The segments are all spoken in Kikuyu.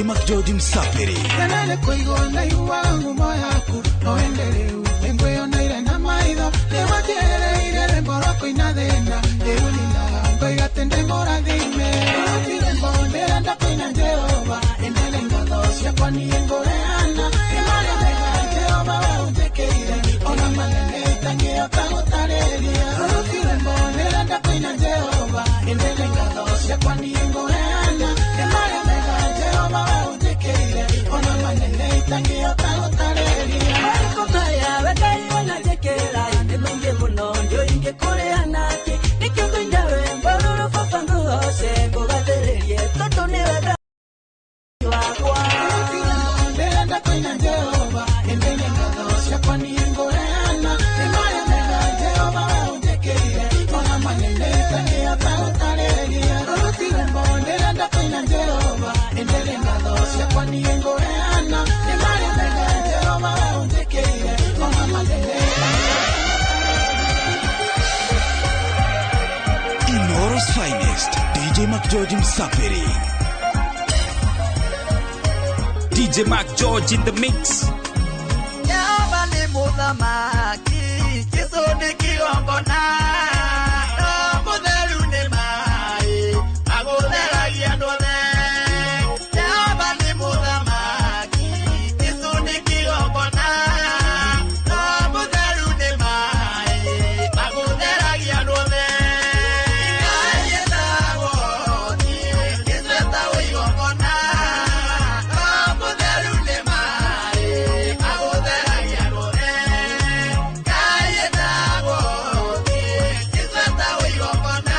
DJ McGeorge Msapiri. Kanele kuigona iwangu moyaku noendeleu engweyonaire na maitho nĩwatiereire rwĩmbo rwa kũina thĩna rĩu ninaga ngoiga atĩ ndĩ mũrathime. Rwĩmbo ndĩrenda kũina Jehova ĩndĩ nĩ ngatho ciakwa niĩ ngũheana nĩ marĩa mega Jehova we ũnjĩkĩire ona manene itangĩhota gũtarĩria. Rwĩmbo ndĩrenda kũina Jehova ĩndĩ nĩ ngatho ciakwa niĩ ngũheana nĩ marĩa mega Jehova we ũnjĩkĩire ona manene itangĩhota gũtarĩria. Marĩkũ maya we Ngai wananjĩkĩra nĩ maingĩ mũno ndiũĩ ingĩkũrĩha nakĩ nĩkĩo ngũina rwĩmbo rũrũ baba ngũgoce ngũgathĩrĩrie tondũ nĩwe Ngai wakwa. Ndĩrenda kũina Jehova ĩndĩ nĩ ngatho ciakwa niĩ ngũheana nĩ marĩa mega Jehova we ũnjĩkĩire ona manene itangĩhota gũtarĩria. Rwĩmbo ndĩrenda kũina Jehova ĩndĩ nĩ ngatho ciakwa niĩ ngũheana nĩ marĩa mega Jehova we ũnjĩkĩire ona manene itangĩhota. Inoro's finest, DJ McGeorge Msapiri. DJ McGeorge in the mix. Jehova nĩ mũthamaki, Jesũ nĩ kĩgongona, no mũtheru nĩ maĩ, agũtheragia andũ othe. Jehova nĩ mũthamaki, Jesũ nĩ kĩgongona, no mũtheru nĩ maĩ, agũtheragia andũ othe. Ngai etagwo hoti, Jesũ etagwo igongona, no mũtheru nĩ maĩ, agũtheragia andũ othe. Ngai etagwo hoti, Jesũ etagwo igongona,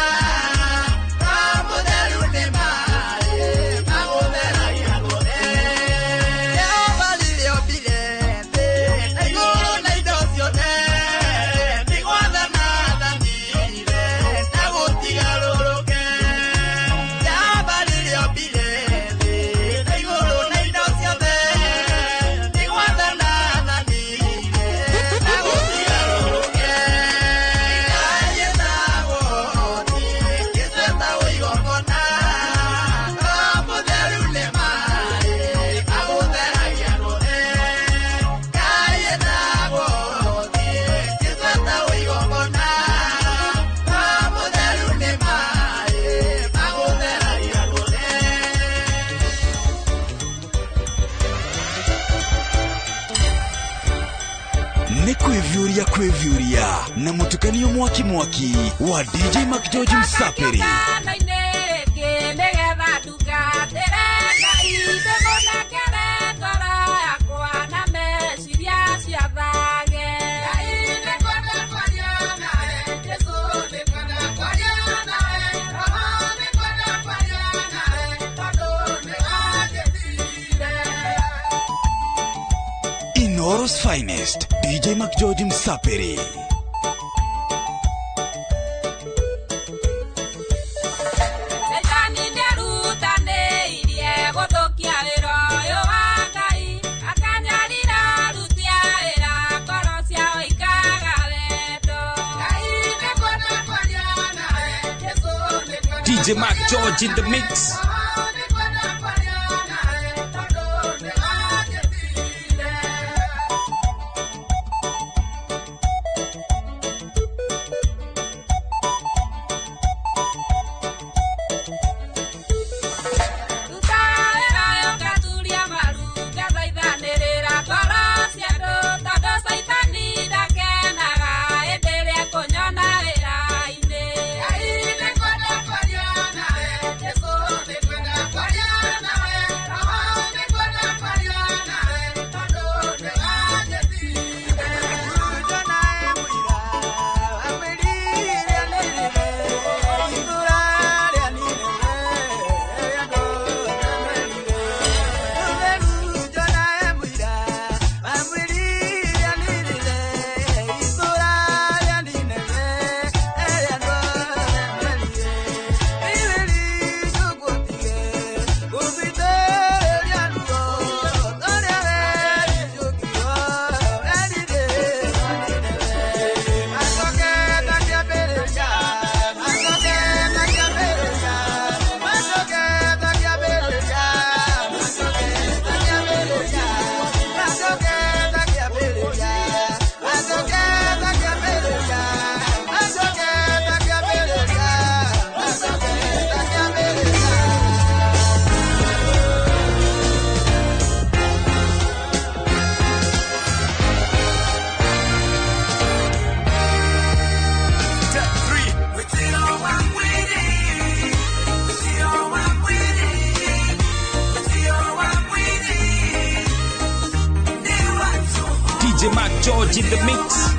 no mũtheru nĩ maĩ, agũtheragia andũ othe. Jehova rĩrĩa ombire thĩ, na igũrũ na indo ciothe, nĩ gwathana aathanire, na gũtigarũrũke. Jehova rĩrĩa ombire thĩ, na igũrũ na indo ciothe, nĩ gwathana aathanire, na gũtigarũrũke. Ngai etagwo hoti, Jesũ etagwo igongona, no mũtheru nĩ maĩ, agũtheragia andũ othe. Ngai etagwo hoti, Jesũ etagwo igongona, no mũtheru nĩ maĩ, agũtheragia andũ othe. Nĩ kwĩviũria kwĩviũria na mũtukanio mwaki mwaki wa DJ McGeorge Msapiri. Kĩũngano-inĩ gĩkĩ nĩgetha ndungatĩre Ngai ndĩmũnengere ngoro yakwa na meciria ciathage. Ngai nĩngwenda kwaria nawe, Jesũ nĩngwenda kwaria nawe, Roho nĩngwenda kwaria nawe, tondũ nĩwanjĩtire. Inoro's finest, DJ McGeorge Msapiri. Caitani nĩerutanĩirie gũthũkia wĩra ũyũ wa Ngai, akanyarira aruti a wĩra ngoro ciao ikaga wendo. Ngai nĩngwenda kwaria nawe, Jesũ nĩngwenda DJ McGeorge in the mix. Roho nĩngwenda kwaria nawe, tondũ nĩwanjĩtire. Ruta wĩra ũyũ ngaturia maru ngathaithanĩrĩra ngoro cia andũ tondũ Caitani ndakenaga hĩndĩ ĩrĩa ekũnyona wĩra-inĩ. Ngai nĩngwenda kwaria nawe, Jesũ nĩngwenda DJ Mark George in the mix.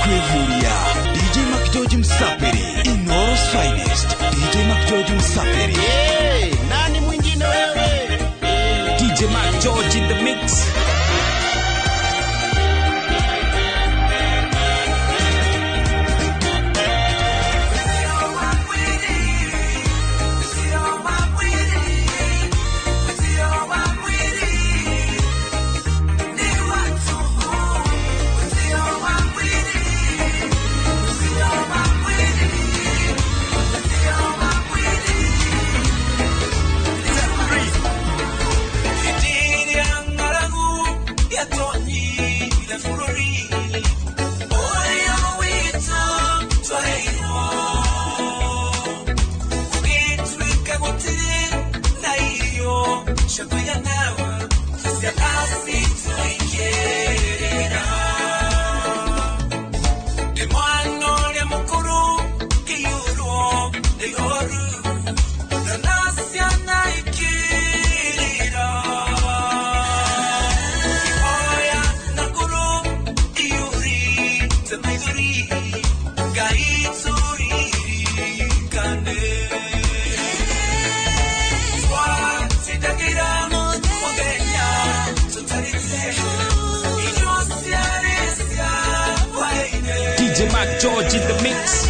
Kwevuria DJ Mark George Msaperi Inoros finest. DJ Mark George Msaperi. Hey, nani mwingine wewe? DJ Mark George in the mix. DJ Mark George in the mix.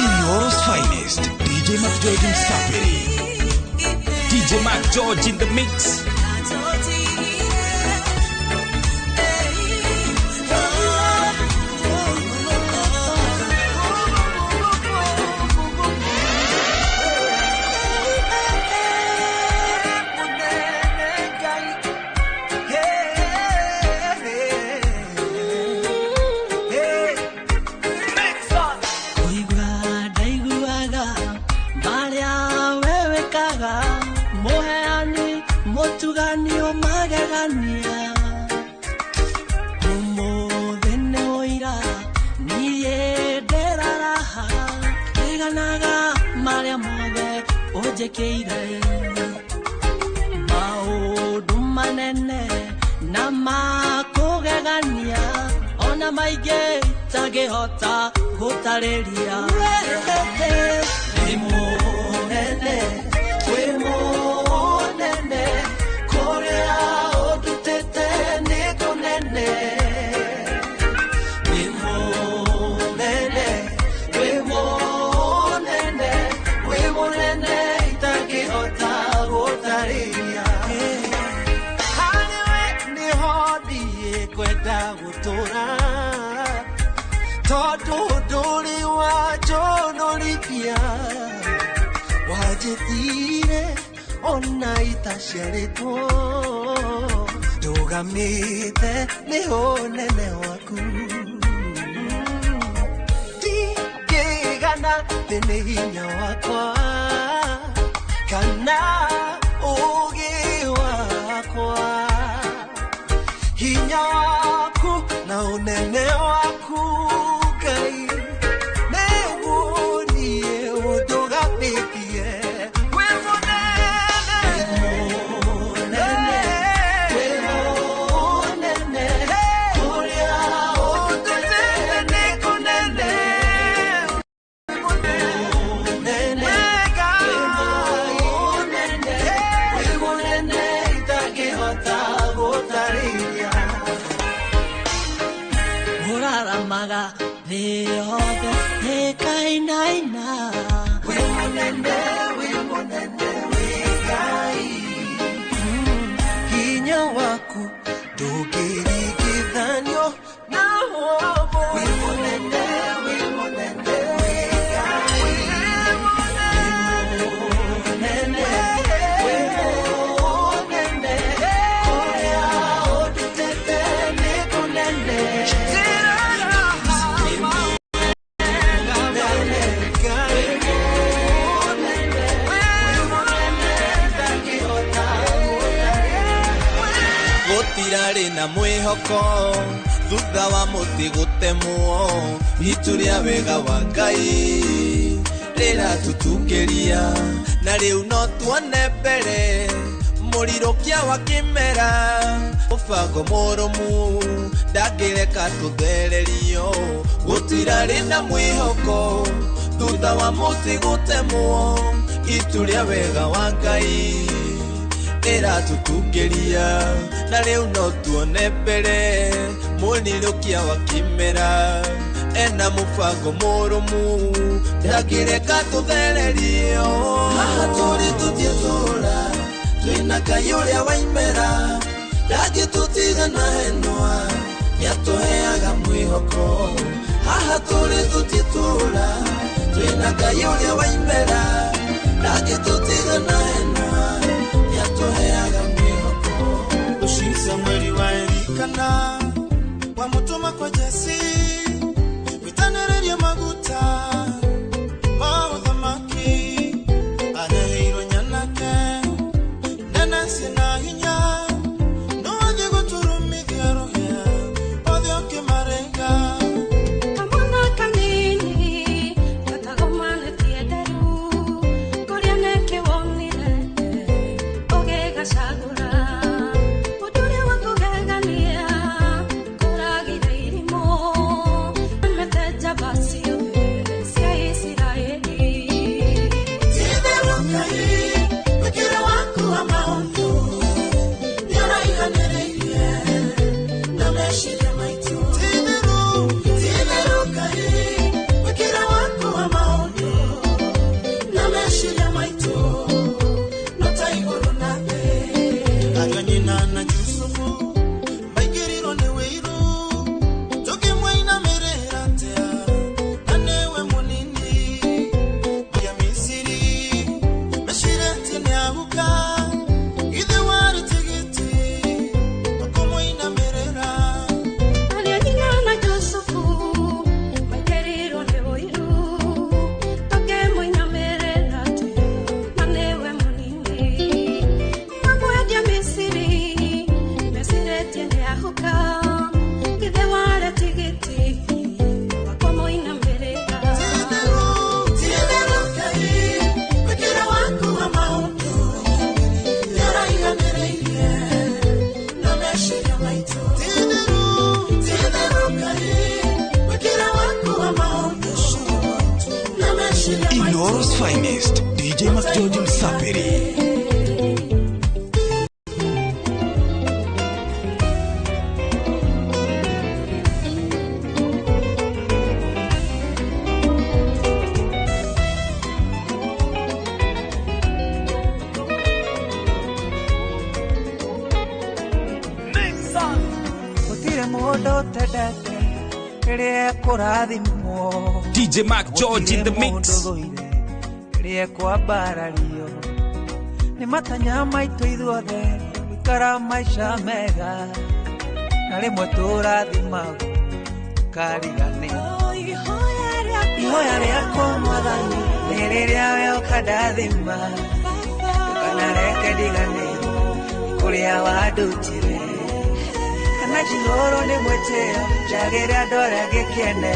Inoros finest. DJ Mark George Msaperi. DJ Mark George in the mix. Maũndũ manene na makũgegania ona maingĩ itangĩhota gũtarĩria. Wĩ mũnene, wĩ mũnene, kũrĩa ũndutĩte nĩ kũnene. Wĩ mũnene, wĩ mũnene, wĩ mũnene itangĩhota gũtarĩria. Harĩ we nĩho niĩ ngwenda gũtũũra, tondũ ndũrĩ wanjonorithia, wanjĩtire ona itaciarĩtwo, ndũgamĩte nĩ ũnene waku. Ndingĩgana thĩ nĩ hinya wakwa kana ũũgĩ wakwa, hinya waku na ũnene waku Ngai nĩguo niĩ ũndũgamĩtie. Wĩ mũnene, Wĩ mũnene, kũrĩa ũndutĩte nĩ kũnene. Tũrainaina. Wĩ mũnene, wĩ mũnene, wĩ Ngai. Hinya waku ndũngĩringithanio na ũmwe. Wĩ mũnene, wĩ mũnene, wĩ Ngai. Wĩ mũnene, wĩ mũnene, kũrĩa ũndutĩte nĩ kũnene. Gũtirarĩ na mwĩhoko thutha wa mũtĩ gũtemwo, itu rĩa wega wa Ngai rĩratũtungĩria, na rĩu no tuone mbere mũrirũkia wa kĩmera, mũbango mũrũmu ndangĩreka tũthererio. Gũtirarĩ na mwĩhoko thutha wa mũtĩ gũtemwo, itu rĩa wega wa Ngai rĩratũtungĩria, na rĩu no tuone mbere mũrirũkia wa kĩmera, ena mũbango mũrũmu ndangĩreka tũthererio. Haha tũrĩ tũtiĩtũra, twĩna Ngai ũrĩa waimera, ndangĩtũtiga na henwa, nĩatũheaga mwĩhoko. Haha tũrĩ tũtiĩtũra, twĩna Ngai ũrĩa waimera, ndangĩtũtiga na henwa, nĩatũheaga mwĩhoko. Ũcio Samueli wa Elikana wamũtũma kwa Jesi witanĩrĩrie maguta ma ũthamaki, areheirwo nyanake nene ciĩna hinya, no athiĩ gũturumithia rũhĩa othe ũkĩmarĩnga. Kamwana kanini gatagomanĩtie nderu, kũrĩa nĩkĩ wonire ũgĩgacagũra, ũndũ ũrĩa wa kũgegania kũragire irimũ, mete njamba ciothe cia Isiraeli. Ti-itherũ Ngai, wĩkĩre waku wa maũndũ nĩũraihanĩrĩirie na meciria maitũ. Ti-itherũ, ti-itherũ Ngai, wĩkĩre waku wa maũndũ na meciria maitũ no ta igũrũ na thĩ. Ariũ nyina na Jusufu maingĩrirwo nĩ wĩiru, tũkĩmũinamĩrĩra atĩa na nĩwe mũnini. Ya Misiri mecirĩtie nĩahuka, ithe warĩ tigiti ũkũmũinamĩrĩra. Ariũ nyina na Jusufu maingĩrirwo nĩ ũiru, tũkĩmũinamĩrĩra atĩa na nĩwe mũnini. Mamwendia Misiri mecirĩtie nĩahuka, ithe warĩ tigiti wa kũmũinamĩrĩra. Ti-itherũ Ngai, wĩkĩre waku wa maũndũ nĩũraihanĩrĩirie na meciria maitũ. Ti-itherũ, ti-itherũ Ngai, wĩkĩre waku wa maũndũ na meciria maitũ. Inoro's finest, DJ McGeorge Msafiri. Gũtirĩ mũndũ ũtendete rĩrĩa ekũrathimwo, DJ Mark George in the gũtirĩ mix. mũndũ ũthũire rĩrĩa ekwambarario. Nĩ matanya maitũ ithuothe gũikara maica mega, na rĩmwe tũrathimagwo tũkariganĩrwo. Ihoya rĩakwa Mwathani nĩ rĩrĩa we ũkandathima, ndũkanareke ndiganĩrwo nĩ kũrĩa wandutire. Kana njihũrwo nĩ mwĩtĩo njagĩre andũ arĩa angĩ kĩene,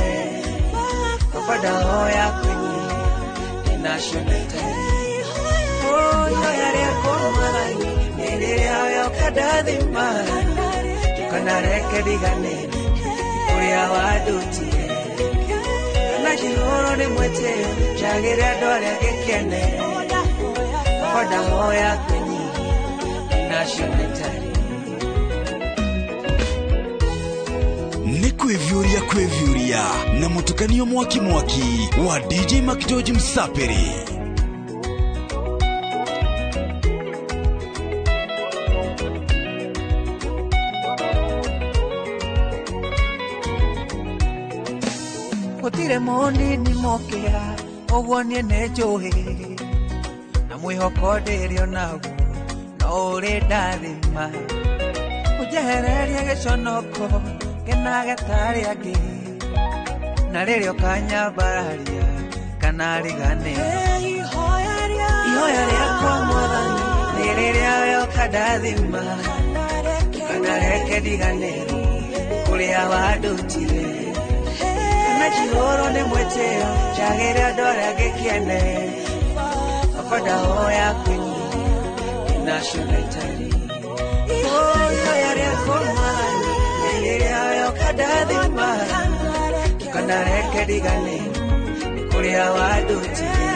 baba ndahoya kwĩnyihia ndĩnacionete. Ihoya rĩakwa Mwathani nĩ rĩrĩa we ũkandathima, ndũkanareke ndiganĩrwo nĩ kũrĩa wandutire. Kana njihũrwo nĩ mwĩtĩo njagĩre andũ arĩa angĩ kĩene, baba ndahoya kwĩnyihia ndĩnacionete. Nĩ kwĩ Kwĩvyũria kwĩvyũria na mũtukanio mwaki mwaki wa DJ McGeorge Msapiri. Gũtirĩ mũnini mũkĩa ũguo niĩ nĩ njũĩ na mwĩhoko ndĩrĩ onaguo no ũrĩ ndathima ũnjehererie gĩconoko ngenage ta arĩa angĩ na rĩrĩa ũkanyambararia kana riganĩro ihoya rĩakwa mwathani nĩ rĩrĩa we ũkandathima ndũkanareke ndiganĩrwo kũrĩa wandutire kana njihũrwo nĩ mwĩtĩo njagĩre andũ arĩa angĩ kĩene baba ndahoya kwĩnyihia ndĩnacionaitari ihoya rĩakwa mwathani nĩ rĩrĩa we ũkandathima ndũkanareke ndiganĩrwo nĩ kũrĩa wandutire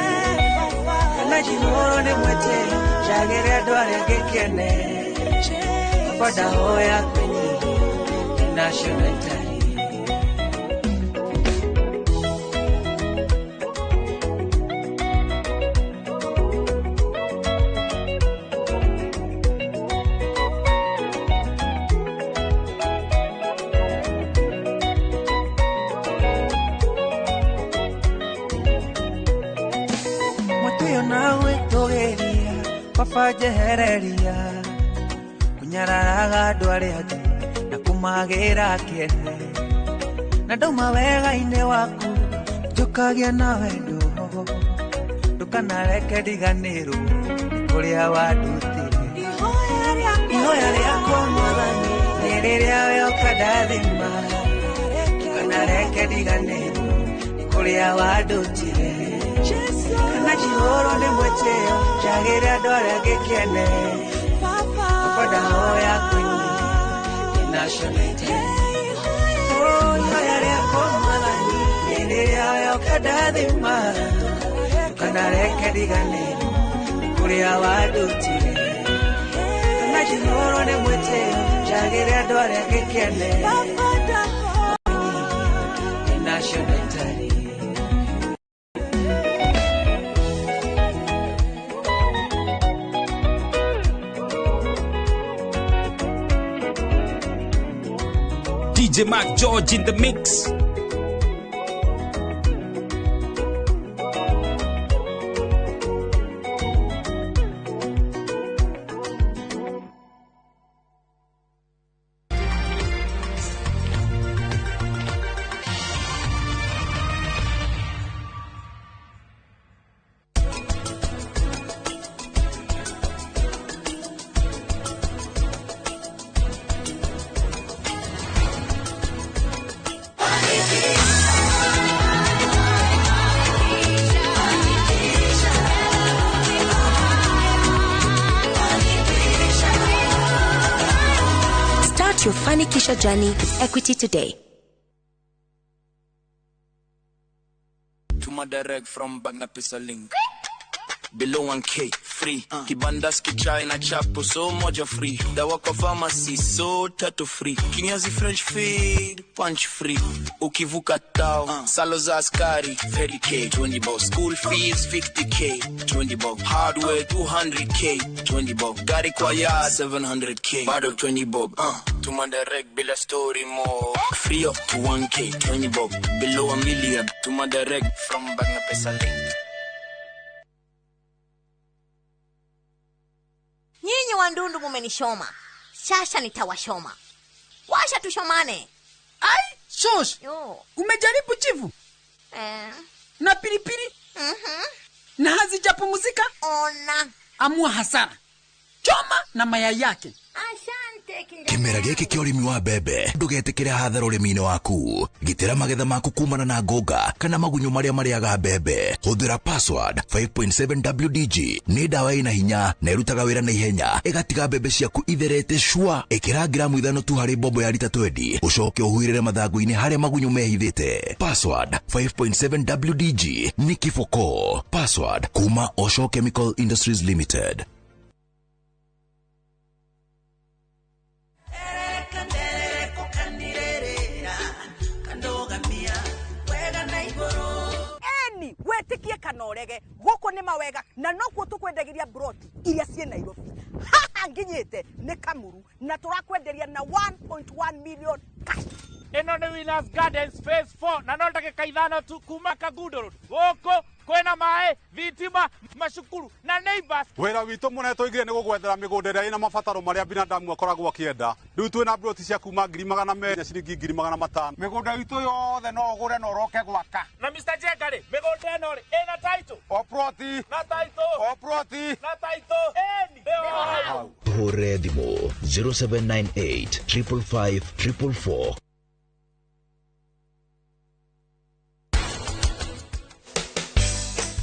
kana njihũrwo nĩ mwĩtĩo njagĩre andũ arĩa angĩ kĩene baba ndahoya kwĩnyihia ndĩnacionaitari. Baba njehereria kũnyararaga andũ arĩa angĩ na kũmagĩra kĩene na ndauma wega-inĩ waku njũkagia na wendo ndũkanareke ndiganĩrwo nĩ kũrĩa wandutire ihoya rĩakwa mwathani nĩ rĩrĩa we ũkandathima ndũkanareke ndiganĩrwo nĩ kũrĩa wandutire kana njihũrwo nĩ mwĩtĩo njagĩre andũ arĩa angĩ kĩene baba ndahoya kwĩnyihia ndĩnacionete ihoya rĩakwa mwathani nĩ rĩrĩa we ũkandathima ndũkanareke ndiganĩrwo nĩ kũrĩa wandutire kana njihũrwo nĩ mwĩtĩo njagĩre andũ arĩa angĩ kĩene ndĩnacionetari. DJ Mark George in the mix. Start your Fanikisha journey with Equity today. Tuma direct from Bagna Pesa link. Below 1K free. Kibandas kichai na chapo so moja free. Dawa kwa pharmacy so tatu free. Kinyazi French feed punch free. Ukivuka tao salo za askari 30K 20 bob. School fees 50K 20 bob. Hardware 200K 20 bob. Gari kwa ya 700K bado 20 bob. Tuma direct bila story more. Free up to 1K 20 bob. Below a million. Tuma direct from Bagna Pesa link. Nyinyi wandundu mumenishoma. Sasa nitawashoma. Washa tushomane. Ai, shosh. Umejaribu chivu? Na pilipili? Na hazijapumzika? Ona. Amua hasara. Choma na mayai yake. Asante kinda. Kĩmera gĩkĩ kĩa ũrĩmi wa mbembe ndũgetĩkĩre hathara ũrĩmi-inĩ waku. Gitĩra magetha maku kumana na ngũnga kana magunyũ marĩa marĩaga mbembe. Hũthĩra password 5.7 WDG nĩ ndawa ĩna hinya na ĩrutaga wĩra na ihenya ĩgatiga mbembe ciaku itherete cua. Ĩkĩra gramu 5 tu harĩ mbombo ya rita 20 ũcoke ũhuhĩrĩre mathangũ-inĩ harĩa magunyũ mehithĩte. Password 5.7 WDG nĩ kiboko. Password kuma Osho Chemical Industries Limited. kana ũrege, gũkũ nĩ mawega na nokuo tũkwendagĩria broti iria ciĩ Nairobi. Haha nginyĩte nĩ Kamuru na tũrakwenderia na 1.1 million cash. Ĩno nĩ Winners Gardens phase 4 na no ndagĩka 5 tu kuma Kangundo Road. Gũkũ kwĩna maĩ, thitima, macukuru na neighbors. Wĩra witũ mũnene tũigire nĩ gũgwethera mĩgũnda ĩrĩa ĩna mabataro marĩa binadamu akoragwo akĩenda. Rĩu twĩna broti cia kuma 200,000 na ciringi 500,000. Mĩgũnda itũ yothe no ũgũre na ũroke gwaka. Na Mr. Jenga rĩ, mĩgũnda ĩno rĩ ĩna title. O ploti. Na title. O ploti. Na title. Ĩni. Tũhũre thimũ 0798 555 444.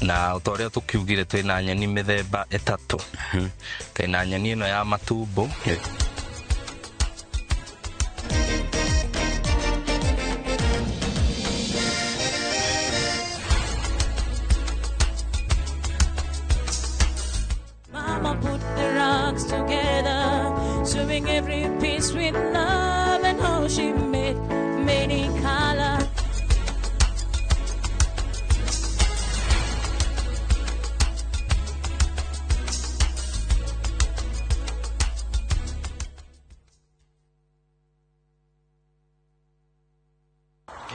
Na ta ũrĩa tũkiugire twĩna nyeni mĩthemba 3. Twĩna nyeni ĩno ya matumbo. Mama put the rocks together, sewing every piece with love, and how she made many colors.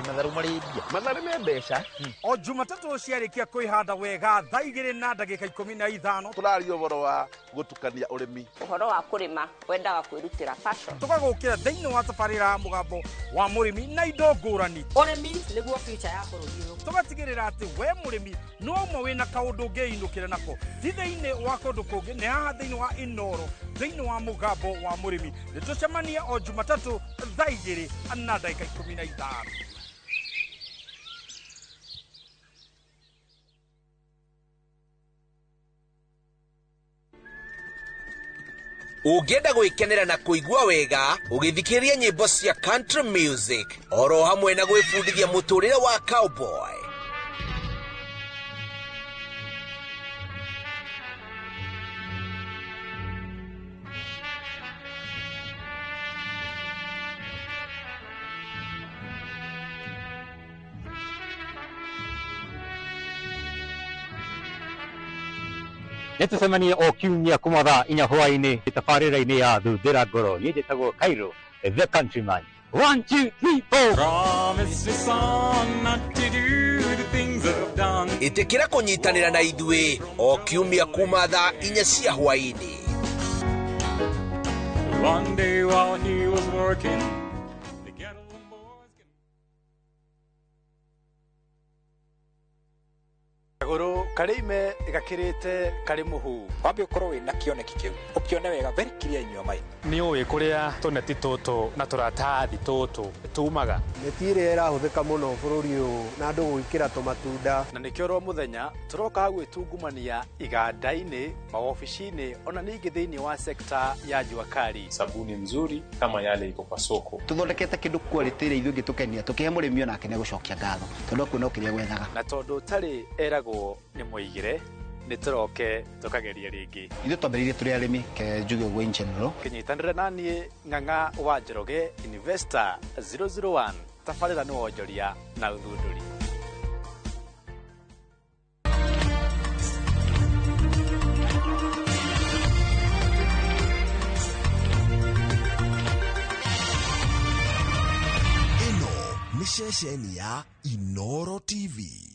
Matharu marĩ mbia. Matharu me mbeca. O Jumatatũ ciarĩkia kwĩhanda wega thaa 2:15 tũraria ũhoro wa gũtukania ũrĩmi. Ũhoro wa kũrĩma wendaga kwĩrutĩra passion. Tũgagũkĩra thĩinĩ wa tabarĩra ya mũgambo wa mũrĩmi na indo ngũrani. Ũrĩmi nĩguo future ya bũrũri ũyũ. Tũgatigĩrĩra atĩ we mũrĩmi no ũmwe wĩna kaũndũ ũngĩinũkĩra nako. Ti thĩinĩ wa kũndũ kũngĩ, nĩ haha thĩinĩ wa Inooro, thĩinĩ wa mũgambo wa mũrĩmi. Nĩ tũcemanie o Jumatatũ thaa 2:15. Ũngĩenda gwĩkenera na kũigua wega ũgĩthikĩrĩria nyĩmbo cia country music oro hamwe na gwĩbundithia mũtũrĩre wa cowboy. Nĩtũcemanie o kiumia kuma thaa 4 hwaĩ-inĩ tabarĩra-inĩ ya Thuthĩra Ngoro. Niĩ njĩtagwo Cairo the Countryman. 1 2 3 4. Promise me son not to do the things I've done. Ĩtĩkĩra kũnyitanĩra na ithuĩ o kiumia kuma thaa 4 cia hwaĩ-inĩ. One day while he was working, Kagũrũ karĩ ime gakĩrĩte karĩ mũhu. Wambe ũkorwo wĩna kĩoneki kĩu, ũkĩone wega very clear in your mind. Nĩ ũĩ kũrĩa tũneti tũtũ na tũratathi tũtũ tumaga. Mĩtĩ ĩrĩa ĩrahũthĩka mũno bũrũri ũyũ na andũ gwĩkĩra tũmatunda. Na nĩkĩo oro mũthenya tũroka gwĩtungumania iganda-inĩ, maobici-inĩ ona ningĩ thĩinĩ wa sekta ya jua kali. Sabuni mzuri kama yale iko kwa soko. Tũthondekete kĩndũ quality ĩrĩa ithuĩ ĩngĩtũkenia, tũkĩhe mũrĩmi onake nĩ egũcokia ngatho tondũ akuona o kĩrĩa gwethaga. Na tondũ ũtarĩ eragwo nĩ mũigĩre, nĩ tũroke tũkageria rĩngĩ. Ithuĩ twambĩrĩirie tũrĩ arĩmi, ke njuge ũguo in general. Kĩnyitanĩre na niĩ Ng'ang'a wa Njoroge, Investor 001, tabarĩra nĩ wonjoria na ũthundũri. Ĩno nĩ ceceni ya Inooro TV.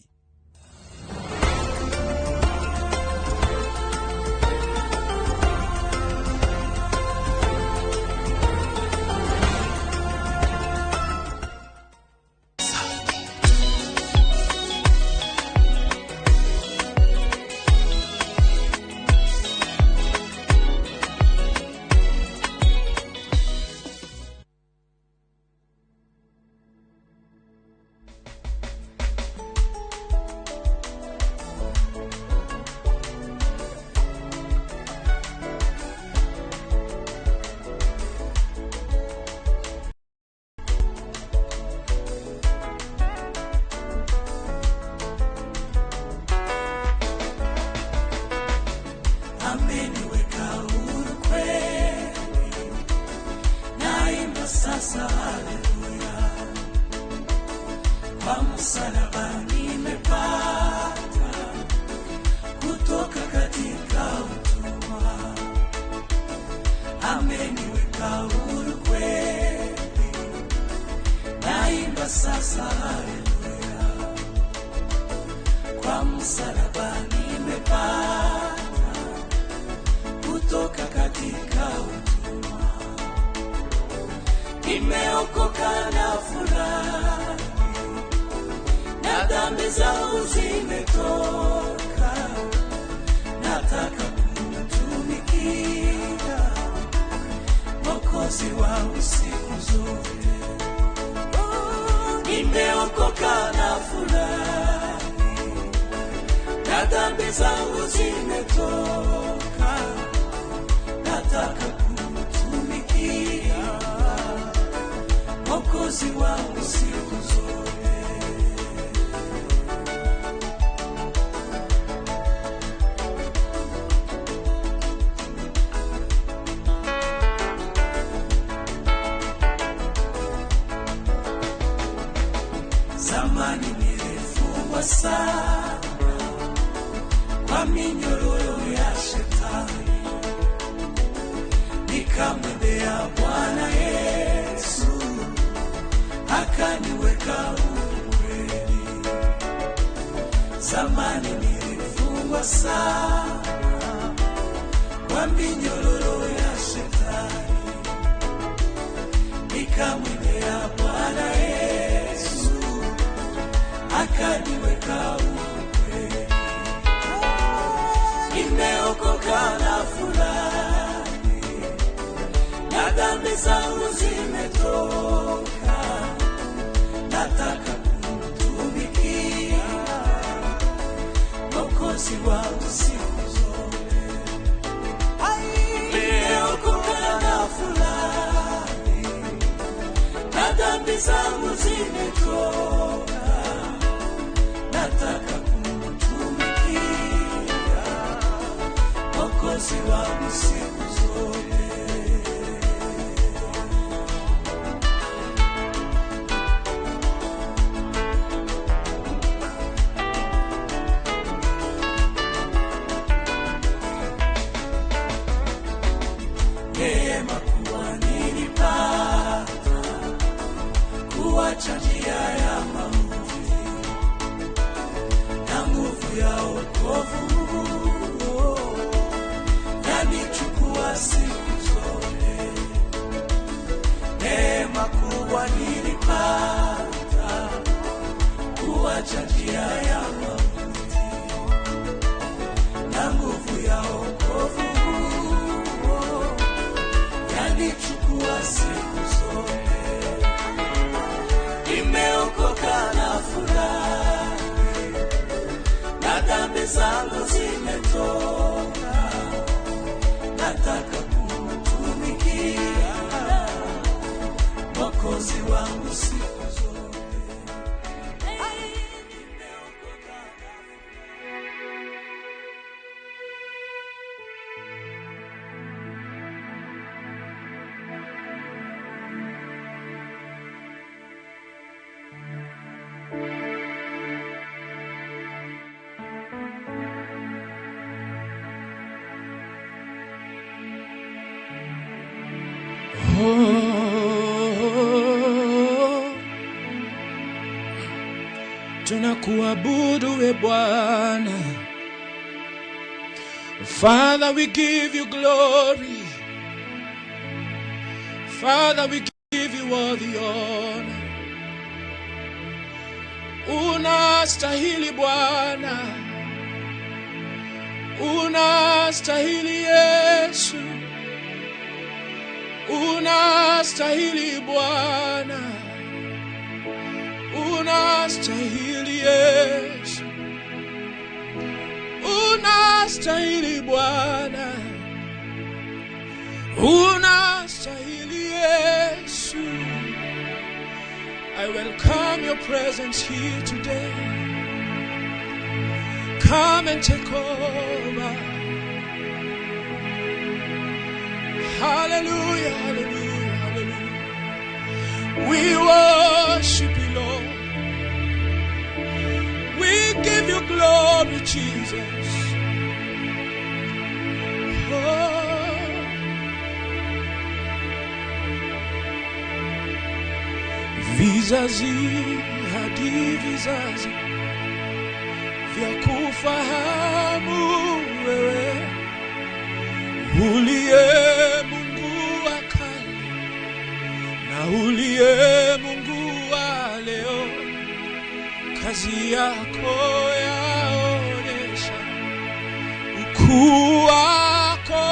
Msalaba nimepata kutoka katika utumwa, nimeokoka na furaha, na dhambi zangu zimetoka. Nataka kumtumikia Mwokozi wangu siku zote. Nimeokoka na furaha, na dhambi zangu zimetoka. Nataka kumtumikia Mwokozi wangu siku zote. Zamani nilifungwa sana kwa minyororo ya shetani, nikamwendea Bwana Yesu akaniweka huru kweli. Zamani nilifungwa sana kwa minyororo ya shetani, nikamwendea Bwana Yesu akaniweka huru kweli. Nimeokoka na furahi, na dhambi zangu zimetoka. Nataka kumtumikia Mwokozi wangu siku zote. Nimeokoka na furahi, na dhambi zangu zimetoka. Nataka kumtumikia Mwokozi wangu siku zote. Neema kuwa nilipata kuacha njia ya mauti na nguvu ya wokovu yanichukua siku zote. Neema kuwa nilipata kuacha njia ya mauti na nguvu ya wokovu yanichukua siku zote. Nimeokoka na furahi, na dhambi zangu zimetoka. Nataka kumtumikia Mwokozi wangu siku zote. Tunakuabudu we Bwana. Father, we give you glory. Father, we give you all the honor. Unastahili Bwana, unastahili Yesu, unastahili Bwana, unastahili Yesu, unastahili Bwana, unastahili Yesu. I welcome your presence here today. Come and take over. Hallelujah, hallelujah, hallelujah. We worship you, Lord. We give you glory, Jesus. Oh. Vizazi hadi vizazi vya kufahamu wewe uliye Mungu wa kale na uliye Mungu wa leo, kazi yako yaonesha ukuu wako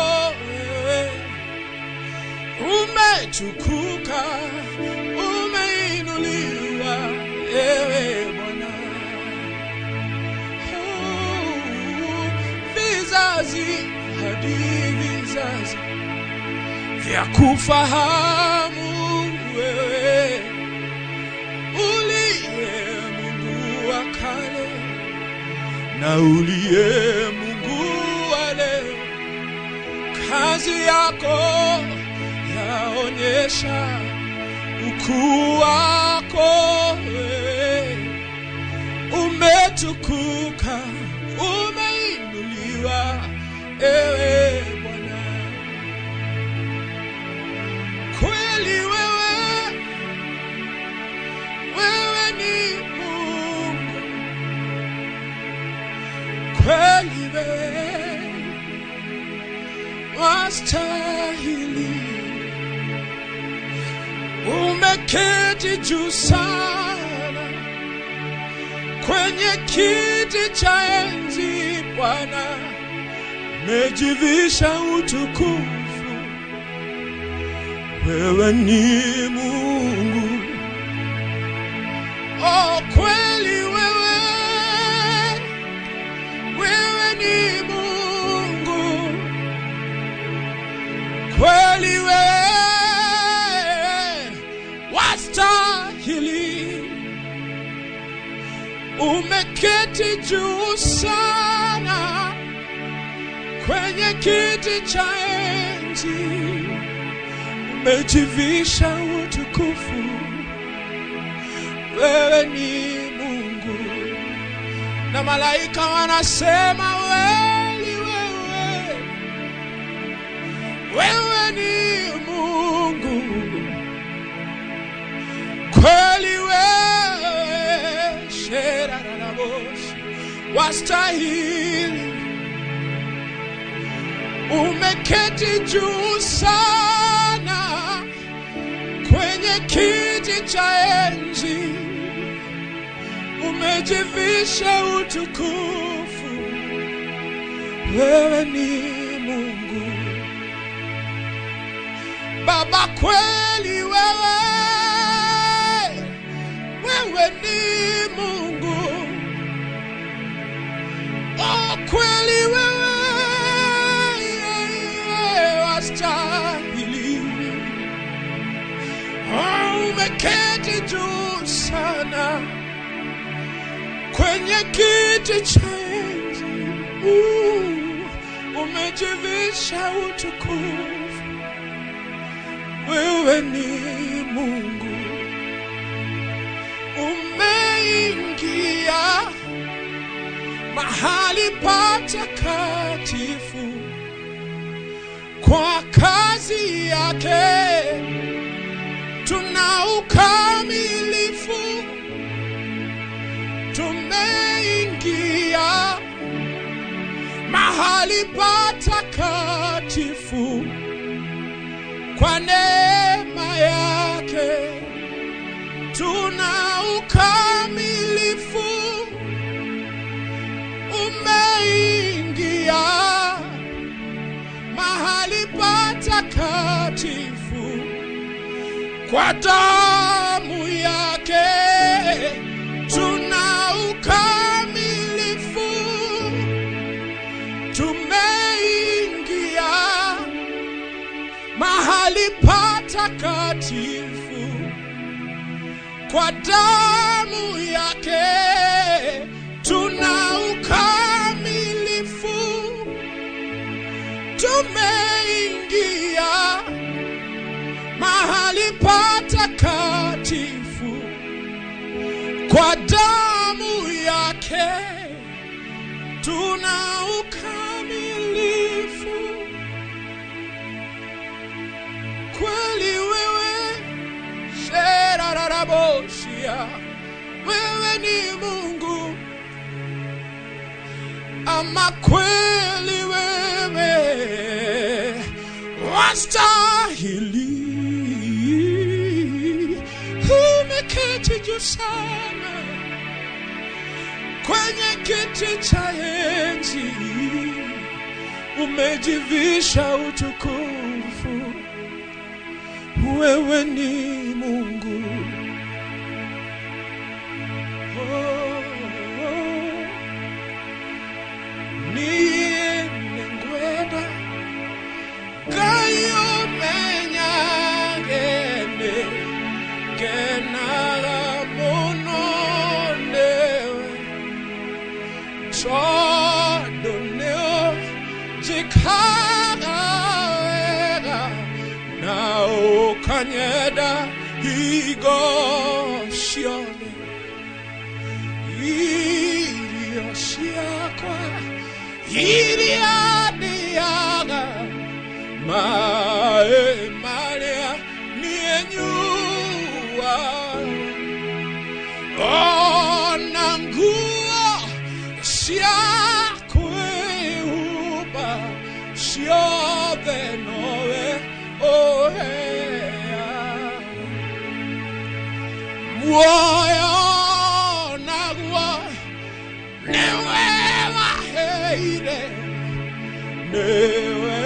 wewe. Umetukuka, umeinuliwa ewe Bwana. Oh, vizazi hadi vizazi vya kufahamu wewe uliye Mungu wa kale na uliye Mungu wa leo, kazi yako yaonyesha ukuu wako wewe. Umetukuka, umeinuliwa ewe Bwana. Kweli wewe, wewe ni Mungu. Kweli wewe wastahili. Umeketi juu sana kwenye kiti cha enzi Bwana, umejivisha utukufu, wewe ni Mungu. Oh, kweli wewe, wewe ni Mungu. Kweli wewe wastahili. Umeketi juu sana kwenye kiti cha enzi, umejivisha utukufu, wewe ni Mungu. Na malaika wanasema weli wewe, wewe ni Mungu. Kweli wewe sherararaboshi wastahili. Umeketi juu sana kwenye kiti cha enzi, umejivisha utukufu, wewe ni Mungu. Baba, kweli wewe, wewe ni Mungu. Oh, kweli wewe wastahili. Oh, umeketi juu sana kwenye kiti cha enzi, umejivisha utukufu, wewe ni Mungu. Umeingia mahali patakatifu kwa kazi yake tuna ukamilifu. Tumeingia mahali patakatifu kwa neema yake tuna ukamilifu. Umeingia mahali patakatifu kwa damu yake tuna ukamilifu. Tumeingia mahali patakatifu kwa damu yake tuna ukamilifu. Tumeingia mahali patakatifu kwa damu yake tuna ukamilifu. Kweli wewe sherararaboshia, wewe ni Mungu. Ama kweli wewe wastahili, umeketi juu sana kwenye kiti cha enzi, umejivisha utukufu, wewe ni Mungu. Oh, oh. Niye nengwenda Gayo menyagene Kenaga muno newe Todo neo jikaga wega Na ukanyeda higo shiole Irio shiakwa Iria diaga Mae maria nienyua Ona nguo ciakwĩhumba ciothe nowe ũheaga. Muoyo naguo nĩwe waheire, nĩwe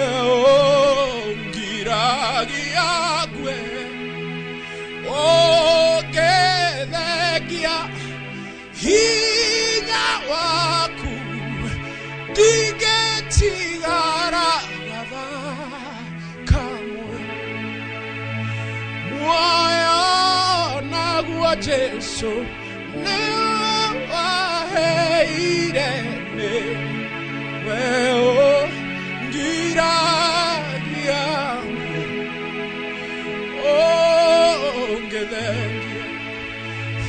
ũngiragia ngue, ũngĩthengia hinya waku ndingĩtigara kamwe. Muoyo naguo Jesu nĩwe waheire, nĩwe ũngiragia ngue, ũngĩthengia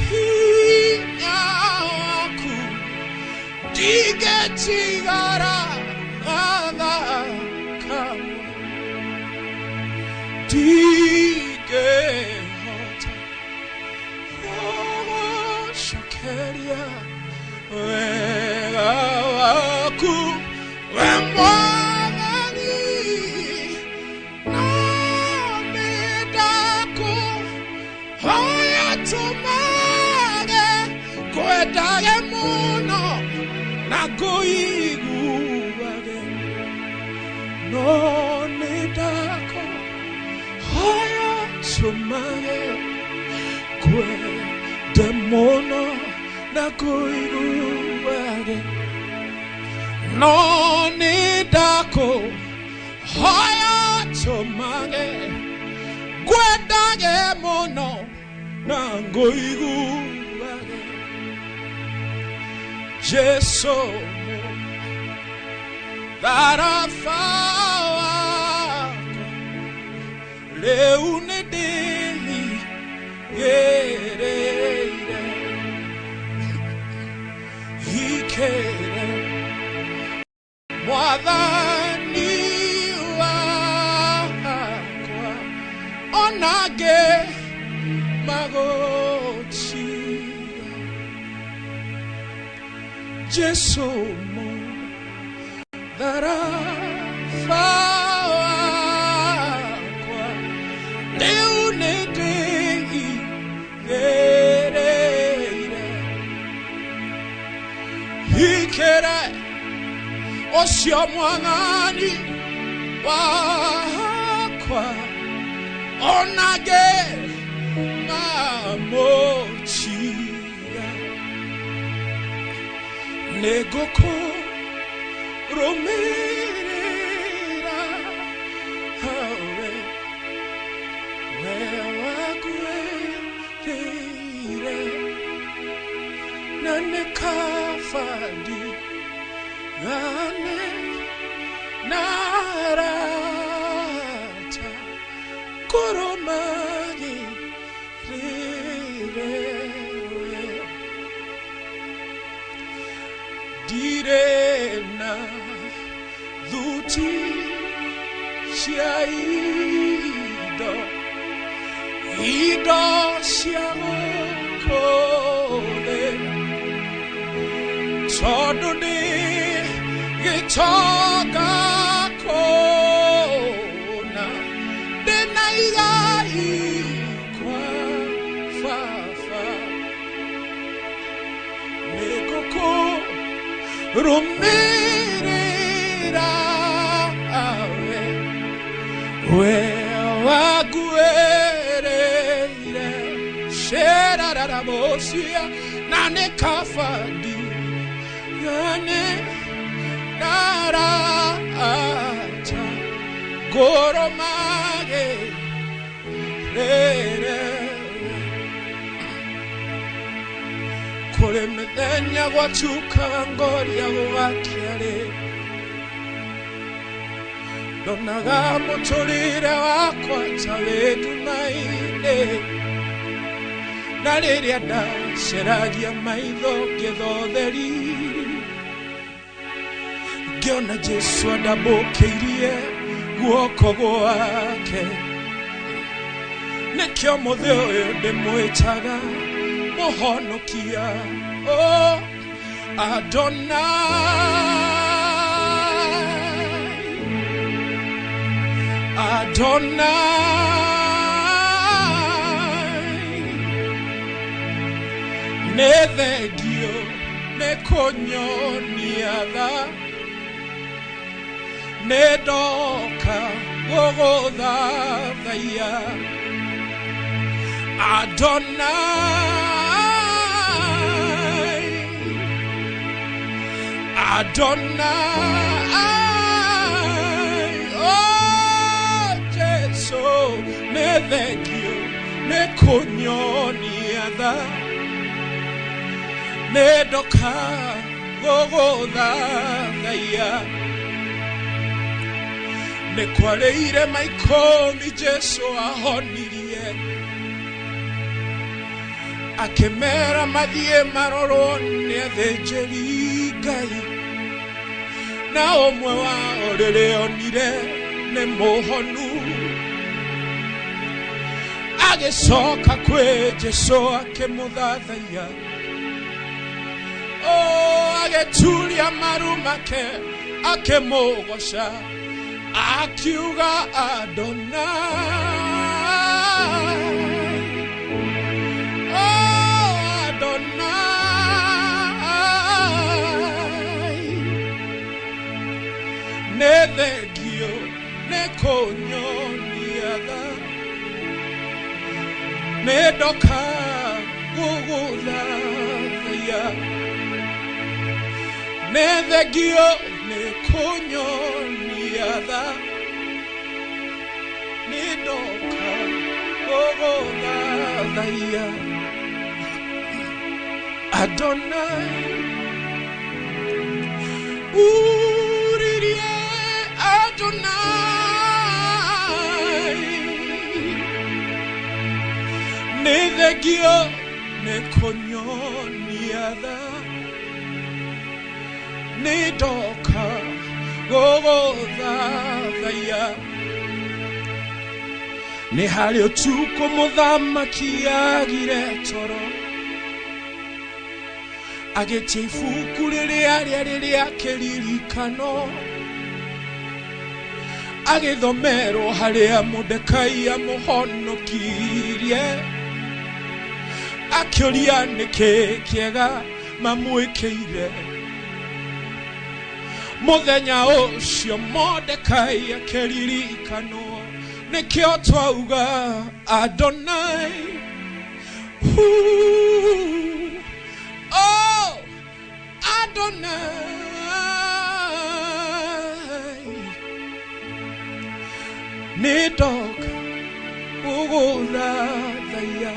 hinya waku ndingĩtigara kamwe. Ndingĩhota gũgũcokeria wega waku we Mwathani, no nĩndakũhoya tũmage kwendage mũno na ngũiguage, no nĩndakũhoya tũmage kwende mũno na ngũiguage, no nĩndakũhoya tũmage kwendage mũno na ngũiguage. Jesu mũtharaba wakwa rĩu nĩndĩigĩrĩire ikĩre Mwathani wakwa onage magũtiga. Jesu mũtharaba wakwa rĩu nĩndĩigĩrĩire ikĩre ũcio Mwathani wakwa onage mamũtiga. Nĩngũkũrũmĩrĩra we, we wakuĩrĩire, na nĩ kaba ndigane na arata kũrũmagĩrĩre we. Ndirĩ na thuti cia indo, indo cia gũkũ thĩ, tondũ ndĩ Gĩtonga kũna ndĩna igai kwa baba nĩngũkũrũmĩrĩra we we waguĩrĩire cerararabocia na nĩ kabandi nane narata ngoro magĩrĩre kũrĩ mĩthenya gwatukaga ngoria gũgakĩa-rĩ ndonaga mũtũrĩre wakwa ta wĩ nduma-inĩ na rĩrĩa ndaceragia maitho ngĩthotheri ngĩona Jesũ andambũkĩirie guoko gwake nĩkĩo mũthĩ ũyũ ndĩmwĩtaga mũhonokia oh, Adonai Adonai nĩ thengio nĩ kũnyonia tha nĩ ndoka gũgũthathaiya Adonai Adonai oh Jesu nĩ thengio nĩ kũnyonia tha nĩ ndoka gũgũthathaiya nĩ kwarĩire maikũmi Jesu ahonirie akĩmera mathiĩ marorwo nĩ athĩnjĩri Ngai na ũmwe wao rĩrĩa onire nĩ mũhonu agĩcoka kwĩ Jesu akĩmũthathaiya oh, agĩturia maru make akĩmũgoca akiuga Adonai oh Adonai nĩ thengio nĩ kũnyonia tha nĩ ndoka gũgũthathaiya nĩ thengio nĩ kũnyonia tha nĩ ndoka gũgũthathaiya Adonai uririe Adonai nĩ thengio nĩ kũnyonia tha nĩ ndoka gũgũthathaiya nĩ harĩ ũtukũ mũthamaki agire toro agĩtia ibuku rĩrĩa rĩarĩ rĩa kĩririkano agĩthomerwo harĩa Mordekai amũhonokirie akĩũria nĩkĩ kĩega mamwĩkĩire mũthenya ũcio Mordekai akĩririkanwo nĩkĩo twauga Adonai Ooh, oh Adonai nĩ ndoka gũgũthathaiya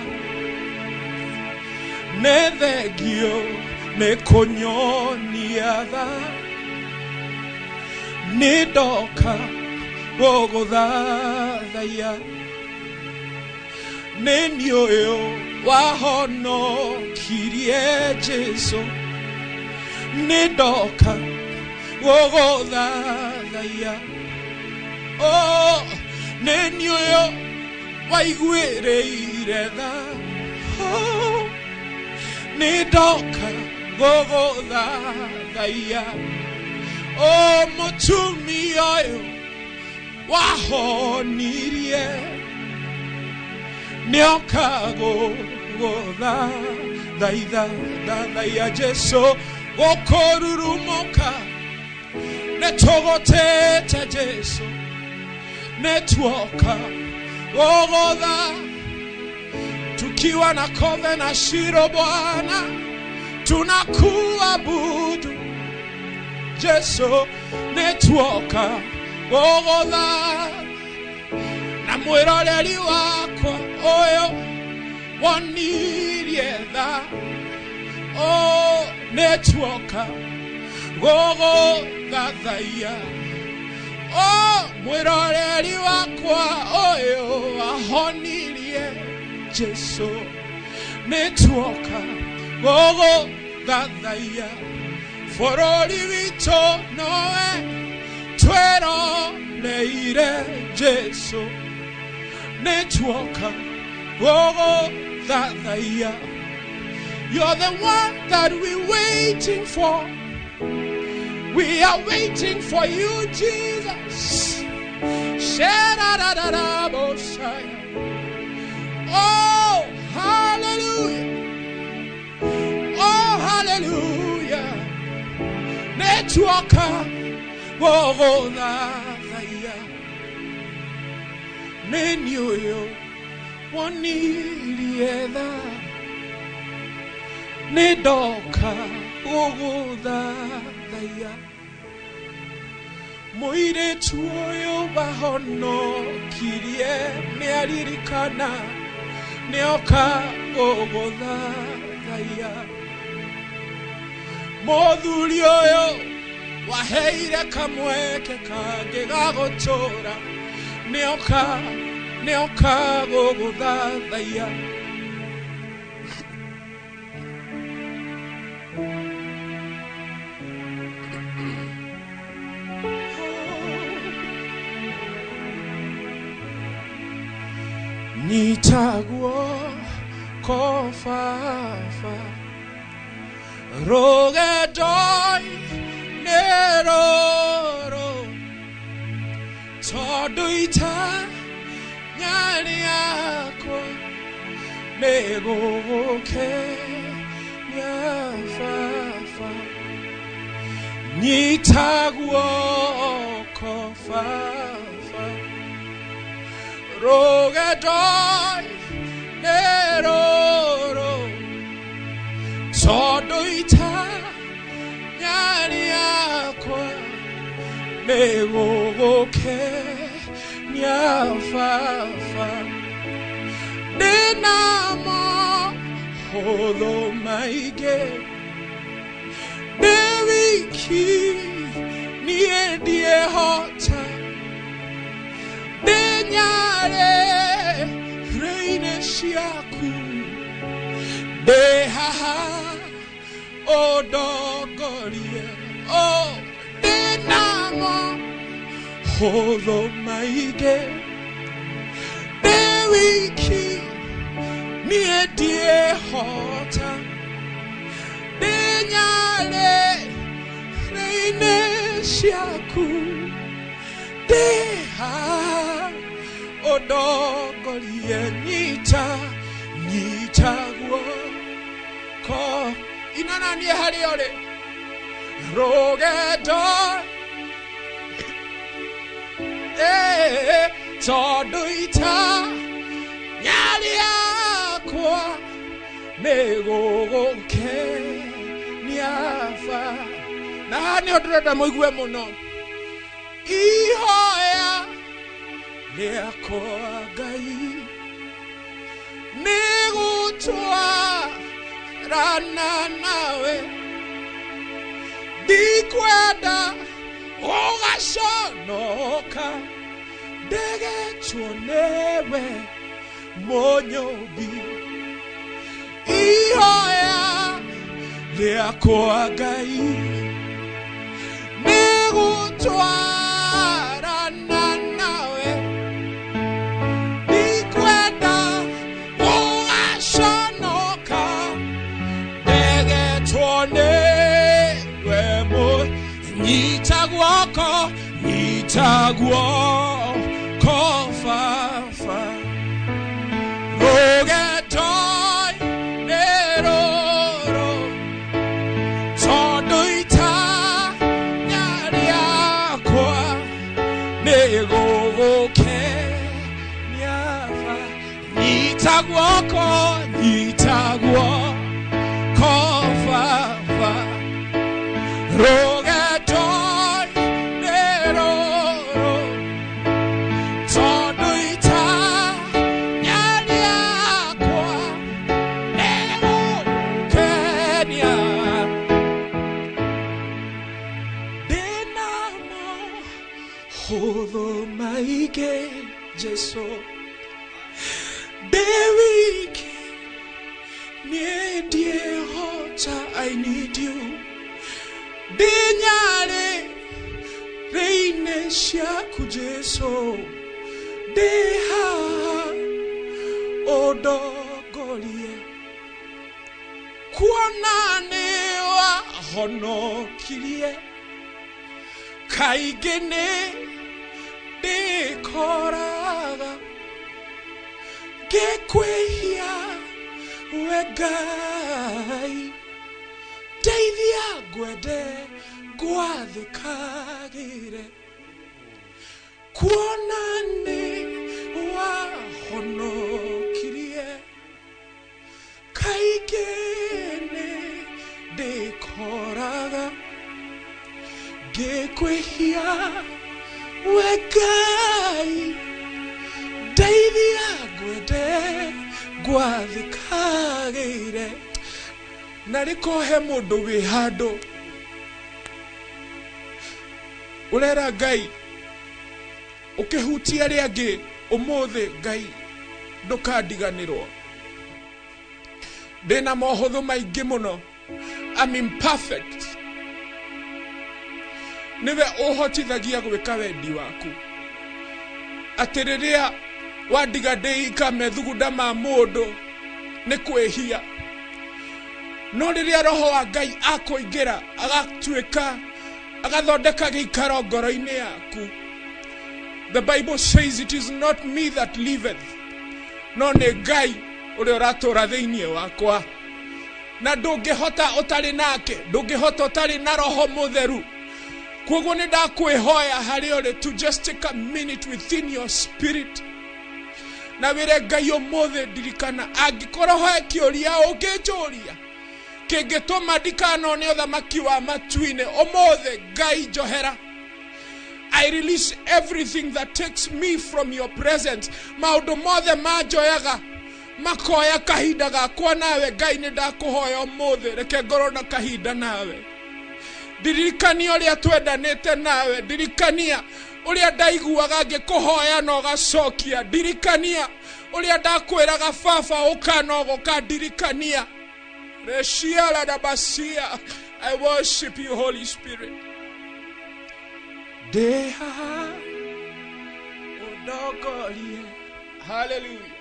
nĩ thengio nĩ kũnyonia tha nĩ ndoka gũgũthathaiya nĩ niĩ ũyũ wahonokirie Jesu nĩ ndoka gũgũthathaiya oh, nĩ niĩ ũyũ waiguĩrĩire tha oh, nĩ ndoka gũgũthathaiya O mũtumia ũyũ wahonirie nĩoka gũgũtha thaitha thathaiya Jesu gũkũrurumũka nĩtũgũtĩte Jesu nĩtuoka gũgũtha tukiwa na kove na Shiro Bwana tunakuabudu Jesu nĩtuoka gũgũtha na mwĩroreri wakwa ũyũ wonirie tha o nĩtuoka gũgũthathaiya o mwĩroreri wakwa ũyũ wahonirie Jesu nĩtuoka gũgũthathaiya bũrũri witũ nowe tweroreire Jesu nĩtuoka gũgũthathaiya. You're the one that we're waiting for. We are waiting for you, Jesus. Oh, hallelujah. Oh, hallelujah. Nĩtuoka gũgũthathaiya nĩ niĩ ũyũ wonirie tha nĩ ndoka gũgũthathaiya mũirĩtu ũyũ wahonokirie nĩaririkana nĩoka gũgũthathaiya mũthuri ũyũ waheire kamweke kangĩ ga gũtũũra nĩoka nĩoka gũgũthathaiya. Nyita guoko baba rũgendo-inĩ rũrũ tondũ itanya rĩakwa nĩ gũgũkenia baba. Nyita guoko baba rũgendo-inĩ rũrũ tondũ itanya rĩakwa nĩ gũgũkenia baba. Ndĩna mohũthũ maingĩ ndĩ wiki niĩ ndiĩhota ndĩ nyarĩrĩ-inĩ ciaku ndĩ haha ũndongorie o ndĩna mohũthũ maingĩ ndĩ wiki niĩ ndiĩhota ndĩ nyarĩrĩ-inĩ ciaku ndĩ haha ũndongorie. Nyita nyita guoko inananie harĩa ũrĩ rũgendo tondũ itanya rĩakwa nĩ gũgũkenia baba. Na haha nĩho ndĩrenda mũigue mũno ihoya rĩakwa Ngai nĩ gũtwarana nawe ndikwenda ũgaconoka ndegetwo nĩwe mũnyũmbi ihoya rĩakwa Ngai nĩ gũtwarana nawe ndikwenda ũgaconoka ndegetwo nĩwe nyita guoko, nyita guoko baba. Rũgendo-inĩ rũrũ, tondũ itanya rĩakwa nĩ gũgũkenia baba. Nyita guoko, nyita guoko baba. Rũgendo-inĩ rũrũ, tondũ itanya rĩakwa nĩ gũgũkenia. Ndĩna mohũthũ maingĩ Jesũ, ndĩ wiki niĩ ndiĩhota, I need you. Ndĩ nyarĩrĩ-inĩ ciaku Jesũ, ndĩ haha ũndongorie, kuona nĩ wahonokirie. Kaingĩ nĩ ndĩkoraga ngĩkwĩhia we Ngai, ndeithia ngwende ngwathĩkagĩre, kuona nĩ wahonokirie. Kaingĩ nĩ ndĩkoraga ngĩkwĩhia we Ngai, ndeithia ngwende ngwathĩkagĩre. Na rĩko he mũndũ wĩ handũ ũrera Ngai ũkĩhutia arĩa angĩ ũmũthĩ, Ngai ndũkandiganĩrwo. Ndĩna mohũthũ maingĩ mũno, I'm imperfect. Nĩwe ũhotithagia gwĩka wendi waku, atĩ rĩrĩa wandiga ndĩika methugunda ma mũndũ nĩ kwĩhia, no rĩrĩa roho wa Ngai akũingĩra agatuĩka agathondeka gĩikaro ngoro-inĩ yaku. The Bible says it is not me that liveth, no nĩ Ngai ũrĩa ũratũũra thĩinĩ wakwa. Na ndũngĩhota ũtarĩ nake, ndũngĩhota ũtarĩ na roho mũtheru. Koguo nĩ ndakwĩhoya harĩ ũrĩ to just take a minute within your spirit na wĩre Ngai ũmũthĩ ndirikana, angĩkorwo he kĩũria ũngĩnjũria kĩngĩtũma ndikanone ũthamaki wa matu-inĩ, ũmũthĩ Ngai njohera. I release everything that takes me from your presence. Maũndũ mothe manjoyaga makoya kahinda gakwa nawe Ngai, nĩ ndakũhoya ũmũthĩ reke ngorwo na kahinda nawe. Ndirikania ũrĩa twendanĩte nawe, ndirikania ũrĩa ndaiguaga ngĩkũhoya na ũgacokia, ndirikania ũrĩa ndakwĩraga baba ũka na ũgoka, ndirikania. Reshiala da basia. I worship you, Holy Spirit. Ndĩ haha ũndongorie. Hallelujah.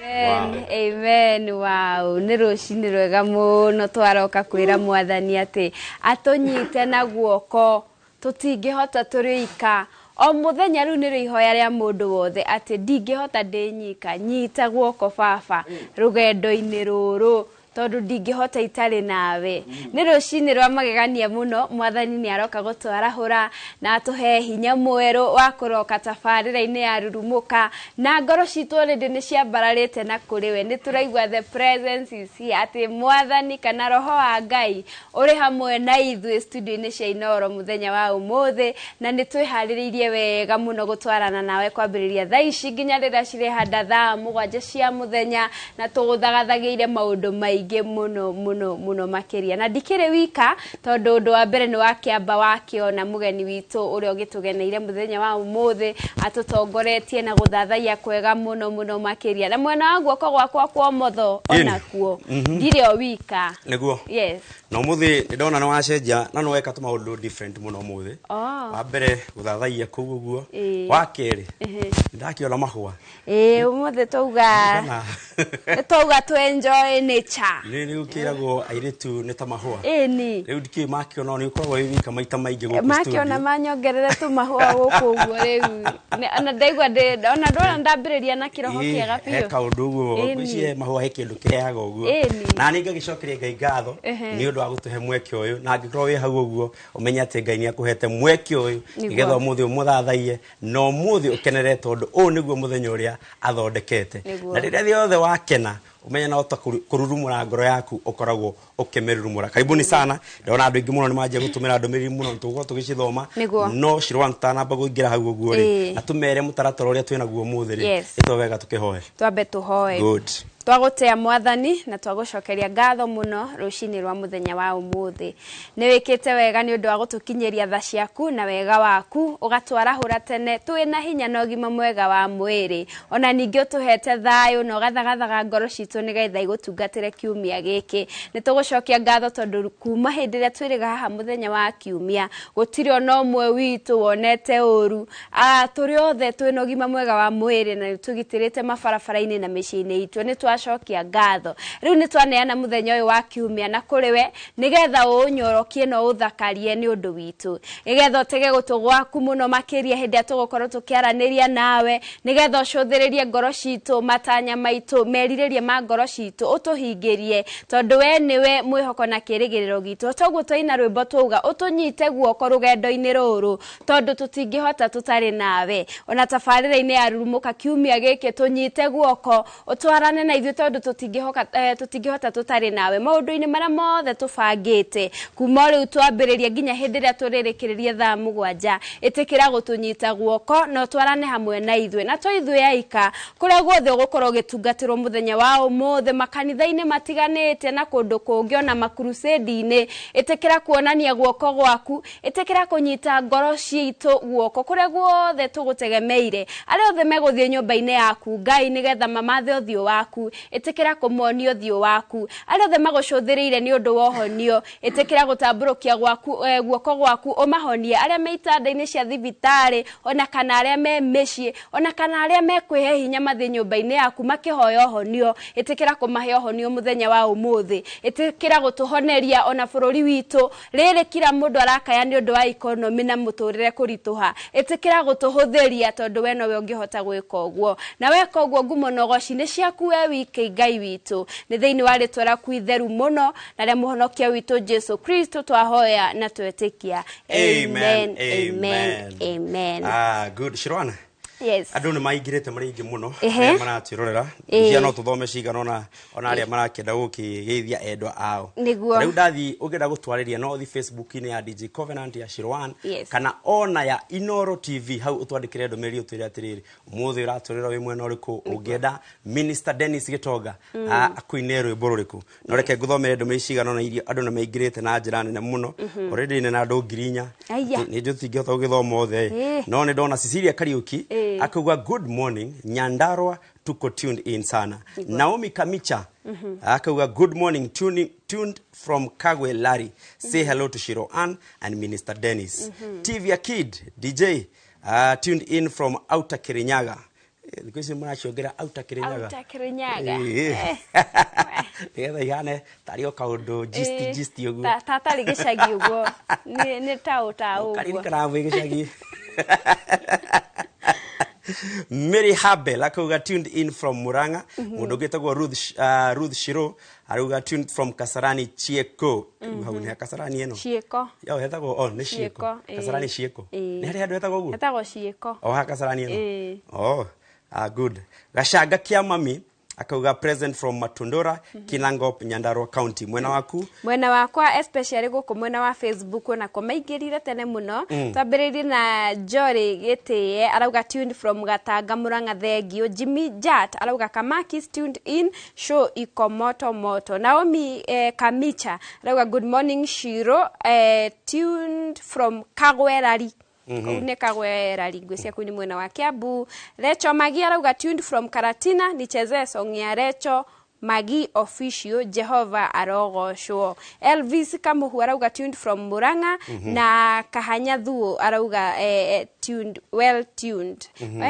Amen, amen. Wow, nĩ rũcinĩ rwega mũno twaroka kwĩra mwathani atĩ atũnyite na guoko, tũtingĩhota tũrĩ ika. O mũthenya rĩu nĩrĩo ihoya rĩa mũndũ wothe atĩ ndingĩhota ndĩ nyika, nyita guoko baba rũgendo-inĩ rũrũ, tondũ ndingĩhota itarĩ nawe. Nĩ rũcinĩ rwa magegania mũno, mwathani nĩ aroka gũtwarahũra na atũhe hinya mwerũ wa kũroka tabarĩra-inĩ ya Rurumũka, na ngoro citũ already nĩ ciambararĩte na kũrĩ we. Nĩ tũraigua the presence is here, atĩ mwathani kana roho wa Ngai ũrĩ hamwe na ithuĩ studio-inĩ cia Inooro mũthenya wa ũmũthĩ, na nĩ twĩharĩrĩirie wega mũno gũtwarana nawe kwambĩrĩria thaa ici nginya rĩrĩa cirehanda thaa 7 cia mũthenya, na tũgũthagathagĩire maũndũ maingĩ mũno mũno mũno makĩria. Na ndikĩrĩ wika, tondũ ũndũ wa mbere nĩ wakĩamba wakĩona mũgeni witũ ũrĩa ũgĩtũgeneire mũthenya wa ũmũthĩ, atũtongoretie na gũthathaiya kwega mũno mũno makĩria. Na mwena wa guoko gwakwa kwa ũmotho onakuo ndirĩ o wika. Nĩguo. Yes. Na ũmũthĩ nĩ ndona nĩ wacenjia na nĩ weka tũmaũndũ different mũno ũmũthĩ. Wa mbere gũthathaiya kũu ũguo, wa kerĩ ndakĩona mahũa. Ĩĩ, ũmũthĩ twauga tũ enjoy nature. Nĩ nĩ gũkĩragwo airĩtu nĩ ta mahũa. Ĩni. Rĩu ndikĩũĩ makĩona nĩ ũkoragwo wĩ wika maita maingĩ gũkũ Makĩona studio. Manyongerere tũmahũa gũkũ ũguo rĩu. Ona ndaigua ona ndona ndambĩrĩria na kĩroho kĩega He biũ. kaũndũ ũguo. Ĩni. Ngwĩciria mahũa he kĩndũ kĩrehaga ũguo. Ĩni. Na nĩ ngagĩcokeria Ngai ngatho nĩ ũndũ wa gũtũhe mweke ũyũ, na angĩkorwo wĩ hau ũguo ũmenye atĩ Ngai nĩ akũhete mweke ũyũ nĩgetha ũmũthĩ ũmũthathaiye na ũmũthĩ ũkenere, tondũ ũyũ nĩguo mũthenya ũrĩa athondekete. Na rĩrĩa rĩothe wakena, ũmenye no ta kũrurumũra ngoro yaku ũkoragwo ũkĩmĩrurumũra. Karibuni sana. Ndona andũ aingĩ mũno nĩ manjia gũtũmĩra ndũmĩrĩri mũno, tũgũkorwo tũgĩcithoma. No Shirwan, tũtanamba kũingĩra hau ũguo rĩ, na tũmere mũtaratara ũrĩa twĩnaguo ũmũthĩ rĩ, ĩtwo wega tũkĩhoe. Twambe tũhoe. Good. Twagũtĩa Mwathani na twagũcokeria ngatho mũno rũcinĩ rwa mũthenya wa ũmũthĩ. Nĩ wĩkĩte wega nĩ ũndũ wa gũtũkinyĩria tha ciaku na wega waku, ũgatwarahũra tene twĩ na hinya na ũgima mwega wa mwĩrĩ. Ona ningĩ ũtũhete thayũ na ũgathagathaga ngoro citũ nĩgetha igũtungatĩre kiumia gĩkĩ. Nĩ tũgũcokia ngatho tondũ kuma hĩndĩ ĩrĩa twĩrĩga haha mũthenya wa kiumia, gũtirĩ ona ũmwe witũ wonete ũru. Tũrĩ othe twĩna ũgima mwega wa mwĩrĩ na nĩ tũgitĩrĩte mabarabara-inĩ na mĩciĩ-inĩ itũ. Nĩ twacokia ngatho. Rĩu nĩ twaneana mũthenya ũyũ wa kiumia na kũrĩ we, nĩgetha ũũnyorokie na ũũthakarie nĩ ũndũ witũ, nĩgetha ũtege gũtũ gwaku mũno makĩria hĩndĩ ĩrĩa tũgũkorwo tũkĩaranĩria nawe, nĩgetha ũcũthĩrĩrie ngoro citũ, matanya maitũ, merirĩria ma ngoro citũ, ũtũhingĩrie, tondũ we nĩwe mwĩhoko na kĩĩrĩgĩrĩro gitũ. Toguo twaina rwĩmbo twauga ũtũnyite guoko rũgendo-inĩ rũrũ, tondũ tũtingĩhota tũtarĩ nawe. Ona tabarĩra-inĩ ya Rurumũka kiumia gĩkĩ, tũnyite guoko, ũtwarane na ithuĩ, tondũ tũtingĩhota tũtarĩ nawe. Maũndũ-inĩ marĩa mothe tũbangĩte kuma o rĩu twambĩrĩria nginya hĩndĩ ĩrĩa tũrĩrĩkĩrĩria thaa 7, ĩtĩkĩra gũtũnyita guoko na ũtwarane hamwe na ithuĩ. Na to ithuĩ aika, kũrĩa guothe ũgũkorwo ũgĩtungatĩrwo mũthenya wa ũmũthĩ, makanitha-inĩ matiganĩte na kũndũ kũngĩ, ona makurusĩndi-inĩ, ĩtĩkĩra kuonania guoko gwaku, ĩtĩkĩra kũnyita ngoro citũ guoko kũrĩa guothe tũgũtegemeire. Arĩa othe megũthiĩ nyũmba-inĩ yaku Ngai nĩgetha mamathe ũthiũ waku, ĩtĩkĩra kũmonia ũthiũ waku. Arĩa othe magũcũthĩrĩire nĩ ũndũ wa ũhonio, ĩtĩkĩra gũtambũrũkia guoko gwaku ũmahonie. Arĩa me itanda-inĩ cia thibitarĩ, ona kana arĩa me mĩciĩ, ona kana arĩa mekwĩhe hinya mathiĩ nyũmba-inĩ yaku makĩhoya ũhonio, ĩtĩkĩra kũmahe ũhonio mũthenya wa ũmũthĩ. Ĩtĩkĩra gũtũhoneria ona bũrũri witũ rĩrĩ kila mũndũ arakaya nĩ ũndũ wa economy na mũtũrĩre kũritũha. Ĩtĩkĩra gũtũhũthĩria, tondũ we nowe ũngĩhota gwĩka ũguo, na weka ũguo ngumo na ũgoci nĩ ciaku we wiki Ngai witũ. Nĩ thĩinĩ wa rĩtwa rĩaku itheru mũno na rĩa mũhonokia witũ Jesu Kristo twahoya na twetĩkia. Amen, amen, amen. Ah, good. Shirwana, Yes. andũ nĩ maingĩrĩte marĩ aingĩ mũno arĩa maratwĩrorera. Cia no tũthome cigana ona arĩa marakĩenda gũkĩgeithia endwa ao. Rĩu ndathi ũngĩenda gũtwarĩria, no ũthi Facebook-inĩ ya DJ Covenant, ya Shirwan, kana ona ya Inoro TV, hau ũtwandĩkĩre ndũmĩrĩri ũtwĩre atĩrĩrĩ, ũmũthĩ ũratwĩrora wĩ mwena ũrĩkũ, ũngĩenda Minister Dennis Gĩtonga akũine rwĩmbo rũrĩkũ. No reke ngũthomere ndũmĩrĩri cigana ona iria andũ nĩ maingĩrĩte na njĩra nene mũno. Already nĩ na andũ 4,000. Nĩ njũĩ tũtingĩhota gũgĩthoma othe, no nĩ ndona Cecilia Kariuki akauga, "Good morning Nyandarua, tuko tuned in sana." Naomi Kamicha akauga, "Good morning, tuned from Kagwe Lari. Say hello to Shiro Ann and Minister Dennis." TV Kid DJ, tuned in from Outer Kirinyaga. Thikũ ici mũraciongera Outer Kirinyaga. Outer Kirinyaga. Nĩgetha ihane tarĩ o kaũndũ gist gist ũguo. Tatarĩ gĩcagi ũguo, nĩ taũ taũ ũguo. Karirikana mwĩ gĩcagi. Mary Habel akauga, "Tuned in from Murang'a." Mũndũ ũngĩ wĩtagwo Ruth Shiro arauga, "Tuned from Kasarani Chieko." Hau nĩ ha Kasarani ĩno? Ciĩko. Yo hetagwo, oh, nĩ Ciĩko. Ciĩko, ĩĩ. Kasarani Ciĩko. Nĩ harĩ handũ hetagwo ũguo? Hetagwo Ciĩko. O ha Kasarani ĩno? Ĩĩ. Oh, ah, good. Gacanga kia mami akauga, "Present from Matundura, Kinangop, Nyandarua County." Mwena waku? Mwena wakwa, especially gũkũ mwena wa Facebook, onako maingĩrire tene mũno. Twambĩrĩirie na Jory Gĩtĩe, arauga, "Tuned from Gatanga, Murang'a, thengio." Jimmy Jat arauga, "Kamakis tuned in, show iko moto moto." Naomi Kamicha arauga, "Good morning Shiro, tuned from Kagwerari." Kũu nĩ Kagwerari, ngwĩciria kũu nĩ mwena wa Kiambu. Recho Magi arauga, "Tuned from Karatina, nichezee song ya Recho Magi Official Jehova arogocwo. Elvis Kamuhu arauga tuned from Murang'a. Na Kahanya Thuo arauga tuned, well tuned.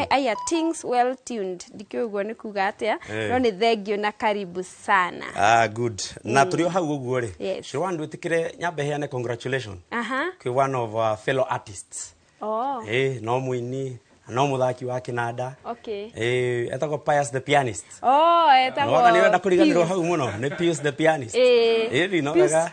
Aya things well tuned, ndikĩũĩ ũguo nĩ kuga atĩa. No nĩ thengio na karibu sana. Ah, good. Na tũrĩ o hau ũguo rĩ, Shirwan, ndwĩtĩkĩre nyambe heane congratulation kwĩ one of our fellow artists. No mũini, no mũthaki wa kĩnanda. Etagwo Pius the Pianist. Oh, etagwo Nona nĩ wenda kũriganĩrwo Pius. hau mũno nĩ Pius the Pianist. Ĩni no Pius. wega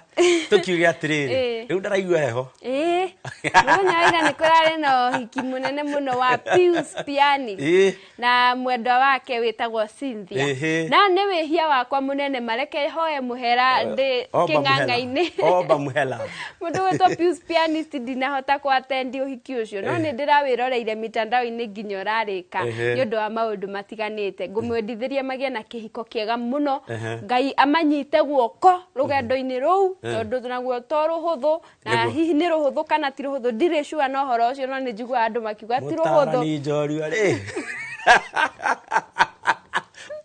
tũkiuge atĩrĩrĩ, rĩu ndaraigua heho. Mũthenya wa ira nĩ kũrarĩ na ũhiki mũnene mũno wa Pius Pianist na mwendwa wake wĩtagwo Cynthia. Na nĩ wĩhia wakwa mũnene, mareke hoe mũhera ndĩ Omba mũhela. kĩng'ang'a-inĩ. Omba mũhela. Mũndũ gwĩtwo Pius Pianist, ndinahota kũatendi ũhiki ũcio, no nĩ ndĩrawĩroreire mitandao-inĩ nginya ũrarĩka nĩ ũndũ wa maũndũ matiganĩte. Ngũmwendithĩria magĩe na kĩhiko kĩega mũno. Ngai amanyite guoko rũgendo-inĩ rũu, tondũ naguo to rũhũthũ na hihi nĩ rũhũthũ kana ti rũhũthũ, ndirĩ sure na ũhoro ũcio, no nĩ njiguaga andũ makiuga ti rũhũthũ. Mũtarani njorua rĩ,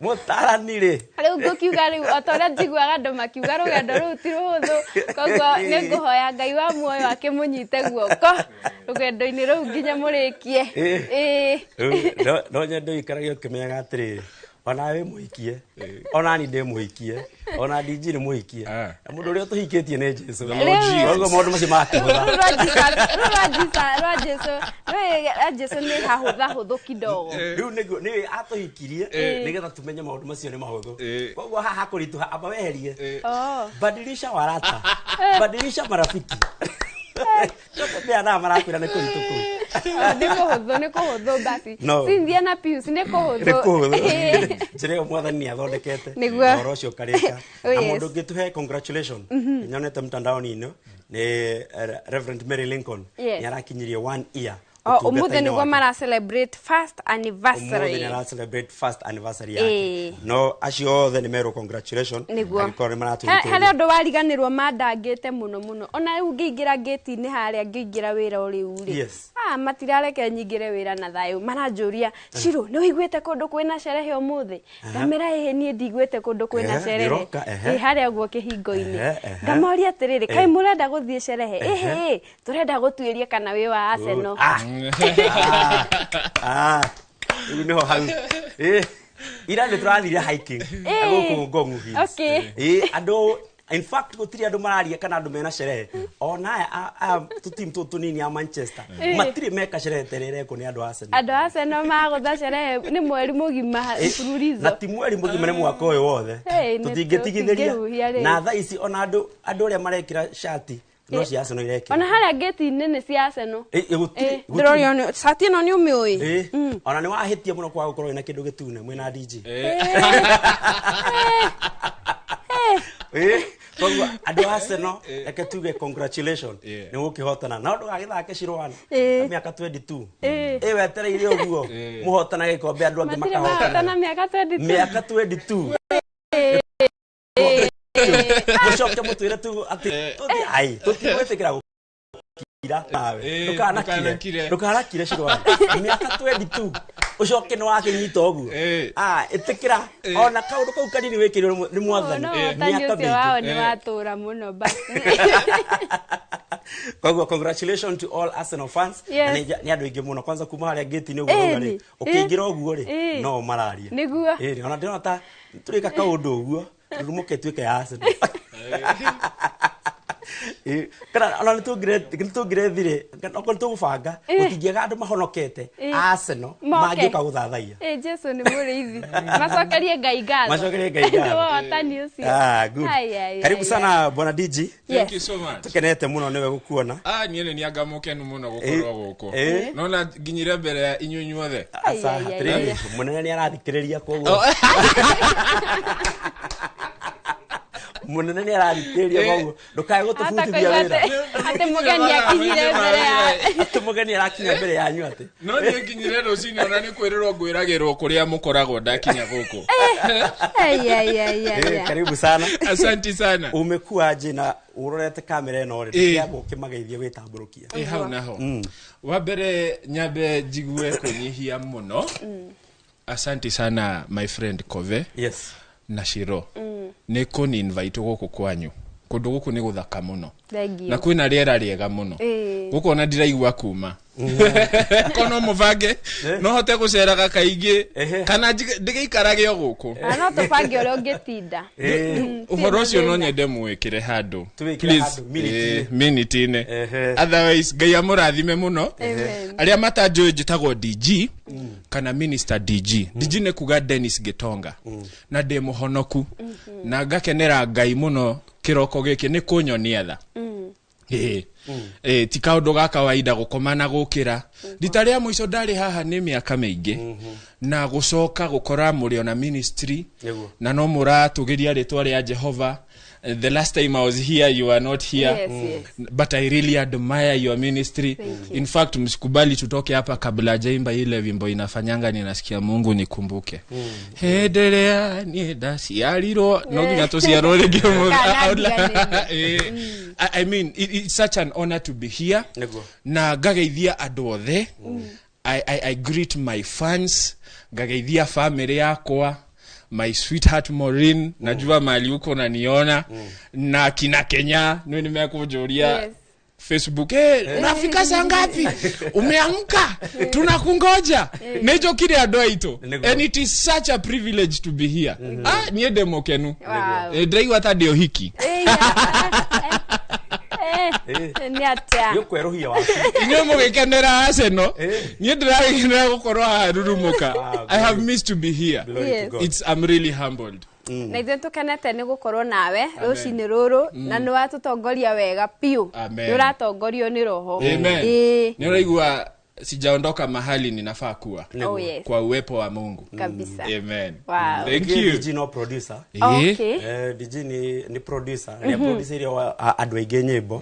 mũtarani rĩ. Rĩu ngũkiuga rĩu o ta ũrĩa njiguaga andũ makiuga rũgendo rũu ti rũhũthũ, koguo nĩ ngũhoya Ngai wa muoyo akĩmũnyite guoko rũgendo-inĩ rũu nginya mũrĩkie. Rĩu, no nyende ũikarage ũkĩmenyaga atĩrĩrĩ, ona wĩ mũhikie, ona ni ndĩ mũhikie, ona DJ nĩ mũhikie, na mũndũ ũrĩa ũtũhikĩtie nĩ Jesu. Koguo maũndũ macio makĩhũtha. Rũu rwa Jesu, rwa Jesu nĩ hahũthahũthũ kidogo. Rĩu nĩguo nĩ atũhikirie nĩgetha tũmenye maũndũ macio nĩ mahũthũ. Koguo haha kũritũha, amba weherie. Badilisha warata, badilisha marafiki. Tembea na marakwĩra nĩ kũritũ kũu. Nĩ kũhũthũ, nĩ kũhũthũ basi. No. Cynthia na Pius nĩ kũhũthũ. Nĩ kũhũthũ. Njĩra ĩyo mwathani nĩ athondekete. Nĩguo. Ũhoro ũcio ũkarĩka. Oh, Na yes. mũndũ ũngĩ tũhe congratulation, nyonete mtandao-inĩ nĩ Reverend Mary Lincoln. Nĩ arakinyirie one year O ũmũthĩ ũtungata-inĩ nĩguo wake. mara celebrate first anniversary. Ũmũthĩ nĩ ara celebrate first anniversary yake. No acio othe nĩ merwo congratulation. Nĩguo. Angĩkorwo nĩ maratũthikĩrĩria. Harĩ ũndũ wariganĩrwo mandangĩte mũno mũno, ona rĩu ngĩingĩra ngĩti-inĩ harĩa ngĩingĩra wĩra o rĩu rĩ. Ah, matirareke nyingĩre wĩra na thayũ, maranjũria, "Shiro, nĩ ũiguĩte kũndũ kwĩna sherehe ũmũthĩ?" Ngamĩra, "Ĩhĩ, niĩ ndiguĩte kũndũ kwĩna sherehe." Nĩũroka, ehe. Ĩ, harĩa ũguo kĩhingo-inĩ. Ehe, ehe. Ngamoria atĩrĩrĩ, kaĩ mũrenda gũthiĩ sherehe? "Ĩhĩ, tũrenda gũtuĩria kana wĩ wa Arsenal." Ah. Ah, rĩu nĩho hau. Ira nĩ tũrathire hiking gũkũ Ngong'u Hills. Andũ, in fact, gũtirĩ andũ mararia kana andũ mena sherehe, ona aya tũtimu tũtũ tũnini a Manchester matirĩ meka sherehe ta ĩrĩa ĩrekwo nĩ andũ a Arsenal. Andũ a Arsenal magũtha sherehe nĩ mweri mũgima mfululizo. Na ti mweri mũgima, nĩ mwaka ũyũ wothe. Hey, nĩ Tũtingĩtigithĩria. tũtingĩhuhia rĩu. Na thaa ici ona andũ arĩa marekĩra cati no cia Arsenal irekĩra. Ona harĩa ngĩti-inĩ nĩ cia Arsenal. Gũtirĩ. Ndĩrorio nĩ cati ĩno nĩ ũmĩũĩ. Ona nĩ wahĩtia mũno kwaga gũkorwo wĩna kĩndũ gĩtune mwĩna DJ. Koguo andũ a Arsenal, reke tuge congratulation nĩ gũkĩhotana, no ndũgagĩthake Shirwana mĩaka 22 ĩ wetereire ũguo mũhotana gĩkombe andũ angĩ Matirĩ makahotana. mahotana mĩaka 22. Mĩaka 22, mũcoke mũtwĩre tu atĩ ai tũtigwĩtĩkĩra gũkira nawe. Ndũkanakire. Ndũkanakire. Ndũkanakire, Shirwana, mĩaka 22 ũcoke nĩ wakĩnyita ũguo. Ah, ĩtĩkĩra ona kaũndũ kau kanini wĩkĩirwo nĩ mwathani No ũhotani mĩaka ũcio wao mĩingĩ. nĩ watũra mũno basi. Koguo congratulations to all Arsenal fans. Na nĩ andũ aingĩ mũno, kwanza kuma harĩa gate-inĩ ũguo rauga rĩ, ũkĩingĩra ũguo rĩ, no mararia. Ona ndĩrona ta tũrĩka kaũndũ ũguo rurumuke ĩtuĩke ya Arsenal. Kana ona nĩ tũngĩrethire okorwo nĩ tũgũbanga, gũtingĩaga andũ mahonokete Arsenal Moke. mangĩũka gũthathaiya. Jesu nĩ mũrĩithi, macokerie Ngai ngatho. Macokerie Ngai ngatho. Nĩ ũhotani ũcio. Ah, good. Ai, ai, Karibu ai, sana, bwana DJ. Thank you so much. Tukenete muno niwe gukuona. Ah, niĩ nĩ nianga mũkenu mũno gũkorwo gũkũ. Nona nginyire mbere ya inyuĩ inyuothe. Aca, atĩrĩrĩ, mũnene nĩ arathikĩrĩria, koguo mũnene nĩ arathikĩrĩria, koguo ndũkae gũtũbutithia Hata wĩra. Atĩ mũgeni akinyire mbere ya Atĩ mũgeni arakinya mbere yanyu atĩ. No niĩ nginyire rũcinĩ, ona nĩ kwĩrĩrwo ngwĩragĩrwo kũrĩa mũkoragwo ndakinya gũkũ. Ai, ai, ai, ai, ai. Karibu sana. Asante sana. Umekuwa aje na urorete kamera ĩno rĩ? Ndĩamba ũkĩmageithie wĩtambũrũkia. Hau naho wa mbere nyambe njigue kwĩnyihia mũno. Asante sana, my friend Kove. Na Shiro nĩ kũni invite gũkũ kwanyu. Kũndũ gũkũ nĩ gũthaka mũno. Thank you. Na kwĩna rĩera rĩega mũno. Gũkũ ona ndiraigua kuma. Kono mũbange no hote gũceraga kaingĩ kana ndĩgĩikarage o gũkũ. Na no tũbange ũrĩa ũngĩtinda. Ũhoro ũcio no nyende mwĩkĩre handũ. Tũwĩkĩre Please, handũ, minute-inĩ. minute-inĩ. Otherwise Ngai amũrathime mũno. Amen. Arĩa matanjũĩ njĩtagwo DG kana Minister DG. DG nĩ kuga Dennis Gitonga. Na ndĩ mũhonoku. Na ngakenera Ngai mũno kĩroko gĩkĩ nĩ kũnyonia tha. Ti kaũndũ ga kawaida gũkoma na gũkĩra. Rita rĩa mũico ndarĩ haha nĩ mĩaka mĩingĩ. Na gũcoka gũkora mũrĩ ona ministry. Nĩguo. Na no mũratũgĩria rĩtwa rĩa Jehova. The last time I was here, you were not here. Yes, yes. But I really admire your ministry. Thank you. In fact, msikubali tutoke hapa kabla hajaimba ile wimbo inafanyanga ninasikia Mungu nikumbuke. Hendelea ni ndaciarirwo no nginya tuciarwo rĩngĩ ũmũthĩ. Kana Out loud. ndiganĩrio. I mean, it's such an honor to be here. Nĩguo. Na ngageithia andũ othe. I greet my fans, ngageithia family yakwa, my sweetheart Maureen, najua mahali uko unaniona, na kina Kenya, nĩ nimekũnjũria Yes. Facebook, hey, unafika saa ngapi? Umeamka? Tunakungoja. Nĩnjũkire andũ aitũ. Nĩguo. And it is such a privilege to be here. Ah, niĩ ndĩ mũkenu. Wow. Ndĩraigua ta ndĩ ũhiki. Nĩ atĩa? Nĩ ũkwerũhia waku. Inyuĩ mũgĩkenera Arsenal, niĩ ndĩragĩkenera gũkorwo haha rurumũka. I have missed to be here. Glory to Yes. God. I'm really humbled. Na ithuĩ tũkenete nĩ gũkorwo nawe rũcinĩ rũrũ na nĩ watũtongoria wega biũ. Amen. Nĩ ũratongorio nĩ roho. Amen. Ĩĩ. Nĩ ũraigua sijaondoka mahali ninafaa kuwa. Oh, yes. Kwa uwepo wa Mungu. Kabisa. Amen. Wow. Thank Ndiye you. DG no producer. Okay. DG ni producer. Nĩ producer iria andũ aingĩ nyĩmbo.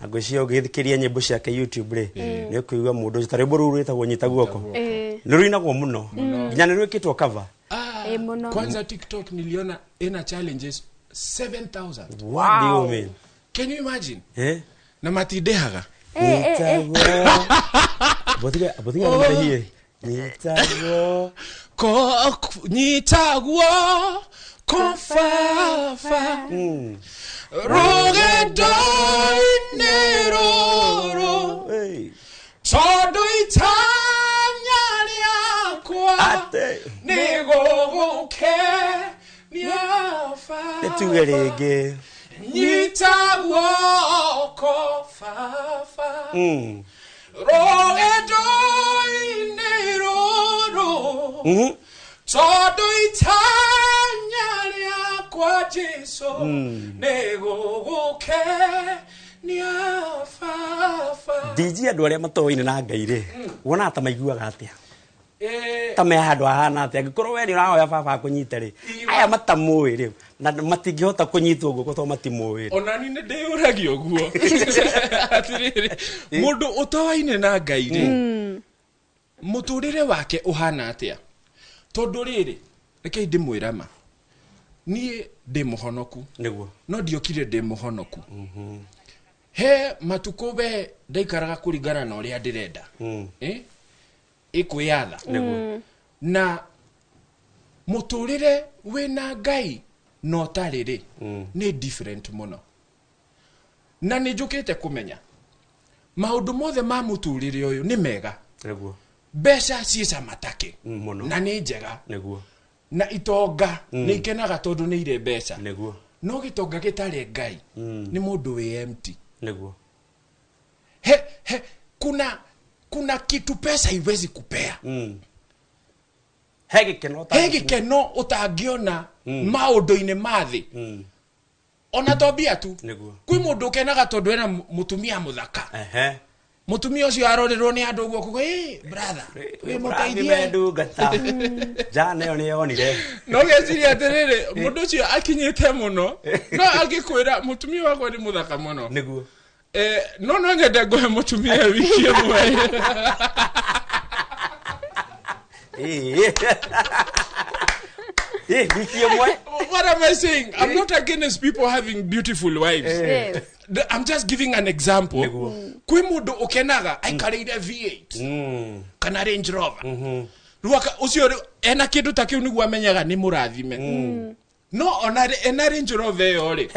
Na ngwĩciria ũngĩthikĩrĩria nyĩmbo ciake YouTube rĩ, nĩ ũkũigua mũndũ ũcio. Ta rwĩmbo rũu rwĩtagwo Nyita Guoko. Nĩ rũinagwo mũno. Nginya nĩ rwĩkĩtwo cover. Mũno. Kwanza TikTok niliona ina challenges 7,000. What do you mean? Can you imagine? Na matindehaga. Nyita guoko. Botiga nĩ marĩhie. Nyita guoko. Nyita guoko baba. Rũgendo-inĩ rũrũ. Tondũ itanya rĩakwa nĩ gũgũkenia baba. Nĩ tuge rĩngĩ. Nyita guoko baba. Rũgendo-inĩ rũrũ. Tondũ itanya rĩakwa Jesũ nĩ gũgũkenia baba. DG andũ arĩa matoaine na Ngai rĩ, wonaga ta maiguaga atĩa? Ta me handũ hahana atĩa? Angĩkorwo we nĩ ũrahoya baba akũnyite rĩ, aya matamũĩ rĩ, na matingĩhota kũnyitwo guoko tondũ matimũĩ. Ona niĩ nĩ ndĩyũragia ũguo. Atĩrĩrĩ, mũndũ ũtoaine na Ngai rĩ, mũtũrĩre wake ũhana atĩa? Tondũ rĩrĩ, rekei ndĩmwĩre ma, niĩ ndĩ mũhonoku. Nĩguo. No ndiokire ndĩ mũhonoku. He matukũ we ndaikaraga kũringana na ũrĩa ndĩrenda. Ĩkwĩyatha. Nĩguo. Na mũtũrĩre wĩna Ngai na ũtarĩ rĩ, nĩ different mũno. Na nĩ njũkĩte kũmenya maũndũ mothe ma mũtũrĩre ũyũ nĩ mega. Nĩguo. Mbeca ciĩ cama take. Mũno. Na nĩ njega. Nĩguo. Na itonga nĩ ikenaga tondũ nĩ irĩ mbeca. Nĩguo. No gĩtonga gĩtarĩ Ngai nĩ mũndũ wĩ empty. Nĩguo. He, kuna kitu pesa iwezi kupea. He gĩkeno He gĩkeno ũtangĩona maũndũ-inĩ ma thĩ. Ona to mbia tu. Nĩguo. Kwĩ mũndũ ũkenaga tondũ ena mũtumia mũthaka. Mũtumia ũcio arorerwo nĩ andũ ũguo kuga, "Ĩ, brother, wĩ mũteithie." Ndungata. Jana ĩyo nĩ yonire. No geciria atĩrĩrĩ, mũndũ ũcio akinyĩte mũno, no angĩkwĩra mũtumia wakwa nĩ mũthaka mũno. Nĩguo. No nyende ngũhe mũtumia wiki ĩmwe. Wiki ĩmwe. What am I saying? I'm not against people having beautiful wives. Yes. I'm just giving an example. Kwĩ mũndũ ũkenaga aikarĩire V8 kana Range Rover. Rĩu ũcio rĩu ena kĩndũ ta kĩu nĩguo amenyaga nĩ mũrathime. No ona ena Range Rover ĩyo rĩ,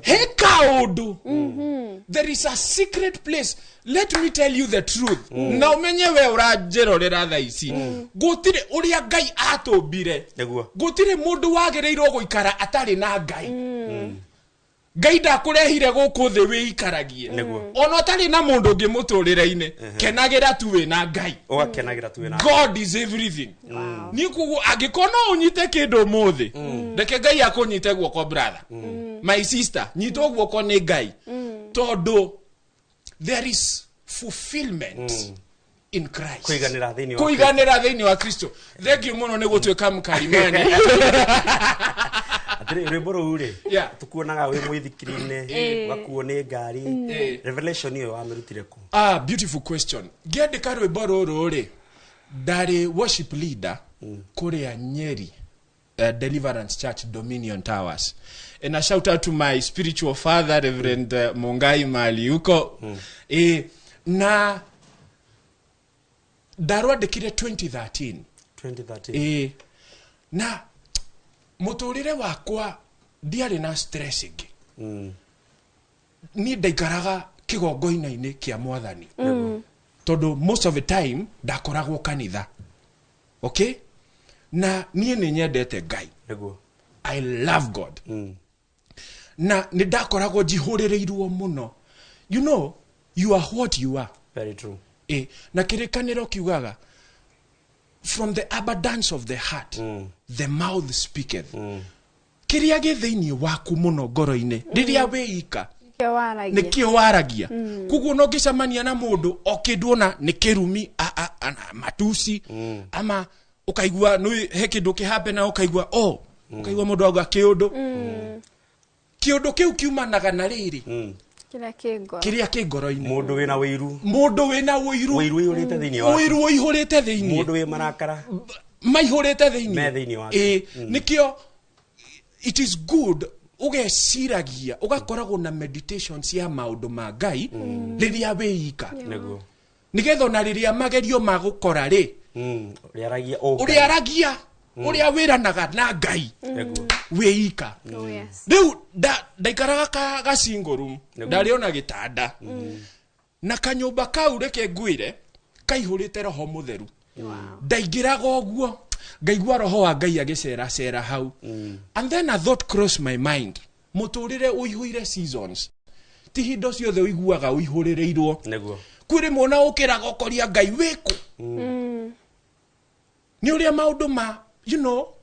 he kaũndũ. There is a secret place. Let me tell you the truth. Na ũmenye we ũranjĩrorera thaa ici, gũtirĩ ũrĩa Ngai atũmbire, gũtirĩ mũndũ wagĩrĩirwo gũikara atarĩ na Ngai. Ngai ndakũrehire gũkũ thĩ wĩikaragie ona ũtarĩ na mũndũ ũngĩ mũtũrĩre-inĩ. Kenagĩra tu wĩna Ngai. Ũgakenagĩra tu wĩna God is everything. Niĩ koguo angĩkorwo no ũnyite kĩndũ ũmũthĩ, reke Ngai akũnyite guoko, brother, my sister, nyitwo guoko nĩ Ngai, tondũ there is fulfillment in Christ. Kũiganĩra thĩinĩ wa Kũiganĩra thĩinĩ wa Kristo. Thank you mũno nĩ gũtuĩka mũkarimani. Atĩrĩ, rwĩmbo rũu rĩ, tukuonaga wĩ mũithikiri-inĩ, ũgakuo nĩ ngari. Revelation ĩyo wamĩrutire kũ? Ah, beautiful question. Ngĩandĩka rwĩmbo rũrũ rĩ, ndarĩ worship leader kũrĩa Nyeri, Deliverance Church, Dominion Towers. And I shout out to my spiritual father, Reverend Mungai Mali huko. Na ndarwandĩkire 2013. 2013. Na mũtũrĩre wakwa ndiarĩ na stress ĩngĩ. Niĩ ndaikaraga kĩgongoina-inĩ kĩa Mwathani, tondũ most of the time ndakoragwo kanitha, okay? Na niĩ nĩ nyendete Ngai. I love God. Na nĩ ndakoragwo njihũrĩrĩirwo mũno. You know you are what you are. Very true. Na kĩrĩkanĩro kiugaga, "From the abundance of the heart the mouth speaketh." Kĩrĩa gĩ thĩinĩ waku mũno ngoro-inĩ rĩrĩa wĩika Nĩkĩo waragia. Nĩkĩo waragia. Koguo no ngĩcemania na mũndũ o kĩndũ ona nĩ kĩrumi, matusi, ama ũkaigua nĩ he kĩndũ kĩhambe na ũkaigua, oh, ũkaigua mũndũ auga kĩũndũ, kĩũndũ kĩu kiumanaga na rĩrĩ Kĩrĩa kĩ ngoro. Kĩrĩa kĩ ngoro-inĩ. Mũndũ wĩna wĩiru. Mũndũ wĩna ũiru. Ũiru ũihũrĩte thĩinĩ wake. Ũiru ũihũrĩte thĩinĩ. Mũndũ wĩ marakara. Maihũrĩte thĩinĩ. Me thĩinĩ wake. Nĩkĩo it is good ũgeciragia, ũgakoragwo na meditation cia maũndũ ma Ngai rĩrĩa wĩika, nĩgetha ona rĩrĩa magerio magũkora rĩ, Ũrĩaragia o Ngai. Ũrĩaragia ũrĩa wĩranaga na Ngai wĩika. Oh, yes. Rĩu ndaikaraga ga single room. Ndarĩ ona gĩtanda na kanyũmba kau, reke ngwĩre, kaihũrĩte Roho Mũtheru. Ndaingĩraga ũguo ngaigua Roho wa Ngai agĩceracera hau. And then a thought crossed my mind: mũtũrĩre ũihũire seasons, ti hindo ciothe ũiguaga ũihũrĩrĩirwo. Kwĩ rĩmwe ona ũkĩraga ũkoria Ngai wĩkũ, nĩ ũrĩa maũndũ ma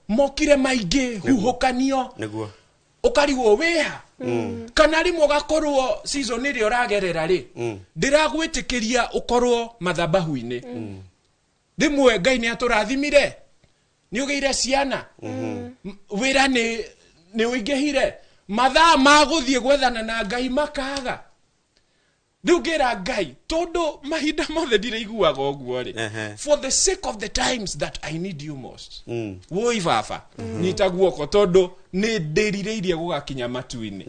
mokire maingĩ, huhũkanio, ũkarigwo wĩha. Kana rĩmwe ũgakorwo season ĩrĩa ũragerera rĩ, ndĩragwĩtĩkĩria ũkorwo mathabahu-inĩ. Rĩmwe Ngai nĩ atũrathimire, nĩ ũgĩire ciana, wĩra nĩ ũingĩhire, mathaa ma gũthiĩ gwethana na Ngai makaga. Rĩu ngĩra Ngai, tondũ mahinda mothe ndiraiguaga ũguo rĩ, for the sake of the times that I need you most, woi baba, nyita guoko, tondũ nĩ ndĩrirĩirie gũgakinya matu-inĩ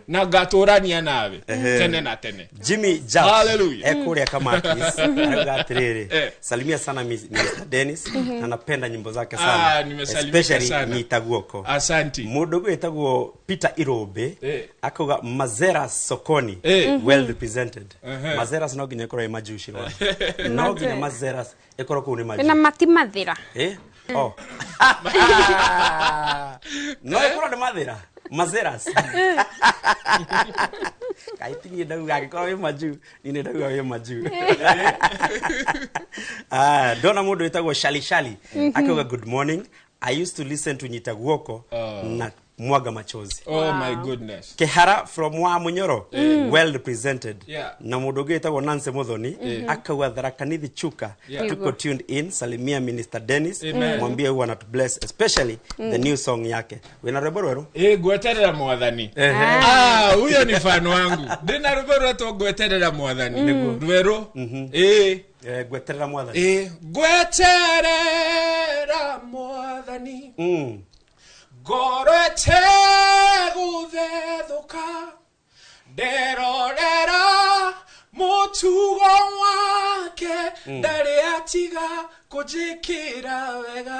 na ngatũrania nawe tene na tene. Jimmy Jack Hallelujah. Kũrĩa Kamakis arauga atĩrĩrĩ, "Salimia sana Mr. Dennis, na napenda nyimbo zake sana." Ah, nimesalimika Especially sana. "Nyita Guoko". Asanti. Mũndũ ũngĩ wĩtagwo Peter Irũmbĩ akauga, "Mazera sokoni well represented." Mazeras no nginya ĩkorwo ĩ majuici, no nginya Mazeras ĩkorwo kũu nĩ Na majuici. matimathĩra. Oh. No ĩkorwo nĩ mathĩra Mazeras. Kaĩ ti niĩ ndauga, angĩkorwo wĩ majuu, niĩ nĩ ndauga wĩ majuu. Ah, ndona mũndũ wĩtagwo Shali Shali akauga, "Good morning, I used to listen to Nyita Guoko na mwaga machozi." Oh my goodness. Kehara from wa Munyoro, well represented. Na mũndũ ũngĩ wĩtagwo Nancy Muthoni akauga, "Tharaka Nithi Chuka, tuko tuned in. Salimia Minister Dennis." Amen. Mwambie huwa anatu bless, especially the new song yake. Wĩna rwĩmbo rwerũ? Ngweterera Mwathani. Ah, huyo ni fan wangu. Ndina rwĩmbo rwetwo "Ngweterera Mwathani", rwerũ. Ngweterera Mwathani. Ngweterera Mwathani, ngoro ĩtegũthethũka, nderorera mũtugo wake, ndarĩ. Ndũkanatiga kũnjĩkĩra wega.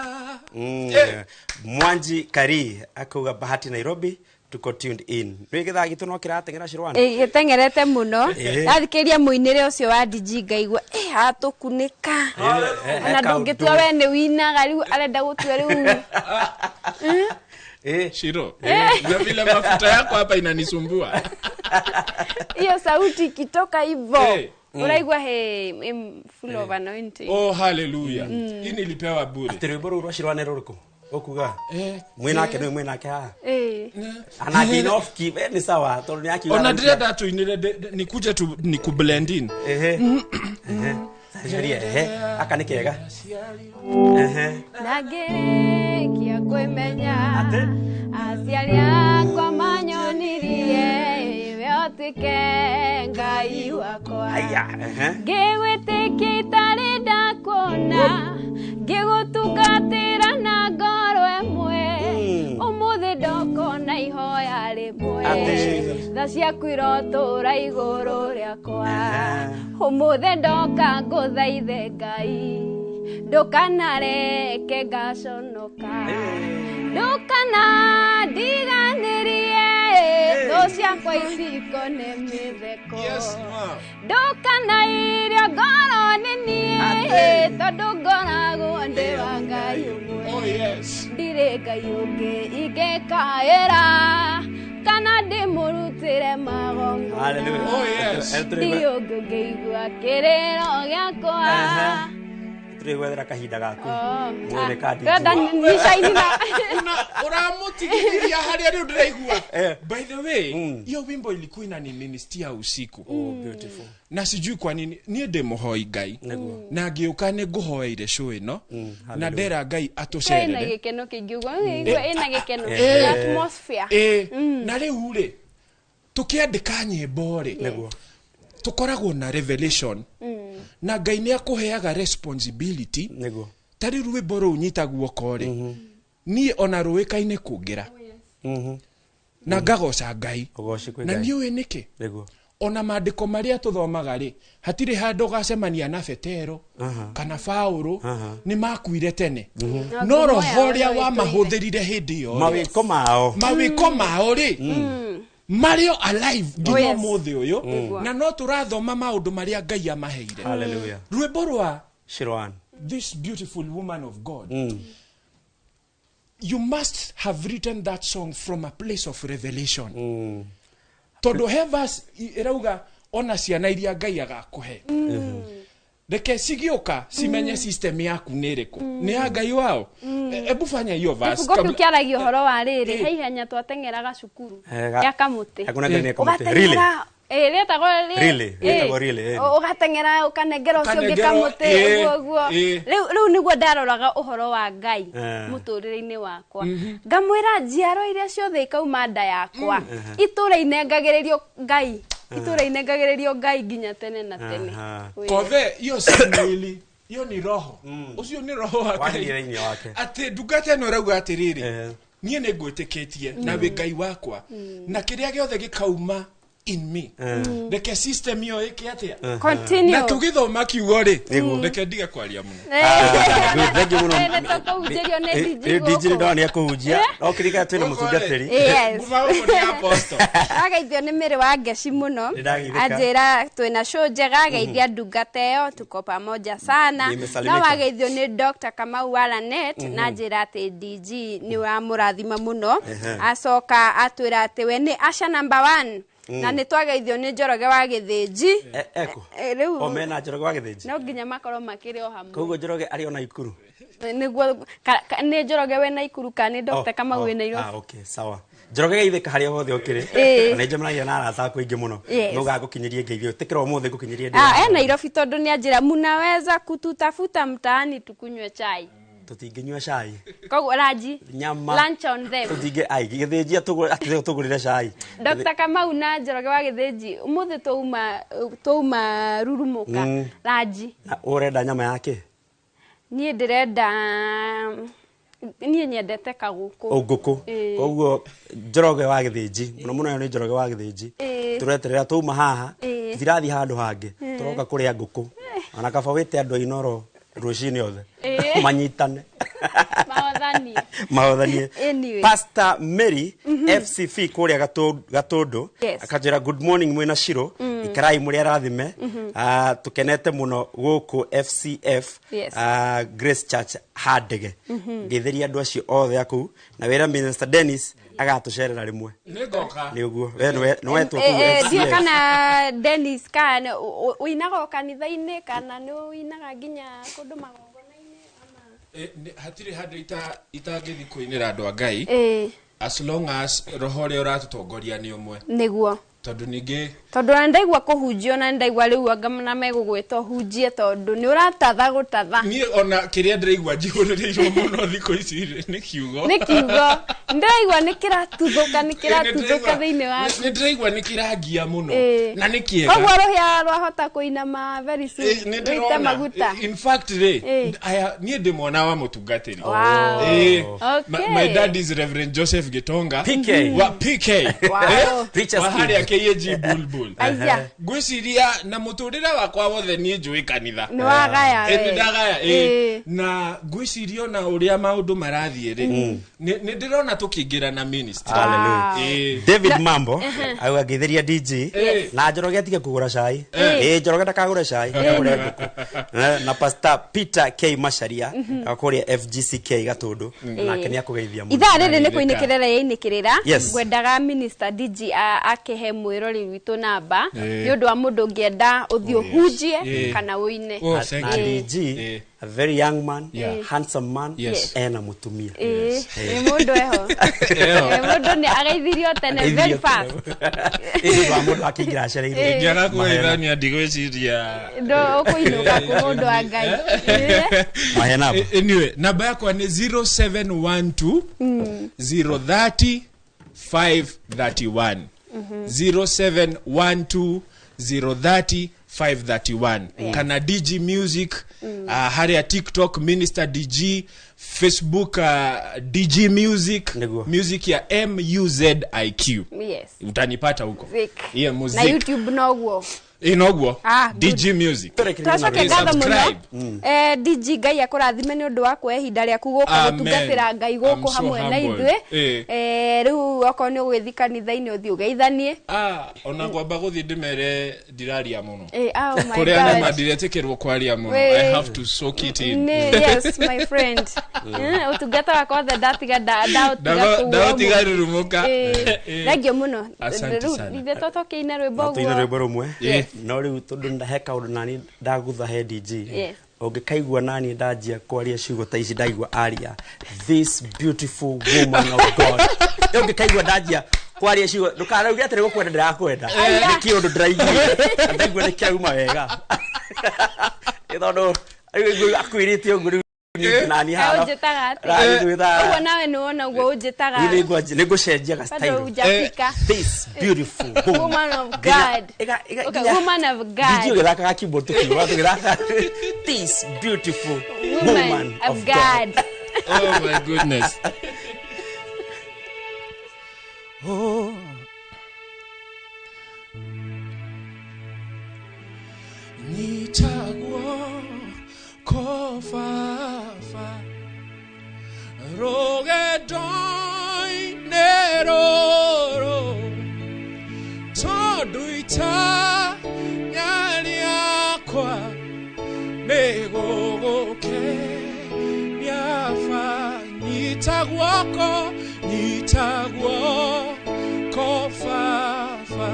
Mwanji Kari akauga Bahati Nairobi tuko tuned in. Nĩ gĩthaa gitũ no kĩrateng'era Shirwana. Gĩteng'erete mũno. Ndathikĩrĩria mũinĩre ũcio wa DJ ngaigua atũkunĩka. Ona ndũngĩtua we nĩ winaga rĩu arenda gũtua rĩu. Shiro, na vile mafuta yako hapa inanisumbua. Hiyo sauti ikitoka hivyo. Uraigua he I'm full of anointing. Oh hallelujah. Hii nilipewa bure. Atĩ rwĩmbo rũu rwa Shirwana rũrĩkũ? Ũkuga mwĩnake nĩ mwĩnake haha. Anake off key ni sawa tondũ nĩ akiuga. Ona ndĩrenda tũinĩre nikuje tu nikublend in. Caria aka nĩ kega. Na ngĩrĩkia kwĩmenya aciari akwa manyonirie we ũtuĩke Ngai wakwa. Ngĩgwĩtĩkia itarĩ ndakuona, ngĩgũtungatĩra na ngoro ĩmwe, ũmũthĩ ndokona ihoya rĩmwe, tha ciaku irotũra igũrũ rĩakwa, ũmũthĩ ndoka ngũthaithe Ngai, ndũkanareke ngaconoka, ndũkanandiganĩrie thũ ciakwa icikone mĩtheko, ndũkanairio ngoro nĩ niĩ tondũ ngoragwo ndĩ wa Ngai ũmwe, ndirĩ Ngai ũngĩ ingĩkaĩra kana ndĩmũrutĩre magongona, ndirĩ ũngĩ ũngĩigua kĩrĩro gĩakwa. Tũrĩgwethera kahinda gaku. Mwene kandi. Uramutigithia harĩa rĩu ndĩraigua. By the way, hiyo wimbo ilikuwa inaniministia usiku. Oh beautiful. Na sijui kwa nini niĩ ndĩ mũhoi Ngai. Na ngĩũka nĩ ngũhoeire show ĩno na ndera Ngai atũcerere. Ĩna gĩkeno kĩingĩ ũguo, ĩna gĩkeno. Atmosphere. Na rĩu rĩ tũkĩandĩka nyĩmbo rĩ tũkoragwo na revelation. Na Ngai nĩ akũheaga responsibility. Nĩguo. Ta rĩu rwĩmbo rũu nyita guoko rĩ, niĩ ona rũĩkaine kũngĩra. Na ngagoca Ngai. Na nĩũĩ nĩkĩ? Nĩguo. Ona maandĩko marĩa tũthomaga rĩ, hatirĩ handũ ũgacemania na Petero kana Paũlũ, nĩ makuire tene. No roho ũrĩa wamahũthĩrire hĩndĩ ĩyo rĩ, mawĩko mao rĩ, mario alive nginya ũmũthĩ ũyũ, na no tũrathoma maũndũ marĩa Ngai amaheire. Hallelujah. Rwĩmbo rwa Shirwan, this beautiful woman of God, you must have written that song from a place of revelation. Tondũ he verse ĩrauga ona ciana iria Ngai agakũhe, reke cigĩũka cimenye system yaku nĩ ĩrĩkũ, nĩ ya Ngai wao. Ebu fanya hiyo verse. Gĩbungo kĩu kĩaragia ũhoro wa rĩrĩ, he ihenya twateng'eraga cukuru gĩa kamũtĩ. Ũgateng'era ũgateng'era ũkanengera ũcio ũngĩ kamũtĩ ũguo ũguo. Rĩu nĩguo ndaroraga ũhoro wa Ngai mũtũrĩre-inĩ wakwa, ngamwĩra njiaro iria ciothe ikauma nda yakwa itũra inengagĩrĩrio Ngai, itũra inengagĩrĩrio Ngai nginya tene na tene. Kothe hiyo si mwili, hiyo ni roho. Ũcio nĩ roho wa Ngai. Atĩ ndungata ĩno ĩrauga atĩrĩrĩ, niĩ nĩ ngwĩtĩkĩtie na wĩ Ngai wakwa, na kĩrĩa gĩothe gĩkauma in me, reke system ĩyo ĩke atĩa? Continue. Na tũgĩthoma kiugo rĩ, reke ndige kwaria mũno. Thank you mũno. Nĩ tũkũhunjĩrio nĩ DJ gũkũ. DJ ndona nĩ akũhunjia. No kĩrika twĩna mũtungatĩri. Kuma gũkũ nĩ apostle. Ageithio nĩ Mĩrĩ wa Ngeci mũno. Anjĩra twĩna show njega, ageithia ndungata ĩyo, tuko pamoja sana. No ageithio nĩ Dr. Kamau wa Lanet, na njĩra atĩ DG nĩ ũramũrathima mũno. Acoka atwĩra atĩ we nĩ Asha number 1. Na nĩ twageithio nĩ Njoroge wa Gĩthĩnji. Eko. O mena Njoroge wa Gĩthĩnji. No nginya makorwo makĩrĩ o hamwe. Koguo Njoroge arĩ o Naikuru. Nĩguo nĩ Njoroge we Naikuru kana nĩ Dr. Kamau wĩ Nairobi. Okay, sawa. Njoroge geithĩka harĩa hothe ũkĩrĩ. Na njemanagia na arata akwa aingĩ mũno. No gagũkinyĩrie ngeithio. Tĩkĩra ũmũthĩ ngũkinyĩrie ndĩ. Nairobi tondũ nĩ anjĩra munaweza kututafuta mtaani tukunywe chai. Tũtingĩnyua cai. Koguo ranji, nyama, lunch on them. Tũtingĩ ai Gĩthĩnji tũgũrĩre cai. Dr. Kamau na Njoroge wa Gĩthĩnji ũmũthĩ twauma rurumũka ranji. Na ũrenda nyama yake? Niĩ ndĩrenda, niĩ nyendete kagũkũ. Ngũkũ. Koguo Njoroge wa Gĩthĩnji, mũno mũno nĩ Njoroge wa Gĩthĩnji. Tũreterera twauma haha, tũtirathiĩ handũ hangĩ, tũroka kũrĩa ngũkũ. Ona kaba wĩte andũ a Inoro Rũcinĩ othe manyitane. Mahothanie. Mahothanie. Anyway. Pastor Mary FCF kũrĩa Gatũndũ Yes. akanjĩra good morning mwĩna Shiro, ikarai mũrĩ arathime. Ah, tũkenete mũno gũkũ FCF ah, Grace Church Handege. Ngeithĩria andũ acio othe akũu na wĩra Minister Dennis agatũcerera rĩmwe. Nĩngoka. Nĩ ũguo we nĩwetwo kũu Ndiũ FCF. Kana Dennis, kana ũinaga o kanitha-inĩ kana nĩ ũinaga nginya kũndũ magongona-inĩ? Hatirĩ handũ itangĩthiĩ kũinĩra andũ a Ngai as long as roho ũrĩa ũratũtongoria nĩ ũmwe. Tondũ ningĩ Tondũ ona ndaigua kũhunjio na ndaigua rĩu anga na megũgwĩta ũhunjie tondũ nĩ ũratatha gũtatha. Niĩ ona kĩrĩa ndĩraigua njihũrĩrĩirwo mũno thikũ ici rĩ, nĩ kiugo. Nĩ kiugo ndĩraigua nĩ kĩratuthũka, nĩ kĩratuthũka thĩinĩ waku. Nĩ ndĩraigua nĩ kĩrangia mũno na nĩ kĩega. Koguo rũhĩa rwahota kũinama very soon. Nĩ Rũite ndĩrona. maguta. In fact rĩ, aya, niĩ ndĩ mwana wa mũtungatĩri. My dad is Reverend Joseph Gitonga. PK. Wa PK. Preacher's Wa kid. harĩa KAG Bulbul. Aya. Ngwĩciria na mũtũrĩre wakwa wothe niĩ njũĩ kanitha. Nĩ wagaya we. Nĩ ndagaya. Na ngwĩciria ona ũrĩa maũndũ marathiĩ rĩ, nĩ ndĩrona tũkĩingĩra na ministry. Hallelujah. David Mambo auga ngĩthĩria DJ na Njoroge atige kũgũra cai. Njoroge ndakagũre cai, agũre ngũkũ. Na Pastor Peter K Macharia kũrĩa FGCK Gatũndũ nake nĩ akũgeithia mũno. Ithaa rĩrĩ nĩ kũinĩkĩrĩra yainĩkĩrĩra. Yes. Ngwendaga Minister DG akĩhe mwĩrori witũ namba nĩ ũndũ wa mũndũ ũngĩenda ũthiĩ ũhunjie kana ũine. Oh, thank Na you. DG, a very young man, handsome man, Yes. ena mũtumia. Nĩ mũndũ eho. Mũndũ nĩ ageithirio tene very fast. Ĩ wa mũndũ akĩingĩra acereirwo. Ingĩaga kũgeithania ndigwĩciria Ndo ũkũinũka kũ mũndũ wa Ngai. Mahe namba. Anyway, namba yakwa nĩ 0712 030 531. 0712 030 531. Kana DG Music, harĩa TikTok Minister DG, Facebook DG Music. Nĩguo. Music ya MUZIQ. Utanipata huko. Zik. Yeah, Na music. YouTube noguo. Inoguo. Ah, good. DG Music. Twacoke ngatho mũno. Subscribe. DG, Ngai akũrathime nĩ ũndũ wa kuoya ihinda rĩaku gũka Amen. gũtungatĩra Ngai gũkũ I'm so hamwe na humbled. ithuĩ. Rĩu okorwo nĩ ũgũgĩthiĩ kanitha-inĩ ũthiĩ ũgeithanie. Ah, ona ngwamba gũthiĩ ndĩmere ndiraria mũno. Oh my Kũrĩa God. nĩma ndiretĩkĩrwo kwaria mũno. I have to soak it in. Yes, my friend. Ũtungata wakwa wothe ndatiga ndaũtiga kũu Ndaũtiga ũmũthĩ. rurumũka. Thengiũ mũno. Asante Rĩu sana. ithuĩ tũtũkĩine rwĩmbo No tũine ũguo. rwĩmbo rũmwe. No rĩu tondũ he kaũndũ nani ndagutha he DJ. Ũngĩkaigua nani ndanjia kwaria ciugo ta ici ndaigua aria this beautiful woman of God. Ũngĩkaigua ndanjia kwaria ciugo ndũkanauge atĩ nĩ gũkwenda ndĩrakwenda. Nĩ kĩũndũ ndĩraiguire. Ndaigua nĩ kĩrauma wega. Nĩ tondũ rĩu akwĩrĩte ũguo rĩu niĩ nani haha. Ũnjĩtaga atĩa? Rangwĩta- Ũguo nawe nĩ wona ũguo ũnjĩtaga. Niĩ nĩ ngũcenjia ga Bado style. hujafika. This beautiful woman. Woman of God. Okay, woman of God. DJ ũgĩthakaga keyboard tũkiuga tũgĩthaka this beautiful Woman of God. Oh my goodness. Oh. Nitagwo kofafa rũgendo-inĩ rũrũ tondũ itanya rĩakwa nĩ gũgũkenia ba. Nyita guoko, nyita guoko baba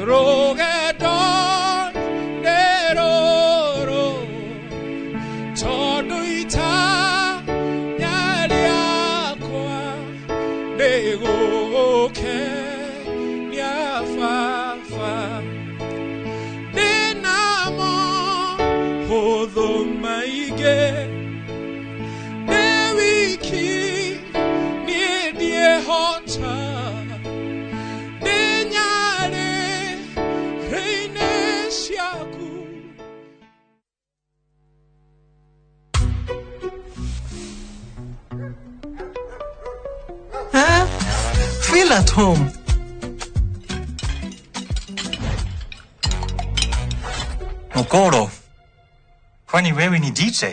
rũgendo-inĩ rũrũ tondũ itanya rĩakwa nĩ gũgũkenia baba. Ndĩnamo hũthũ maingĩ ndĩ wiki niĩ ndiĩhota ndĩ nyarĩrĩ-inĩ ciaku. Huh? Feel at home. Okoro. Kwani wewe ni DJ?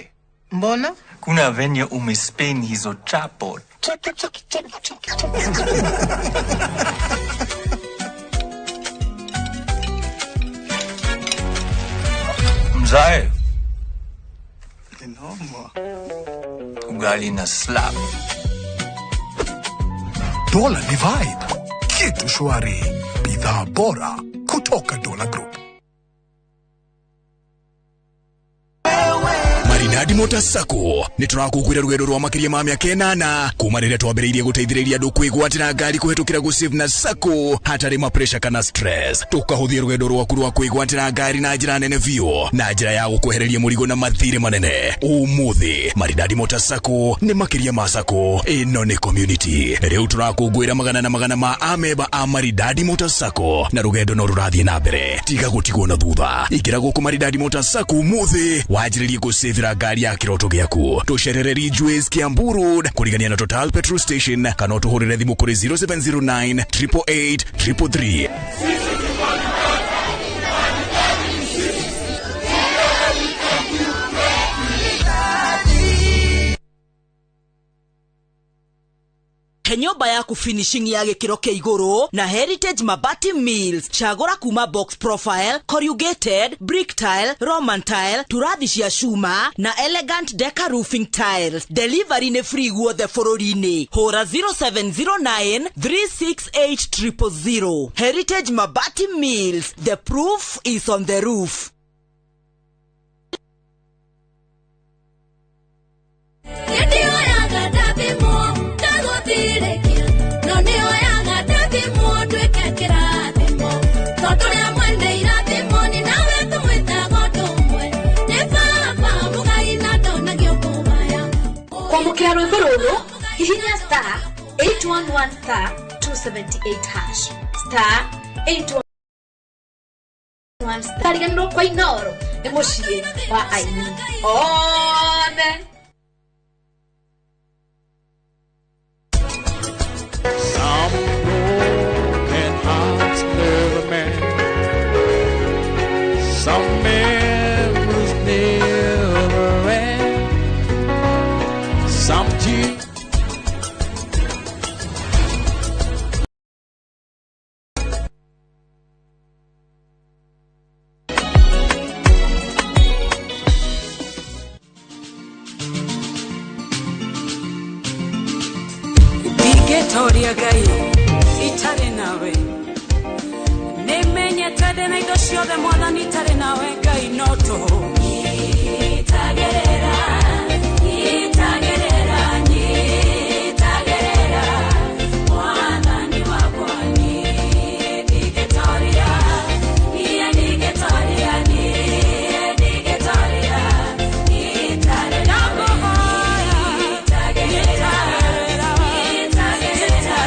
Mbona? Kuna venye umespin hizo chapo. Mzae. Noma. Ugali na slap. Dola ni vibe. Kitu shwari. Bidhaa bora kutoka Dola Group. Maridadi Motors Sacco nĩ tũrakũngũĩra rũgendo rwa makĩria ma mĩaka 8 kuma rĩrĩa twambĩrĩirie gũteithĩrĩria andũ kwĩgwatĩra ngari kũhetũkĩra gũsave na Sacco hatarĩ ma pressure kana stress. Tũkahũthia rũgendo rwaku rwa kwĩgwatĩra ngari na njĩra nene biũ na njĩra ya gũkwehereria mũrigo na mathirĩ manene. Ũmũthĩ Maridadi Motors Sacco nĩ makĩria ma Sacco, ĩno nĩ community. Rĩu tũrakũngũĩra magana na magana ma amemba a Maridadi Motors Sacco na rũgendo no rũrathiĩ na mbere. Tiga gũtigwo na thutha, ingĩra gũkũ Maridadi Motors Sacco ũmũthĩ wanjĩrĩrie gũsavĩra ngari ya kĩroto gĩaku. Tũcerere Ridgeways Kiambu Road kũrigania na Total Petrol Station kana ũtũhũrĩre thimũ kũrĩ 0709 888 333. He nyũmba yaku finishing ya gĩkĩro kĩa igũrũ na Heritage Mabati Mills. Cagũra kuma box profile, corrugated, brick tile, Roman tile, turathi cia cuma na elegant deca roofing tiles. Delivery nĩ free guothe bũrũri-inĩ. Hũra 0709 368 000. Heritage Mabati Mills, the proof is on the roof. Kwamũkĩra rwĩmbo rũrũ hihinya star 811 star 278 hash star 811 star. Riganĩrwo kwa Inooro nĩ mũciĩ wa aini othe. Some broken hearts never mend, some memories never end, some tears. Ndingĩtoria Ngai itarĩ nawe, nĩmenyete ndĩ na indo ciothe Mwathani itarĩ nawe Ngai no tũhũ. Nyitagĩrĩra, nyitagĩrĩra, nyitagĩrĩra Mwathani wakwa niĩ ndingĩtoria, niĩ ndingĩtoria, niĩ ndingĩtoria itarĩ nawe. Nyitagĩrĩra, nyitagĩrĩra,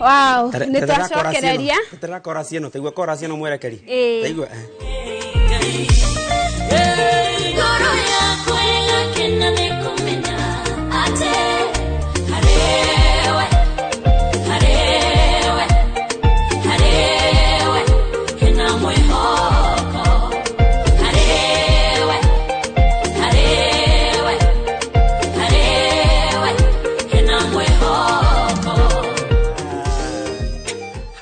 Wow, nĩ twacokereria. Tetera chorus ĩno, taigua chorus ĩno mwerekeri. Taigua. Ngoro yakwa ĩgakena nĩ kũmenya atĩ harĩwe, harĩwe, harĩwe hena mwĩhoko. Harĩwe, harĩwe, harĩwe hena mwĩhoko.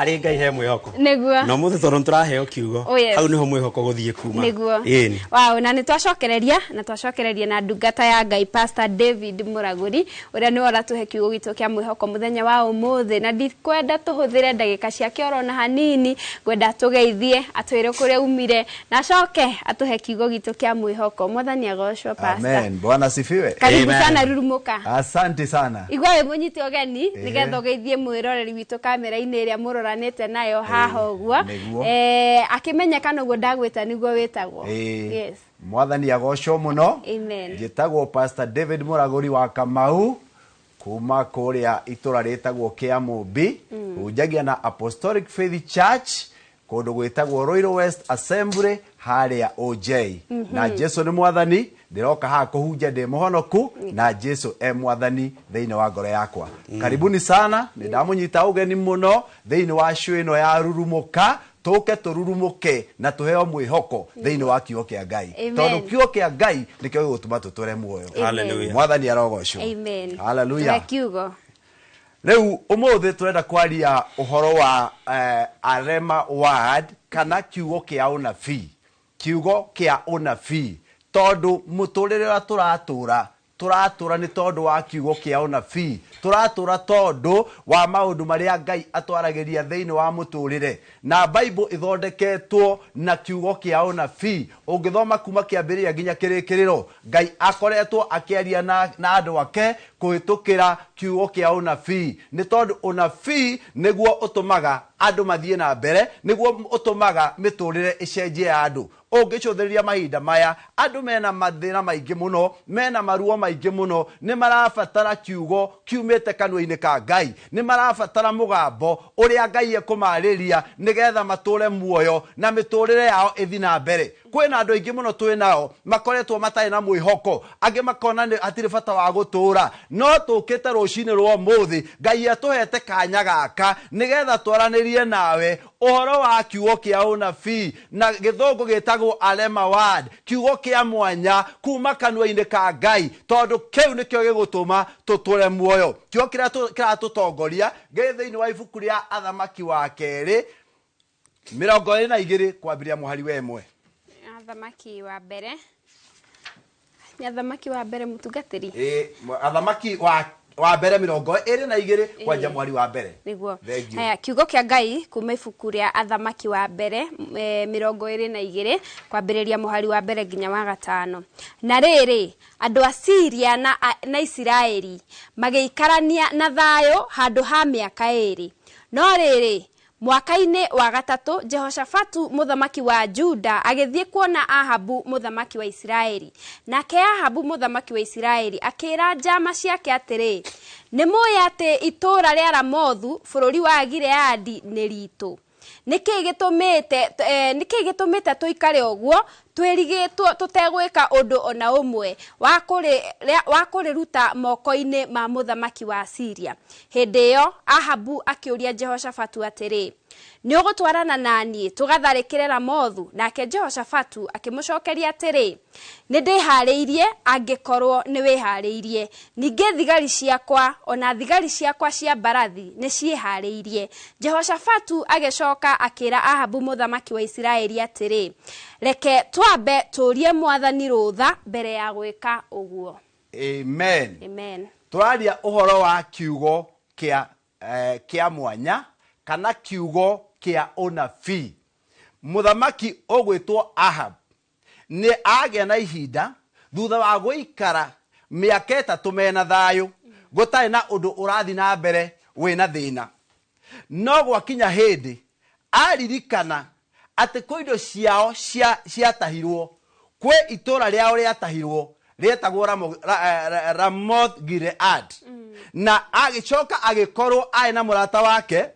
Harĩ Ngai he mwĩhoko. Nĩguo. Na ũmũthĩ tondũ nĩtũraheo kiugo, Oh, yes. hau nĩho mwĩhoko gũthiĩ kuma. Nĩguo. Ĩni. Wow, na nĩtwacokereria, na twacokereria na ndungata ya Ngai Pastor David Mũragũri, ũrĩa nĩwe ũratũhe kiugo gitũ kĩa mwĩhoko mũthenya wa ũmũthĩ. Na ndikwenda tũhũthĩre ndagĩka ciake orona hanini, ngwenda tũgeithie, atwĩre kũrĩa umire, na acoke atũhe kiugo gitũ kĩa mwĩhoko. Mwathani agocwo, Pastor. Amen. Bwana asifiwe. Karibu sana Rurumuka. Asante sana. Igua wĩ mũnyite ũgeni, nĩgetha ũgeithie mwĩroreri witũ kamera-inĩ ĩrĩa mũroranĩte nayo haha ũguo. Nĩguo. Akĩmenyeka noguo ndagwĩta nĩguo wĩtagwo. Yes. Mwathani agocwo mũno. Amen. Njĩtagwo Pastor David Mũragũri wa Kamau kuma kũrĩa itũra rĩtagwo Kĩamũmbi. Hunjagia na Apostolic Faith Church kũndũ gwĩtagwo Royal West Assembly harĩa OJ. Na Jesu nĩ mwathani, ndĩroka haha kũhunjia ndĩ mũhonoku na Jesu e mwathani thĩinĩ wa ngoro yakwa. Karibuni sana, nĩ ndamũnyita ũgeni mũno thĩinĩ wa show ĩno ya Rurumuka, tũke tũrurumuke na tũheo mwĩhoko thĩinĩ wa kiugo kĩa Ngai. Amen. Tondũ kiugo kĩa Ngai nĩkĩo gĩgũtũma tũtũre muoyo. Hallelujah. Mwathani arogocwo. Amen. Hallelujah. Tũhe kiugo. Rĩu ũmũthĩ tũrenda kwaria ũhoro wa Arema word kana kiugo kĩa ũnabii. Kiugo kĩa ũnabii tondũ mũtũrĩre ũrĩa tũratũra, tũratũra nĩ tondũ wa kiugo kĩa ũnabii, tũratũra tondũ wa maũndũ marĩa Ngai atwaragĩria thĩinĩ wa mũtũrĩre. Na Bible ĩthondeketwo na kiugo kĩa ũnabii. Ũngĩthoma kuma kĩambĩrĩria nginya kĩrĩkĩrĩro, Ngai akoretwo akĩaria na andũ ake kũhĩtũkĩra kiugo kĩa ũnabii, nĩ tondũ ũnabii nĩguo ũtũmaga andũ mathiĩ na mbere, nĩguo ũtũmaga mĩtũrĩre ĩcenjie ya andũ. Ũngĩcũthĩrĩria mahinda maya, andũ mena mathĩna maingĩ mũno, mena maruo maingĩ mũno, nĩ marabatara kiugo kiumĩte kanua-inĩ ka Ngai, nĩ marabatara mũgambo ũrĩa Ngai ekũmarĩria nĩgetha matũre muoyo na mĩtũrĩre yao ĩthiĩ na mbere. Kwĩna andũ aingĩ mũno twĩ nao makoretwo matarĩ na mwĩhoko, angĩ makona nĩ hatirĩ bata wa gũtũra, no tũkĩte rũcinĩ rwa ũmũthĩ Ngai atũhete kanya gaka nĩgetha twaranĩrie nawe ũhoro wa kiugo kĩa ũnabii, na gĩthũngũ gĩtagwo Arema word, kiugo kĩa mwanya kuma kanua-inĩ ka Ngai, tondũ kĩu nĩkĩo gĩgũtũma tũtũre muoyo. Kiugo kĩrĩa kĩratũtongoria gĩ thĩinĩ wa ibuku rĩa Athamaki wa kerĩ 22 kwambĩrĩria mũhari wa 1. Athamaki wa mbere. Nĩ Athamaki wa mbere mũtungatĩri? Athamaki wa mbere 22 kwanja mweri wa mbere. Nĩguo. Thank you. Haya, kiugo kĩa Ngai kuma ibuku rĩa Athamaki wa mbere 22 kwambĩrĩria mũhari wa mbere nginya wa 5. Na rĩrĩ, andũ a Syria na Isiraeli magĩikarania na thayũ handũ ha mĩaka 2. No rĩrĩ, mwaka-inĩ wa 3 Jehoshafatu mũthamaki wa Juda agĩthiĩ kuona Ahabu mũthamaki wa Isiraeli. Nake Ahabu mũthamaki wa Isiraeli akĩĩra njama ciake atĩrĩ, nĩ mũĩ atĩ itũũra rĩa Ramothu bũrũri wa Gileadi nĩ ritũ. Nĩkĩ gĩtũmĩte tũikare ũguo twĩrigĩtwo tũtegwĩka ũndũ ona ũmwe wa kũrĩruta moko-inĩ ma mũthamaki wa Syria? Hĩndĩ ĩyo Ahabu akĩũria Jehoshafatu atĩrĩ, nĩ ũgũtwarana na niĩ tũgatharĩkĩre Ramothu? Nake Jehoshafatu akĩmũcokeria atĩrĩ, nĩ ndĩharĩirie angĩkorwo nĩ wĩharĩirie. Ningĩ thigari ciakwa ona thigari ciakwa cia mbarathi nĩ ciĩharĩirie. Jehoshafatu agĩcoka akĩra Ahabu mũthamaki wa Isiraeli atĩrĩ, reke twambe tũrie mwathani rũtha mbere ya gwĩka ũguo. Amen. Amen. Tũraria ũhoro wa kiugo kĩa mwanya kana kiugo kĩa ũnabii. Mũthamaki ũgwĩtwo Ahab nĩ agĩa na ihinda thutha wa gũikara mĩaka 3 mena thayũ, gũtarĩ na ũndũ ũrathiĩ na mbere wĩna thĩna. No gwakinya hĩndĩ aririkana atĩ kwĩ indo ciao ciatahirwo, kwĩ itũra rĩao rĩatahirwo Rĩetagwo Ramoth Gilead. Na agĩcoka agĩkorwo arĩ na mũrata wake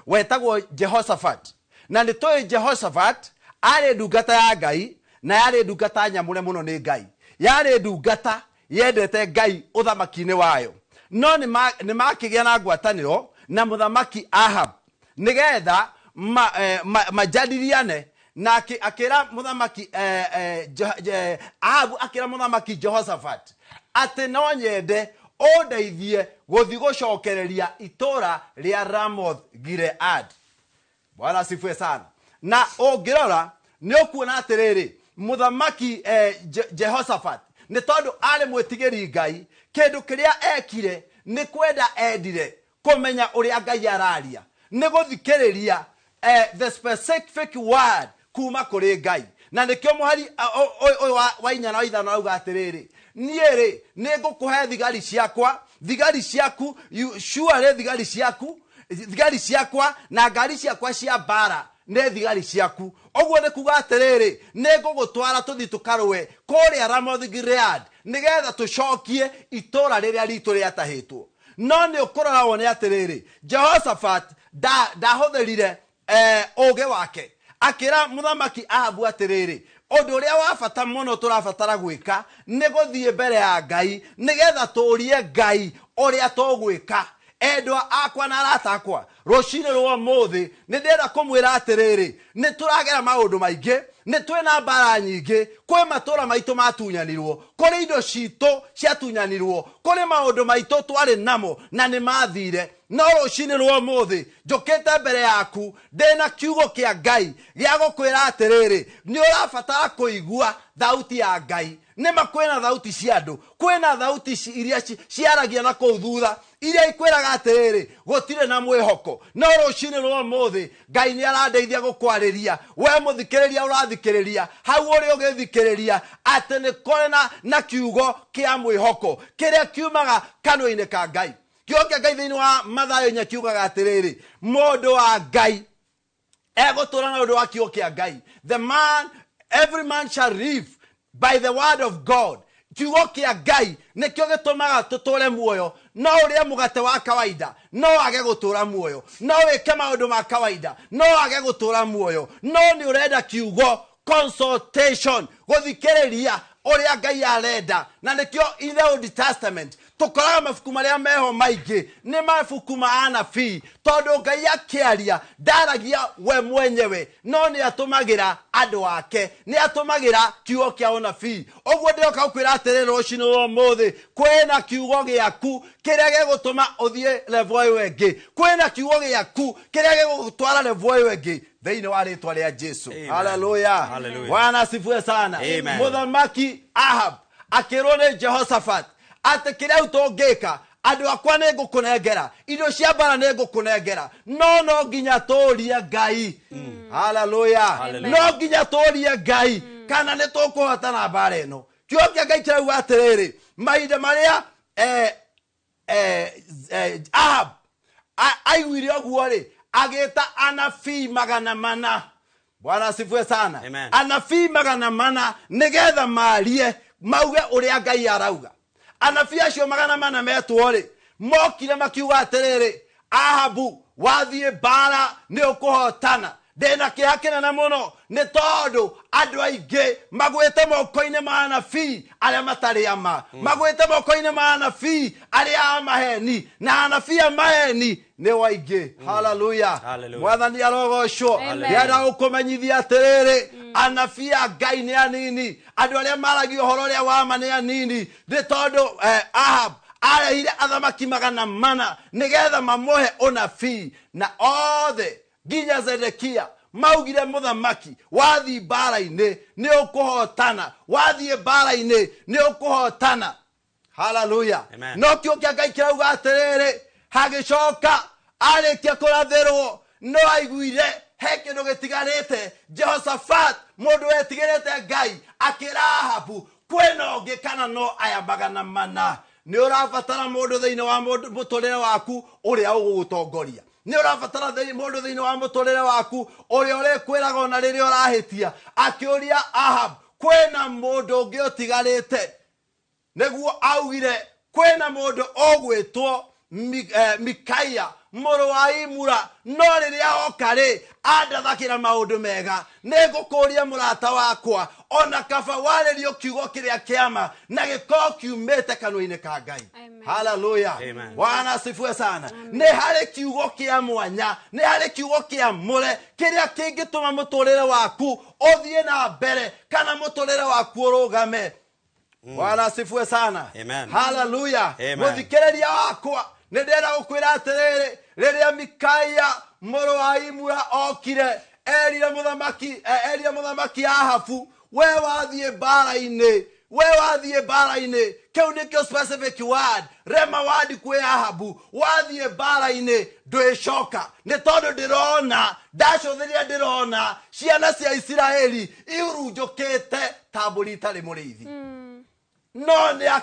wetagwo Jehoshaphat. Na nĩ tũĩ Jehoshaphat arĩ ndungata ya Ngai, na yarĩ ndungata nyamũre mũno nĩ Ngai. Yarĩ ndungata yendete Ngai ũthamaki-inĩ wayo. No nĩ makĩgĩa na ngwatanĩro na mũthamaki Ahab nĩgetha majadiliane, na akĩra mũthamaki Ahabu akĩra mũthamaki Jehoshaphat atĩ no nyende ũndeithie gũthiĩ gũcokereria itũra rĩa Ramoth Gilead. Bwana asifiwe sana. Na ũngĩrora nĩ ũkuona atĩrĩrĩ, mũthamaki Jehoshaphat nĩ tondũ arĩ mwĩtigĩri Ngai, kĩndũ kĩrĩa ekire nĩ kwenda endire kũmenya ũrĩa Ngai araria, nĩ gũthikĩrĩria the specific word kuma kũrĩ Ngai. Na nĩkĩo mũhari ũyũ wa 4 na 5 arauga atĩrĩrĩ, niĩ rĩ nĩ ngũkũhe thigari ciakwa, thigari ciaku, sure thigari ciaku, thigari ciakwa na ngari ciakwa cia mbara nĩ thigari ciaku. Ũguo nĩ kuga atĩrĩrĩ, nĩ ngũgũtwara tũthiĩ tũkarũe kũrĩa Ramoth Gilead nĩgetha tũcokie itũra rĩrĩa ritũ rĩatahĩtwo. No nĩ ũkũrora wone atĩrĩrĩ, Jehoshaphat ndahũthĩrire ũũgĩ wake. Akĩra mũthamaki Ahabu atĩrĩrĩ, ũndũ ũrĩa wa bata mũno tũrabatara gwĩka nĩ gũthiĩ mbere ya Ngai nĩgetha tũũrie Ngai ũrĩa tũgwĩka. Endwa akwa na arata akwa, rũcinĩ rwa ũmũthĩ nĩ ndĩrenda kũmwĩra atĩrĩrĩ, nĩ tũragera maũndũ maingĩ, nĩ twĩna mbara nyingĩ, kwĩ matũra maitũ matunyanirwo, kũrĩ indo citũ ciatunyanirwo, kũrĩ maũndũ maitũ twarĩ namo na nĩ mathire. No rũcinĩ rwa ũmũthĩ njũkĩte mbere yaku ndĩna kiugo kĩa Ngai gĩa gũkwĩra atĩrĩrĩ, nĩ ũrabatara kũigua thauti ya Ngai. Nĩma kwĩna thauti cia andũ, kwĩna thauti iria ciaragia na kũu thutha, iria ikwĩraga atĩrĩrĩ, gũtirĩ na mwĩhoko. No rũcinĩ rwa ũmũthĩ Ngai nĩ arandeithia gũkwarĩria we mũthikĩrĩria ũrathikĩrĩria hau ũrĩ ũgĩthikĩrĩria atĩ nĩ kũrĩ na kiugo kĩa mwĩhoko kĩrĩa kiumaga kanua-inĩ ka Ngai. Kiugo kĩa Ngai thĩinĩ wa Mathayo 4 kiugaga atĩrĩrĩ, mũndũ wa Ngai egũtũũra na ũndũ wa kiugo kĩa Ngai. The man, every man shall live by the word of God. Kiugo kĩa Ngai nĩkĩo gĩtũmaga tũtũũre muoyo. No ũrĩe mũgate wa kawaida, no wage gũtũũra muoyo. No wĩke maũndũ ma kawaida, no wage gũtũũra muoyo. No nĩ ũrenda kiugo consultation, gũthikĩrĩria ũrĩa Ngai arenda. Na nĩkĩo in the Old Testament tũkoraga mabuku marĩa meho maingĩ nĩ mabuku ma anabii, tondũ Ngai akĩaria ndaragia we mwenyewe, no nĩ atũmagĩra andũ ake, nĩ atũmagĩra kiugo kĩa ũnabii. Ũguo ndĩroka gũkwĩra atĩrĩrĩ rũcinĩ rwa ũmũthĩ, kwĩna kiugo gĩaku kĩrĩa gĩgũtũma ũthiĩ level ĩyo ĩngĩ, kwĩna kiugo gĩaku kĩrĩa gĩgũgũtwara level ĩyo ĩngĩ thĩinĩ wa rĩtwa rĩa Jesu. Hallelujah. Bwana asifiwe sana. Mũthamaki Ahab akĩrwo nĩ Jehoshaphat atĩ kĩrĩa rĩu tũngĩka, andũ akwa nĩ ngũkũnengera, indo cia mbara nĩ ngũkũnengera, no no nginya tũũrie Ngai. Hallelujah. No nginya tũũrie Ngai kana nĩ tũkũhotana mbara ĩno. Kiugo kĩa Ngai kĩrauga atĩrĩrĩ, mahinda marĩa Ahab aiguire ũguo rĩ, agĩta anabii 400. Bwana asifiwe sana. Anabii 400 nĩgetha marie mauge ũrĩa Ngai arauga. Anabii acio 400 metwo rĩ, mokire makiuga atĩrĩrĩ, Ahabu wathiĩ mbara nĩ ũkũhotana. Ndĩna kĩeha kĩnene mũno nĩ tondũ andũ aingĩ magwĩte moko-inĩ ma anabii arĩa matarĩ ama, magwĩte moko-inĩ ma anabii arĩa a maheni, na anabii a maheni nĩ waingĩ. Hallelujah. Mwathani arogocwo. Ndĩrenda gũkũmenyithia atĩrĩrĩ, anabii a Ngai nĩ anini, andũ arĩa maragia ũhoro ũrĩa wa ma nĩ anini, nĩ tondũ Ahab arehire athamaki 400 nĩgetha mamũhe ũnabii, na othe nginya Zedekia maugire mũthamaki wathiĩ mbara-inĩ nĩ ũkũhotana, wathiĩ mbara-inĩ nĩ ũkũhotana. Hallelujah. No kiugo kĩa Ngai kĩrauga atĩrĩrĩ, hagĩcoka arĩkia kũrathĩrwo no aiguire he kĩndũ gĩtigarĩte. Jehoshaphat mũndũ wetigĩrĩte Ngai akĩra Ahabu, kwĩna ũngĩ kana no aya 400? Nĩ ũrabatara mũndũ thĩinĩ wa mũtũrĩre waku ũrĩa ũgũgũtongoria. Nĩ ũrabatara mũndũ thĩinĩ wa mũtũrĩre waku ũrĩa ũrĩkwĩraga ona rĩrĩa ũrahĩtia. Akĩũria Ahab, kwĩna mũndũ ũngĩ ũtigarĩte? Nĩguo augire kwĩna mũndũ ũgwĩtwo Mikaia mũrũ wa Imura, no rĩrĩa oka rĩ andathakĩra maũndũ mega. Nĩngũkũria mũrata wakwa, ona kaba warĩrio kiugo kĩrĩa kĩama na gĩkorwo kiumĩte kanua-inĩ ka Ngai. Haleluya. Bwana asifiwe sana. Nĩ harĩ kiugo kĩa mwanya, nĩ harĩ kiugo kĩa mũre kĩrĩa kĩngĩtũma mũtũrĩre waku ũthiĩ na mbere kana mũtũrĩre waku ũrũgame. Bwana asifiwe sana. Haleluya. Mũthikĩrĩria wakwa, nĩ ndĩrenda gũkwĩra atĩrĩrĩ, rĩrĩa Mikaia mũrũ wa Imura okire, erire mũthamaki Ahabu, we wathiĩ mbara-inĩ, we wathiĩ mbara-inĩ. Kĩu nĩkĩo specific word, rema word kwĩ Ahabu, wathiĩ mbara-inĩ ndwĩcoka, nĩ tondũ ndĩrona, ndacũthĩrĩria ndĩrona ciana cia Isiraeli ihurunjũkĩte ta mbũri itarĩ mũrĩithi. No nĩ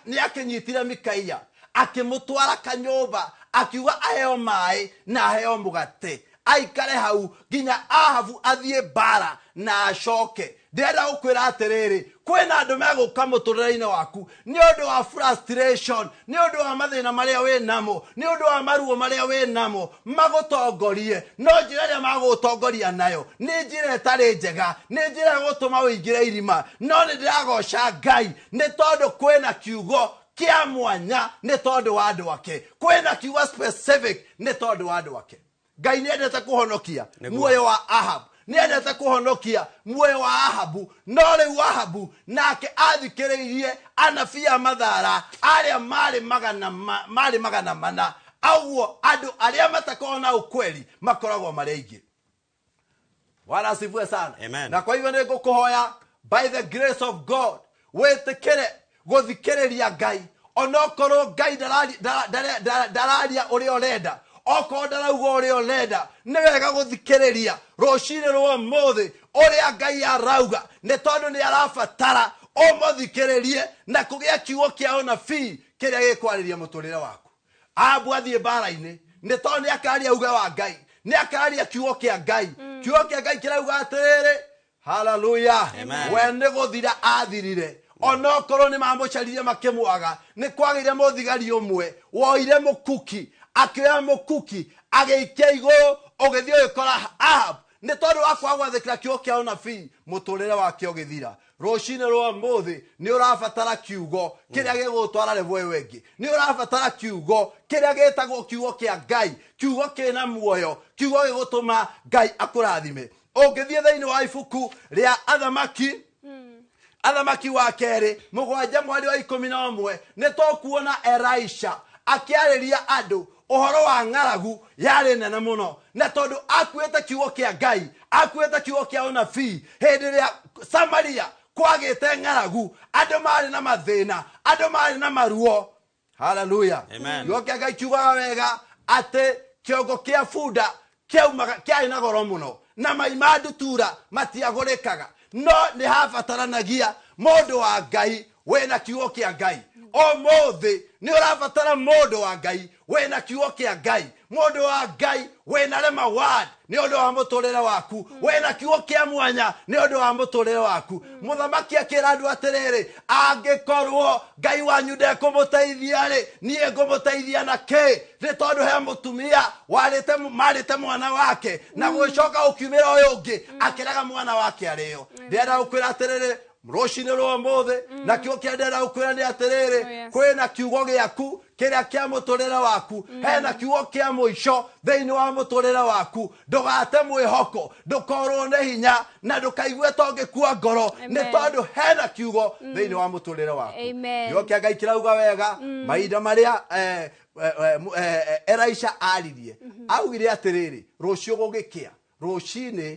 akĩnyitire Mikaia akĩmũtwara kanyũmba, akiuga aheo maĩ na aheo mũgate, aikare hau nginya Ahabu athiĩ mbara na acoke. Ndĩrenda gũkwĩra atĩrĩrĩ, kwĩna andũ megũka mũtũrĩre-inĩ waku nĩ ũndũ wa frustration, nĩ ũndũ wa mathĩna marĩa wĩ namo, nĩ ũndũ wa maruo marĩa wĩ namo, magũtongorie. No njĩra ĩrĩa magũgũtongoria nayo nĩ njĩra ĩtarĩ njega, nĩ njĩra ĩgũtũma ũingĩre irima. No nĩ ndĩragoca Ngai nĩ tondũ kwĩna kiugo kĩa mwanya nĩ tondũ wa andũ ake, kwĩna kiugo specific nĩ tondũ wa andũ ake. Ngai nĩ endete kũhonokia muoyo wa Ahab, nĩ endete kũhonokia muoyo wa Ahabu. No rĩu Ahabu nake athikĩrĩirie anabii a mathara arĩa marĩ 400. Auguo andũ arĩa matakoragwo na ũkweli makoragwo marĩ aingĩ. Bwana asifiwe sana. Amen. Na kwa hivyo nĩ ngũkũhoya by the grace of God wĩtĩkĩre gũthikĩrĩria Ngai, onokorwo Ngai ndararia ũrĩa ũrenda, okorwo ndarauga ũrĩa ũrenda, nĩ wega gũthikĩrĩria rũcinĩ rwa ũmũthĩ ũrĩa Ngai arauga, nĩ tondũ nĩ arabatara ũmũthikĩrĩrie na kũgĩa kiugo kĩa ũnabii kĩrĩa gĩkwarĩria mũtũrĩre waku. Ahabu athiĩ mbara-inĩ nĩ tondũ nĩ akaria uge wa Ngai, nĩ akaria kiugo kĩa Ngai. Kiugo kĩa Ngai kĩrauga atĩrĩrĩ, haleluya, we nĩ gũthira athirire. Onokorwo nĩ mamũcaririe makĩmwaga, nĩ kwagĩire mũthigari ũmwe woire mũkuki, akĩoya mũkuki agĩikia igũrũ, ũgĩthiĩ ũgĩkora Ahab. Nĩ tondũ wa kwaga gwathĩkĩra kiugo kĩa ũnabii, mũtũrĩre wake ũgĩthira. Rũcinĩ rwa ũmũthĩ nĩ ũrabatara kiugo kĩrĩa gĩgũgũtwara level ĩyo ĩngĩ, nĩ ũrabatara kiugo kĩrĩa gĩtagwo kiugo kĩa Ngai, kiugo kĩna muoyo, kiugo gĩgũtũma Ngai akũrathime. Ũngĩthiĩ thĩinĩ wa ibuku rĩa Athamaki, Athamaki wa kerĩ 7 mweri wa 11, nĩ tũkuona Elisha akĩarĩria andũ ũhoro wa ng'aragu yarĩ nene mũno, na tondũ akuĩte kiugo kĩa Ngai, akuĩte kiugo kĩa ũnabii. Hĩndĩ ĩrĩa Samaria kwagĩte ng'aragu, andũ marĩ na mathĩna, andũ marĩ na maruo. Haleluya. Kiugo kĩa Ngai kiugaga wega atĩ kĩongo kĩa bunda kĩarĩ na goro mũno, na mai ma ndutura matiagũrĩkaga. No nĩ habataranagia mũndũ wa Ngai wĩna kiugo kĩa Ngai. Ũmũthĩ nĩ ũrabatara mũndũ wa Ngai wĩna kiugo kĩa Ngai, mũndũ wa Ngai wĩna rema word nĩ ũndũ wa mũtũrĩre waku, wĩna kiugo kĩa mwanya nĩ ũndũ wa mũtũrĩre waku. Mũthamaki akĩra andũ atĩrĩrĩ, angĩkorwo Ngai wanyu ndekũmũteithia rĩ, niĩ ngũmũteithia na kĩ? Nĩ tondũ he mũtumia marĩte mwana wake, na gũgĩcoka gũkiumĩra ũyũ ũngĩ akĩrega mwana wake arĩo. Ndĩrenda gũkwĩra atĩrĩrĩ rũcinĩ rwa ũmũthĩ, na kiugo kĩrĩa ndĩrenda gũkwĩra nĩ atĩrĩrĩ, kwĩna kiugo gĩaku kĩrĩa kĩa mũtũrĩre waku, hena kiugo kĩa mũico thĩinĩ wa mũtũrĩre waku. Ndũgate mwĩhoko, ndũkorwo nĩ hinya, na ndũkaigue ta ũngĩkua ngoro, nĩ tondũ hena kiugo thĩinĩ wa mũtũrĩre waku. Kiugo kĩa Ngai kĩrauga wega mahinda marĩa Elisha aririe, augire atĩrĩrĩ, rũciũ gũgĩkĩa, rũcinĩ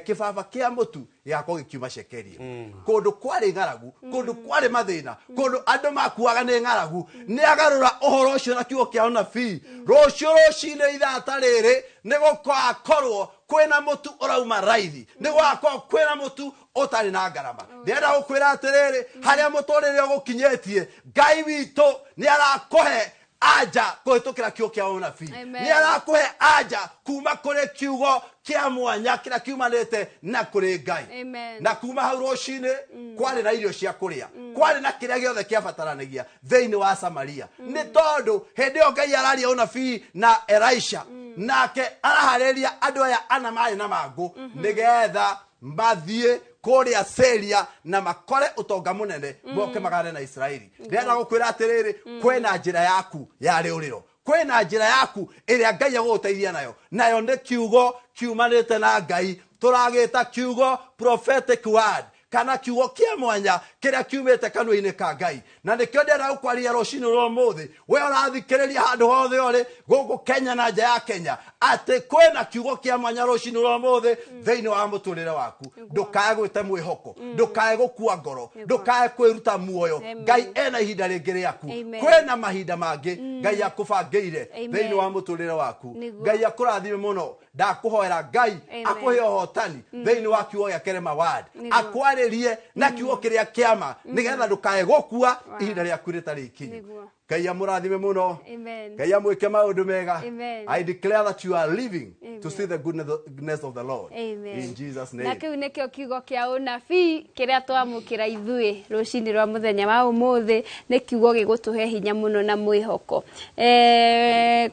kĩbaba kĩa mũtu gĩgakorwo gĩkiuma cekeri. Kũndũ kwarĩ ng'aragu, kũndũ kwarĩ mathĩna, kũndũ andũ makuaga nĩ ng'aragu, nĩ agarũra ũhoro ũcio na kiugo kĩa ũnabii. Rũciũ rũcinĩ ithaa ta rĩrĩ nĩ gũgakorwo kwĩna mũtu ũrauma raithi, nĩ gũgakorwo kwĩna mũtu ũtarĩ na ngarama. Ndĩrenda gũkwĩra atĩrĩrĩ, harĩa mũtũrĩre ũgũkinyĩtie, Ngai witũ nĩ arakũhe anja kũhĩtũkĩra kiugo kĩa ũnabii. Amen. Nĩ arakũhe anja kuma kũrĩ kiugo kĩa mwanya kĩrĩa kiumanĩte na kũrĩ Ngai. Amen. Na kuma hau rũcinĩ kwarĩ na irio cia kũrĩa, kwarĩ na kĩrĩa gĩothe kĩabataranagia thĩinĩ wa Samaria. Nĩ tondũ hĩndĩ ĩyo Ngai araria ũnabii na Elisha, nake araharĩria andũ aya ana marĩ na mangũ nĩgetha mathiĩ kũrĩa Syria na makore ũtonga mũnene moke magane na Israeli. Ndĩrenda gũkwĩra atĩrĩrĩ, kwĩna njĩra yaku ya rĩũrĩro, kwĩna njĩra yaku ĩrĩa Ngai egũgũteithia nayo, nayo nĩ kiugo kiumanĩte na Ngai. Tũragĩta kiugo prophetic word, kana kiugo kĩa mwanya kĩrĩa kiumĩte kanua-inĩ ka Ngai. Na nĩkĩo ndĩrenda gũkwaria rũcinĩ rwa ũmũthĩ, we ũrathikĩrĩria handũ hothe ũrĩ gũkũ Kenya na nja ya Kenya, atĩ kwĩna kiugo kĩa mwanya rũcinĩ rwa ũmũthĩ thĩinĩ wa mũtũrĩre waku. Ndũkae gwĩte mwĩhoko, ndũkae gũkua ngoro, ndũkae kwĩruta muoyo. Amen. Ngai ena ihinda rĩngĩ rĩaku, Amen. kwĩna mahinda mangĩ Ngai akũbangĩire Amen. thĩinĩ wa mũtũrĩre waku. Nĩguo. Ngai akũrathime mũno. Ndakũhoera Ngai Amen. akũhe ũhotani thĩinĩ wa kiugo gĩa Kerema Word, Nĩguo. akwarĩrie na kiugo kĩrĩa kĩama nĩgetha ndũkae gũkua ihinda rĩaku rĩtarĩ ikinyu. Nĩguo. Ngai amũrathime mũno. Amen. Ngai amwĩke maũndũ mega. Amen. I declare that you are living Amen. to see the goodness of the Lord. Amen. In Jesus Na name. kĩu nĩkĩo kiugo kĩa ũnabii kĩrĩa twamũkĩra ithuĩ rũcinĩ rwa mũthenya wa ũmũthĩ. Nĩ kiugo gĩgũtũhe hinya mũno na mwĩhoko.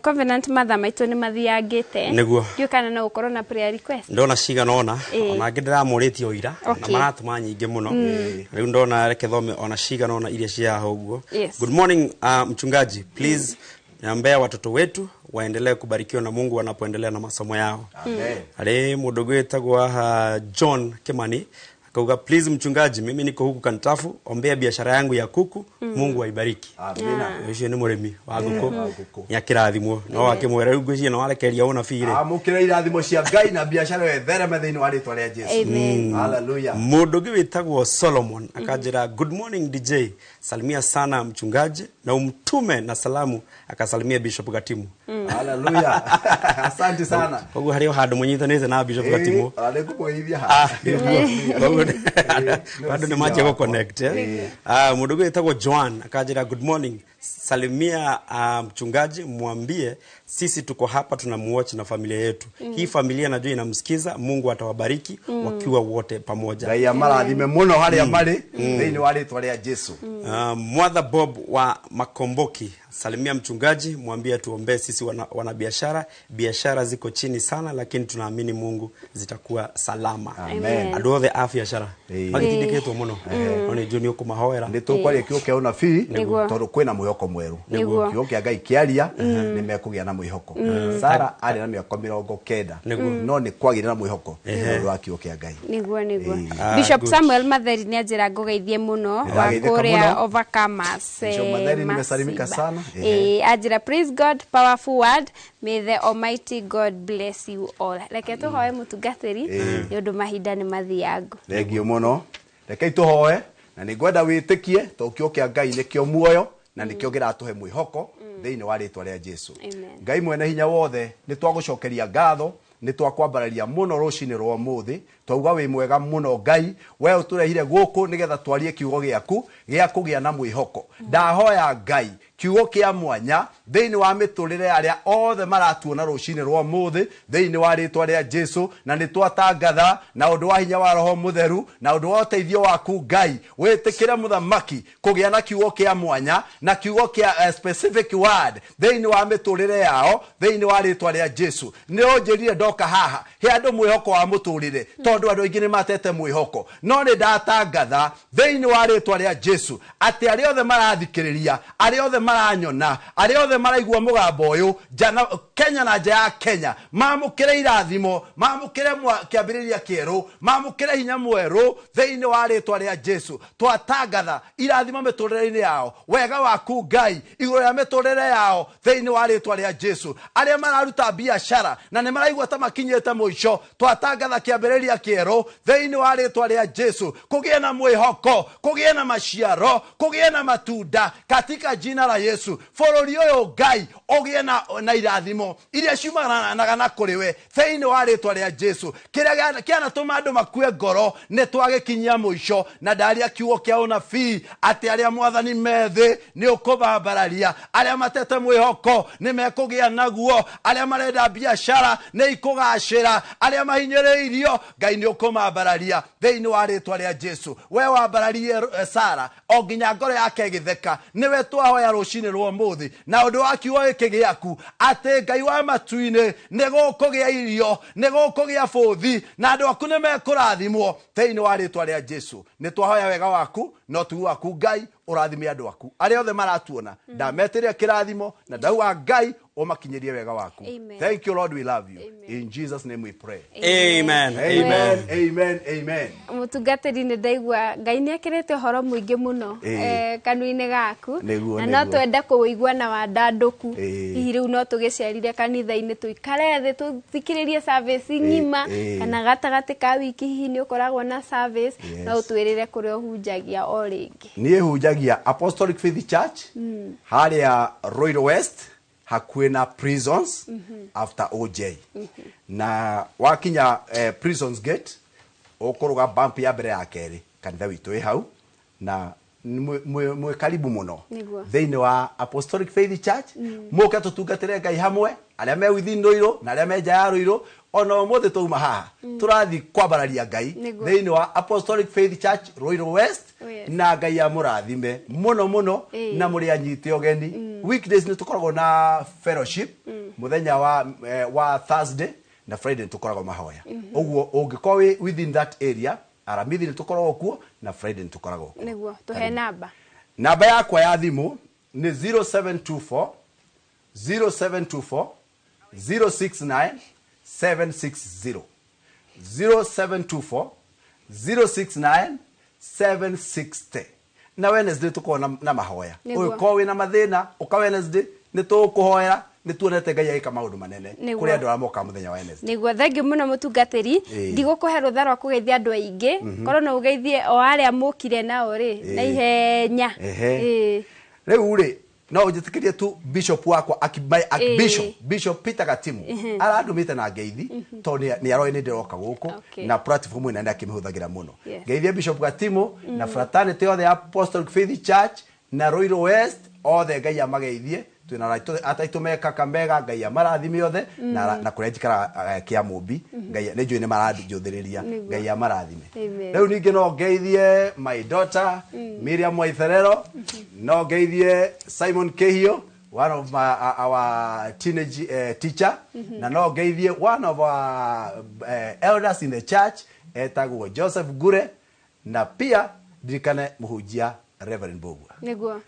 Covenant mathaa maitũ nĩ mathiangĩte. Nĩguo. Ndiũĩ kana no ũkorwo na prayer request. Ndona cigana ona ona angĩ ndĩramũrĩtie o ira na maratũma nyingĩ mũno. Rĩu ndona reke thome ona cigana ona iria cia haha ũguo. Yes. Good morning, mchungaji, please naombea watoto wetu waendelee kubarikiwa na Mungu wanapoendelea na masomo yao. Amen. Harĩ mũndũ gwĩtagwo haha John Kimani akauga, please mchungaji, mimi niko huku Kantafu, ombea biashara yangu ya kuku, Mungu aibariki. Amina. Ũcio nĩ mũrĩmi wa ngũkũ, Wa ngũkũ. nĩakĩrathimwo no akĩmwĩra rĩu ngwĩciria no arekeria ũnabii rĩ. Amũkĩre irathimo cia Ngai na biacara ĩyo ĩthereme thĩinĩ wa rĩtwa rĩa Jesu. Amen. Hallelujah. Mũndũ ũngĩ wĩtagwo Solomon akanjĩra, good morning DJ, salimia sana mchungaji na umtume na salamu, akasalimia Bishop Gatimu. Hallelujah. Asante sana. Koguo harĩ o handũ mũnyitanĩte na Bishop Gatimu. Ona nĩngũmũgeithia Ah, haha. nĩguo. Koguo nĩwe andũ nĩ manjia senior gũ connect, eh. Mũndũ ũngĩ wĩtagwo Joan akanjĩra, good morning, salimia mchungaji, mwambie sisi tuko hapa tunamuwatch na familia yetu. Hii familia najua inamsikiza, Mungu atawabariki wakiwa wote pamoja. Ngai amarathime mũno harĩa marĩ thĩinĩ wa rĩtwa rĩa Jesu. Mwatha Bob wa Makomboki, salimia mchungaji, mwambie tuombee sisi wanabiashara. Biashara ziko chini sana, lakini tunaamini Mungu zitakuwa salama. Amen. Andũ othe a biashara magĩtindĩkĩtwo mũno, no nĩ njũĩ nĩ ũkũmahoera. Nĩ tũkwaria kiugo kĩa ũnabii Nĩguo. tondũ kwĩna mwĩhoko mwerũ. Nĩguo. Kiugo kĩa Ngai kĩaria nĩ mekũgĩa na mwĩhoko. Sara arĩ na mĩaka 90 Nĩguo. no nĩ kwagĩire na mwĩhoko nĩ ũndũ wa kiugo kĩa Ngai. Nĩguo. Ah, Bishop good. Samuel Matheri nĩ anjĩra ngũgeithie mũno wa Nĩndageithĩka kũrĩa mũno. Overcomers. Bishop Matheri, nimesalimika Masiba. sana. Anjĩra praise God, powerful word, may the almighty God bless you all. Reke tũhoe mũtungatĩri nĩ ũndũ mahinda nĩ mathiangu. Thengio mũno. Rekei tũhoe na nĩ ngwenda wĩtĩkie tondũ kiugo kĩa Ngai nĩkĩo muoyo na nĩkĩo kĩratũhe mwĩhoko thĩinĩ wa rĩtwa rĩa Jesu. Amen. Ngai mwene hinya wothe, nĩ twagũcokeria ngatho, nĩ twakwambararia mũno rũcinĩ rwa ũmũthĩ, twauga wĩ mwega mũno Ngai, we ũtũrehire gũkũ nĩgetha twarie kiugo gĩaku gĩa kũgĩa na mwĩhoko. Ndahoya Ngai kiugo kĩa mwanya thĩinĩ wa mĩtũrĩre ya arĩa othe maratuona rũcinĩ rwa ũmũthĩ thĩinĩ wa rĩtwa rĩa Jesu. Na nĩ twatangatha na ũndũ wa hinya wa Roho Mũtheru na ũndũ wa ũteithio waku Ngai, wĩtĩkĩre mũthamaki kũgĩa na kiugo kĩa mwanya na kiugo kĩa specific word thĩinĩ wa mĩtũrĩre yao thĩinĩ wa rĩtwa rĩa Jesu. Nĩ ũnjĩrire ndoka haha he andũ mwĩhoko wa mũtũrĩre tondũ andũ aingĩ nĩ matete mwĩhoko, no nĩ ndatangatha thĩinĩ wa rĩtwa rĩa Jesu atĩ arĩa othe marathikĩrĩria, arĩa othe maranyona, arĩa othe maraigua mũgambo ũyũ njana Kenya na nja ya Kenya, mamũkĩre irathimo, mamũkĩre kĩambĩrĩria kĩerũ, mamũkĩre hinya mwerũ thĩinĩ wa rĩtwa rĩa Jesu. Twatangatha irathimo mĩtũrĩre-inĩ yao, wega waku Ngai igũrũ rĩa mĩtũrĩre yao thĩinĩ wa rĩtwa rĩa Jesu. Arĩa mararuta biacara na nĩ maraigua ta makinyĩte mũico, twatangatha kĩambĩrĩria kĩerũ thĩinĩ wa rĩtwa rĩa Jesu, kũgĩe na mwĩhoko, kũgĩe na maciaro, kũgĩe na matunda katika jina la Yesu bũrũri ũyũ Ngai ũgĩe na irathimo iria ciumanaga na kũrĩ we thĩinĩ wa rĩtwa rĩa Jesu. Kĩrĩa kĩanatũma andũ makue ngoro nĩ twagĩkinyia mũico, na ndaria kiugo kĩa ũnabii atĩ arĩa mwathani methĩ nĩ ũkũbambararia, arĩa matete mwĩhoko nĩ mekũgĩa naguo, arĩa marenda biacara nĩ ikũgacĩra, arĩa mahinyĩrĩirio Ngai nĩ ũkũmambararia thĩinĩ wa rĩtwa rĩa Jesu. We wambararie Sara o nginya ngoro yake ĩgĩtheka, nĩwe twahoya rũcinĩ rwa ũmũthĩ na ũndũ wa kiugo gĩkĩ gĩaku atĩ Ngai wa matu-inĩ nĩ gũkũgĩa irio, nĩ gũkũgĩa bũthi, na andũ aku nĩ mekũrathimwo thĩinĩ wa rĩtwa rĩa Jesu. Nĩ twahoya wega waku na ũtugi waku Ngai ũrathime andũ aku arĩa othe maratuona, ndametĩria kĩrathimo na ndauga Ngai ũmakinyĩrie wega waku. Amen. Thank you Lord, we love you. Amen. In Jesus name we pray. Amen. Amen. Amen. Amen. Mũtungatĩri nĩ ndaigua Ngai nĩ ekĩrĩte ũhoro mũingĩ mũno kanua-inĩ gaku, na no twende kũũigua na wandandũku. Hihi rĩu no tũgĩcerire kanitha-inĩ tũikare thĩ tũthikĩrĩrie service ng'ima, kana gatagatĩ ka wiki hihi nĩ ũkoragwo na service, no ũtwĩrĩre kũrĩa ũhunjagia o rĩngĩ. Niĩ hunjagia Apostolic Faith Church harĩa Royal West hakuhĩ na prisons after OJ. Na wakinya prisons gate ũkũrũga bump ya mbere ya kerĩ, kanitha witũ ĩ hau, na mwĩ karibu mũno thĩinĩ wa Apostolic Faith Church. Mũke tũtungatĩre Ngai hamwe, arĩa me within Ruiru na arĩa me nja ya Ruiru. Ona ũmũthĩ twauma haha tũrathiĩ kwambararia Ngai thĩinĩ wa Apostolic Faith Church Ruiru West, na Ngai amũrathime mũno mũno na mũrĩ anyite ũgeni. Weekdays nĩ tũkoragwo na fellowship mũthenya wa Thursday na Friday nĩ tũkoragwo mahoya. Ũguo ũngĩkorwo wĩ within that area, Aramithi nĩ tũkoragwo kuo na Friday nĩ tũkoragwo kuo. Nĩguo tũhe namba. Namba yakwa ya thimũ nĩ 0724 0724 069 760 0724 069 760. Na Wednesday tũkoragwo na mahoya. Ũngĩkorwo wĩna mathĩna ũka Wednesday nĩ tũkũhoera, nĩ tuonete Ngai agĩka maũndũ manene kũrĩ andũ arĩa mokaga mũthenya wa Wednesday. Nĩguo, thengiũ mũno mũtungatĩri. Ndigũkũhe rũtha rwa kũgeithia andũ aingĩ, korwo no ũgeithie o arĩa mũkire nao rĩ na ihenya. Rĩu rĩ no ũnjĩtĩkĩrie tu bishop wakwa, Archbishop Bishop Peter Gatimu arandũmĩte na ngeithi tondũ nĩ aroĩ nĩ ndĩroka gũkũ, na platform ĩno nĩ akĩmĩhũthagĩra mũno. Ngeithie Bishop Gatimu na fraternity yothe ya Apostolic Faith Church na Ruiru West othe, Ngai amageithie. Twĩna ataitũ me Kakamega, Ngai amarathime othe, na kũrĩa njikaraga Kĩamũmbi, Ngai nĩ njũĩ nĩ maranjũthĩrĩria, Ngai amarathime. Rĩu ningĩ no ngeithie my daughter Miriam Waitherero, no ngeithie Simon Kehio, one of my our teenage teacher, na no ngeithie one of our elders in the church etagwo Joseph Gure, na pia ndirikane mũhunjia Reverend Bogwa. Nĩguo.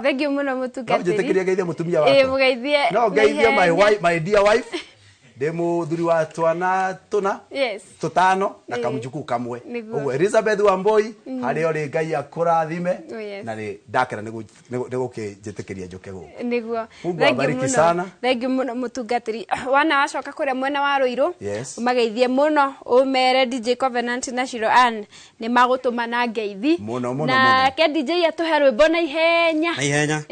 Thengiũ mũno mũtungatĩri. No njĩtĩkĩrie ngeithie mũtumia wakwa. Mũgeithie. No ngeithie my wife, my dear wife. Ndĩ mũthuri wa twana tũna. Yes. Tũtano na kamũjukuu kamwe. Ũguo Elizabeth Wambui harĩa ũrĩ Ngai akũrathime, na nĩ ndakena nĩ gũkĩnjĩtĩkĩria njũke gũkũ. Nĩguo. Mungu abariki sana. Thengiũ mũno mũtungatĩri. Wana wacoka kũrĩa mwena wa Ruiru, ũmageithie mũno, ũmere DJ Covenant na Shiro Ann nĩ magũtũma na ngeithi. Mũno mũno. Na ke DJ atũhe rwĩmbo na ihenya. Na ihenya.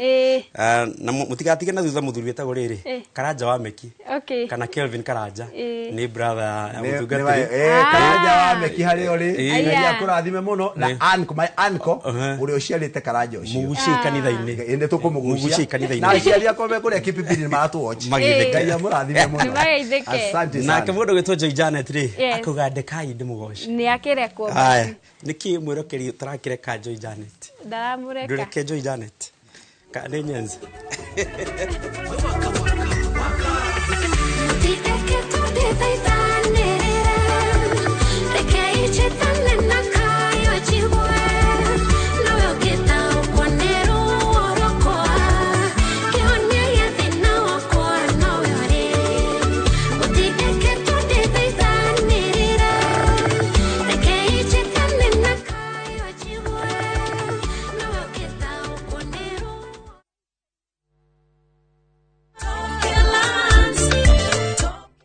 Na mũtigatige na thutha mũthuri wĩtagwo rĩrĩ Karanja wa Meki. Kana Kelvin Karanja nĩ brother ya mũtungatĩri. Karanja wa Meki harĩa ũrĩ, Ngai akũrathime mũno, na uncle, my uncle ũrĩa ũciarĩte Karanja ũcio. Mũgucie kanitha-inĩ. Nĩ tũkũmũgucia. Na aciari akwa me kũrĩa Kipipiri nĩ maratũwatch. Ngai amũrathime mũno. Asante sana. Nake mũndũ ũgwĩtwo Joy Janet rĩ, akauga ndekai ndĩmũgoce. Nĩ akĩrekwo. Haya, nĩkĩ mwĩrokeri ũtarakĩreka Joy Janet? Ndaramũreka. Ndũreke Joy Janet. Ka nĩ nyenze.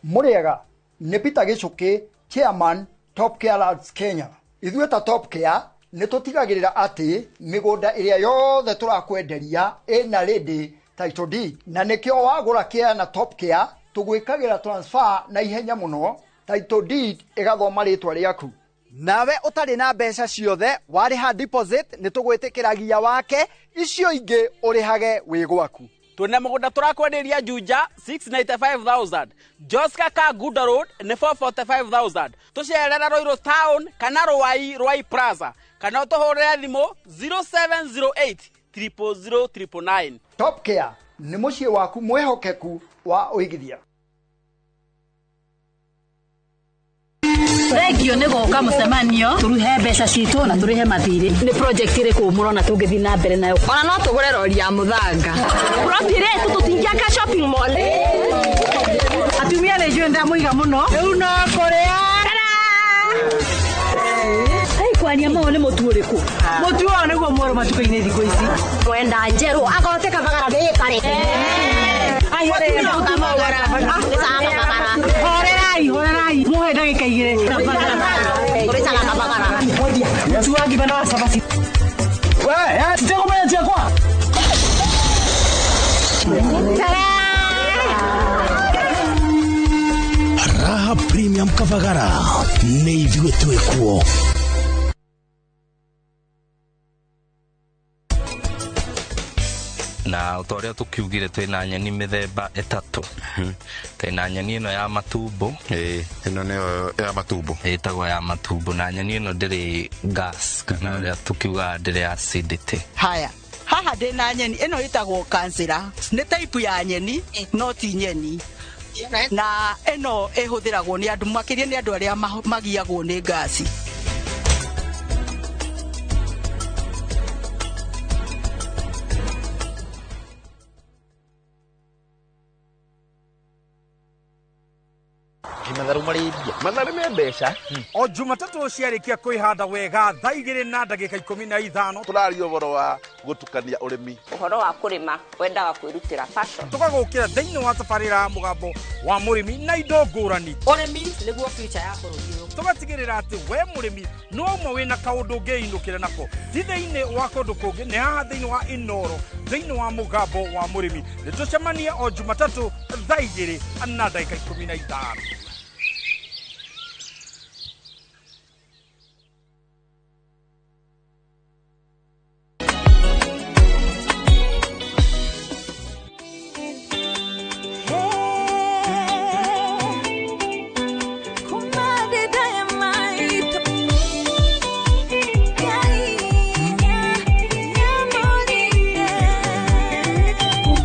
Muriega nĩ Peter Gĩchũkĩ, chairman Top Care Lads Kenya. Ithuĩ ta Top Care Nĩ tũtigagĩrĩra atĩ mĩgũnda ĩrĩa yothe tũrakwenderia ĩna ready title deed, na nĩkĩo wagũra kĩa na Top Care tũgwĩkagĩra transfer na ihenya mũno, title deed ĩgathoma rĩtwa rĩaku. Nawe ũtarĩ na mbeca ciothe warĩha deposit nĩ tũgwĩtĩkĩragia wake, icio ingĩ ũrĩhage wĩ gwaku. Twĩna mũgũnda tũrakwenderia Juja 695,000, Joska Kangundo Road nĩ 445,000. Tũcerera Ruiru Town kana Ruai, Ruai Plaza, kana ũtũhũrĩre thimũ 0708 000 999. Top Care nĩ mũciĩ waku mwĩhokeku wa ũigithia. Thengio nĩ gũka mũcemanio tũruhe mbeca citũ na tũrĩhe mathirĩ. Nĩ project ĩrĩkũ mũrona tũngĩthiĩ na mbere nayo? Ona no tũgũre rori ya mũthanga. Plot ĩrĩa tũtingĩaka shopping mall. Atumia nĩ njũĩ ndamũiga mũno. Rĩu no kũrĩa. Hey, kwaria mau nĩ mũtu ũrĩkũ? Mũtu ũyũ nĩguo mwerũ matukũ-inĩ thikũ ici. Mwenda njerũ agote kabagara gĩkare. Horerai, horerai. Muhe ndagĩka igĩrĩ. Mũtu wa ngima na wa cabaci. We, nditekũmenya ciakwa. Raha Premium Kavagara nĩ ithuĩ twĩkuo. Na o ta ũrĩa tũkiugire twĩna nyeni mĩthemba ĩtatũ. Twĩna nyeni ĩno ya matumbo. Ĩno nĩyo ya matumbo. Ĩtagwo ya matumbo, na nyeni ĩno ndĩrĩ gas kana ũrĩa tũkiugaga ndĩrĩ acidity. Haya, haha ndĩna nyeni ĩno ĩtagwo kansĩra. Nĩ type ya nyeni no ti nyeni. Na ĩno ĩhũthĩragwo nĩ andũ makĩria nĩ andũ arĩa magiagwo nĩ ngasi. Matharu marĩ mbia. Matharu me mbeca. O Jumatatũ ciarĩkia kwĩhanda wega thaa 2:15 tũraria ũhoro wa gũtukania ũrĩmi. Ũhoro wa kũrĩma wendaga kwĩrutĩra passion. Tũgagũkĩra thĩinĩ wa tabarĩra mũgambo wa mũrĩmi na indo ngũrani. Ũrĩmi nĩguo future ya bũrũri ũyũ. Tũgatigĩrĩra atĩ we mũrĩmi no ũmwe wĩna kaũndũ ũngĩinũkĩra nako. Ti thĩinĩ wa kũndũ kũngĩ, nĩ haha thĩinĩ wa Inooro, thĩinĩ wa mũgambo wa mũrĩmi. Nĩ tũcemanie o Jumatatũ thaa 2:15.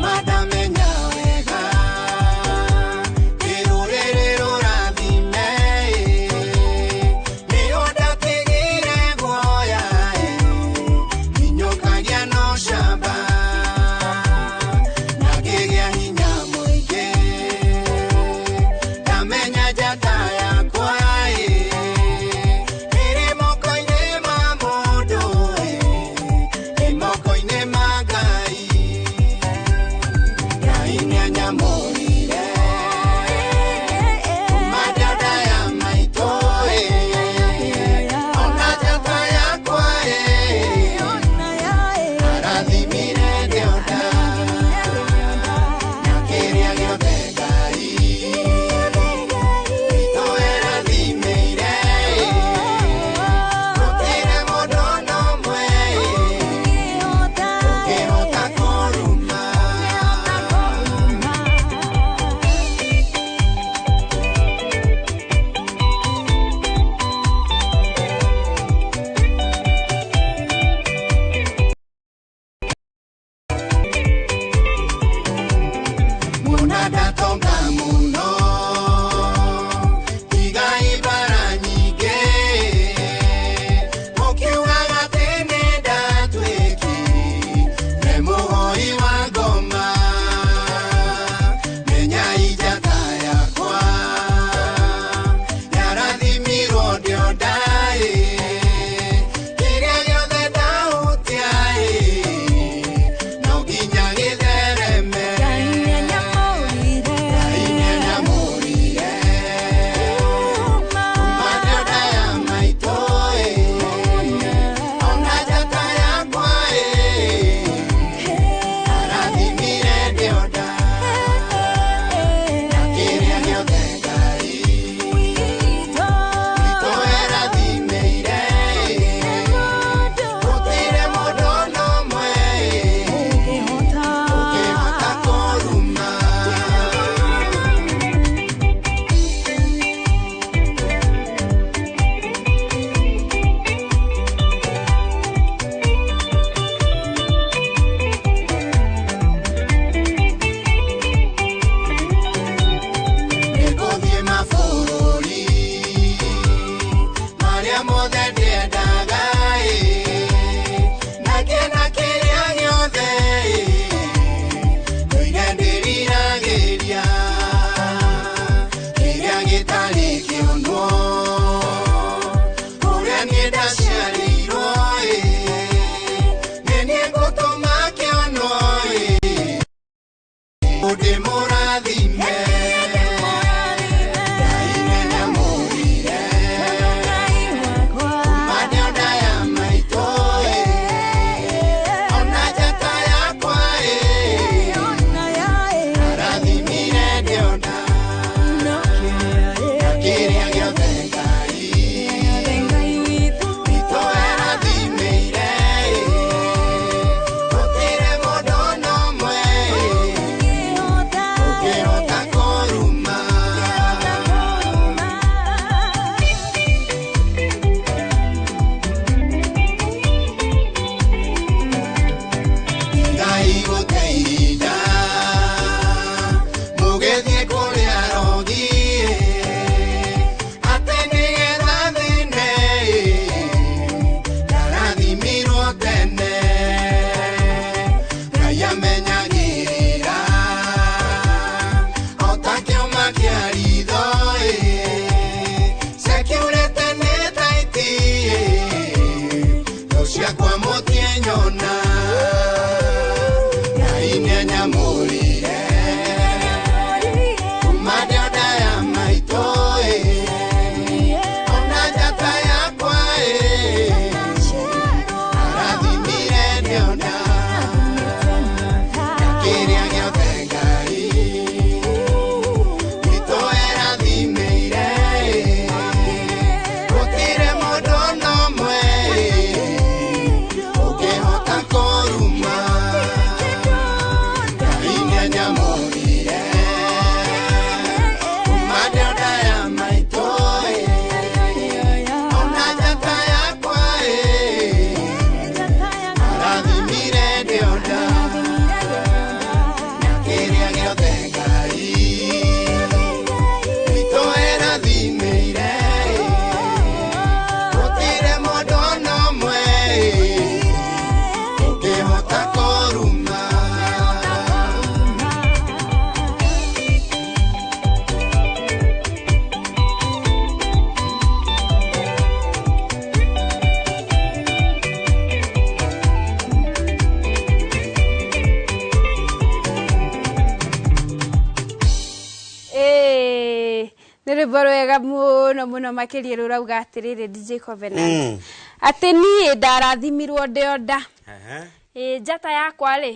Madame Nyawega, irurere. Gĩkĩonwo kũrĩa niĩ ndaciarĩirwo ĩ, nĩ niĩ ngũtũma kĩonwo ĩ, ndĩmũrathime. Ngai nĩanyamũrire kuma ndĩ o nda ya maitũ ĩ, ona njata yakwa ĩ, arathimire ndĩ o nda. Na kĩrĩa gĩothe Ngai witũ arathimĩire ĩ, gũtirĩ mũndũ ona ũmwe ũngĩhota kũruma. Ngai gũte ihinda mũgĩthiĩ kũrĩa rogi atĩ nĩgetha thĩne ndarathimirwo tene. Ngai amenyagĩrĩra o ta kĩũma kĩa ritho ĩ, security nĩ tight ĩ, thũ ciakwa mũtiĩnyona. Ngai nĩanyamũrire kuma ndĩ o nda ya maitũ ĩ, ona njata yakwa ĩ, arathimire ndĩ o nda. Na kĩrĩa gĩothe Ngai witũ erathimĩire ĩ, gũtirĩ mũndũ ona ũmwe ũngĩhota kũruma. Ngai nĩanyamũrire kuma ndĩ o nda ya maitũ ĩ, ona njata yakwa ĩ, arathimire ndĩ o nda. Na kĩrĩa gĩothe Ngai witũ erathimĩire ĩ, gũtirĩ mũndũ ona ũmwe ũngĩhota kũruma. Ĩĩ, nĩ rwĩmbo rwega mũno mũno makĩria rũrauga atĩrĩrĩ DJ Covenant atĩ niĩ ndarathimirwo ndĩ o nda. Ĩĩ, njata yakwa rĩ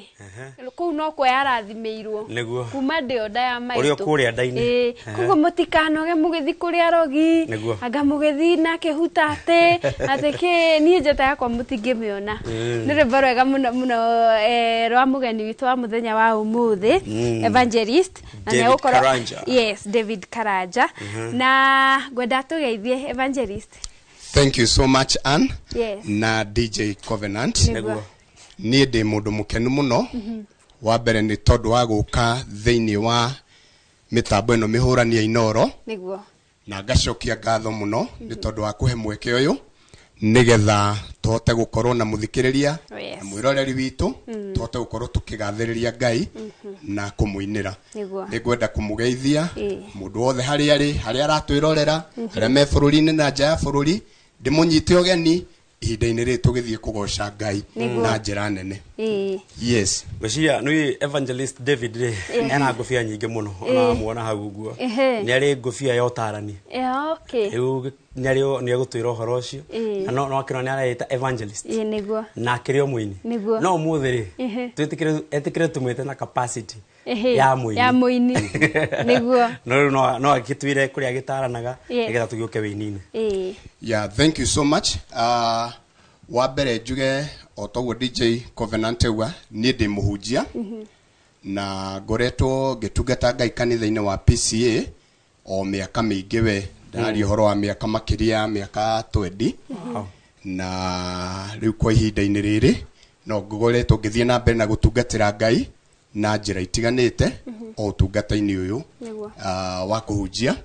kũu nokwo yarathimĩirwo Nĩguo. kuma ndĩ o nda ya maitũ. Ũrĩ o kũrĩa nda-inĩ. Ĩĩ, koguo mũtikanoge mũgĩthiĩ kũrĩa rogi. Nĩguo. Anga mũgĩthiĩ na kĩhuta atĩ atĩ kĩ niĩ njata yakwa mũtingĩmĩona. Nĩ rwĩmbo rwega mũno mũno rwa mũgeni witũ wa mũthenya wa ũmũthĩ Evangelist na David nĩegũkorwo- Karanja. Yes, David Karanja. Na ngwenda tũgeithie Evangelist. Thank you so much Ann. Yes. Na DJ Covenant. Nĩguo. Niĩ ndĩ mũndũ mũkenu mũno. Wa mbere nĩ tondũ wa gũka thĩinĩ wa mĩtambo ĩno mĩhũrani ya Inooro. Nĩguo. Na ngacokia ngatho mũno nĩ tondũ wa kũhe mweke ũyũ nĩgetha tũhote gũkorwo na mũthikĩrĩria Yes. na mwĩroreri witũ tũhote gũkorwo tũkĩgathĩrĩria Ngai na kũmũinĩra. Nĩguo. Nĩ ngwenda kũmũgeithia Ĩĩ. mũndũ wothe harĩa arĩ, harĩa aratwĩrorera, harĩa me bũrũri-inĩ na nja ya bũrũri, ndĩmũnyite ũgeni ihinda-inĩ rĩrĩ tũgĩthiĩ kũgoca Ngai Nĩguo. na njĩra nene. Ĩĩ. Yes. Ngwĩciria nĩ Evangelist David rĩ ena ngũbia nyingĩ mũno ona muona hau ũguo. Nĩ arĩ ngũbia ya ũtarani. Okay. Rĩu nĩ arĩ nĩ egũtwĩra ũhoro ũcio. Na no akĩrwo nĩ areĩta evangelist. Ĩĩ, nĩguo. Na akĩrĩ o mũini. Nĩguo. No ũmũthĩ rĩ twĩtĩkĩre etĩkĩre tũmwĩte na capacity ya mũini. Ya mũini. Nĩguo. No rĩu no agĩtwĩre kũrĩa agĩtaranaga Yes. nĩgetha tũgĩũke wĩini-inĩ. Ĩĩ. Yeah, thank you so much. Wa mbere njuge o toguo DJ Covenant auga niĩ ndĩ mũhunjia na ngoretwo ngĩtungata Ngai kanitha-inĩ wa PCA o mĩaka mĩingĩ we ndararia ũhoro wa mĩaka makĩria ya mĩaka 20. Na rĩu kwa ihinda-inĩ rĩrĩ no ngoretwo ngĩthiĩ na mbere na gũtungatĩra Ngai na njĩra itiganĩte o ũtungata-inĩ ũyũ Nĩguo. Wa kũhunjia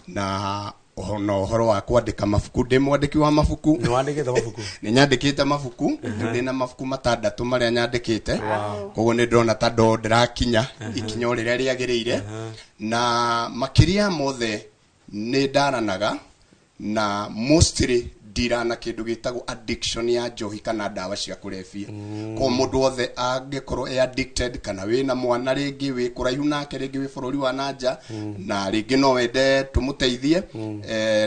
na na ũhoro wa kwandĩka mabuku. Ndĩ mwandĩki wa mabuku. Nĩ wandĩkĩte mabuku? Nĩ nyandĩkĩte mabuku. Rĩu ndĩna mabuku 6 marĩa nyandĩkĩte. Koguo nĩ ndĩrona ta ndo ndĩrakinya ikinya o rĩrĩa rĩagĩrĩire. Na makĩria mothe Nĩ ndaranaga na mostly ndirana kĩndũ gĩtagwo addiction ya njohi kana ndawa cia kũrebia. Ko mũndũ wothe angĩkorwo e addicted kana wĩna mwana rĩngĩ wĩ kũraihu nake, rĩngĩ wĩ bũrũri wa nanja, na rĩngĩ no wende tũmũteithie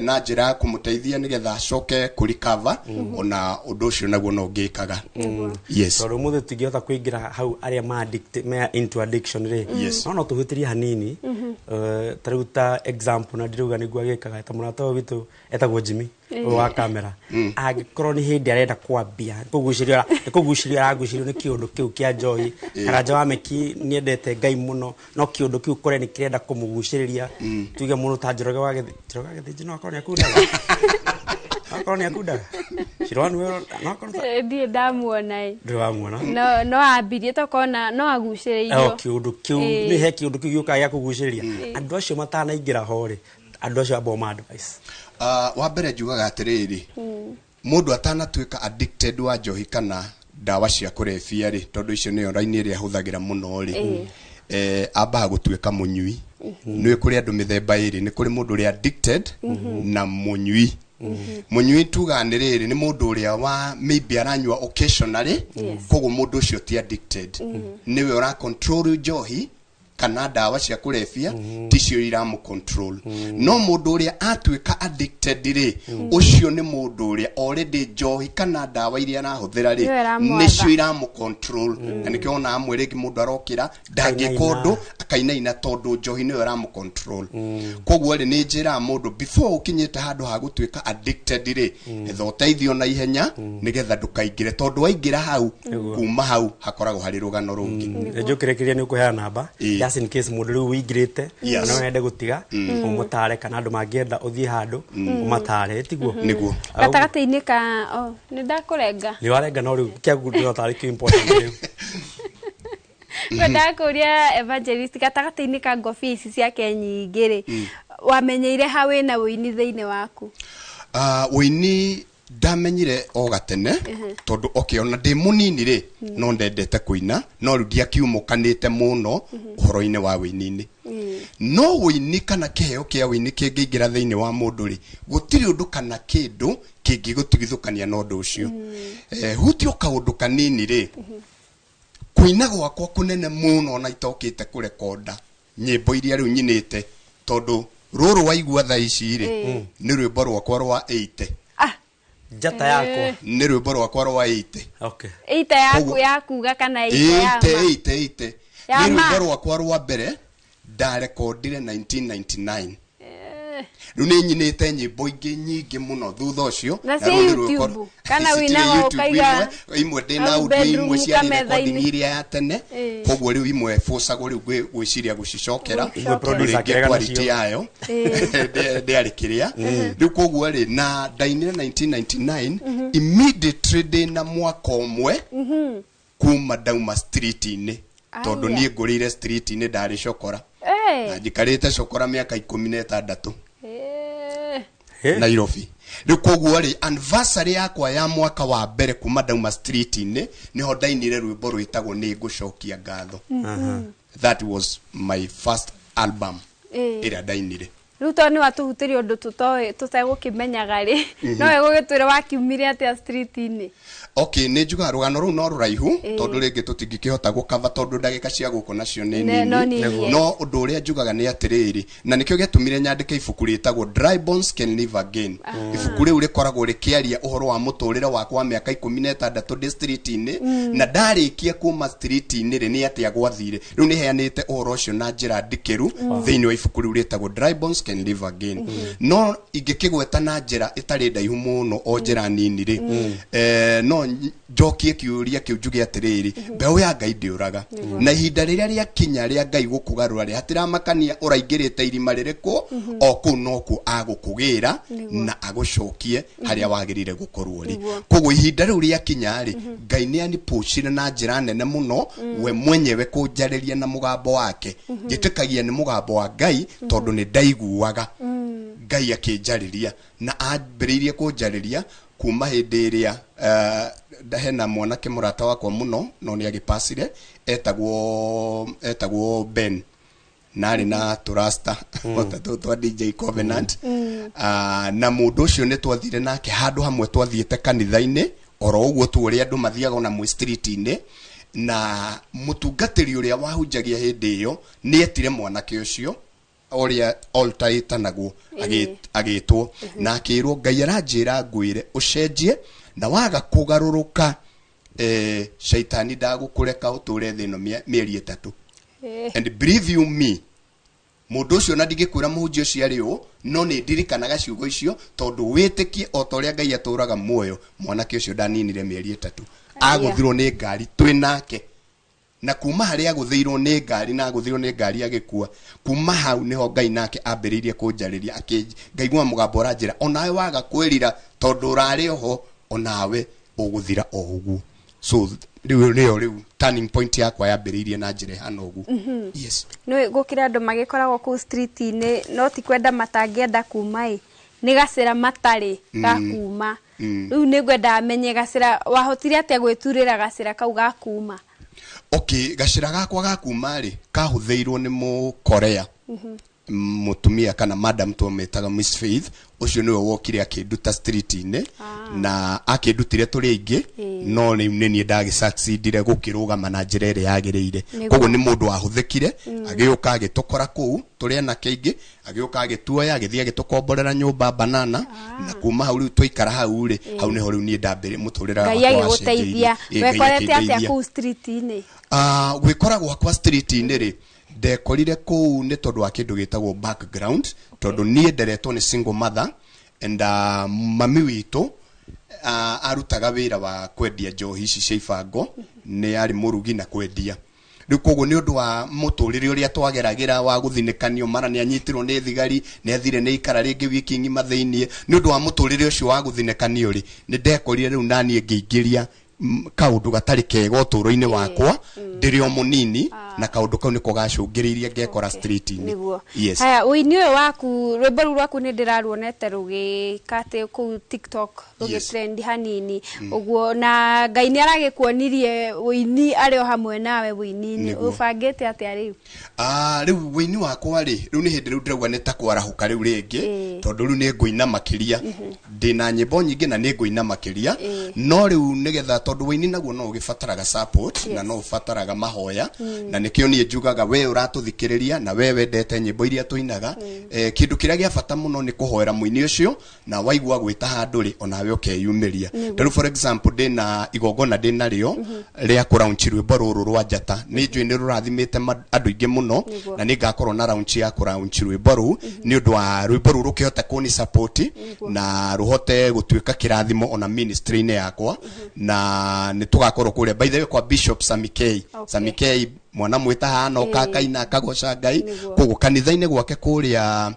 na njĩra ya kũmũteithia nĩgetha acoke kũrikava, ona ũndũ ũcio naguo no ngĩkaga. Yes. Tondũ ũmũthĩ tũtingĩhota kũingĩra hau arĩa ma addict, me into addiction rĩ, no tũhutĩrie hanini. Ta rĩu ta example, na ndirauga nĩguo agĩkaga, ta mũrata ũyũ witũ etagwo Jimmy, ũyũ wa kamera, angĩkorwo nĩ hĩndĩ arenda kwambia kũgucĩrio, nĩ kũgucĩrio aragucĩrio nĩ kĩũndũ kĩu kĩa njohi. Karanja wa Meki nĩendete Ngai mũno, no kĩũndũ kĩu kore nĩ kĩrenda kũmũgucĩrĩria. Tuge mũndũ ta Njoroge wa Njoroge wa Gĩthĩnji, no akorwo nĩ akundaga, no akorwo nĩ akundaga Shirwani we, no akorwo Ndirĩ ndamuona ĩ. Ndũrĩ wamuona? No ambirie tokona no agucĩrĩirio. Kĩũndũ kĩu nĩ he kĩũndũ kĩu gĩũkaga gĩa kũgucĩrĩria andũ acio matanaingĩra ho rĩ, andũ acio amba ma advice. Wa mbere njugaga atĩrĩrĩ, mũndũ atanatuĩka addicted wa njohi kana ndawa cia kũrebia rĩ, tondũ icio nĩyo raini ĩrĩa ahũthagĩra mũno rĩ, ambaga gũtuĩka mũnyui. Nĩ kũrĩ andũ mĩthemba ĩrĩ, nĩ kũrĩ mũndũ ũrĩa addicted na mũnyui. Mũnyui tugaga nĩ rĩrĩ, nĩ mũndũ ũrĩa wa maybe aranyua occasionally. Koguo mũndũ ũcio ti addicted, nĩwe ũra control njohi kana ndawa cia kũrebia, ticio iramũ control. No mũndũ ũrĩa atuĩka addicted rĩ, ũcio nĩ mũndũ ũrĩa already njohi kana ndawa iria arahũthĩra rĩ, Nĩwe ĩramwatha. nĩcio iramũ control. Na nĩkĩo wona amwe rĩngĩ mũndũ arokĩra ndangĩka ũndũ, akainaina tondũ njohi nĩyo ĩramũ control. Koguo rĩ, nĩ njĩraga mũndũ before ũkinyĩte handũ ha gũtuĩka addicted rĩ, etha ũteithio na ihenya nĩgetha ndũkaingĩre, tondũ waingĩra hau, kuma hau hakoragwo harĩ rũgano rũngĩ. Njũkĩrĩkĩria nĩ ũkũheana namba just in case mũndũ rĩu ũingĩrĩte na wende gũtiga, ũmũtare, kana andũ mangĩenda ũthiĩ handũ ũmatare, tiguo? Nĩguo. Gatagatĩ-inĩ ka, oh, nĩ ndakũrenga. Nĩ warenga, no rĩu kĩagu ndĩrona tarĩ kĩo important rĩu. Ngwendaga kũria evangelist, gatagatĩ-inĩ ka ngobia ici ciake nyingĩ rĩ, wamenyeire ha wĩna ũini thĩinĩ waku? Ũini ndamenyire o gatene, tondũ okay, ona ndĩ mũnini rĩ, no ndendete kũina, no rĩu ndiakiumũkanĩte mũno ũhoro-inĩ wa ũini-inĩ. No ũini kana kĩheo kĩa ũini kĩngĩingĩra thĩinĩ wa mũndũ rĩ, gũtirĩ ũndũ kana kĩndũ kĩngĩgũtigithũkania na ũndũ ũcio. Hutio kaũndũ kanini rĩ, kũina gwakwa kũnene mũno na itokĩte kũrekonda nyĩmbo iria rĩu nyinĩte, tondũ rũrũ waigua thaa ici rĩ, nĩ rwĩmbo rwakwa rwa 80. Njata yakwa. Nĩ rwĩmbo rwakwa rwa 80. Ĩita yaku ya kuga kana ĩita ya 80 ma? 80 80. Ya Nĩ ma? rwĩmbo rwakwa rwa mbere ndarekondire 1999. Rĩu nĩ nyinĩte nyĩmbo ingĩ nyingĩ mũno thutha ũcio. Na Na ciĩ rũu nĩ rwĩmbo YouTube? Kana Citirĩ wĩinaga YouTube. ũkaiga Imwe ndĩ na hau audio, bedroom imwe ciarĩ kamethai-inĩ. recording iria ya tene. Koguo rĩu imwe bũcagwo rĩu gwĩciria gũcicokera. Imwe producer Rĩngĩ akĩregana quality nacio. yayo ndĩarĩ kĩrĩa. Rĩu koguo rĩ, na ndainire 1999 immediately ndĩna mwaka ũmwe kuma ndauma street-inĩ, tondũ Aya. niĩ ngũrĩire street-inĩ, ndarĩ cokora na njikarĩte cokora mĩaka 16 Nairobi. Rĩu koguo rĩ, anniversary yakwa ya mwaka wa mbere kuma ndauma street-inĩ nĩho ndainire rwĩmbo rwĩtagwo Nĩ Ngũcokia Ngatho. That was my first album ĩrĩa ndainire. Rĩu tondũ nĩ watũhutĩria ũndũ tũtoĩ tũtegũkĩmenyaga rĩ, no wegũgĩtwĩra wakiumire atĩa street-inĩ? Okay, nĩ njugaga rũgano rũu no rũraihu, tondũ rĩngĩ tũtingĩkĩhota gũkava tondũ ndagĩka cia gũkũ nacio nĩ No nini. nini, No ũndũ ũrĩa njugaga nĩ atĩrĩrĩ, na nĩkĩo gĩatũmire nyandĩke ibuku rĩtagwo Dry Bones Can Live Again. Ibuku rĩu rĩkoragwo rĩkĩaria ũhoro wa mũtũrĩre wakwa wa mĩaka 16 ndĩ street-inĩ, na ndarĩkia kuma street-inĩ rĩ, nĩ atĩa gwathire. Rĩu nĩ heanĩte ũhoro ũcio na njĩra ndikĩru thĩinĩ wa ibuku rĩu rĩtagwo Dry Bones Can Live Again. No ingĩkĩgweta na njĩra ĩtarĩ ndaihu mũno, o njĩra nini rĩ, no njokie kĩũria kĩu njuge atĩrĩrĩ, mbeũ ya Ngai ndĩũraga, na ihinda rĩrĩa rĩakinya rĩa Ngai gũkũgarũra rĩ, hatiramakania ũraingĩrĩte irima rĩrĩkũ, o kũu nokuo agũkũgĩra na agũcokie harĩa wagĩrĩire gũkorwo rĩ. Koguo ihinda rĩu rĩakinya rĩ, Ngai nĩ anipucire na njĩra nene mũno, we mwenyewe kũnjarĩria na mũgambo wake. Njĩtĩkagia nĩ mũgambo wa Ngai tondũ nĩ ndaiguaga Ngai akĩnjarĩria, na ambĩrĩirie kũnjarĩria kuma hĩndĩ ĩrĩa hena mwanake mũrata wakwa mũno, no nĩ agĩpacire, etagwo Ben. Narĩ na tũrasta ota tũtũ twa DJ Covenant. Na mũndũ ũcio nĩ twathire nake handũ hamwe, twathiĩte kanitha-inĩ oro ũguo tu ũrĩa andũ mathiaga ona mwĩ street-inĩ, na mũtungatĩri ũrĩa wahunjagia hĩndĩ ĩyo nĩ etire mwanake ũcio ũrĩa altar ĩtanagwo, agĩtwo na akĩrwo, "Ngai aranjĩra ngwĩre ũcenjie, na waga kũgarũrũka, shaitani ndagũkũreka ũtũre thĩ ĩno mĩeri 3." And believe you me, mũndũ ũcio, na ndingĩkwĩra mũhunjia ũcio arĩ ũ, no nĩ ndirikanaga ciugo icio, tondũ wĩtĩkie o ta ũrĩa Ngai atũraga muoyo, mwanake ũcio ndaninire mĩeri 3. Agũthirwo nĩ ngari twĩ nake, na kuma harĩa agũthĩirwo nĩ ngari na agũthirwo nĩ ngari agĩkua, kuma hau nĩho Ngai nake ambĩrĩirie kũnjarĩria, ngaigua mũgambo ũranjĩra, "Onawe waga kwĩrira, tondũ ũrarĩ oho, onawe ũgũthira o ũguo." So rĩu nĩyo rĩu turning point yakwa yambĩrĩirie na njĩra ĩhana ũguo. Yes. Nĩ gũkĩra andũ magĩkoragwo kũu street-inĩ, no ti kwenda matangĩenda kuma, ĩ nĩ gacĩra matarĩ ga kuma. Rĩu nĩ ngwenda amenye gacĩra, wahotire atĩa gwĩturĩra gacĩra kau ga kuma? Okay, gacĩra gakwa ga kuma rĩ, kahũthĩirwo nĩ Mũkorea, mũtumia kana madam twamĩtaga Miss Faith. Ũcio nĩwe wokire akĩnduta street-inĩ, na akĩndutire tũrĩ aingĩ, no rĩu nĩ niĩ ndagĩsucceedire gũkĩrũgama na njĩra ĩrĩa yagĩrĩire. Koguo nĩ mũndũ wahũthĩkire, agĩũka agĩtũkora kũu tũrĩ anake aingĩ, agĩũka agĩtuoya, agĩthiĩ agĩtũkomborera nyũmba banana, na kuma hau rĩu twaikara hau rĩ, hau nĩho rĩu niĩ ndambĩrĩ mũtũrĩre Ngai wakwa agĩgũteithia. wacenjeirie. Ĩ, Ngai Wekorete atĩa akĩndeithia. kũu street-inĩ? Gwĩkora gwakwa street-inĩ rĩ, ndekorire kũu nĩ tondũ wa kĩndũ gĩtagwo background, tondũ niĩ nderetwo nĩ single mother, and mami witũ arutaga wĩra wa kwendia njohi ici cia ibango, nĩ arĩ mũrugi na kwendia. Rĩu koguo nĩ ũndũ wa mũtũrĩre ũrĩa twageragĩra wa gũthinĩkanio, mara nĩ anyitirwo nĩ thigari, nĩ athire nĩ ikara rĩngĩ wiki ng'ima thĩiniĩ, nĩ ũndũ wa mũtũrĩre ũcio wa gũthinĩkanio rĩ, nĩ ndekorire rĩu naniĩ ngĩingĩria kaũndũ gatarĩ kega ũtũũro-inĩ wakwa ndĩrĩ o mũnini, na kaũndũ kau nĩko gacũngĩrĩirie ngekora street-inĩ. Nĩguo. Yes. Haya, ũini ũyũ waku, rwĩmbo rũu rwaku nĩ ndĩraruonete rũgĩka atĩ kũu TikTok, rũgĩtrend hanini ũguo, na Ngai nĩ aragĩkuonirie ũini arĩ o hamwe nawe ũini-inĩ. Ũbangĩte atĩa rĩu? Ah, rĩu wĩini wakwa rĩ, rĩu nĩ hĩndĩ rĩu ndĩrauga nĩ ta kwarahũka rĩu rĩngĩ, tondũ rĩu nĩ ngũina makĩria. Ndĩna nyĩmbo nyingĩ na nĩ ngũina makĩria, no rĩu nĩgetha, tondũ wĩini naguo no ũgĩbataraga support na no ũbataraga mahoya, na nĩkĩo niĩ njugaga we ũratũthikĩrĩria na we wendete nyĩmbo iria tũinaga, kĩndũ kĩrĩa gĩa bata mũno nĩ kũhoera mũini ũcio, na waigua gwĩta handũ rĩ, onawe ũkeyumĩria. Ta rĩu for example, ndĩna igongona ndĩna rĩo rĩa kũraunchi rwĩmbo rũrũ rwa Njata, nĩ njũĩ nĩ rũrathimĩte andũ aingĩ mũno, na nĩ ngakorwo na launch ya kũraunchi rwĩmbo rũu, nĩ ũndũ wa rwĩmbo rũu rũkĩhote kũni support na rũhote gũtuĩka kĩrathimo ona ministry-inĩ yakwa, na nĩ tũgakorwo kũrĩa, by the way, kwa Bishop Sami K. Sami K mwana mwĩta hana ũka akaina akagoca Ngai. Koguo kanitha-inĩ gwake kũrĩa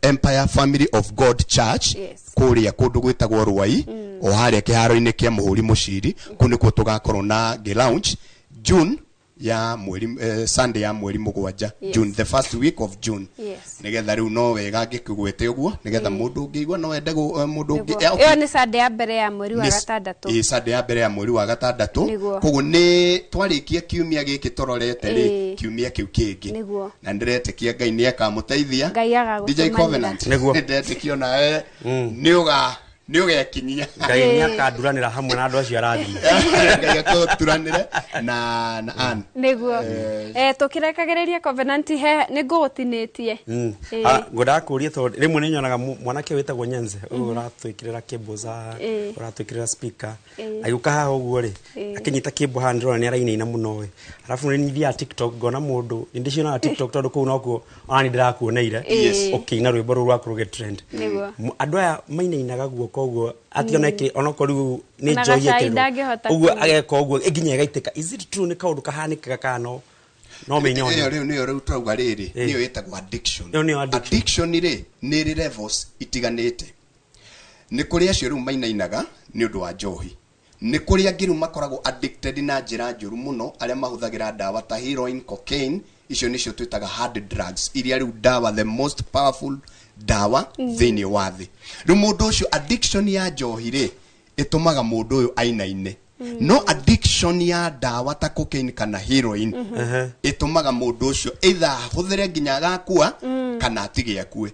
Empire Family of God Church, kũrĩa kũndũ gwĩtagwo Rwai, o harĩa kĩharo-inĩ kĩa Mũhũri Mũciri, kũu nĩkuo tũgakorwo na ngĩ launch June ya mweri Sunday ya mweri 7, June, the first week of June. Nigetha rĩu no wega ngĩkũgwete ũguo, nigetha mũndũ ũngĩigua no ende mũndũ ũngĩ okay. Ĩyo nĩ Sunday ya mbere ya mweri wa gatandatũ. Ĩ, Sunday ya mbere ya mweri wa gatandatũ. Koguo nĩ twarĩkia kiumia gĩkĩ tũrorete rĩ, kiumia kĩu kĩngĩ. Na ndĩretĩkia Ngai nĩ akamũteithia. Ngai DJ agagũtũmanĩra. Covenant. Nĩ ndetĩkia onawe nĩ ũga nĩ ũgekinyia. Ngai nĩ akanduranĩra hamwe na andũ acio arathime. Ngai akũturanĩre na Ann. Nĩguo. Tũkĩrekagĩrĩria, Covenant, he nĩ ngũgũtinĩtie. Ah, ngwendaga kũria, tondũ rĩmwe nĩ nyonaga mwanake wĩtagwo Nyenze ũyũ ũratwĩkĩrĩra cable za ũratwĩkĩrĩra speaker, agĩũka haha ũguo rĩ, akĩnyita cable haha, ndĩrona nĩ arainaina mũno ĩ. Arabu nĩ thiaga TikTok ngona mũndũ, nĩ ndĩcionaga TikTok, tondũ kũu nokuo ona nĩ ndĩrakuoneire ũkĩina rwĩmbo rũu rwaku rũgĩ trend. Andũ aya mainainaga guoko ũguo atĩ ona onokorwo rĩu nĩ Ona njohi gacai ĩkĩrĩrwo ndangĩhota ũguo, kũnyua. ageka ũguo nginya ĩgaitĩka. Is it true nĩ kaũndũ kahanĩkaga kana no mĩnyone? Ĩyo rĩu nĩyo rĩu twauga rĩrĩ, nĩyo ĩtagwo addiction. Ĩyo nĩyo addiction. Addiction rĩ, nĩ ĩrĩ levels itiganĩte. Nĩ kũrĩ acio rĩu mainainaga nĩ ũndũ wa njohi, nĩ kũrĩ angĩ rĩu makoragwo addicted na njĩra njũru mũno, arĩa mahũthagĩra ndawa ta heroin, cocaine, icio nĩcio twĩtaga hard drugs, iria rĩu ndawa the most powerful ndawa thĩinĩ wa thĩ. Rĩu mũndũ ũcio, addiction ya njohi rĩ, ĩtũmaga mũndũ ũyũ ainaine. No addiction ya ndawa ta cocaine kana heroin ĩtũmaga mũndũ ũcio either ahũthĩre nginya agakua kana atige akue,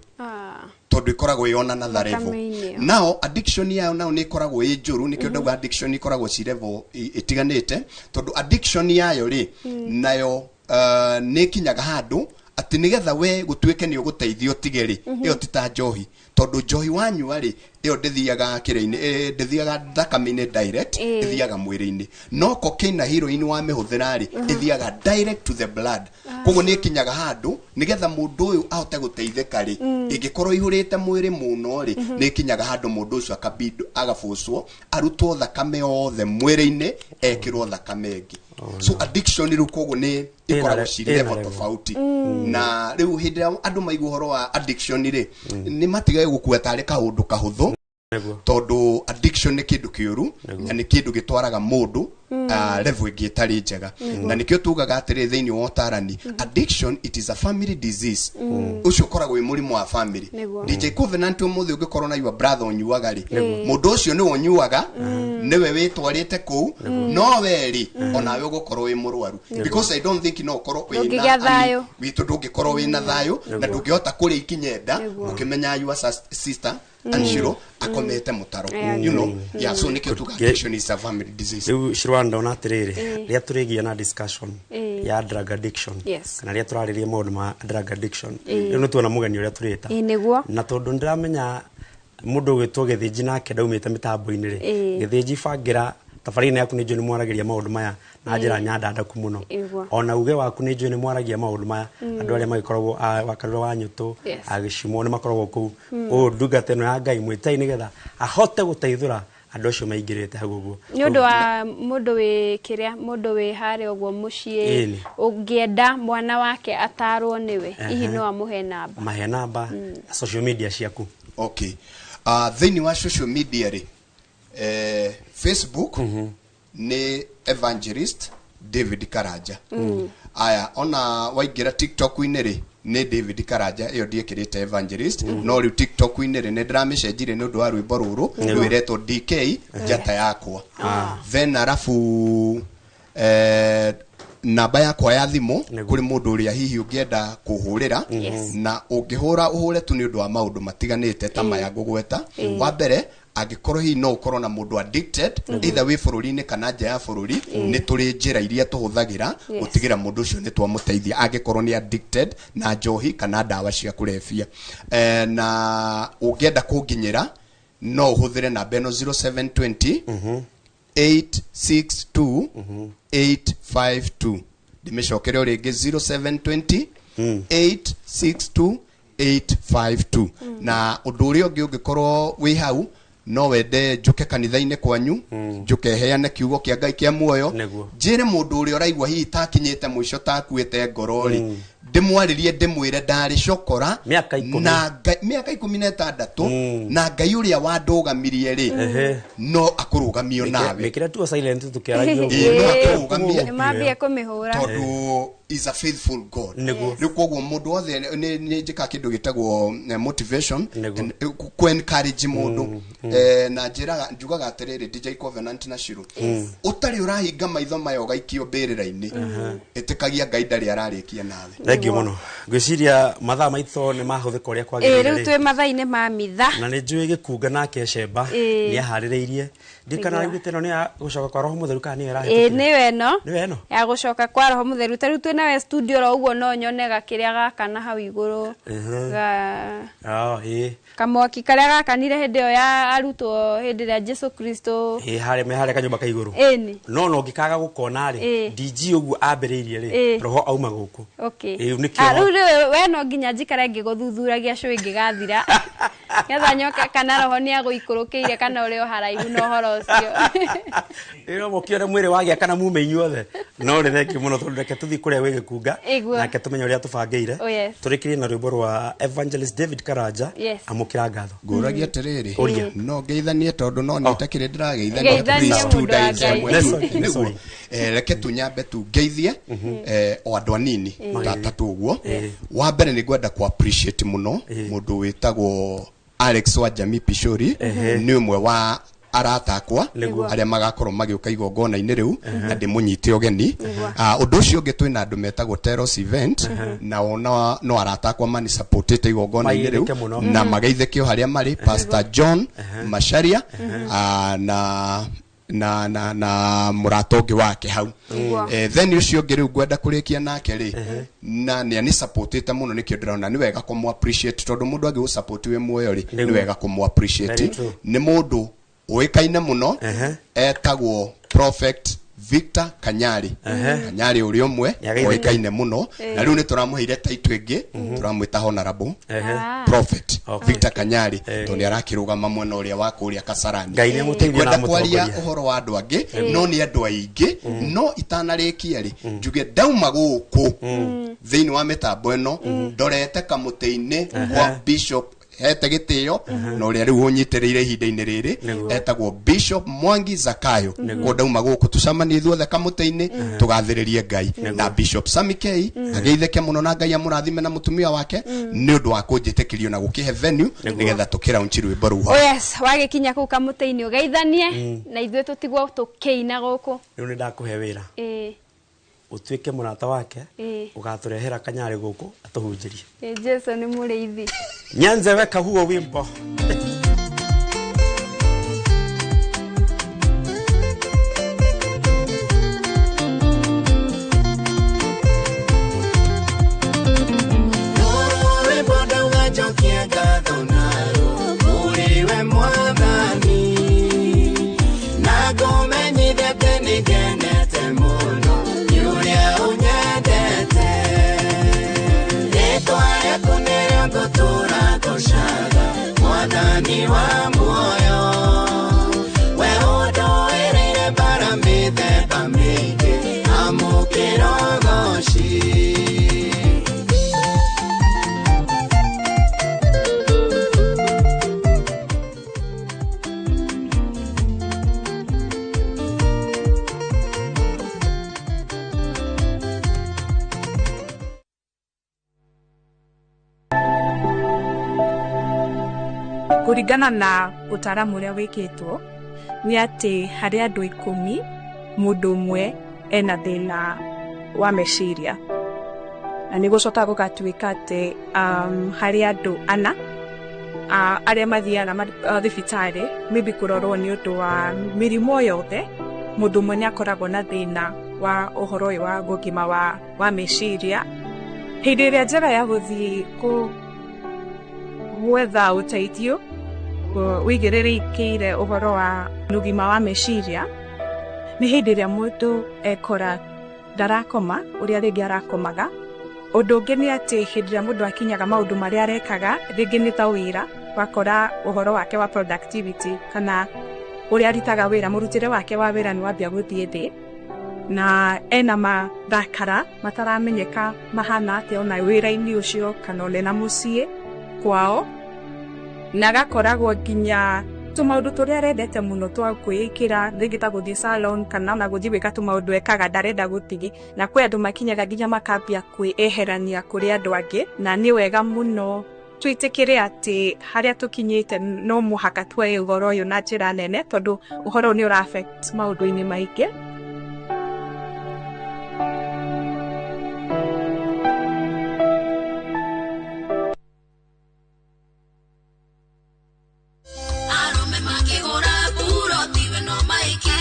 tondũ ĩkoragwo ĩ on another level. Thakame-inĩ ĩyo. Nao addiction yayo nao nĩ ĩkoragwo ĩ njũru. Nĩkĩo ndauga addiction ikoragwo ci level ĩtiganĩte, tondũ addiction yayo rĩ, nayo nĩ ĩkinyaga handũ atĩ nĩgetha we gũtuĩke nĩ ũgũteithio ũtige rĩ, ĩyo ti ta njohi, tondũ njohi wanyua rĩ, ĩyo ndĩthiaga kĩrĩa-inĩ, ndĩthiaga thakame-inĩ direct, ĩthiaga mwĩrĩ-inĩ. No cocaine na heroin wamĩhũthĩra rĩ, ĩthiaga direct to the blood. Koguo nĩ ĩkinyaga handũ nĩgetha mũndũ ũyũ ahote gũteithĩka rĩ, ĩngĩkorwo ihũrĩte mwĩrĩ mũno rĩ, nĩ ĩkinyaga handũ mũndũ ũcio akabindwo, agabũcwo, arutwo thakame yothe mwĩrĩ-inĩ, ekĩrwo thakame ĩngĩ. So addiction rĩu koguo nĩ ikoragwo ci ĩna level level. tofauti. Na rĩu hĩndĩ ĩrĩa andũ maigua ũhoro wa addiction rĩ, nĩ matigage gũkua tarĩ kaũndũ kahũthũ, tondũ addiction nĩ kĩndũ kĩũru na nĩ kĩndũ gĩtwaraga mũndũ level ĩngĩ ĩtarĩ njega. Na nĩkĩo tugaga atĩrĩ thĩinĩ wa ũtarani, addiction, it is a family disease. Ũcio ũkoragwo wĩ mũrimũ wa family. DJ Covenant, ũmũthĩ ũngĩkorwo na your brother ũnyuaga rĩ, mũndũ ũcio nĩwe ũnyuaga, nĩwe wĩtwarĩte kũu, no we rĩ, onawe ũgũkorwo wĩ mũrwaru, because I don't think no ũkorwo wĩna Ndũngĩgĩa thayũ. witũ, ndũngĩkorwo wĩna thayũ na ndũngĩhota kũrĩa ikinyenda ũkĩmenya your sister Anshiro akomete mũtaro. Yeah, so nĩkĩo tuga addiction is a family disease. Rĩu Shirwa, ndona atĩrĩrĩ, rĩrĩa tũrĩgia na discussion ya drug addiction, kana rĩrĩa tũrarĩria maũndũ ma drug addiction, rĩu nĩ tuona mũgeni ũrĩa tũrĩta. Ĩ, nĩguo. Na tondũ ndĩramenya mũndũ ũgwĩtwo Gĩthĩnji nake ndaumĩte mĩtambo-inĩ rĩ, Gĩthĩnji, bangĩra tabarĩra yaku. Nĩ njũĩ nĩ mwaragĩria maũndũ maya na njĩra nyandandaku mũno. Ona uge waku nĩ njũĩ nĩ mwaragia maũndũ maya. Andũ arĩa magĩkoragwo a wakarũra wa nyũtũ, agĩcimwo nĩ makoragwo kũu. Ũũ ndungata ĩno ya Ngai mwĩtai nĩgetha ahote gũteithũra andũ acio maingĩrĩte hau ũguo. Nĩ ũndũ wa mũndũ wĩ kĩrĩa, mũndũ wĩ harĩa ũguo mũciĩ, ũngĩenda mwana wake atarwo nĩwe, hihi no amũhe namba? Mahe namba na social media ciaku. Okay, thĩinĩ wa social media rĩ, Facebook nĩ Evangelist David Karanja. Aya, ona waingĩra TikTok-inĩ rĩ, nĩ David Karanja. Ĩyo ndiĩkĩrĩte evangelist, no rĩu TikTok-inĩ rĩ, nĩ ndĩramĩcenjirie nĩ ũndũ wa rwĩmbo rũrũ. Rĩu ĩretwo DK Njata Yakwa. Then arabu namba yakwa ya thimũ, kũrĩ mũndũ ũrĩa hihi ũngĩenda kũhũrĩra, na ũngĩhũra ũhũre tu nĩ ũndũ wa maũndũ matiganĩte ta maya ngũgweta. Wa mbere, angĩkorwo hihi no ũkorwo na mũndũ addicted, either wĩ bũrũri-inĩ kana nja ya bũrũri, nĩ tũrĩ njĩra iria tũhũthagĩra gũtigĩra mũndũ ũcio nĩ twamũteithia angĩkorwo nĩ addicted na njohi kana ndawa cia kũrebia. Na ũngĩenda kũnginyĩra, no ũhũthĩre namba ĩno, 0720 862 852. Ndĩmĩcokere o rĩngĩ, 0720 862 852. Na ũndũ ũrĩa ũngĩ, ũngĩkorwo wĩ hau no wende njũke kanitha-inĩ kwanyu, njũke heane kiugo kĩa Ngai kĩa muoyo, njĩre mũndũ ũrĩa ũraigua hihi takinyĩte mũico, takuĩte ngoro rĩ, ndĩmwarĩrie, ndĩmwĩre ndarĩ cokora Mĩaka 10. na mĩaka 16, na Ngai ũrĩa wandũgamirie rĩ, no akũrũgamio nawe. Mĩkĩre tuo silent tũkĩaragia. Ĩĩ, no akũrũgamie. Nĩ mambie kũmĩhũra. Tondũ is a faithful God. Rĩu koguo mũndũ wothe nĩ njĩkaga kĩndũ gĩtagwo motivation and, ku encourage mũndũ. Na njĩraga, njugaga atĩrĩrĩ, DJ Covenant na Shiro, ũtarĩ ũrahinga maitho maya ũgaikio mbĩrĩra-inĩ, ĩtĩkagia Ngai ndarĩ ararĩkia nawe. Thank you mũno. Ngwĩciria mathaa maitũ nĩ mahũthĩka ũrĩa Ĩ, kwagĩrĩire rĩu rĩ. twĩ mathaa-inĩ ma mitha. Na nĩ njũĩ gĩkunga nake Cemba nĩ aharĩrĩirie. Ndikana raugĩte ĩno nĩ ya gũcoka kwa Roho Mũtheru kana nĩyo Ĩ, ĩrahĩtũkire? Nĩyo ĩno. Nĩyo ĩno. Ya gũcoka kwa Roho Mũtheru. Ta rĩu twĩ nawe studio ro ũguo, no nyone gakĩrĩa gaka na hau igũrũ, ga Oh, ĩ. Kamwaki karĩa gakanire hĩndĩ ĩyo ya arutwo, hĩndĩ ĩrĩa Jesu Kristo. Ĩ, harĩa me harĩa kanyũmba ka igũrũ. Ĩni. No ũngĩkaga gũkona rĩ, DG ũguo ambĩrĩirie rĩ, roho auma gũkũ. Ĩ, nĩkĩo. Ah, rĩu rĩu we no nginya njikare ngĩgũthuthuragia cũĩ ngĩgathira, getha nyoke kana roho nĩ agũikũrũkĩire kana ũrĩ o haraihu na ũhoro ũcio. Ĩno mũkĩone mwĩrĩ wagĩa kana mume inyuothe. No nĩ thengiũ mũno, tondũ reke tũthiĩ kũrĩa gwĩ gĩkunga, nake tũmenye ũrĩa tũbangĩire. Oh, yes. Tũrĩkĩrie na rwĩmbo rwa Evangelist David Karanja. Amũkĩra ngatho. Ngũragia atĩrĩrĩ, Ũria. no ngeithanie, tondũ no nĩtakĩrĩ ndĩrageithania. Geithania, Please, tu mũndũ wa ndagĩka Ngai. ĩmwe Nĩ tu. sorry, nĩ Nĩguo. sorry. Reke tunyambe tu ngeithie o andũ anini ta atatũ ũguo. Wa mbere, nĩ ngwenda ku appreciate mũno mũndũ wĩtagwo Alex wa Jamii Pishori. Nĩ ũmwe wa arata akwa Nĩguo. arĩa magakorwo magĩũka igongona-inĩ rĩu na ndĩmũnyite ũgeni. Nĩguo. Ũndũ ũcio ũngĩ, twĩna andũ metagwo Teros Event, nao no arata akwa manisupportĩte igongona-inĩ rĩu Mageithĩke mũno. na mageithĩke o harĩa marĩ, Pastor John Macharia na mũrata ũngĩ wake hau. Nĩguo. Then ũcio ũngĩ rĩu ngwenda kũrĩkia nake rĩ, na nĩ anisupportĩte mũno, nĩkĩo ndĩrona nĩ wega kũmũ appreciate, tondũ mũndũ angĩgũ support wĩ muoyo rĩ, nĩ Nĩguo. wega kũmũ appreciate. Very true. Nĩ mũndũ ũĩkaine mũno etagwo Prophet Victor Kanyari. Kanyari ũrĩa ũmwe Nĩageithĩke. ũĩkaine mũno, na rĩu nĩ tũramũheire title ĩngĩ, tũramwĩta Honorable Prophet Victor Kanyari, tondũ nĩ arakĩrũgama mwena ũrĩa wa kũrĩa Kasarani. Ngai nĩamũteithie na Ndikwenda kwaria amũtongorie. ũhoro wa andũ angĩ, no nĩ andũ aingĩ. No itanarĩkia rĩ, njuge ndauma gũkũ thĩinĩ wa mĩtambo ĩno, ndorete kamũtĩ-inĩ kwa Bishop hete gĩtĩo na ũrĩa rĩu ũnyitĩrĩire ihinda-inĩ rĩrĩ, Nĩguo. etagwo Bishop Mwangi Zakayo. Nĩguo. Ko ndauma gũkũ tũcemanie ithuothe kamũtĩ-inĩ, tũgathĩrĩrie Ngai na Bishop Sammy K ageithĩke mũno, na Ngai amũrathime na mũtumia wake nĩ ũndũ wa kũnjĩtĩkĩrio na gũkĩhe venue nĩgetha tũkĩraunchi rwĩmbo rũu Oh hau. yes, wagĩkinya kũu kamũtĩ-inĩ ũgeithanie na ithuĩ tũtigwo tũkĩina gũkũ. Rĩu nĩ ndakũhe wĩra, ũtuĩke mũrata wake, ũgatũrehera Kanyarĩ gũkũ atũhunjĩrie. Ĩ, Jesu nĩ mũrĩithi. Nyanze weka huo wimbo. Rwĩmbo ndauga njokie ngatho naruo kũrĩ we Mwathani, na ngũmenyithie atĩ nĩngenete mũno nĩ ũrĩa ũnyendete. Rĩtwa rĩaku nĩrĩo ngũtũũra ngũcaga, Mwathani wa muoyo. We ũndũĩrĩire mbara mĩthemba mĩingĩ, amũkĩra ũgoci. Kũringana na ũtaaramu ũrĩa wĩkĩtwo nĩ atĩ harĩ andũ 10, mũndũ ũmwe ena thĩna wa meciria, na nĩ gũcoka gũgatuĩka atĩ harĩ andũ 4 arĩa mathiaga thibitarĩ maybe kũrorwo nĩ ũndũ wa mĩrimũ yothe, mũndũ ũmwe nĩ akoragwo na thĩna wa ũhoro ũyũ wa ũgima wa meciria. Hĩndĩ ĩrĩa njega ya gũthiĩ gwetha ũteithio wĩigĩrĩrĩkĩire ũhoro wa ũgima wa meciria nĩ hĩndĩ ĩrĩa mũndũ ekora ndarakoma ũrĩa rĩngĩ arakomaga. Ũndũ ũngĩ nĩ atĩ hĩndĩ ĩrĩa mũndũ akinyaga maũndũ marĩa arekaga, rĩngĩ nĩ ta wĩra, wakora ũhoro wake wa productivity kana ũrĩa arutaga wĩra, mũrutĩre wake wa wĩra nĩ wambia gũthiĩ thĩ, na ena mathakara mataramenyeka mahana atĩa ona wĩra-inĩ ũcio kana ona ena mũciĩ kwao, na agakoragwo nginya tũmaũndũ tũrĩa arendete mũno twa kwĩĩkĩra, rĩngĩ ta gũthiĩ salon kana ona gũthiĩ gwĩka tũmaũndũ ekaga ndarenda gũthiĩ. Na kwĩ andũ makinyaga nginya makambia kwĩeherania kũrĩ andũ angĩ, na nĩ wega mũno twĩtĩkĩre atĩ harĩa tũkinyĩte no mũhaka tuoye ũhoro ũyũ na njĩra nene, tondũ ũhoro ũyũ nĩ ũra affect maũndũ-inĩ maingĩ. Arũme makĩgũra buroti we no maiki,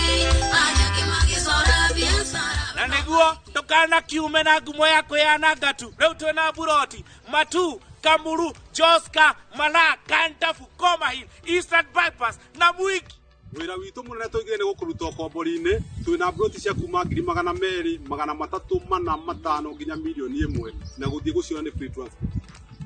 arĩa angĩ magĩcora biacara. Na nĩguo ndũkanakiume na ngumo ya kwĩyananga tu, rĩu twĩna buroti Matu, Kamuru, Joska, Mala, Kantafu, Komahil, Eastern Bypass na Mwiki. Wĩra witũ mũnene tũigire nĩ gũkũruta ũkombori-inĩ. Twĩna mburoti cia kuma 200,000, 300,000, 500 nginya 1 million, na gũthiĩ gũciona nĩ free transport.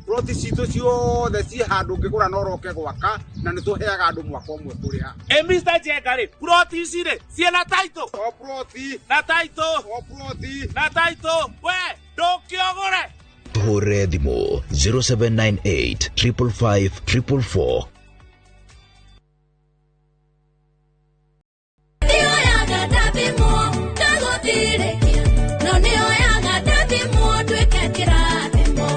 Ploti citũ ciothe ciĩ handũ ũngĩgũra na ũroke gwaka, na nĩ tũheaga andũ mwaka ũmwe kũrĩha. Ĩ Mr. Njenga rĩ, ploti ici rĩ ciĩna title? O ploti na title, o ploti na title, we ndũkĩogũre. Tũhũrĩre thimũ 0798 555 444. Ndioyaga ndathimwo ndagũtirĩkia, no nĩoyaga ndathimwo nduĩke kĩrathimo,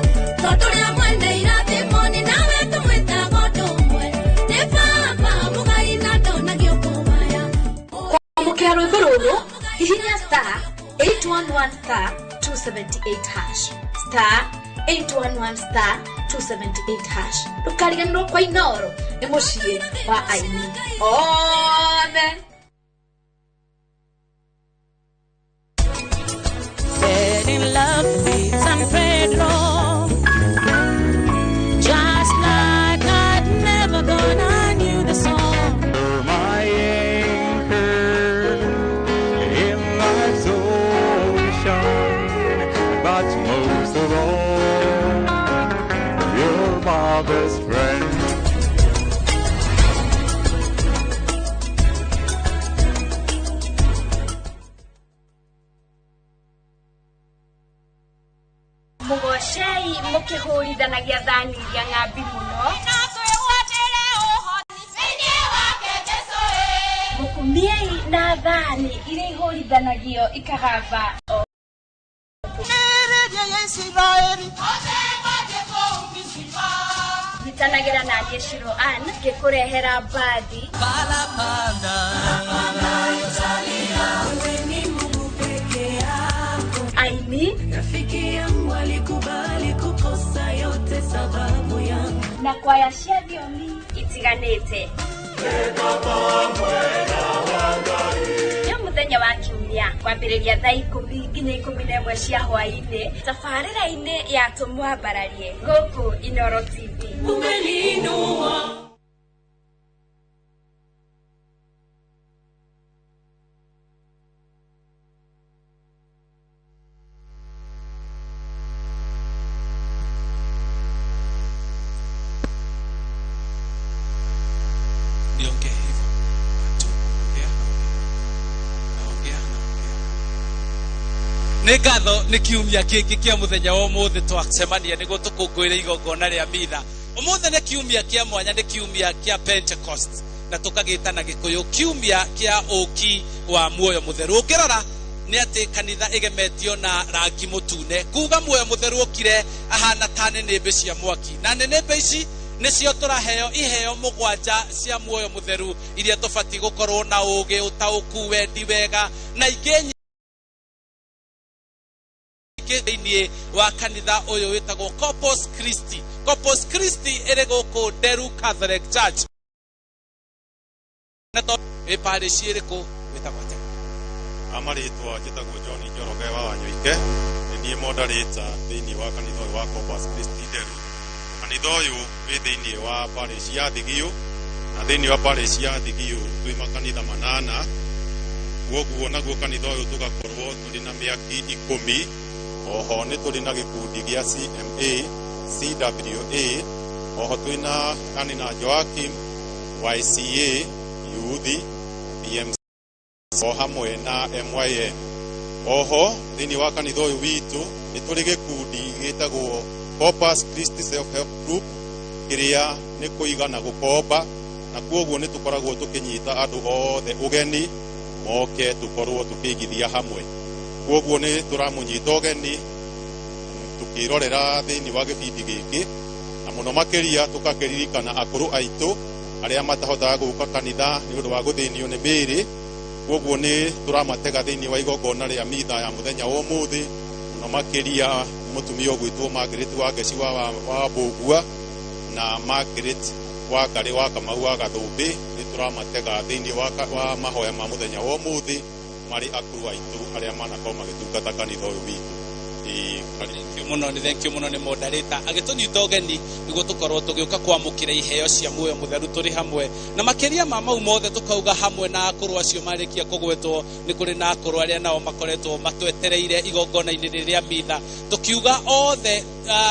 tondũ ũrĩa mwene irathimo nĩ nawe tũmwĩtaga ũndũ ũmwe, nĩ baba mũgai na ndonagio. Star 811 star 278 hash. Ndũkariganĩrwo kwa Inoro nĩ mũciĩ wa aini othe. Fell in love with San Pedro, just like I'd never gone. I knew the song. You're my anchor in life's ocean, but most of all, you're my best friend. Mugocei mukihurithanagia thani iria ng'ambi muno. Mukumiei na thani iria ihũrithanagio ikagamba. Nyitanagĩra na niĩ Shiro Ann ngĩkũrehera mbathi. Aini Rafiki yangu alikubali kukosa yote sababu yangu. Na kwaya cia thiomi itiganĩte. Nĩ mũthenya wa kiumia kwambĩrĩria thaa 10 nginya 11 cia hwaĩ-inĩ tabarĩra-inĩ ya Tũmwambararie gũkũ Inoro TV. Umeniinua. Niongee hivyo tu, naongea. Nĩ ngatho nĩ kiumia kĩngĩ kĩa mũthenya wa ũmũthĩ twacemania nĩguo tũkũngũĩre igongona rĩa mitha. Ũmũthĩ nĩ kiumia kĩa mwanya, nĩ kiumia kĩa Pentecost, na tũkagĩta na Gĩkũyũ kiumia kĩa ũki wa muoyo mũtheru. Ũngĩrora nĩ atĩ kanitha ĩgemetio na rangi mũtune, kuga muoyo mũtheru ũkire ahana ta nĩnĩmbĩ cia mwaki, na nĩnĩmbĩ ici nĩcio tũraheo iheo mũgwanja cia muoyo mũtheru iria tũbatiĩ gũkorwo na ũũgĩ, ũtaũku, wendi wega na ingĩ nyingĩ thĩinĩ wa kanitha ũyũ wĩtagwo Corpus Christi. Corpus Christi ĩrĩ gũkũ Nderu Catholic Church. Na to wĩ parish ĩrĩkũ wĩtagwo atĩa? Amarĩtwa njĩtagwo John Njoroge wa Wanyoike, nĩ niĩ moderator thĩinĩ wa kanitha ũyũ wa Corpus Christi Nderu. Kanitha ũyũ wĩ thĩinĩ wa parish ya Thigio, na thĩinĩ wa parish ya Thigio twĩ makanitha manana. Kwoguo naguo kanitha ũyũ tũgakorwo tũrĩ na mĩaki 10. Oho nĩ tũrĩ na gĩkundi gĩa CMA, CWA, oho twĩna Anina Joakim, YCA, Youth, PMC o hamwe na MYN. Oho thĩinĩ wa kanitha ũyũ witũ nĩ tũrĩ gĩkundi gĩtagwo Corpus Christi Self Help Group, kĩrĩa nĩ kũiga na gũkomba, na kwoguo nĩ tũkoragwo tũkĩnyita andũ othe ũgeni moke tũkorwo tũkĩigithia hamwe. Kwoguo nĩ tũramũnyita ũgeni tũkĩrorera thĩinĩ wa gĩbindi gĩkĩ, na mũno makĩria tũgakĩririkana akũrũ aitũ arĩa matahotaga gũka kanitha nĩ ũndũ wa gũthĩnio nĩ mĩĩrĩ. Kwoguo nĩ tũramatega thĩinĩ wa igongona rĩa mitha ya mũthenya wa ũmũthĩ, mũno makĩria mũtumia ũgwĩtwo Margaret wa Ngeci wa Mbũgua na Margaret wa Ngarĩ wa Kamau wa Gathũmbĩ. Nĩ tũramatega thĩinĩ wa mahoya ma mũthenya wa ũmũthĩ marĩ akũrũ aitũ arĩa manakorwo magĩtungata kanitha ũyũ witũ. Mũno nĩ thank you mũno nĩ moderator agĩtũnyita ũgeni nĩguo tũkorwo tũgĩũka kwamũkĩra iheo cia muoyo mũtheru tũrĩ hamwe, na makĩria ma mau mothe tũkauga hamwe na akũrũ acio marĩkia kũgwetwo. Nĩ kũrĩ na akũrũ arĩa nao makoretwo matwetereire igongona-inĩ rĩrĩ rĩa mitha, tũkiuga othe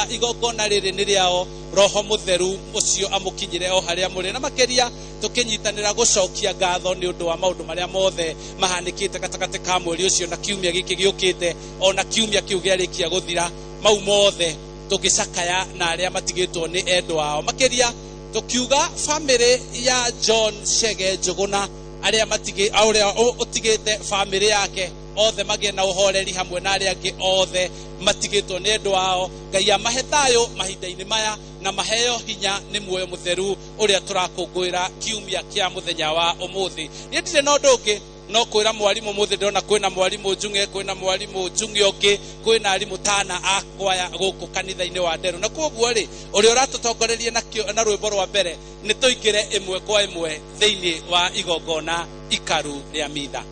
igongona rĩrĩ nĩ rĩao, roho mũtheru ũcio amũkinyĩre o harĩa mũrĩ, na makĩria tũkĩnyitanĩra gũcokia ngatho nĩ ũndũ wa maũndũ marĩa mothe mahanĩkĩte gatagatĩ ka mweri ũcio na kiumia gĩkĩ gĩũkĩte, ona kiumia kĩu gĩarĩkia gũthira, mau mothe tũgĩcakaya na arĩa matigĩtwo nĩ endwa ao. Makĩria tũkiuga famĩlĩ ya John Chege Njũgũna, arĩa ũrĩa ũtigĩte famĩlĩ yake othe magĩe na ũhoreri hamwe na arĩa angĩ othe matigĩtwo nĩ endwa ao. Ngai amahe thayũ mahinda-inĩ maya na maheo hinya nĩ muoyo mũtheru ũrĩa tũrakũngũĩra kiumia kĩa mũthenya wa ũmũthĩ. Niĩ ndirĩ na ũndũ ũngĩ No kwĩra mwarimũ mũthĩ ndĩrona kwĩna mwarimũ Njung'e, kwĩna mwarimũ Njung'e ũngĩ, kwĩna arimũ tana a kwaya gũkũ kanitha-inĩ wa Nderũ. Na koguo rĩ, ũrĩa ũratũtongoreria na rwĩmbo rwa mbere, nĩ tũingĩre ĩmwe kwa ĩmwe thĩinĩ wa igongona ikaru rĩa mitha.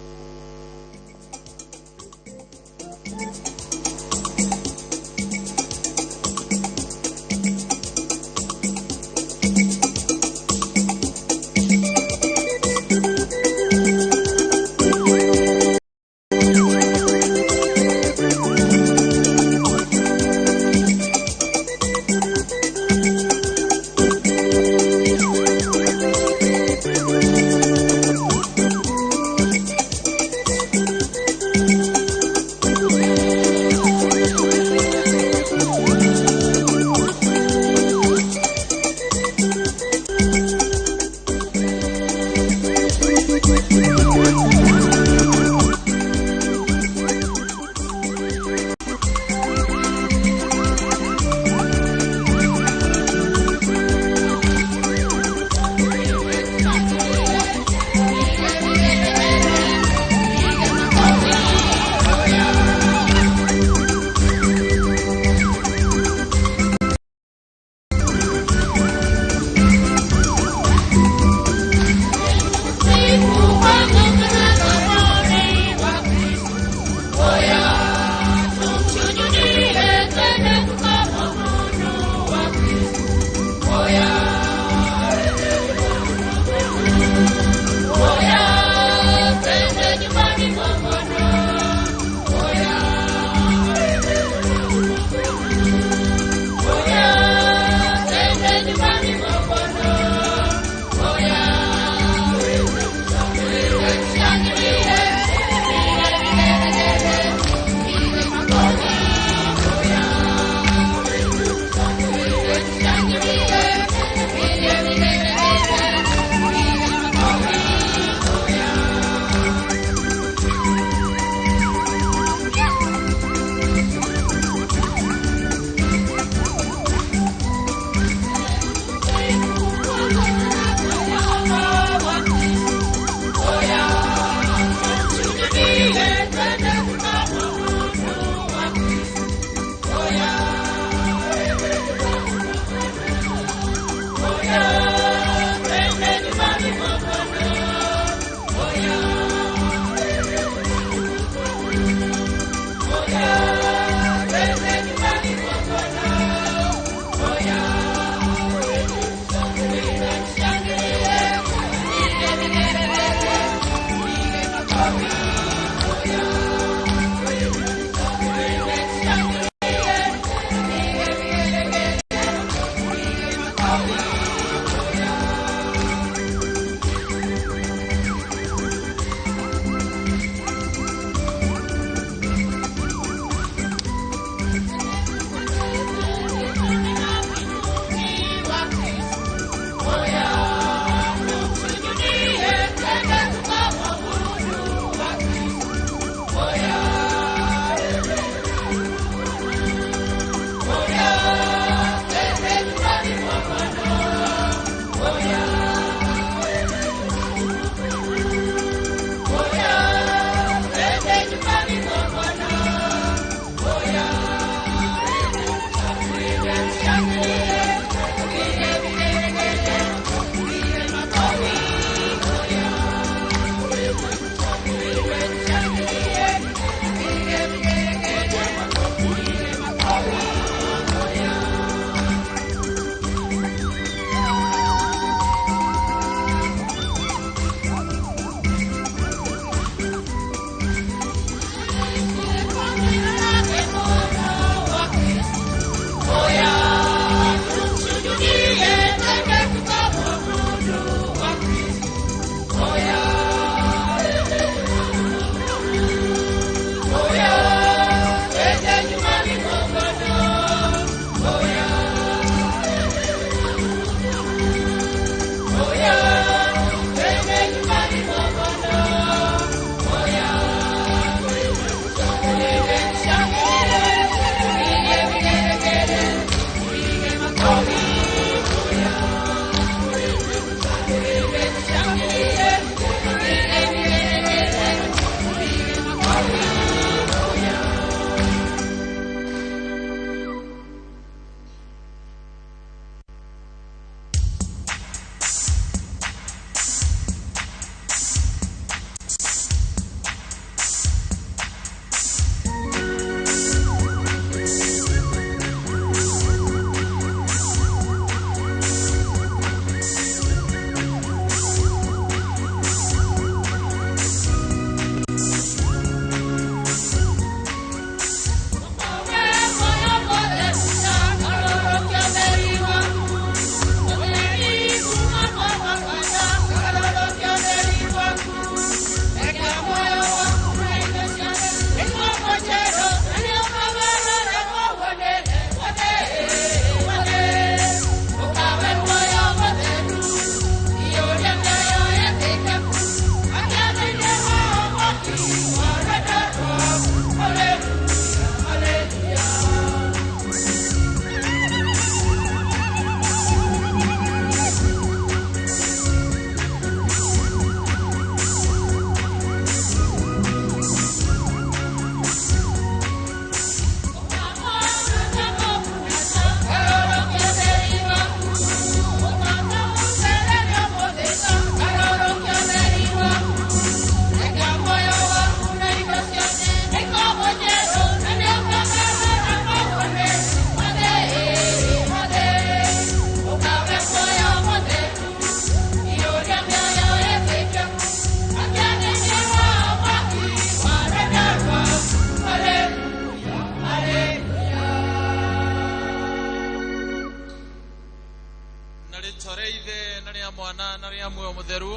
Na rĩa muoyo mũtheru,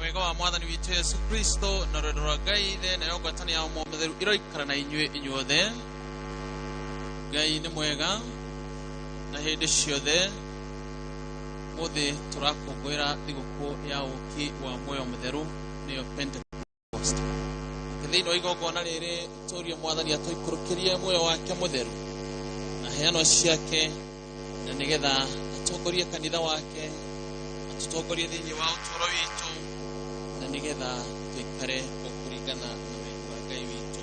wega wa mwathani witũ Yesu Kristo na rwendo rwa Ngai Ithe nayo ngwatanĩro ya muoyo mũtheru iroikara na inyuĩ inyuothe. Ngai nĩ mwega na hĩndĩ ciothe. Mũthĩ tũrakũngũĩra thigũkũ ya ũũki wa muoyo mũtheru, nĩyo Pentecost. Thĩinĩ wa igongona rĩrĩ tũrie mwathani atũikũrũkĩrie muoyo wake mũtheru na heano ciake, na nĩgetha atongorie kanitha wake, atũtongorie thĩinĩ wa ũtũũro witũ, na nĩgetha tũikare kũringana na wendi wa Ngai witũ.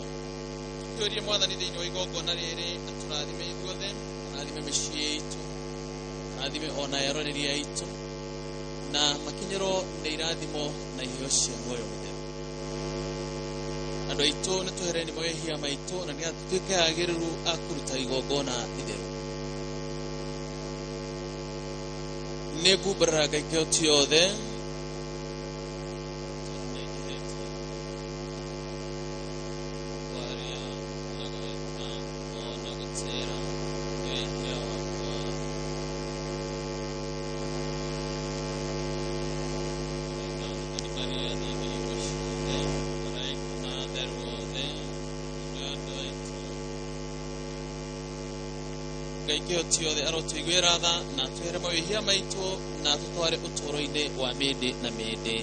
Tũkĩũrie mwathani thĩinĩ wa igongona rĩrĩ atũrathime ithuothe, arathime mĩciĩ itũ, arathime ona eroreri aitũ, na makinyĩrwo nĩ irathimo na iheo cia muoyo mũtheru. Andũ aitũ nĩ twehereni mawĩhia maitũ, na nĩgetha tũtuĩke agĩrĩru a kũruta igongona itheru. Nĩ ngumbũraga Ngai kĩhoti yothe kwaria na gwĩka ona gũtĩra wĩhia wakwa. Maria na irio ciothe, araika na atheru othe, andũ aitũ. Ngai kĩhoti yothe arotũiguĩra tha na atwehere mawĩhia maitũ na atũtware ũtũũro-inĩ wa mĩndĩ na mĩndĩ.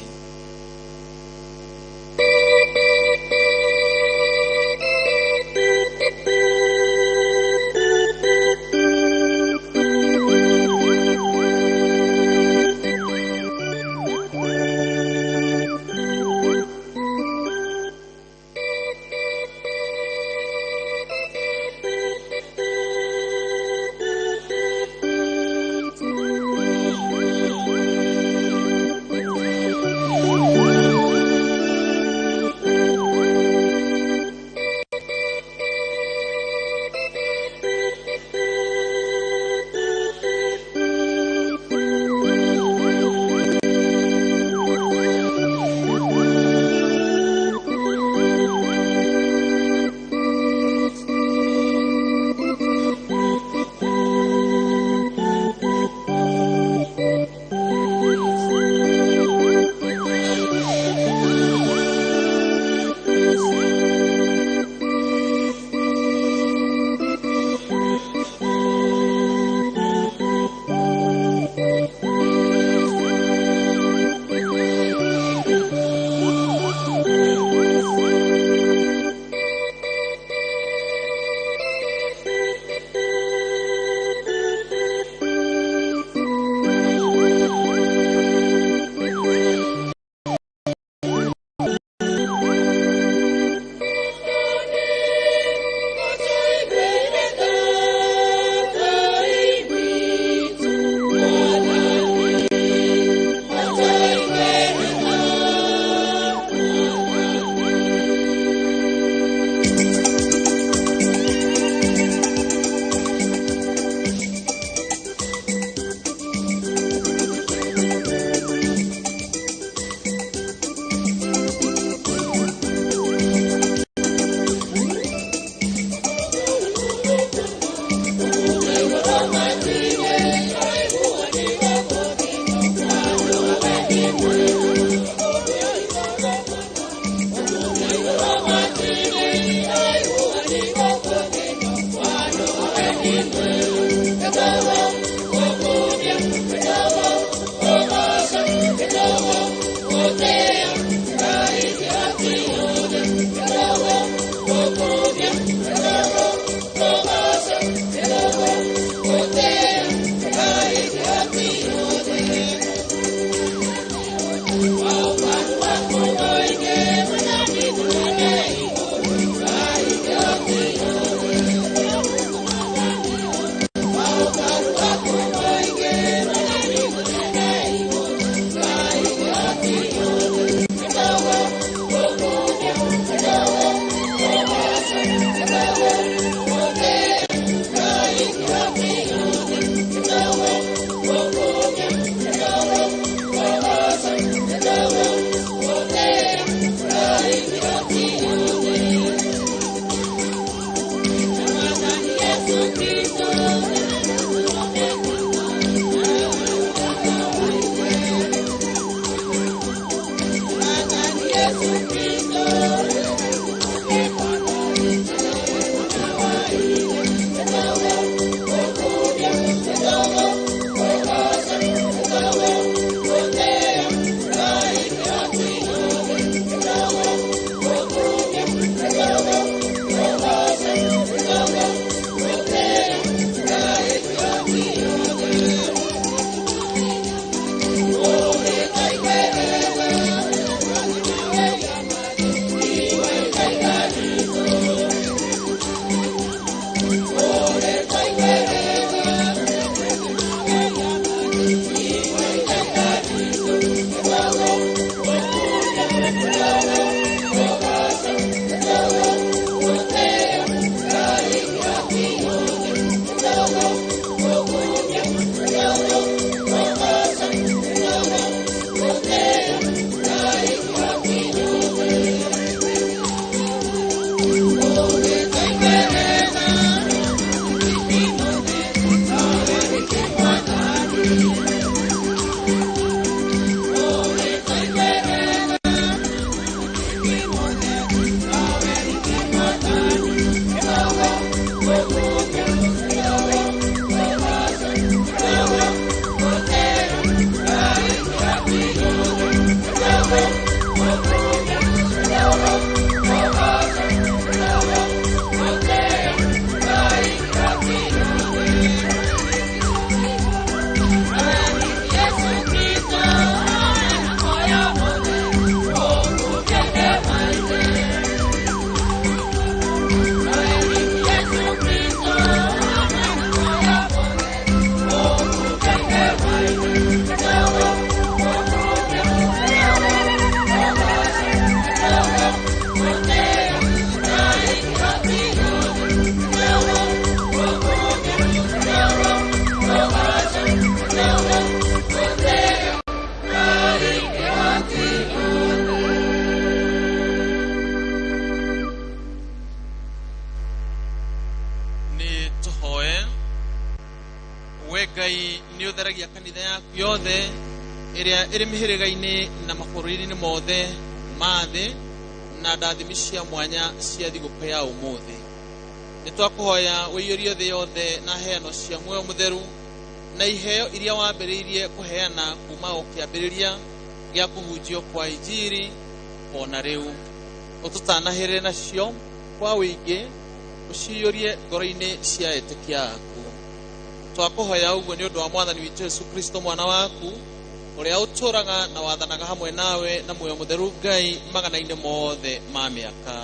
Twageithia kanitha yaku yothe ĩrĩa ĩrĩ mĩhĩrĩga-inĩ na mabũrũri-inĩ mothe ma thĩ na ndathimi cia mwanya cia thigũkũ ya ũmũthĩ. Nĩ twakũhoya ũiyũrie thĩ yothe na heano cia muoyo mũtheru na iheo iria wambĩrĩirie kũheana kuma o kĩambĩrĩria gĩa kũhunjio kwa injiri ona rĩu. Ũtũtanahĩre nacio kwa ũingĩ, ũciyũrie ngoro-inĩ cia etĩkia aku. Twakũhoya ũguo nĩ ũndũ wa Mwathani witũ Yesu Kristo mwana waku, ũrĩa ũtũũraga na wathanaga hamwe nawe na muoyo mũtheru Ngai magana-inĩ mothe ma mĩaka.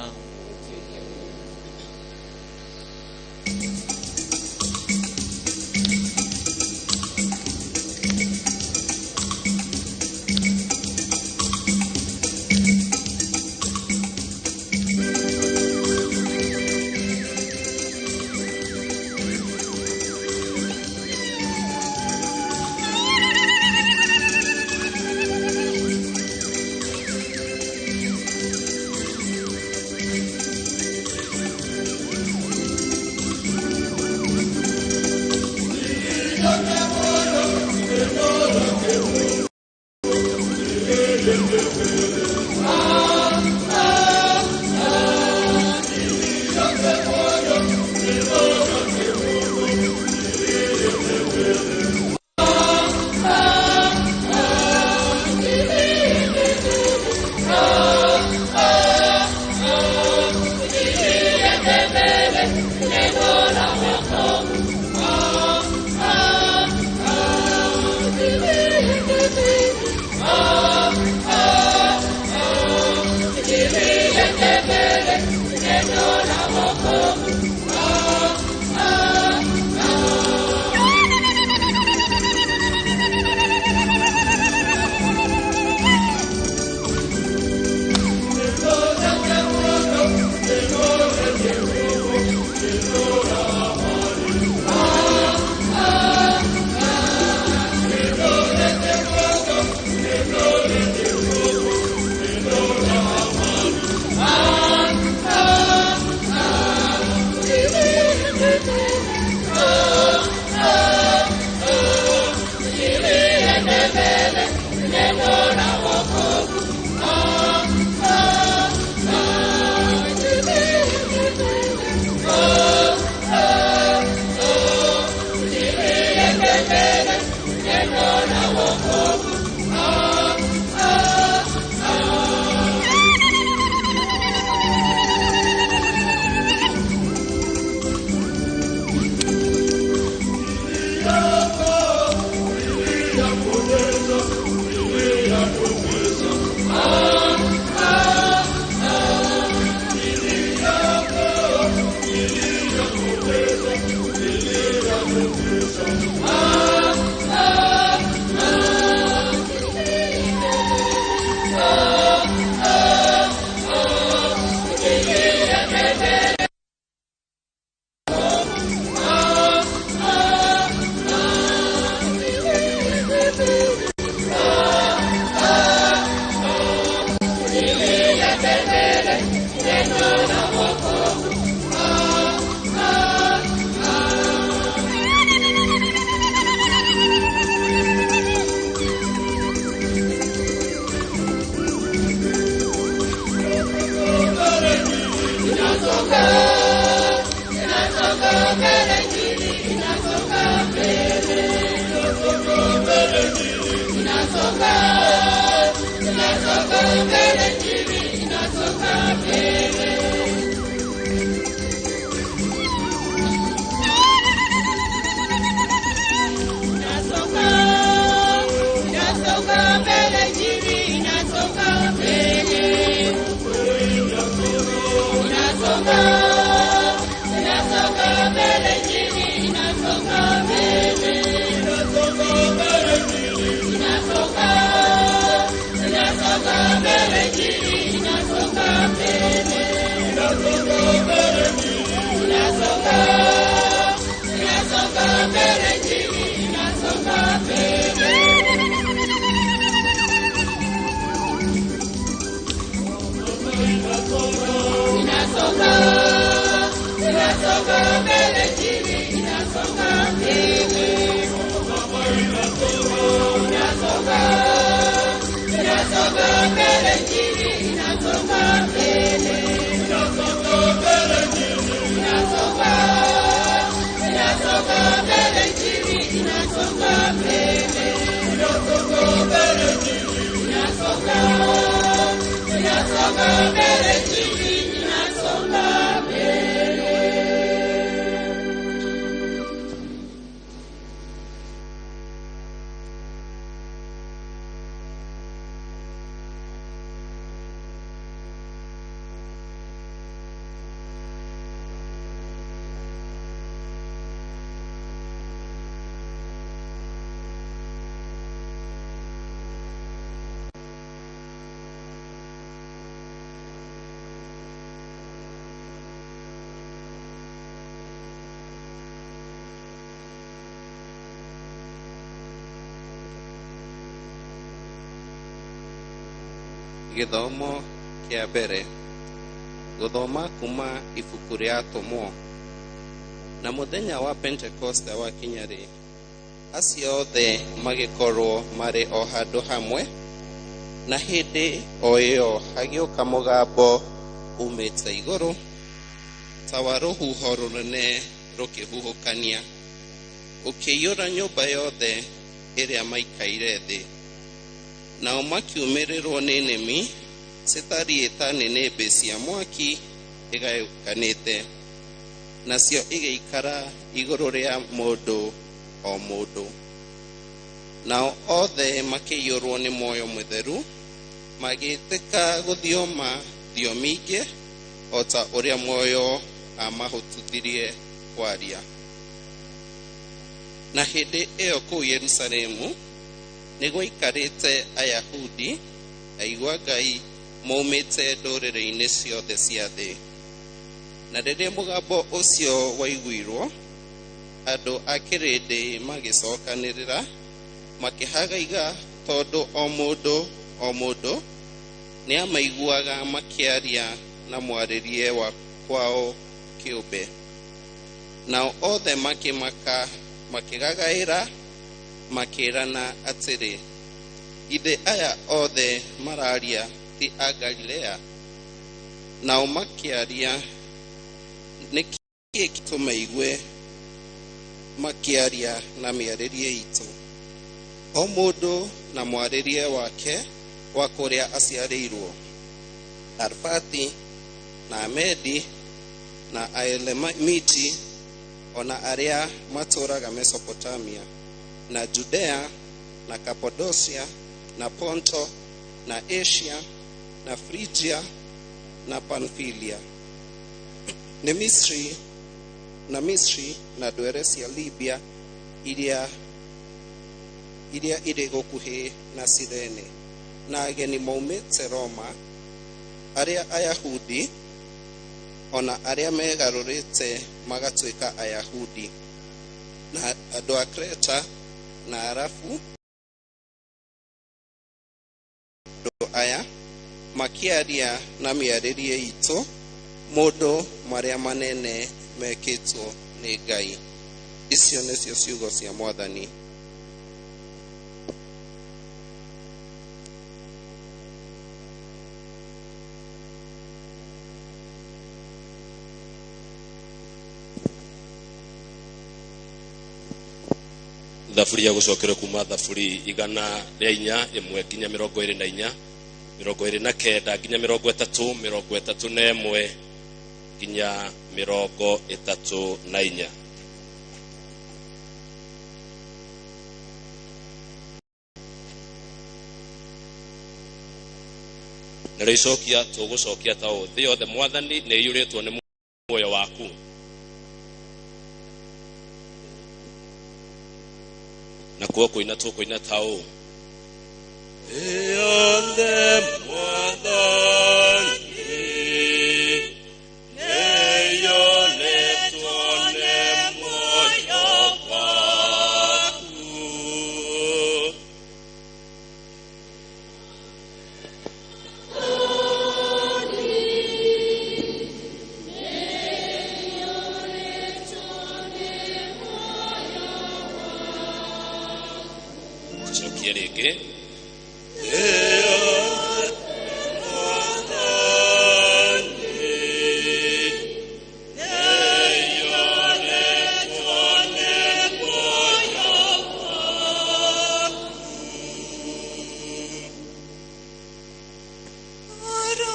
Nasonga mbele, nasonga mbele. Gĩthomo kĩa mbere, gũthoma kuma ibuku rĩa Atũmwo. Na mũthenya wa Pentekoste wakinya-rĩ, acio othe magĩkorwo marĩ o handũ hamwe, na hĩndĩ o ĩyo hagĩũka mũgambo umĩte igũrũ ta wa rũhuho rũnene rũkĩhuhũkania, ũkĩiyũra nyũmba yothe ĩrĩa maikaire thĩ. Nao makiumĩrĩrwo nĩ nĩmĩ citariĩ ta nĩnĩmbĩ cia mwaki ĩgayũkanĩte, nacio igĩikara igũrũ rĩa mũndũ o mũndũ. Nao othe makĩiyũrwo nĩ muoyo mũtheru, magĩtĩka gũthioma thiomi ingĩ o ta ũrĩa muoyo aamahotithirie kwaria. Na hĩndĩ ĩyo kũu Yerusalemu nĩgwaikarĩte Ayahudi aigua Ngai maumĩte ndũrĩrĩ-inĩ ciothe cia thĩ. Na rĩrĩa mũgambo ũcio waiguirwo, andũ a kĩrĩndĩ magĩcokanĩrĩra makĩhagaiga, tondũ o mũndũ o mũndũ nĩamaiguaga makĩaria na mwarĩrie wa kwao kĩũmbe. Nao othe makĩmaka, makĩgagaĩra, makĩrana atĩrĩ, githĩ aya othe mararia ti a Galilea? Nao makĩaria, nĩkĩ gĩtũmaigue makĩaria na mĩarĩrie itũ, o mũndũ na mwarĩrie wake wa kũrĩa aciarĩirwo, Arfati na Amedi na Aelamiti, ona arĩa matũũraga Mesopotamia, na Judea na Kapadocia na Ponto na Asia na Frigia na Pamfilia, nĩ Misri na Misri na ndwere cia Libya iria irĩ gũkuhĩ na Sirene, na ageni maumĩte Roma, arĩa Ayahudi ona arĩa megarũrĩte magatuĩka Ayahudi, na andũ a Kreta na Arabu. Andũ aya makĩaria na mĩarĩrie itũ mũndũ marĩa manene mekĩtwo nĩ Ngai. Icio nĩcio ciugo cia Mwathani. Thaburi ya gũcokerwo kuma thaburi 104 nginya 24, 29 nginya 30, 31 nginya 34. Na rĩu icokia tũgũcokia ta ũũ: thĩ yothe Mwathani nĩ ĩiyũrĩtwo nĩ muoyo waku. Na kuo kũina tũkũina ta ũũ: thĩ yothe Mwathani nĩyonetwo nĩ muoyo waku. Tucokie rĩngĩ. Oro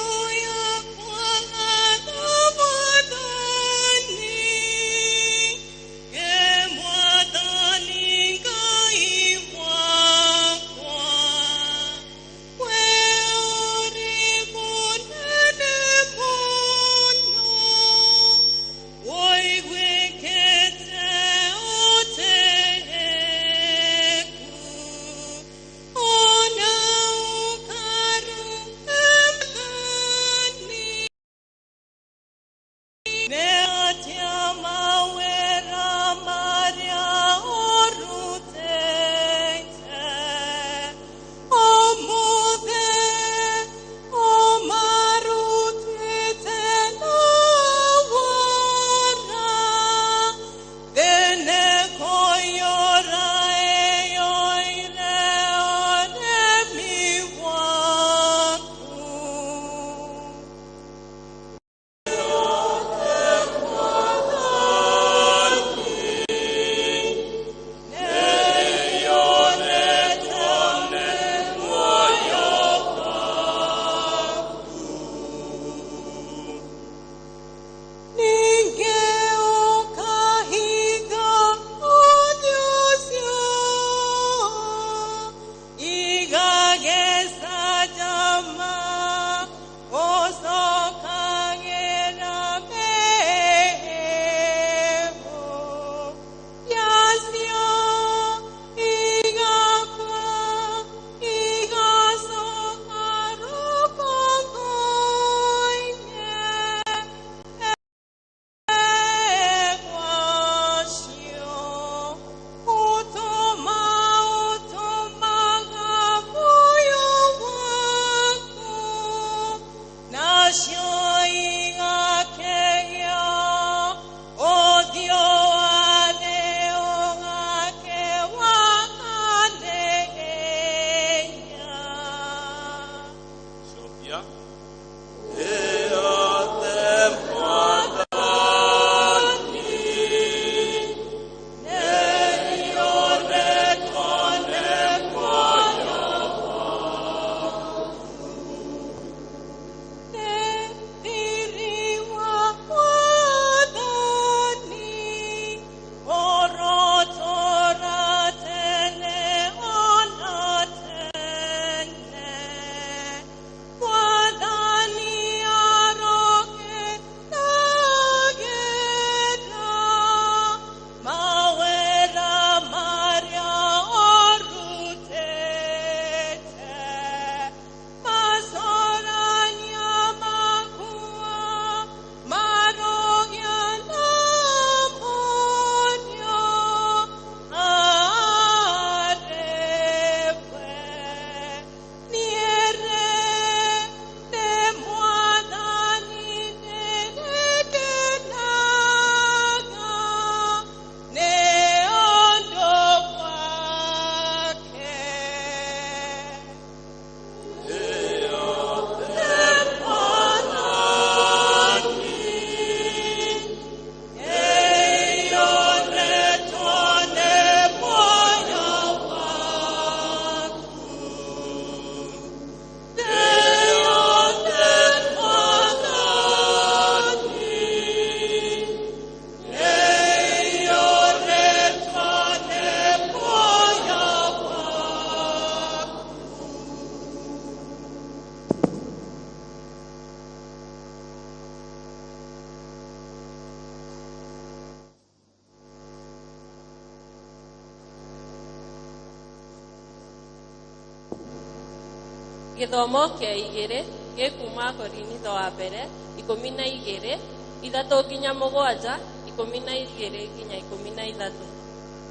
Gĩthomo kĩa igĩrĩ gĩkuuma Korinitho wa mbere 12 3 nginya 7, 12 nginya 13.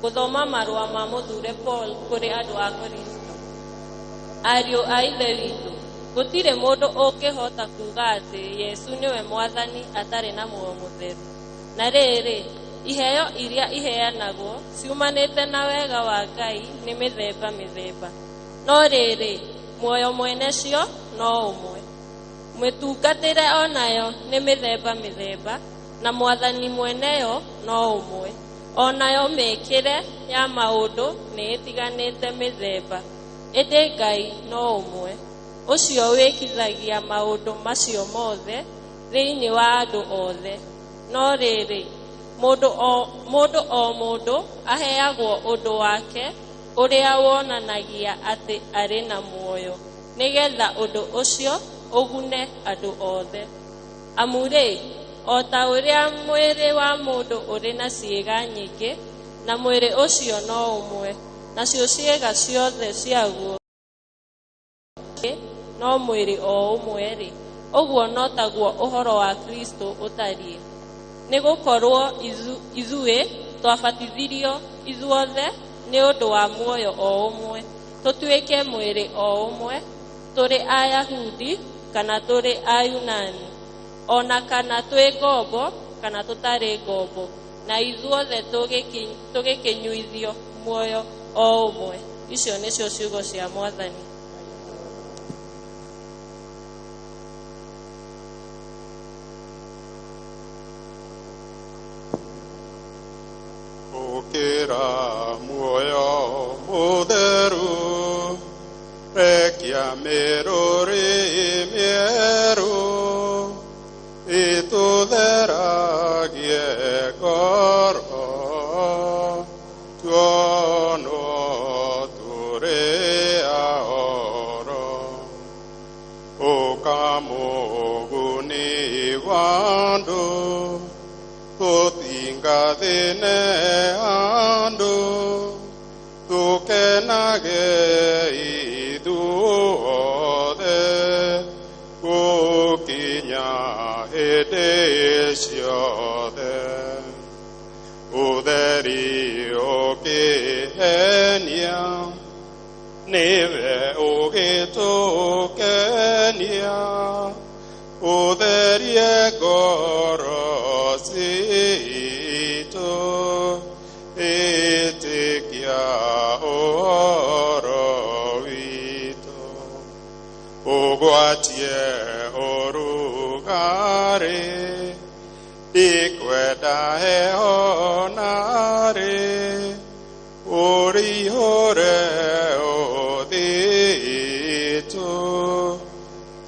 Gũthoma marũa ma mũthure Paul kũrĩ andũ a Korinitho. Ariũ a Ithe witũ, gũtirĩ mũndũ ũngĩhota kuuga atĩ Yesu nĩwe Mwathani atarĩ na muoyo mũtheru. Na rĩrĩ, iheo iria iheanagwo ciumanĩte na wega wa Ngai nĩ mĩthemba mĩthemba, no rĩrĩ, muoyo mwene cio no ũmwe. Mĩtungatĩre onayo nĩ mĩthemba mĩthemba, na Mwathani mweneyo no ũmwe. Onayo mĩĩkĩre ya maũndũ nĩ ĩtiganĩte mĩthemba, ĩndĩ Ngai no ũmwe, ũcio wĩkithagia maũndũ macio mothe thĩinĩ wa andũ othe. No rĩrĩ, mũndũ o mũndũ aheagwo ũndũ wake ũrĩa wonanagia atĩ arĩ na muoyo, nĩgetha ũndũ ũcio ũgune andũ othe. Amu-rĩ, o ta ũrĩa mwĩrĩ wa mũndũ ũrĩ na ciĩga nyingĩ, na mwĩrĩ ũcio no ũmwe, nacio ciĩga ciothe ciaguo no mwĩrĩ o ũmwe-rĩ, ũguo no taguo ũhoro wa Kristo ũtariĩ. Nĩ gũkorwo ithuĩ twabatithirio ithuothe nĩ ũndũ wa muoyo o ũmwe, tũtuĩke mwĩrĩ o ũmwe, tũrĩ Ayahudi kana tũrĩ Ayunani, o na kana twĩ ngombo kana tũtarĩ ngombo, na ithuothe tũgĩkĩnyuithio muoyo o ũmwe. Icio nĩcio ciugo cia Mwathani. Ũkĩra, muoyo mũtheru, rekia mĩrũri mĩerũ ĩtũtheragie ngoro, tuonwo tũrĩ ahoro. Ũka, mũguni wa andũ, tũtingathĩne andũ, tũkenage ithuothe gũkinya hĩndĩ ciothe. Ũtheri ũkĩhenia nĩwe ũgĩtũkenia, ũtherie ngoro citũ, ĩtĩkia ũhoro witũ, ũgwatie ũrugarĩ, ndikwenda heho narĩ, ũrihũre ũthitũ,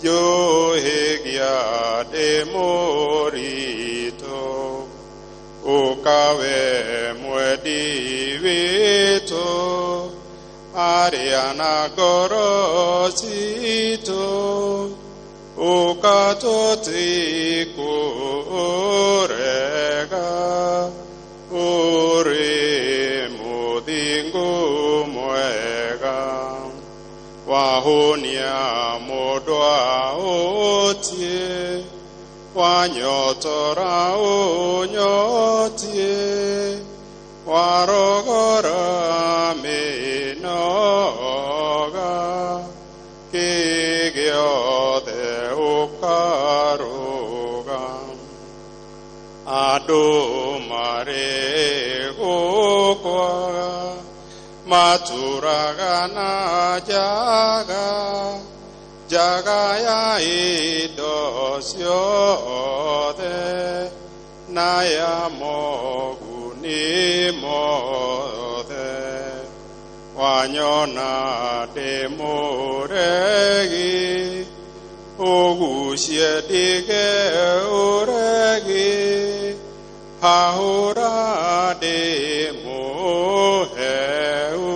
njũhĩgia ndĩ mũritũ. Ũkawe mwendi witũ, aria na ngoro citũ, ũka, tũtikũrega, ũrĩ mũthingu mwega, wahũnia mũndũ ahũtiĩ, wanyotora ũnyotie, warogora mĩnoga, kĩgĩothe ũkarũga. Andũ marĩ gũkwaga matũraga na njaga, njaga ya indo ciothe na ya moguni mothe. Wanyona ndĩ mũregi, ũgucie ndige ũregi, hahũra ndĩ mũheu,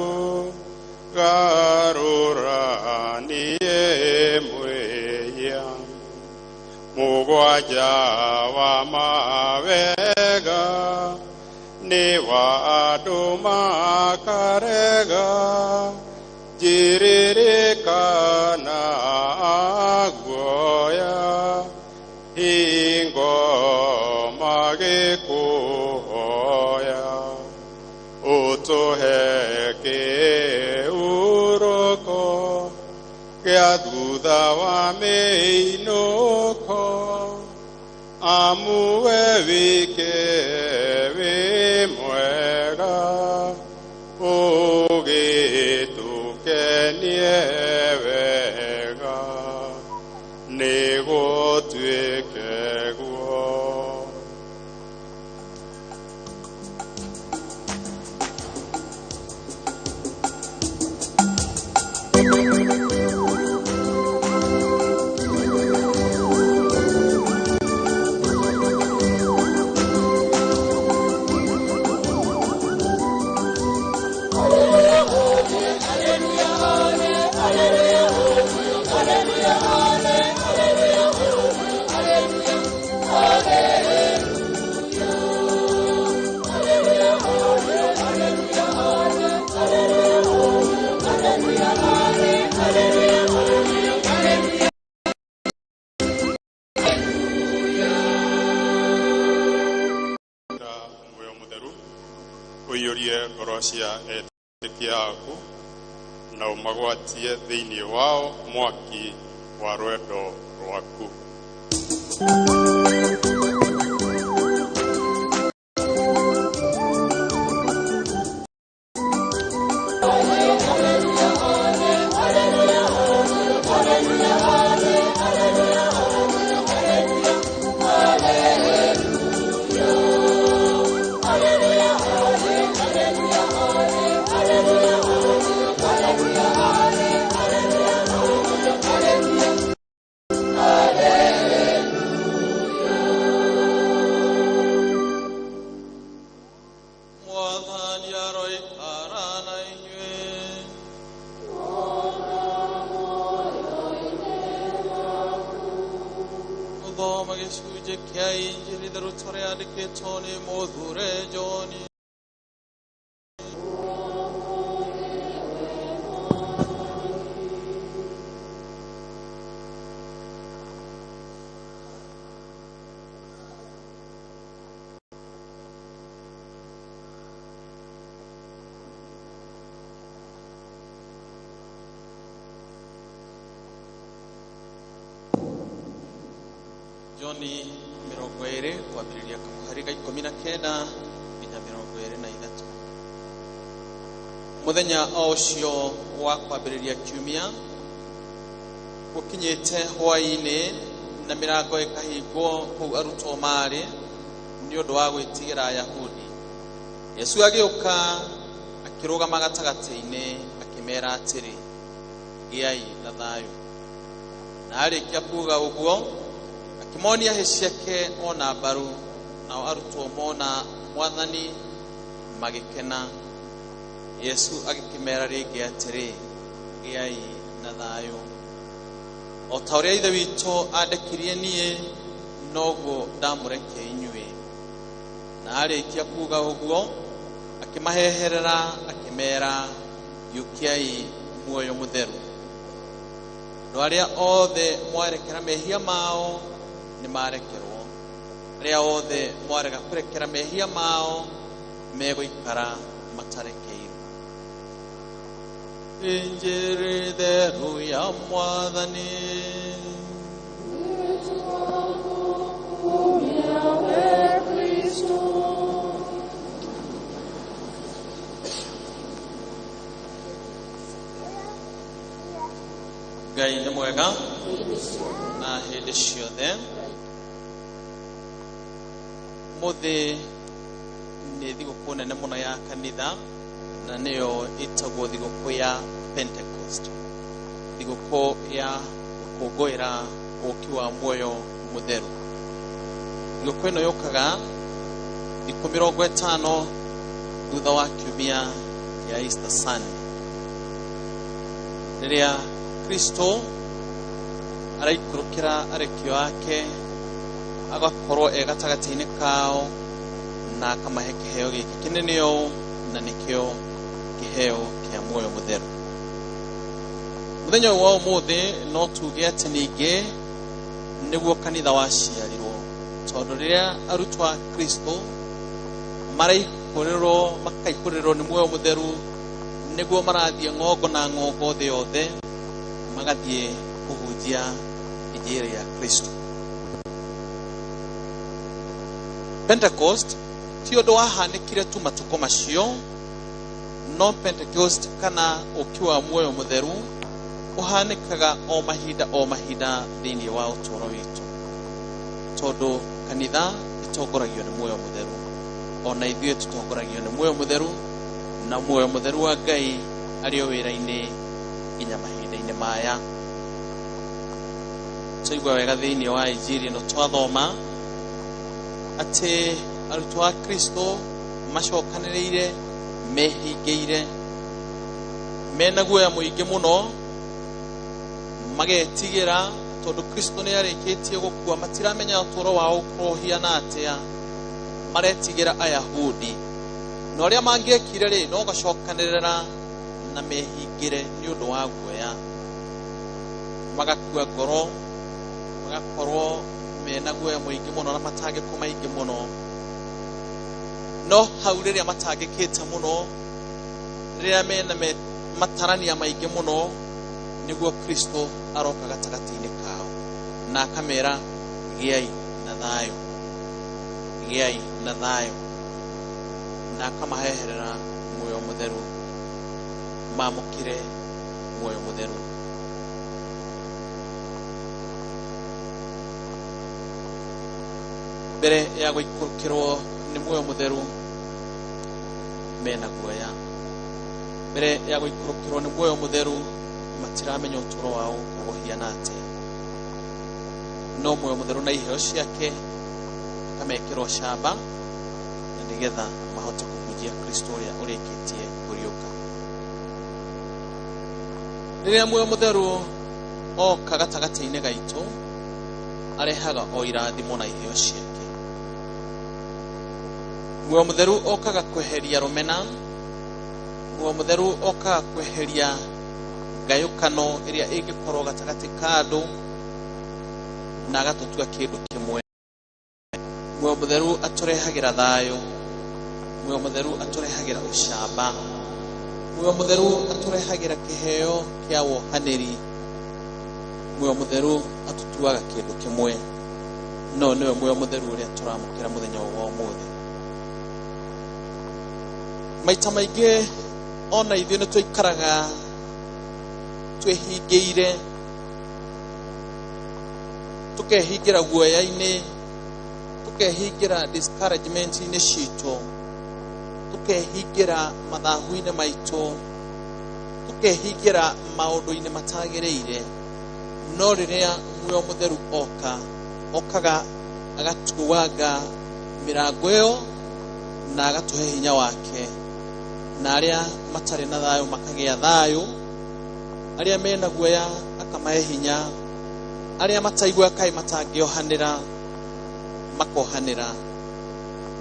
garũra niĩ mwĩhia. Mũgwanja wa mawega nĩ wa andũ makarega, njĩrĩrĩkana. Thutha wa mĩinũko, amu we wike wĩ mwega, ũgĩtũkenie wega, nĩgũtuĩke guo. Muoyo mũtheru ũiyũrie ngoro cia etĩkia aku na ũmagwatie thĩinĩ wao mwaki wa rwendo rwaku. Mwathani aroikara na inyuĩ. Gũthoma gĩcunjĩ kĩa Injiri theru tũrĩa yandĩkĩtwo nĩ Mũthure John. John 20 kwambĩrĩria kamũhari ga 19 nginya 23. Mũthenya o ũcio wa kwambĩrĩria kiumia gũkinyĩte hwaĩ-inĩ na mĩrango ĩkahingwo kũu arutwo marĩ nĩ ũndũ wa gwĩtigĩra Ayahudi. Yesu agĩũka akĩrũgama gatagatĩ-inĩ akĩmera atĩrĩ, gĩai na thayũ. Na arĩkia kuuga ũguo akĩmonia hĩ ciake ona mbaru, nao arutwo mona Mwathani magĩkena. Yesu agĩkĩmera rĩngĩ atĩrĩ, gĩai na thayũ. O ta ũrĩa Ithe witũ andekirie niĩ, noguo ndamũrekia inyuĩ. Na arĩkia kuuga ũguo akĩmaheherera akĩmera, yũkiai muoyo mũtheru. Andũ arĩa othe mwarekera mehia mao nĩ marekerwo, arĩa othe mwarega kũrekera mehia mao megũikara matarekeirwo. Injiri theru ya Mwathani. Ngai nĩ mwega na hĩndĩ ciothe. Mũthĩ nĩ thigũkũ nene mũno ya kanitha, na nĩyo ĩtagwo thigũkũ ya Pentecost, thigũkũ ya gũkũngũĩra ũũki wa muoyo mũtheru. Thigũkũ ĩno yũkaga thikũ 50 thutha wa kiumia kĩa Easter Sunday, rĩrĩa Kristo araikũrũkĩra arekio ake agakorwo e gatagatĩ-inĩ kao na akamahe kĩheo gĩkĩ kĩnene ũũ, na nĩkĩo kĩheo kĩa muoyo mũtheru. Mũthenya ũyũ wa ũmũthĩ no tuge atĩ ningĩ nĩguo kanitha waciarirwo, tondũ rĩrĩa arutwo a Kristo maraihũrĩrwo makaihũrĩrwo nĩ muoyo mũtheru, nĩguo marathiĩ ng'ongo na ng'ongo thĩ yothe magathiĩ Kũhunjia injiri ya Kristo. Pentecost ti ũndũ wahanĩkire tu matukũ macio, no Pentecost kana ũki wa muoyo mũtheru ũhanĩkaga o mahinda thĩinĩ wa ũtũũro witũ, tondũ kanitha ĩtongoragio nĩ muoyo mũtheru, ona ithuĩ tũtongoragio nĩ muoyo mũtheru, na muoyo mũtheru wa Ngai arĩ o wĩra-inĩ nginya mahinda-inĩ maya. Twaigua wega thĩinĩ wa injiri ĩno twathoma atĩ arutwo a Kristo macokanĩrĩire, mehingĩire, mena guoya mũingĩ mũno, magetigĩra tondũ Kristo nĩ arĩkĩtie gũkua, matiramenya ũtũũro wao ũkũhiana atĩa, maretigĩra Ayahudi. Na ũrĩa mangĩekire rĩ, no gacokanĩrĩra na mehingĩre nĩ ũndũ wa guoya, magakua ngoro, magakorwo mena guoya mũingĩ mũno na matangĩko maingĩ mũno. No hau rĩrĩa matangĩkĩte mũno, rĩrĩa mena matarania maingĩ mũno, nĩguo Kristo aroka gatagatĩ-inĩ kao na akamera, gĩai na thayũ, gĩai na thayũ, na akamaheherera muoyo mũtheru, mamũkĩre muoyo mũtheru. Mbere ya gũikũrũkĩrwo nĩ muoyo mũtheru mena guoya, mbere ya gũikũrũkĩrwo nĩ muoyo mũtheru matiramenya ũtũũro wao ũkũhiana atĩa, no muoyo mũtheru na iheo ciake akamekĩra ũcamba na nĩgetha mahote kũhunjia Kristo ũrĩa ũrĩkĩtie kũriũka. Rĩrĩa muoyo mũtheru oka gatagatĩ-inĩ gaitũ, arehaga o irathimo na iheo ciake. Muoyo mũtheru okaga kweheria rũmena, muoyo mũtheru okaga kweheria ngayũkano ĩrĩa ĩngĩkorwo gatagatĩ ka andũ na agatũtua kĩndũ kĩmwe. Muoyo mũtheru atũrehagĩra thayũ, muoyo mũtheru atũrehagĩra ũcamba, muoyo mũtheru atũrehagĩra kĩheo kĩa wohanĩri, muoyo mũtheru atũtuaga kĩndũ kĩmwe. No nĩwe muoyo mũtheru ũrĩa tũramũkĩra mũthenya wa ũmũthĩ. Maita maingĩ ona ithuĩ nĩ tũikaraga twĩhingĩire, tũkehingĩra guoya-inĩ, tũkehingĩra discouragement-inĩ citũ, tũkehingĩra mathahu-inĩ maitũ, tũkehingĩra maũndũ-inĩ matagĩrĩire. No rĩrĩa muoyo mũtheru oka, okaga agatuanga mĩrango ĩyo na agatũhe hinya wake, na arĩa matarĩ na thayũ makagĩa thayũ, arĩa mena guoya akamahe hinya, arĩa mataiguaga kaĩ matangĩohanĩra makohanĩra,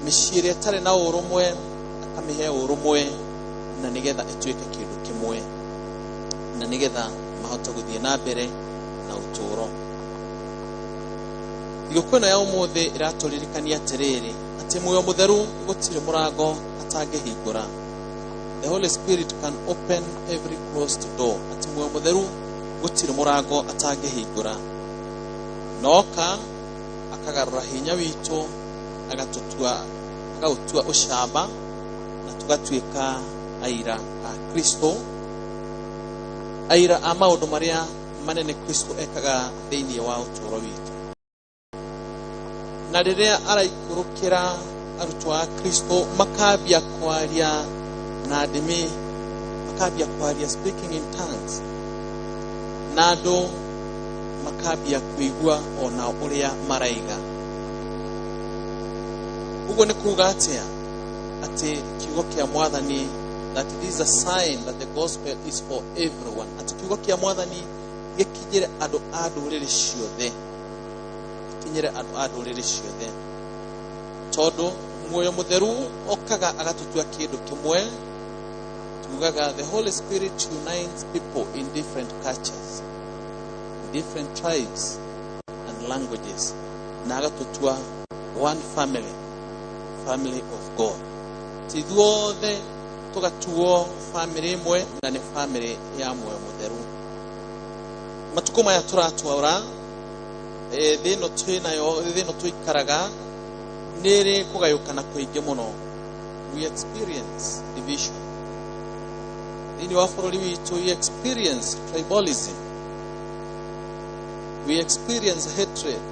mĩciĩ ĩrĩa ĩtarĩ na ũrũmwe akamĩhe ũrũmwe, na nĩgetha ĩtuĩke kĩndũ kĩmwe, na nĩgetha mahote gũthiĩ na mbere na ũtũũro. Thigũkũ ĩno ya ũmũthĩ ĩratũririkania atĩrĩrĩ, atĩ muoyo mũtheru gũtirĩ mũrango atangĩhingũra. The Holy Spirit can open every closed door. Atĩ muoyo mũtheru gũtirĩ mũrango atangĩhingũra. Noka akagarũra hinya witũ, agatutua, agautua ũcamba, na tũgatuĩka aira a Kristo, aira a maũndũ marĩa manene Kristo ekaga thĩinĩ wa ũtũũro witũ. Na rĩrĩa araikũrũkĩra arutwo a Kristo makambia kwaria na ndĩmĩ, makambia kwaria speaking in tongues, na andũ makambia kũigua ona ũrĩa maraiga. Ũguo nĩ kuuga atĩa? Atĩ kiugo kĩa Mwathani, that it is a sign that the gospel is for everyone. Atĩ kiugo kĩa Mwathani gĩkinyĩre andũ a ndũrĩrĩ ciothe, gĩkinyĩre andũ a ndũrĩrĩ ciothe, tondũ muoyo mũtheru okaga agatutua kĩndũ kĩmwe. Tugaga the Holy Spirit unites people in different cultures, different tribes and languages, na agatutua one family, family of God. Ti ithuothe tũgatuo family ĩmwe, na nĩ family ya muoyo mũtheru. Matukũ maya tũratwara thĩ ĩno twĩ nayo, thĩ ĩno tũikaraga nĩ ĩrĩ kũgayũkana kũingĩ mũno. We experience division thĩinĩ wa bũrũri witũ. We experience tribalism, we experience hatred,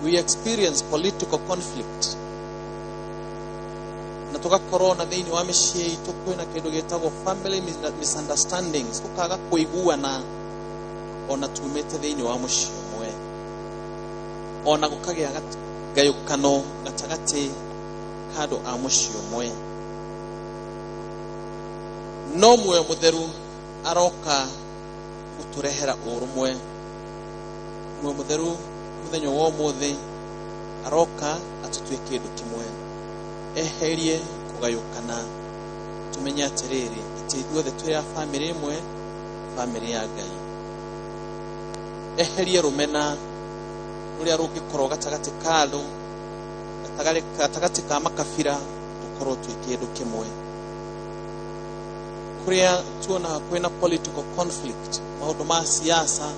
we experience political conflict, na tũgakorwo na thĩinĩ wa mĩciĩ itũ kwĩna kĩndũ gĩtagwo family misunderstandings, tũkaga kũiguana ona tumĩte thĩinĩ wa mũciĩ ũmwe, ona gũkagĩa ngayũkano gatagatĩ ka andũ a mũciĩ ũmwe. No muoyo mũtheru aroka gũtũrehera ũrũmwe. Muoyo mũtheru mũthenya wa ũmũthĩ aroka atũtue kĩndũ kĩmwe, eherie kũgayũkana, tũmenye atĩrĩrĩ atĩ ithuothe twĩ a bamĩrĩ ĩmwe, bamĩrĩ ya Ngai. Eherie rũmena rũrĩa rũngĩkorwo gatagatĩ ka andũ, gatagatĩ ka makabira, tũkorwo twĩ kĩndũ kĩmwe. Kũrĩa tuonaga kwĩna political conflict, maũndũ ma siasa,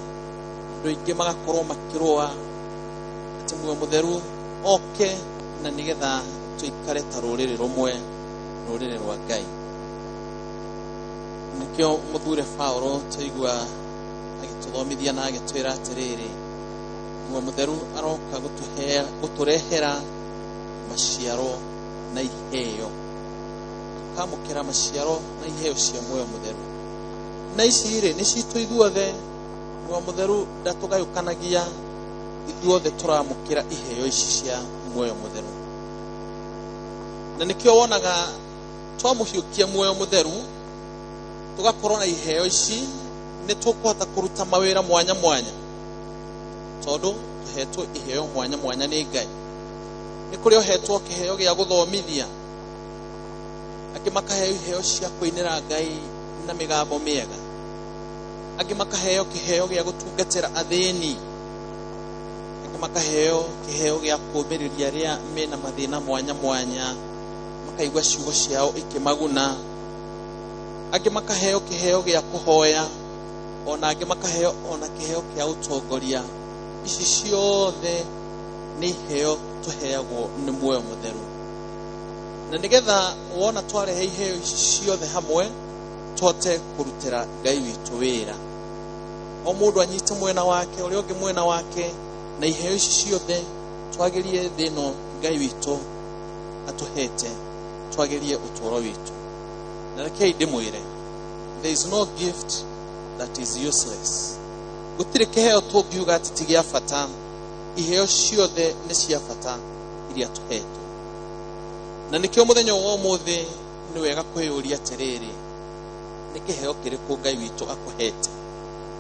andũ aingĩ magakorwo makĩrũa, atĩ muoyo mũtheru oke na nĩgetha tũikare ta rũrĩrĩ rũmwe, rũrĩrĩ rwa Ngai. Nĩkĩo mũthure Paũlũ twaigua agĩtũthomithia na agĩtwĩra atĩrĩrĩ, muoyo mũtheru aroka gũtũrehera maciaro na iheo. Tũkamũkĩra maciaro na iheo cia muoyo mũtheru. Na ici rĩ nĩ citũ ithuothe. Muoyo mũtheru ndatũgayũkanagia, ithuothe tũramũkĩra iheo ici cia muoyo mũtheru. Na nĩkĩo wonaga twamũhiũkia muoyo mũtheru, tũgakorwo na iheo ici, nĩ tũkũhota kũruta mawĩra mwanya mwanya, tondũ tũhetwo iheo mwanya mwanya nĩ Ngai. Nĩ kũrĩ ũhetwo kĩheo gĩa gũthomithia, angĩ makaheo iheo cia kũinĩra Ngai na mĩgambo mĩega, angĩ makaheo kĩheo gĩa gũtungatĩra athĩni, angĩ makaheo kĩheo gĩa kũũmĩrĩria arĩa mena mathĩna mwanya mwanya, makaigua ciugo ciao ikĩmaguna, angĩ makaheo kĩheo gĩa kũhoya, ona angĩ makaheo ona kĩheo kĩa ũtongoria. Ici ciothe nĩ iheo tũheagwo nĩ muoyo mũtheru. Na nĩgetha wona twarehe iheo ici ciothe hamwe, tũhote kũrutĩra Ngai witũ wĩra. O mũndũ anyite mwena wake, ũrĩa ũngĩ mwena wake, na iheo ici ciothe twagĩrie thĩ ĩno Ngai witũ atũhete, twagĩrie ũtũũro witũ. Na rekei ndĩmwĩre, there is no gift that is useless. Gũtirĩ kĩheo tũngiuga atĩ ti gĩa bata. Iheo ciothe nĩ cia bata iria tũhetwo. Na nĩkĩo mũthenya wa ũmũthĩ nĩ wega kwĩyũria atĩrĩrĩ, nĩ kĩheo kĩrĩkũ Ngai witũ akũhete?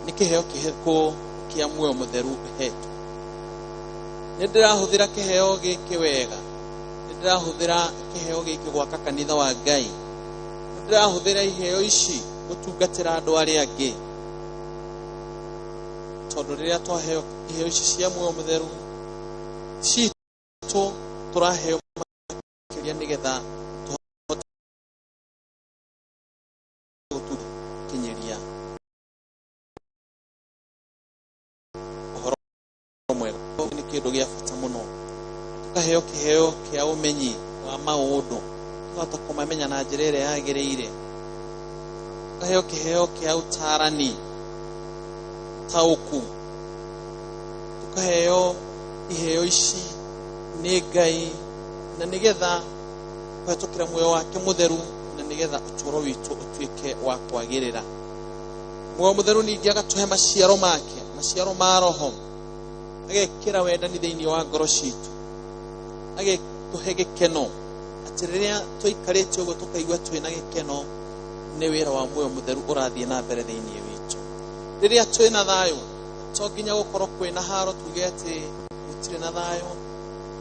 Nĩ kĩheo kĩrĩkũ kĩa muoyo mũtheru ũhetwo? Nĩ ndĩrahũthĩra kĩheo gĩkĩ wega? Nĩ ndĩrahũthĩra kĩheo gĩkĩ gwaka kanitha wa Ngai? Nĩ ndĩrahũthĩra iheo ici gũtungatĩra andũ arĩa angĩ? Tondũ rĩrĩa twaheo iheo ici cia muoyo mũtheru citũ, tũraheo makĩria nĩgetha tũhote gũkinyĩria ũhoro mwega. Nĩ kĩndũ gĩa bata mũno. Tũkaheo kĩheo kĩa ũmenyi wa maũndũ, tũkahota kũmamenya na njĩra ĩrĩa yagĩrĩire. Tũkaheo kĩheo kĩa ũtarani, taũku. Tũkaheo iheo ici nĩ Ngai, na nĩgetha kũhetũkĩra muoyo wake mũtheru, na nĩgetha ũtũũro witũ ũtuĩke wa kwagĩrĩra. Muoyo mũtheru ningĩ agatũhe maciaro make, maciaro ma roho, agekĩra wendani thĩinĩ wa ngoro citũ, agĩtũhe gĩkeno, atĩ rĩrĩa tũikarĩte ũguo tũkaigua twĩna gĩkeno, nĩ wĩra wa muoyo mũtheru ũrathiĩ na mbere thĩinĩ witũ. Rĩrĩa twĩna thayũ, to nginya gũkorwo kwĩna haro tuge atĩ gũtirĩ na thayũ.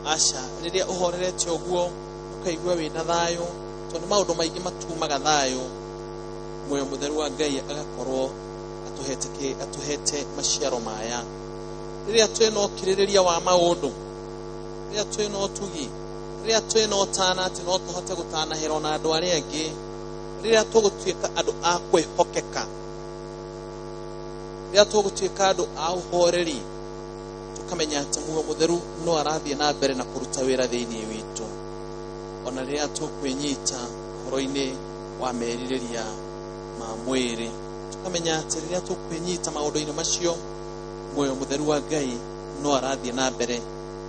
Aca, rĩrĩa ũhorerete ũguo ũkaigua wĩna thayũ, tondũ maũndũ maingĩ matumaga thayũ, muoyo mũtheru wa Ngai agakorwo atũhete maciaro maya. Rĩrĩa twĩna ũkirĩrĩria wa maũndũ, rĩrĩa twĩna ũtugi, rĩrĩa twĩna ũtana atĩ no tũhote gũtanahĩrwo na andũ arĩa angĩ, rĩrĩa tũgũtuĩka andũ a kwĩhokeka, Rĩrĩa tũgũtuĩka andũ a ũhoreri, tũkamenya atĩ muoyo mũtheru no arathiĩ na mbere na kũruta wĩra thĩinĩ witũ, ona rĩrĩa tũkwĩnyita ũhoro-inĩ wa merirĩria ma mwĩrĩ, tũkamenya atĩ rĩrĩa tũkwĩnyita maũndũ-inĩ macio, muoyo mũtheru wa Ngai no arathiĩ na mbere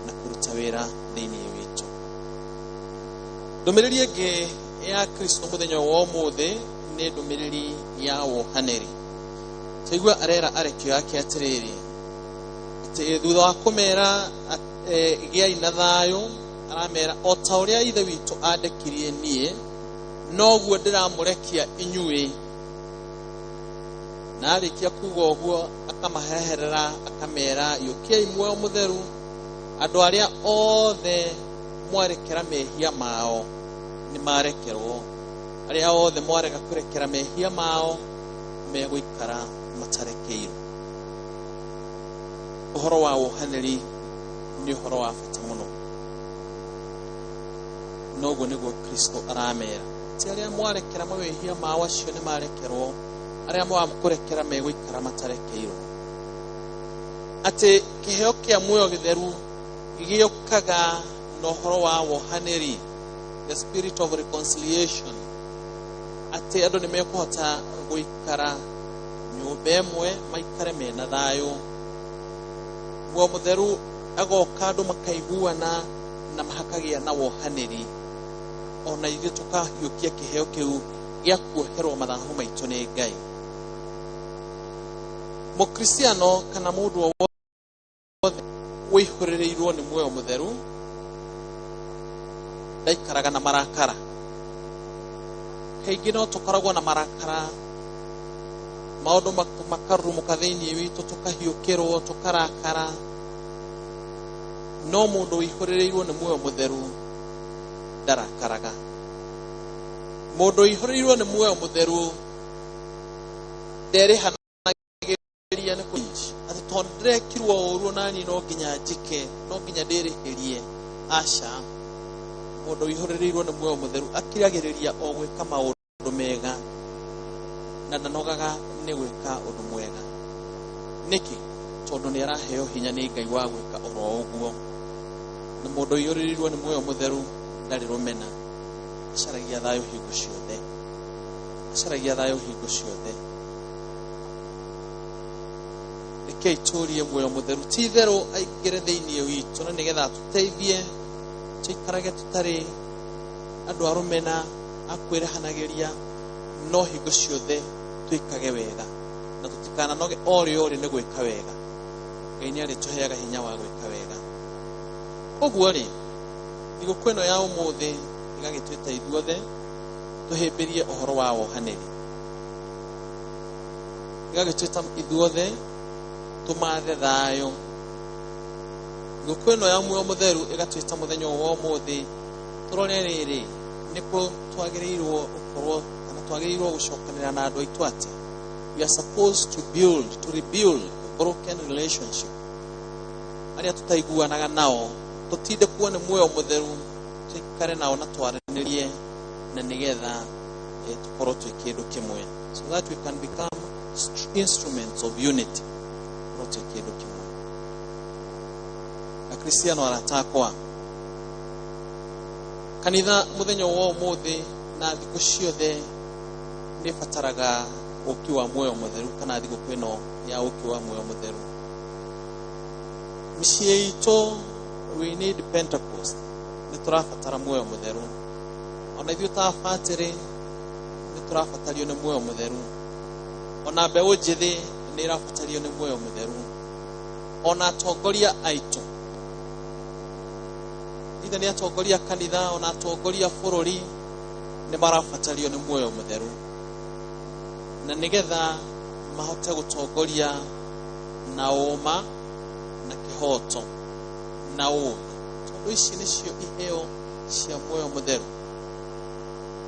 na kũruta wĩra thĩinĩ witũ. Ndũmĩrĩri ĩngĩ ya Kristo mũthenya wa ũmũthĩ nĩ ndũmĩrĩri ya wohanĩri. Taigua arera arekio yake atĩrĩrĩ, atĩ thutha wa kũmera gĩai na thayũ, aramera o ta ũrĩa Ithe witũ andekirie niĩ, noguo ndĩramũrekia inyuĩ. Na arĩkia kuga ũguo, akamaheherera akamera, yũkiai muoyo mũtheru, andũ arĩa othe mwarekera mehia mao nĩ marekerwo, arĩa othe mwarega kũrekera mehia mao megũikara matarekeirwo. Ũhoro wa wohanĩri nĩ ũhoro wa bata mũno. Noguo nĩguo Kristo aramera, ti arĩa mwarekera mawĩhia mao acio nĩ marekerwo, arĩa mwaga kũrekera megũikara matarekeirwo. Atĩ kĩheo kĩa muoyo gĩtheru gĩũkaga na ũhoro wa wohanĩri, the spirit of reconciliation, atĩ andũ nĩ mekũhota gũikara nyũmba ĩmwe, maikare mena thayũ. Muoyo mũtheru agoka andũ makaiguana na makagĩa na wohanĩri, ona ithuĩ tũkahiũkia kĩheo kĩu gĩa kuoherwo mathahu maitũ nĩ Ngai. Mũkristiano kana mũndũ o wothe wĩihũrĩrĩirwo nĩ muoyo mũtheru ndaikaraga na marakara. Kaingĩ no tũkoragwo na marakara, maũndũ makarurumũka thĩinĩ witũ, tũkahiũkĩrwo, tũkarakara. No mũndũ wĩihũrĩrĩirwo nĩ muoyo mũtheru ndarakaraga. Mũndũ wĩihũrĩrĩirwo nĩ muoyo mũtheru nderĩhanagĩria nĩ kũinji, atĩ tondũ ndĩrekirwo ũru nani no nginya njĩke, no nginya ndĩrĩhĩrie. Aca, mũndũ wĩihũrĩrĩirwo nĩ muoyo mũtheru akiragĩrĩria o gwĩka maũndũ mega na ndanogaga nĩ gwĩka ũndũ mwega. Nĩkĩ? Tondũ nĩ araheo hinya nĩ Ngai wa gwĩka oro ũguo. Na mũndũ ũiyũrĩrĩirwo nĩ muoyo mũtheru ndarĩ rũmena, acaragia thayũ hingo ciothe, acaragia thayũ hingo ciothe. Rekei tũrie muoyo mũtheru ti itherũ aingĩre thĩinĩ witũ, na nĩgetha atũteithie tũikarage tũtarĩ andũ a rũmena, a kwĩrahanagĩria, no hingo ciothe twĩkage wega na tũtikananoge o rĩ o rĩ nĩ gwĩka wega. Ngai nĩ arĩtũheaga hinya wa gwĩka wega. Ũguo rĩ, thigũkũ ĩno ya ũmũthĩ ĩgagĩtwĩta ithuothe tũhĩmbĩrie ũhoro wa wohanĩri, ĩgagĩtwĩta ithuothe tũmathe thayũ. Thigũkũ ĩno ya muoyo mũtheru ĩgatwĩta mũthenya wa ũmũthĩ tũrore rĩrĩ, nĩkũ twagĩrĩirwo gũkorwo kana twagĩrĩirwo gũcokanĩra na andũ aitũ atĩa. We are supposed to build, to rebuild a broken relationship. Arĩa tũtaiguanaga nao tũtindĩkwo nĩ muoyo mũtheru, tũikare nao na twaranĩrie, na nĩgetha tũkorwo twĩ kĩndũ kĩmwe, so that we can become instruments of unity, tũkorwo twĩ kĩndũ kĩmwe. Akristiano arata akwa, kanitha mũthenya wa ũmũthĩ na thikũ ciothe nĩ ĩbataraga ũki wa muoyo mũtheru, kana thigũkũ ĩno ya ũki wa muoyo mũtheru. Mĩciĩ itũ, we need Pentecost, nĩ tũrabatara muoyo mũtheru. Ona ithuĩ ta batĩrĩ nĩ tũrabatario nĩ muoyo mũtheru. Ona mbeũ njĩthĩ nĩ ĩrabatario nĩ muoyo mũtheru. Ona atongoria aitũ, ithe nĩ atongoria kanitha, ona atongoria bũrũri nĩ marabatario nĩ muoyo mũtheru, na nĩgetha mahote gũtongoria na ũma na kĩhoto na ũũgĩ, tondũ ici nĩcio iheo cia muoyo mũtheru.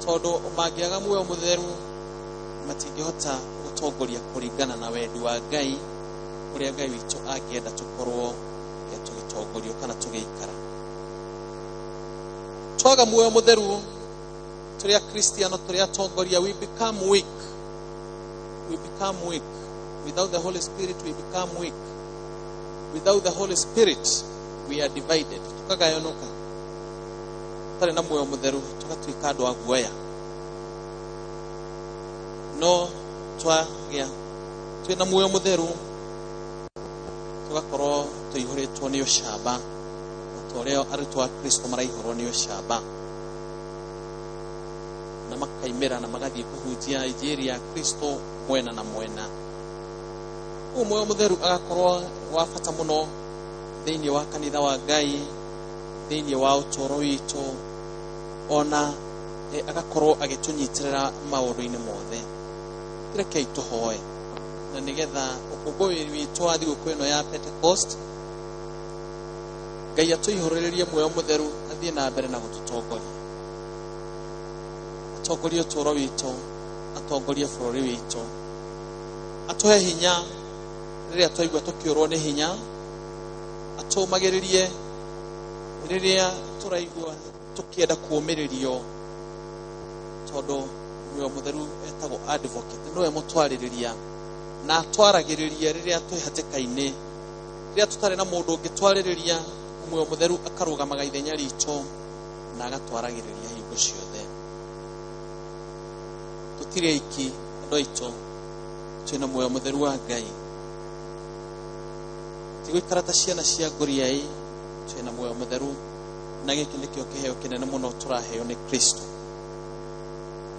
Tondũ mangĩaga muoyo mũtheru matingĩhota gũtongoria kũringana na wendi wa Ngai, ũrĩa Ngai witũ angĩenda tũkorwo tũgĩtongorio kana tũgĩikara. Twaga muoyo mũtheru tũrĩ akristiano, tũrĩ atongoria, we become weak. We become weak. Without the Holy Spirit we become weak. Without the Holy Spirit we are divided. Tukagayanuka. Tũtarĩ na muoyo mũtheru tũgatuĩka andũ a guoya. No twagĩa twĩna muoyo mũtheru tũgakorwo tũihũrĩtwo nĩ ũcamba o ta ũrĩa arutwo a Kristo maraihũrwo nĩ ũcamba na makaimĩra na magathiĩ kũhunjia injiri ya Kristo mwena na mwena. Ũguo muoyo mũtheru agakorwo wa bata mũno thĩinĩ wa kanitha wa Ngai, thĩinĩ wa ũtũũro witũ, ona agakorwo agĩtũnyitĩrĩra maũndũ-inĩ mothe. Rekei tũhoe na nĩgetha ũkũngũĩri witũ wa thigũkũ ĩno ya Pentecost Ngai atũihũrĩrĩrie muoyo mũtheru athiĩ na mbere na gũtũtongoria, atongorie ũtũũro witũ, atongorie bũrũri witũ, atũhe hinya rĩrĩa twaigua tũkĩũrwo nĩ hinya, atũmagĩrĩrie rĩrĩa tũraigua tũkĩenda kũũmĩrĩrio, tondũ muoyo mũtheru etagwo advocate, nĩwe mũtwarĩrĩria na atwaragĩrĩria rĩrĩa twĩ hatĩka-inĩ, rĩrĩa tũtarĩ na mũndũ ũngĩtwarĩrĩria, muoyo mũtheru akarũgamaga ithenya ritũ na agatwaragĩrĩria hingo ciothe. Tũtirĩ aiki andũ aitũ, twĩna muoyo mũtheru wa Ngai. Tigũikara ta ciana cia ngũriai, twĩna muoyo mũtheru na gĩkĩ nĩkĩo kĩheo kĩnene mũno tũraheo nĩ Kristo.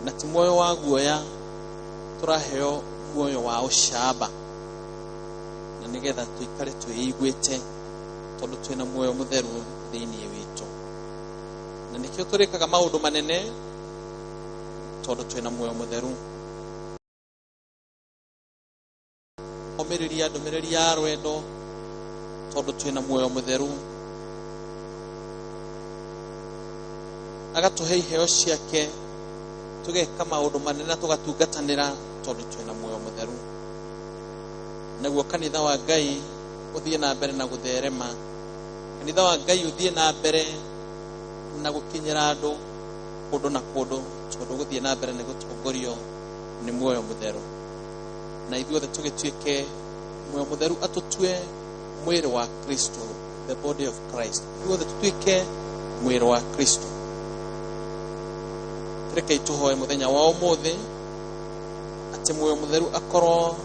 Na ti muoyo wa guoya, tũraheo muoyo wa ũcamba na nĩgetha tũikare twĩiguĩte tondũ twĩna muoyo mũtheru thĩinĩ witũ. Na nĩkĩo tũrĩkaga maũndũ manene tondũ twĩna muoyo mũtheru. Omĩrĩria ndũmĩrĩri ya rwendo tondũ twĩna muoyo mũtheru. Agatũhe iheo ciake tũgeka maũndũ manene na tũgatungatanĩra tondũ twĩna muoyo mũtheru. Naguo kanitha wa Ngai ũthiĩ na mbere na gũtherema, kanitha wa Ngai ũthiĩ na mbere na gũkinyĩra andũ kũndũ na kũndũ, tondũ gũthiĩ na mbere nĩ gũtongorio nĩ muoyo mũtheru. Na ithuothe tũgĩtuĩke muoyo mũtheru atũtue mwĩrĩ wa Kristo, the body of Christ. Ithuothe tũtuĩke mwĩrĩ wa Kristo. Rekei tũhoe mũthenya wa ũmũthĩ atĩ muoyo mũtheru akorwo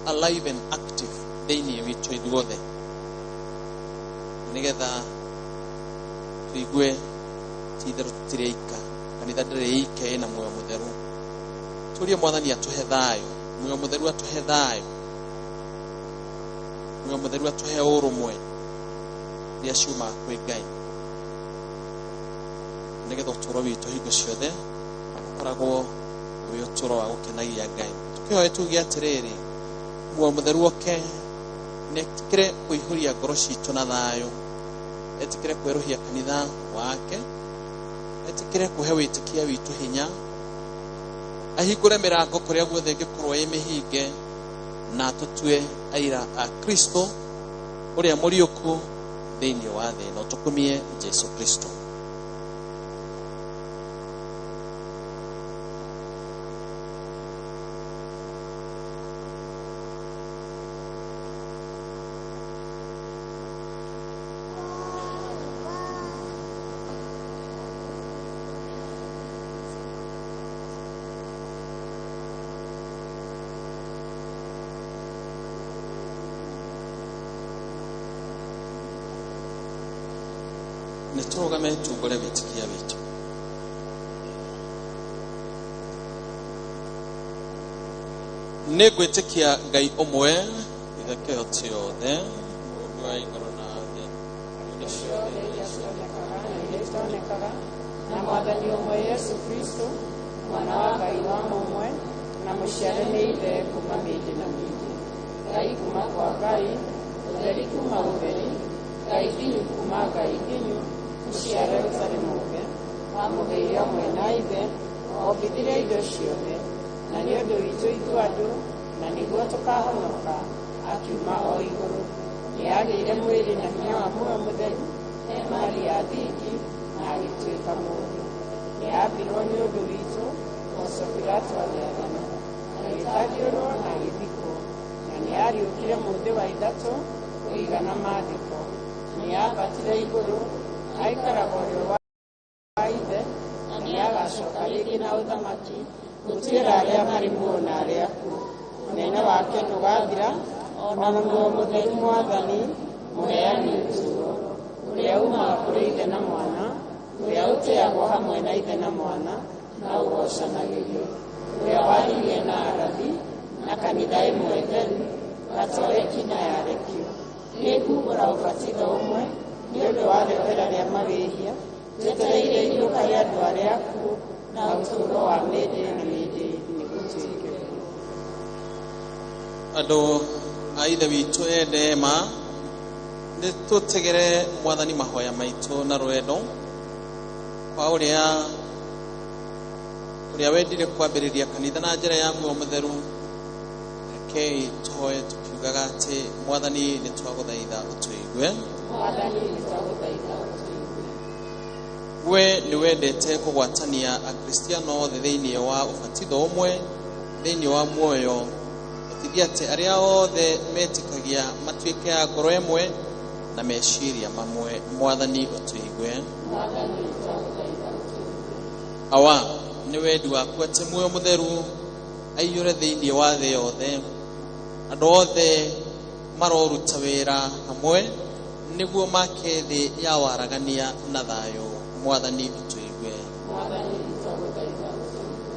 alive and active thĩinĩ witũ ithuothe, nĩgetha tũigue ti itherũ tũtirĩ aika, kanitha ndĩrĩ ike ĩna muoyo mũtheru. Tũrie Mwathani atũhe thayũ, muoyo mũtheru atũhe thayũ, muoyo mũtheru atũhe ũrũmwe iria ciumaga kwĩ Ngai, nĩgetha ũtũũro witũ hingo ciothe ũkoragwo wĩ ũtũũro wa gũkenagia Ngai. Tũkĩhoe tuge atĩrĩrĩ, muoyo mũtheru oke na etĩkĩre kũihũria ngoro citũ na thayũ, etĩkĩre kwerũhia kanitha wake, etĩkĩre kũhe wĩtĩkia witũ hinya, ahingũre mĩrango kũrĩa guothe ĩngĩkorwo ĩ mĩhinge, na atũtue aira a Kristo ũrĩa mũriũku thĩinĩ wa thĩ ĩno. Tũkumie Jesu Kristo. Nĩtũrũgame tungũre wĩtĩkia witũ. Nĩ ngwĩtĩkia Ngai ũmwe, Ithe kĩhoti yothe, Mũũmbi wa igũrũ na thĩ, indo ciothe iria cionekaga na iria itonekaga, na Mwathani ũmwe Yesu Kristo, Mwana wa Ngai wa mũmwe, na mũciare nĩ Ithe kuma mĩndĩ na mĩndĩ, Ngai kuma kwa Ngai, ũtheri kuma ũtheri, Ngai nginyu kuma Ngai nginyu, mũciare ũtarĩ mũũmbe, wamũgĩire ũmwe na Ithe, ombithire indo ciothe, na nĩ ũndũ witũ ithuĩ andũ, na nĩguo tũkahonoka, akiuma o igũrũ. Nĩagĩire mwĩrĩ na hinya wa muoyo mũtheru, he Maria thingi, na agĩtuĩka mũndũ. Nĩambirwo nĩ ũndũ witũ, Poncio Pilato agĩathana, agĩtandiũrwo na agĩthikwo, Nĩariũkire mũthĩ wa ithatũ kũigana maandĩko. Nĩambatire igũrũ, aikaraga ũrĩo wa Ithe, na nĩagacoka rĩngĩ na ũthamaki gũtuĩra arĩa marĩ muoyo na arĩa akuũ. Ũnene wake ndũgathira, o na Muoyo Mũtheru Mwathani, mũheani ũtũũro, ũrĩa uumaga kũrĩ Ithe na Mwana, ũrĩa ũtĩagwo hamwe na Ithe na Mwana, na ũgoocanagĩrio, ũrĩa waririe na arathi, na kanitha ĩmwe theru, Katoleki na yarekio. Nĩngumbũra ũbatitho ũmwe nĩ ũndũ wa rĩohera rĩa mawĩhia, njetereire iriũka rĩa andũ arĩa akuũ na ũtũũro wa mĩndĩ na mĩndĩ nĩgũtuĩke. Andũ a Ithe witũ ende ma, nĩ tũtegere Mwathani mahoya maitũ na rwendo kwa ũrĩa wendire kwambĩrĩria kanitha na njĩra ya muoyo mũtheru. Rekei tũhoe tũkiugaga atĩ Mwathani nĩ twagũthaitha ũtũigue. Mwathani nĩ twagũthaitha ũtũigue. We nĩ wendete kũgwatania Akristiano othe thĩinĩ wa ũbatitho ũmwe thĩinĩ wa muoyo, ũtithia atĩ arĩa othe metĩkagia matuĩke a ngoro ĩmwe na meciria mamwe. Mwathani ũtũigue. Mwathani nĩ twagũthaitha ũtũigue. Awa, nĩ wendi waku atĩ muoyo mũtheru aiyũre thĩinĩ wa thĩ yothe. Andũ othe maroruta wĩra hamwe nĩguo make thĩ ya waragania na thayũ. Mwathani ũtũigue. Mwathani nĩ twagũthaitha ũtũigue.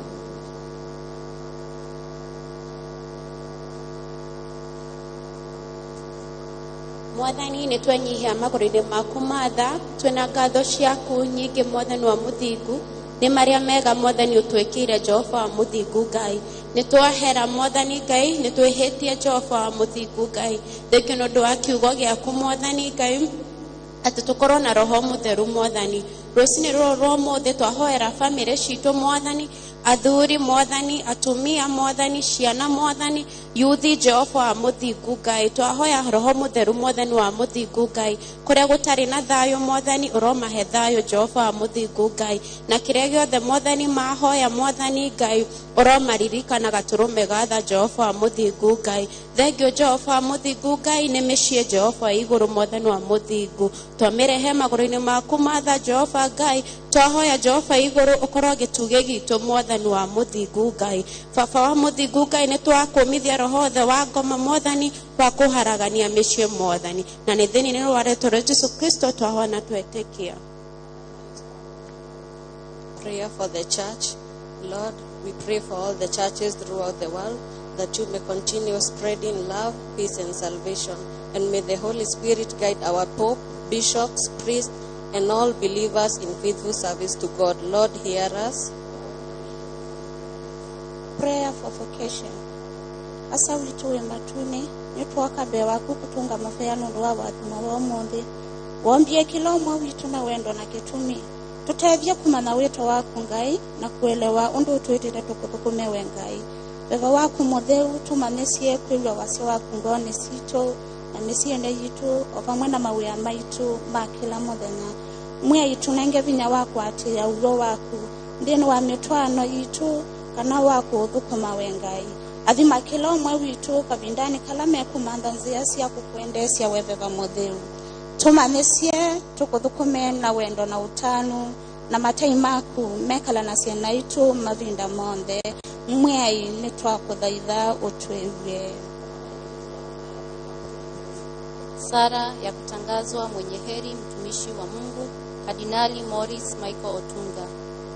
Mwathani nĩ twenyihia magũrũ-inĩ maku matha, twĩna ngatho ciaku nyingĩ Mwathani wa mũthingu, nĩ marĩa mega Mwathani ũtwĩkĩire Jehova wa mũthingu Ngai. Nĩ twahera Mwathani Ngai, nĩ twĩhĩtie Jehova wa mũthingu Ngai. Thengio nĩ ũndũ wa kiugo gĩaku Mwathani Ngai, atĩ tũkorwo na roho mũtheru Mwathani. Rũcinĩ rũrũ rwa ũmũthĩ twahoera bamĩrĩ citũ Mwathani, athuri Mwathani, atumia Mwathani, ciana Mwathani, yuthi Jehova wa mũthingu Ngai. Twahoya roho mũtheru Mwathani wa mũthingu Ngai, kũrĩa gũtarĩ na thayũ Mwathani ũromahe thayũ Jehova wa mũthingu Ngai, na kĩrĩa gĩothe Mwathani mahoya Mwathani Ngai ũromaririkana gatũrũme gatha Jehova wa mũthingu Ngai. Thengio Jehova wa mũthingu Ngai nĩ mĩciĩ Jehova igũrũ Mwathani wa mũthingu, twamĩrehe magũrũ-inĩ maku matha Jehova Ngai. Twahoya Jehova igũrũ ũkorwo gĩtugĩ gitũ Mwathani wa mũthingu Ngai. Baba wa mũthingu Ngai nĩ twakũmithia roho othe wa ngoma Mwathani wa kũharagania mĩciĩ Mwathani, na nĩ thĩinĩ wa rĩĩtwa rĩa Jesũ Kristo twahoya na twetĩkia. Prayer for the church. Lord, we pray for all the churches throughout the world, that you may continue spreading love, peace, and salvation. And may the Holy Spirit guide our Pope, bishops, priests, and all believers in faithful service to God. Lord, hear us. Prayer for vocation. Asa witũ matune nĩtwaka waku kutunga mũbea nũndũ wa wathimo wa ũmũthĩ, wombie kila ũmwe witũ na wendo na gĩtũmi, tũtethie kumanya wĩto waku Ngai na kuelewa ũndũ ũtwĩtĩte tũkũthũkũme we Ngai. Veva waku mũtheu tũmanyĩsie kwĩw'a wasya waku ngoni citũ na mĩciĩ-inĩ yitũ o vamwe na mawĩa maitũ ma kila mũthenya. Mwĩai tũnenge vinya wa kwatĩĩa ũw'o waku nthĩnĩ wa mĩtwaano yitũ kana wa kũũthũkũma we Ngai. Athima kila ũmwe witũ kavindani kala mekumantha nzĩa cia kũkwendeesya we Veva mũtheu. Tũmanyĩsie tũkũthũkũme na wendo na ũtanu, na matai maku mekala na ciana itũ mavinda monthe. Mwĩai nĩ twakũthaitha ũtwĩgue. Sara ya kutangazwa mwenye heri mtumishi wa Mungu Kardinali Maurice Michael Otunga.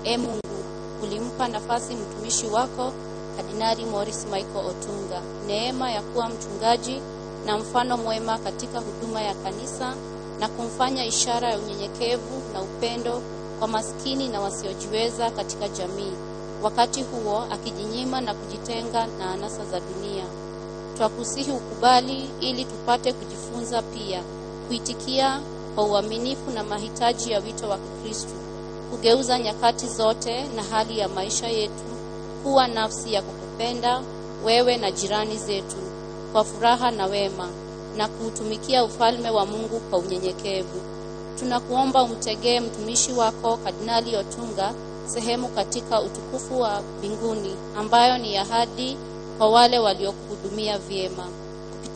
E Mungu, ulimpa nafasi mtumishi wako Kardinali Maurice Michael Otunga neema ya kuwa mchungaji na mfano mwema katika huduma ya kanisa, na kumfanya ishara ya unyenyekevu na upendo kwa maskini na wasiojiweza katika jamii, wakati huo akijinyima na kujitenga na anasa za dunia. Twakusihi ukubali ili tupate kujifunza pia kuitikia kwa uaminifu na mahitaji ya wito wa Kikristo, kugeuza nyakati zote na hali ya maisha yetu kuwa nafsi ya kukupenda wewe na jirani zetu kwa furaha na wema, na kuutumikia ufalme wa Mungu kwa unyenyekevu. Tunakuomba umtegee mtumishi wako Kardinali Otunga sehemu katika utukufu wa mbinguni, ambayo ni ahadi kwa wale waliokuhudumia vyema.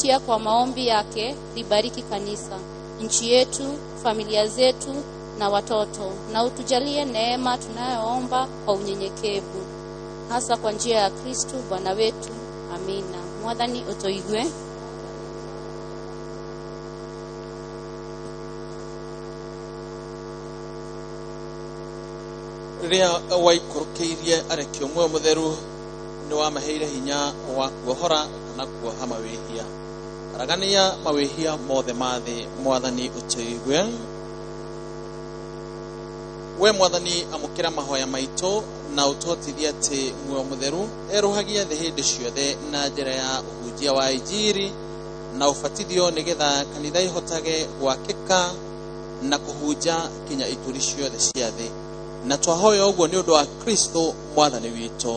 kupitia kwa maombi yake libariki kanisa, nchi yetu, familia zetu na watoto, na utujalie neema tunayoomba kwa unyenyekevu, hasa kwa njia ya Kristu Bwana wetu. Amina. Mwathani utuigue. Rĩrĩa waikũrũkĩirie arekio muoyo mũtheru nĩ wamaheire hinya wa kuohora kana kuoha mawĩhia. Aragania mawĩhia mothe ma thĩ. Mwathani ũtũigue. We Mwathani, amũkĩra mahoya maitũ na ũtũhotithie atĩ muoyo mũtheru erũhagie thĩ hĩndĩ ciothe na njĩra ya ũhunjia wa injiri na ũbatithio, nĩgetha kanitha ihotage gwakĩka na kũhunja kinya ituri ciothe cia thĩ. Na twahoya ũguo nĩ ũndũ wa Kristo Mwathani witũ.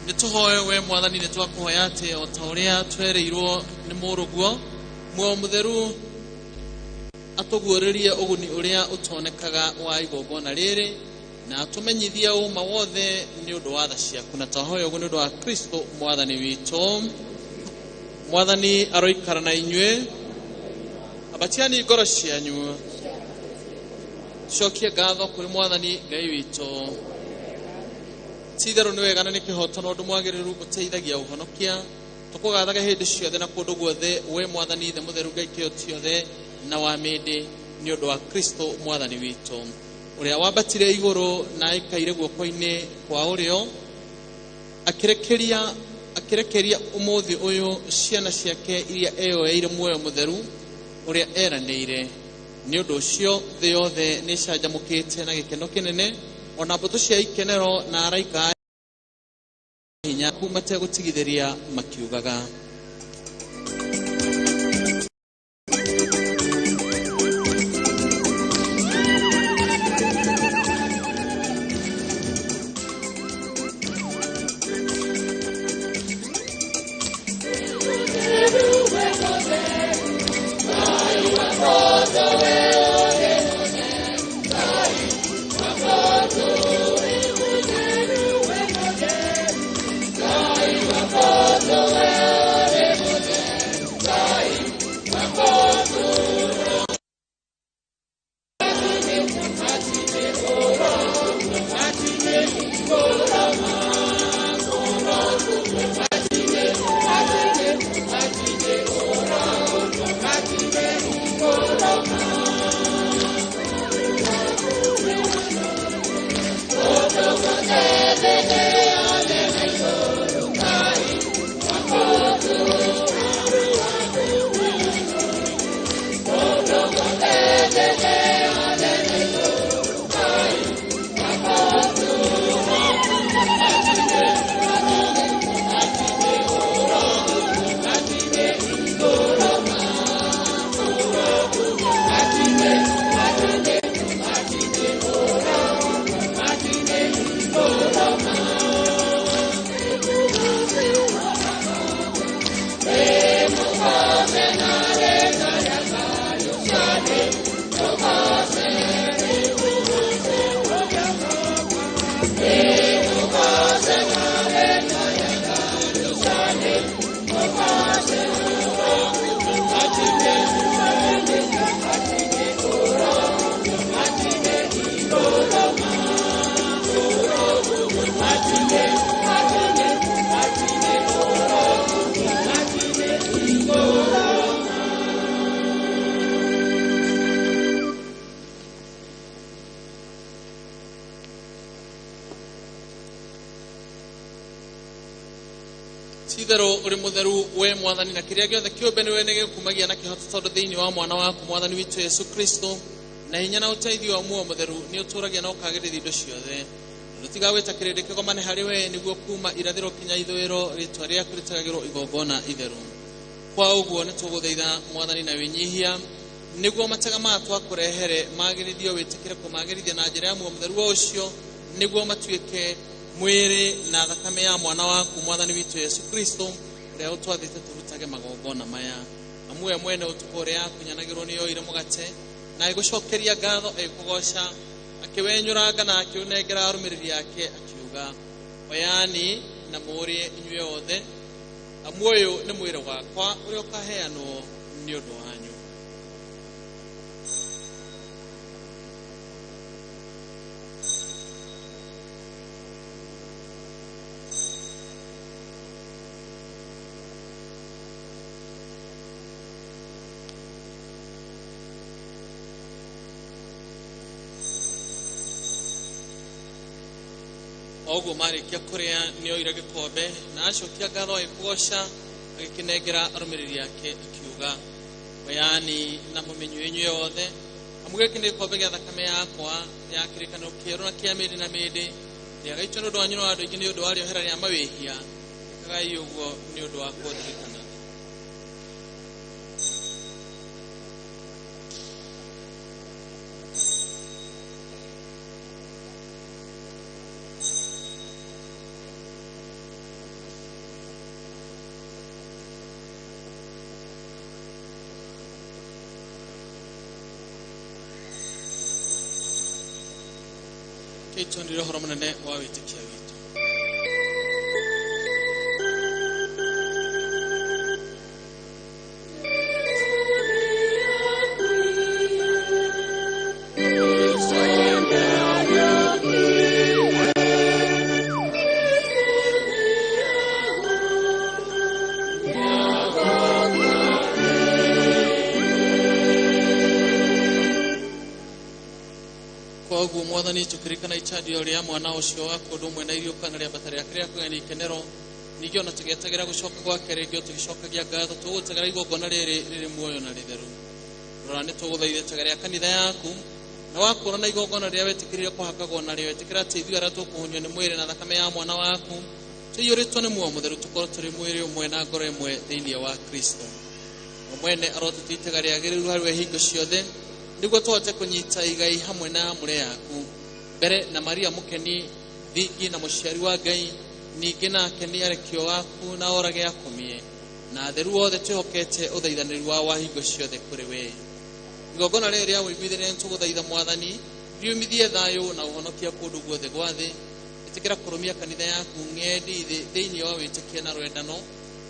Nituhoe we mwathani nĩ twakũhoya atĩ o ta ũrĩa twereirwo nĩ mũrũguo muoyo mũtheru atũguũrĩrie ũguni ũrĩa ũtonekaga wa igongona rĩrĩ na atũmenyithie ũma wothe nĩ ũndũ wa tha ciaku na twahoya ũguo nĩ ũndũ wa Kristo mwathani witũ. Mwathani aroikara na inyuĩ. Ambatiani ngoro cianyu. Cokie ngatho kũrĩ Mwathani Ngai witũ. Ti itherũ nĩ wega na nĩ kĩhooto na ũndũ mwagĩrĩru ũteithagia ũhonokia. Tũkũgathaga hĩndĩ ciothe na kũndũ guothe, we Mwathani Ithe mũtheru Ngai kĩo ciothe na wa mĩndĩ, nĩ ũndũ wa Kristo Mwathani witũ, ũrĩa wambatire igũrũ na aikaire guoko-inĩ kwa ũrĩo, akĩrekeria ũmũthĩ ũyũ ciana ciake iria eyoeire muoyo mũtheru ũrĩa eranĩire. Nĩ ũndũ ũcio thĩ yothe nĩ ĩcanjamũkĩte na gĩkeno kĩnene, ona mbũtũ cia ikenero na araika a hinya mategũtigithĩria makiugaga. Itherũ ũrĩ mũtheru we Mwathani, na kĩrĩa gĩothe kĩũmbe nĩwe nĩgĩkumagia na kĩhooto, tondũ thĩinĩ wa mwana waku Mwathani witũ Yesu Kristo, na hinya na ũteithio wa muoyo mũtheru, nĩ ũtũũragia na ũkagĩrĩria indo ciothe. Na tũtigagwĩta kĩrĩndĩ kĩgomane harĩ we, nĩguo kuma irathĩro kinya ithũĩro rĩtwa rĩaku rĩtagagĩrwo igongona itheru. Kwa ũguo nĩtũgũthaitha Mwathani na wĩnyihia, nĩguo matega maya twakũrehere magĩrithio, wĩtĩkĩre kũmagĩrithia na njĩra ya muoyo mũtheru o ũcio, nĩguo matuĩke mwĩrĩ na thakame ya mwana waku Mwathani witũ Yesu Kristo, ũrĩa ũtwathĩte tũrutage magongona maya. Amu we mwene ũtukũ ũrĩa akunyanagĩrwo nĩ oire mũgate, na agĩgũcokeria ngatho, agĩkũgooca, akĩwenyũranga na akĩũnengera arũmĩrĩri ake, akiuga, oyani na mũũrĩe inyuĩ othe, amu ũyũ nĩ mwĩrĩ wakwa ũrĩa ũkaheanwo nĩ ũndũ wanyu. Oguo marĩkia kũrĩa nĩ oire gĩkombe, na acokia ngatho agĩkũgooca, agĩkĩnengera arũmĩrĩri ake, akiuga, oyani na mũmĩnyue inyuĩ othe, amu gĩkĩ nĩ gĩkombe gĩa thakame yakwa ya kĩrĩkanĩro kĩerũ na kĩa mĩndĩ na mĩndĩ, ĩrĩa gaitwo nĩ ũndũ wanyu na wa andũ aingĩ nĩ ũndũ wa rĩohera rĩa mawĩhia. Ĩkagai ũguo nĩ ũndũ wa kũndirikana. Kĩitũ ũhoro mũnene wa wĩtĩkia witũ. Oguo mwathani tũkĩririkana icandio rĩa mwana ũcio wa kũndũ ũmwe na iriũka na rĩambata rĩake rĩa kũgenia ikenero ningĩ ona tũgĩetagĩra gũcoka gwake rĩngĩ o tũgĩcokagia ngatho tũgũtegera igongona rĩrĩ rĩrĩ muoyo na rĩtheru. Rora nĩ tũgũthaitha itega rĩa kanitha yaku na wakũra na igongona rĩrĩa wetĩkĩrire kũhakagwo narĩo ĩtĩkĩra atĩ ithuĩ arĩa tũkũhunio nĩ mwĩrĩ na thakame ya mwana waku tũiyũrĩtwo nĩ muoyo mũtheru tũkorwo tũrĩ mwĩrĩ ũmwe na ngoro ĩmwe thĩinĩ wa Kristo. We mwene arotũtua itega rĩagĩrĩru harĩ we hingo ciothe nĩguo tũhote kũnyita igai hamwe na amũre yaku mbere na Maria mũkeni thingi na mũciari wa Ngai ningĩ nake nĩ arekio waku na orage akomie na atheru othe twĩhokete ũthaithanĩri wao wa hingo ciothe kũrĩ we. Igongona rĩrĩ rĩa ũiguithania nĩtũgũthaitha mwathani riumithie thayũ na ũhonokia kũndũ guothe gwa thĩ. Ĩtĩkĩra kũrũmia kanitha yaku ng'endi thĩinĩ wa wĩtĩkia na rwendano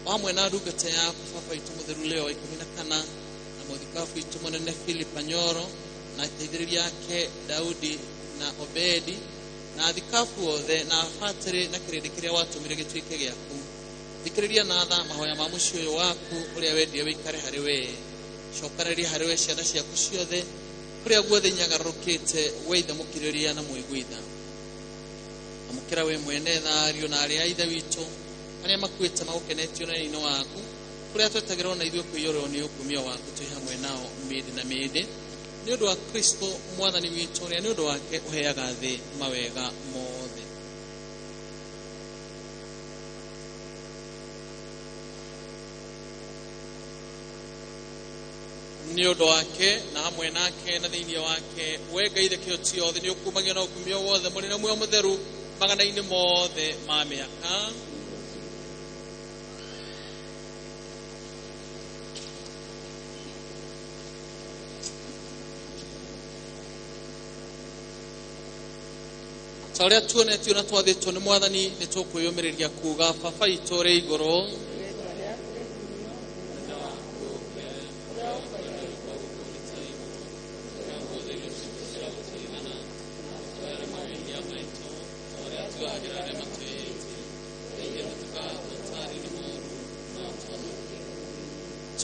o hamwe na ndungata yaku baba witũ mũtheru Leo wa 14 na mũthikabu witũ mũnene Philip Anyoro na ateithĩrĩria ake Daudi na Obedi na athikabu othe na abatĩrĩ na kĩrĩndĩ kĩrĩa watũmire gĩtuĩke gĩaku. Thikĩrĩria na tha mahoya ma mũciĩ ũyũ waku ũrĩa wendire wĩikare harĩ we. Cokanĩrĩria harĩ we ciana ciaku ciothe kũrĩa guothe inyagarũrũkĩte we Ithe mũkirĩrĩria na mũiguitha. Amũkĩra we mwene tha ariũ na aarĩ a Ithe witũ arĩa makuĩte magũkenetio na ũnene waku kũrĩa twetagĩrwo na ithuĩ kũiyũrwo nĩ ũkumio waku twĩ hamwe nao mĩndĩ na mĩndĩ nĩ ũndũ wa Kristo mwathani witũ ũrĩa nĩ ũndũ wake ũheaga thĩ mawega mothe. Nĩ ũndũ wake na hamwe nake na thĩinĩ wake we Ngai Ithe kĩhoti othe nĩ ũkumagio na ũkumio wothe mũrĩ na muoyo mũtheru magana-inĩ mothe ma mĩaka. Ta ũrĩa tuonetio na twathĩtwo nĩ mwathani nĩ tũkwĩyũmĩrĩria kuga baba witũ ũrĩ igũrũ.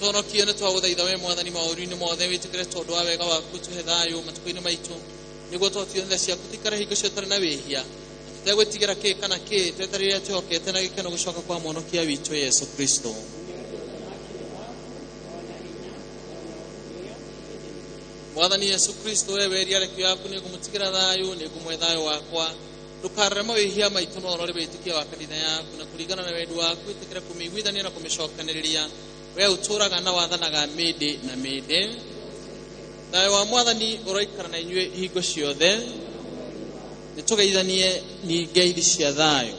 Tũhonokie nĩ twagũthaitha we mwathani maũru-inĩ mothe wĩtĩkĩre tondũ wa wega waku tũhe thayũ matukũ-inĩ maitũ nĩguo tũhotithie tha ciaku tũikare hingo ciothe tũtarĩ na wĩhia na tũtegwĩtigĩra kĩ kana kĩ twetereire twĩhokete na gĩkeno gũcoka kwa mwonokia witũ Yesu Kristo. Mwathani Yesu Kristo we weria arekio yaku nĩngũmũtigĩra thayũ nĩngũmũhe thayũ wakwa ndũkarore mawĩhia maitũ no ũrore wĩtĩkio wa kanitha yaku na kũringana na wendi waku ĩtĩkĩra kũmĩiguithania na kũmĩcokanĩrĩria we ũtũũraga na wathanaga mĩndĩ na mĩndĩ. Thayũ wa mwathani ũroikara na inyuĩ hingo ciothe. Nĩtũgeithanie ngeithi cia thayũ.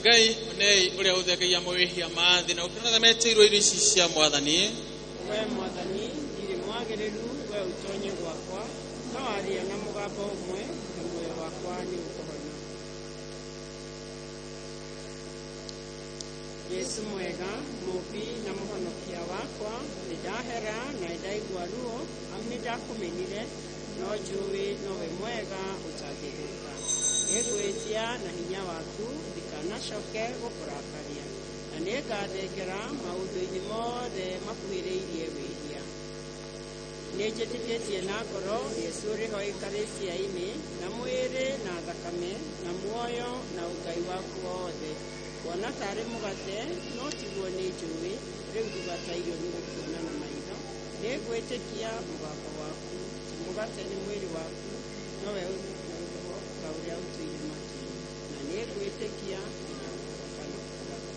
Ngai onei uria uthengagia mawĩhia ma thĩ na ũkĩona metĩirwo irio ici cia mwathani. We mwathani ndirĩ mwagĩrĩru we ũtonye gwakwa no aria na mũgambo ũmwe na muoyo wakwa nĩ ũkũhona. Jesu mwega, mũmbi na mũhonokia wakwa, nĩ ndahera na nĩ ndaigua ruo, amu nĩ ndakũmenire, no njũĩ nowe mwega ũtangĩthũka. Nĩngwĩtia na hinya waku ndikanacoke gũkũrakaria, na nĩngathengera maũndũ-inĩ mothe makuhĩrĩirie wĩhia. Nĩnjĩtĩkĩtie na ngoro Yesu ũrĩ ho ĩkarĩcia-inĩ, na mwĩrĩ na thakame, na muoyo na ũngai waku wothe. Kuona tarĩ mũgate, no tiguo nĩ njũĩ, rĩu ndibatairio nĩ gũkuona na maitho. Nĩngwĩtĩkia mũgambo waku, ti mũgate nĩ mwĩrĩ waku, nowe ũrĩ ta ũrĩa ũtũire matu-inĩ. Na nĩngwĩtĩkia nginya gũcoka na kũratha.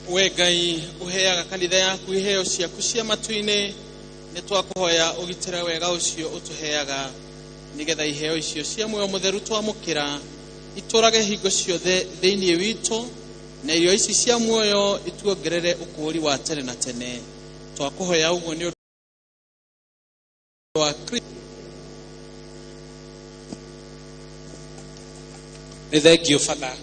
We Ngai uheaga kanitha yaku iheo ciaku cia matu-inĩ, nĩ twakũhoya ũgitĩre wega ũcio ũtũheaga, nĩgetha iheo icio cia muoyo mũtheru twamũkĩra itũrage hingo ciothe thĩinĩ witũ, na irio ici cia muoyo ituongerere ũkũũri wa tene na tene. Twakũhoya ũguo nĩ ũndũ wa Kristo. Nĩ thengio Father,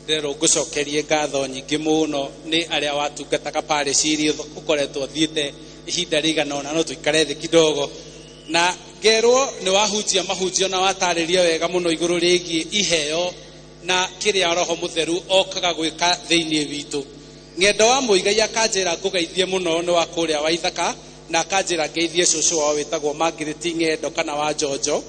ndĩrerwo ngũcokerie ngatho nyingĩ mũno nĩ arĩa watungataga parish iria ũkoretwo ũthiĩte ihinda rĩigana ũna, no tũikare thĩ kidogo. Na ngerwo nĩ wahunjia mahunjio na watarĩria wega mũno igũrũ rĩgiĩ iheo na kĩrĩa Roho Mũtheru okaga gwĩka thĩinĩ witũ. Ng'endo wa Mũigai akanjĩra ngũgeithie mũno nĩ wa kũrĩa Waithaka, na akanjĩra ngeithie cũcũ wao wĩtagwo Margaret Ng'endo kana wa Njonjo.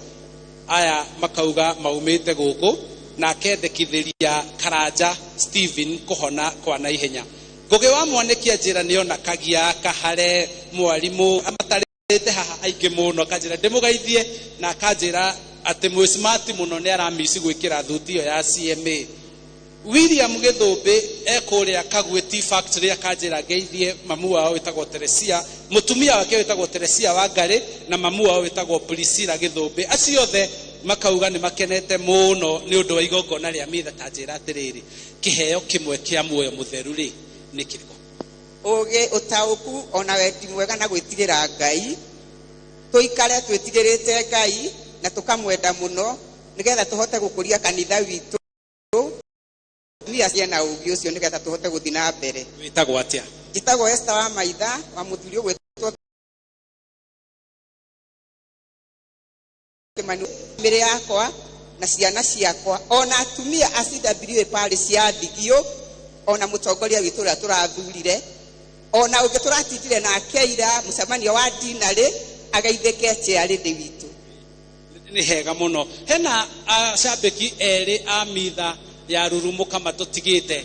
Aya makauga maumĩte gũkũ, na akendekithĩria Karanja Stephen kũhona kwa naihenya. Ngũgĩ wa Mwanĩki anjĩra nĩona Kagia Kahare mwarimũ amatarĩte haha aingĩ mũno, akanjĩra ndĩmũgeithie, na akanjĩra atĩ mwĩ smart mũno nĩ aramici gwĩkĩra thuti ĩyo ya CMA. William Gĩthũmbĩ ekũrĩa Kagwe Tea Factory, akanjĩra ngeithie mamu wao wĩtagwo Teresia, mũtumia wake wĩtagwo Teresia Wangarĩ, na mamu wao wĩtagwo Priscilla Gĩthũmbĩ. Acio othe makauga nĩ makenete mũno nĩ ũndũ wa igongona rĩa mitha. Ta njĩra atĩrĩrĩ, kĩheo kĩmwe kĩa muoyo mũtheru rĩ nĩ kĩrĩkũ? Ũgĩ, ũtaũku, ona wendi mwega na gwĩtigĩra Ngai. Tũikare twĩtigĩrĩte Ngai na tũkamwenda mũno nĩgetha tũhote gũkũria kanitha witũ. Tumia ciana ũgĩ ũcio nĩgetha tũhote gũthiĩ na mbere. Wĩtagwo atĩa? Njĩtagwo Esther wa Maitha wa mũthuri ũgwĩtwo Kĩmani, mĩrĩ yakwa na ciana ciakwa ona atumia a CWA parish ya Thigio, ona mũtongoria witũ ũrĩa tũrathurire, ona ũngĩ tũratindire nake ira mũcemanio wa dinarĩ, ageithĩke chairlady witũ. Nĩ hega mũno. Hena acambĩki erĩ a mitha ya rurumuka matũtigĩte.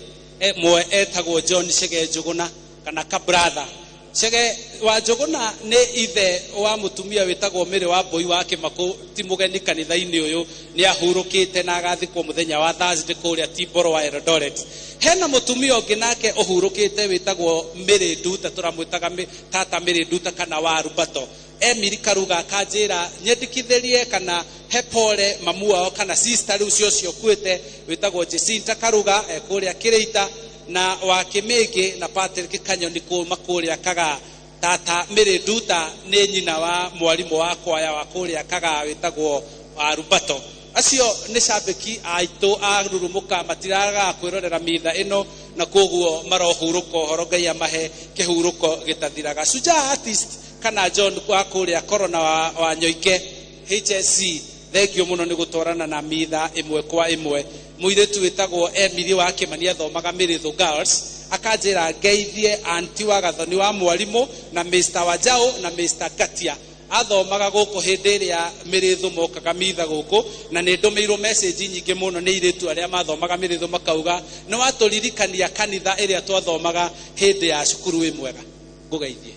Mwe etagwo John Chege Njũgũna kana Kabratha. Chege wa Njũgũna nĩ ithe wa mũtumia wĩtagwo Mĩrĩ wa Mbũi wa Kĩmakũ, ti mũgeni kanitha-inĩ ũyũ, nĩ ahurũkĩte na agathikwo mũthenya wa Thursday kũrĩa Timboro wa Eldoret. Hena mũtumia ũngĩ nake ũhurũkĩte wĩtagwo Mĩrĩ Nduta, tũramwĩtaga tata Mĩrĩ Nduta kana wa Rubato. Emily Karuga akanjĩra nyendekithĩrie kana he pole mamu wao kana sister rĩu cio ũkuĩte wĩtagwo Jacinta Karuga kũrĩa Kĩrĩita, na wa Kĩmĩngĩ na Patrick Kanyoni kuma kũrĩa Kagaa. Tata Mĩrĩ Nduta nĩ nyina wa mwarimũ wa kwaya wa kũrĩa Kagaa wĩtagwo wa Rubato. Acio nĩ cambĩki aitũ a rurumuka, matiragaga kwĩrorera mitha ĩno na koguo marohurũka ũhoro, Ngai amahe kĩhurũko gĩtathiraga. Shujaa artist kana John wa kũrĩa Corona wa Nyoike HSC, thengio mũno nĩ gũtwarana na mitha ĩmwe kwa ĩmwe. Mũirĩtu wĩtagwo Emily wa Kĩmani athomaga Mĩrĩthũ Girls, akanjĩra ngeithie anti wa Gathoni wa mwarimũ na Mr Wajao na Mr Ngatia. Athomaga gũkũ hĩndĩ ĩrĩa Mĩrĩthũ mokaga mitha gũkũ, na nĩ ndũmĩirwo message nyingĩ mũno nĩ airĩtu arĩa mathomaga Mĩrĩthũ makauga nĩ watũririkania kanitha ĩrĩa twathomaga hĩndĩ ya cukuru. Wĩ mwega, ngũgeithie.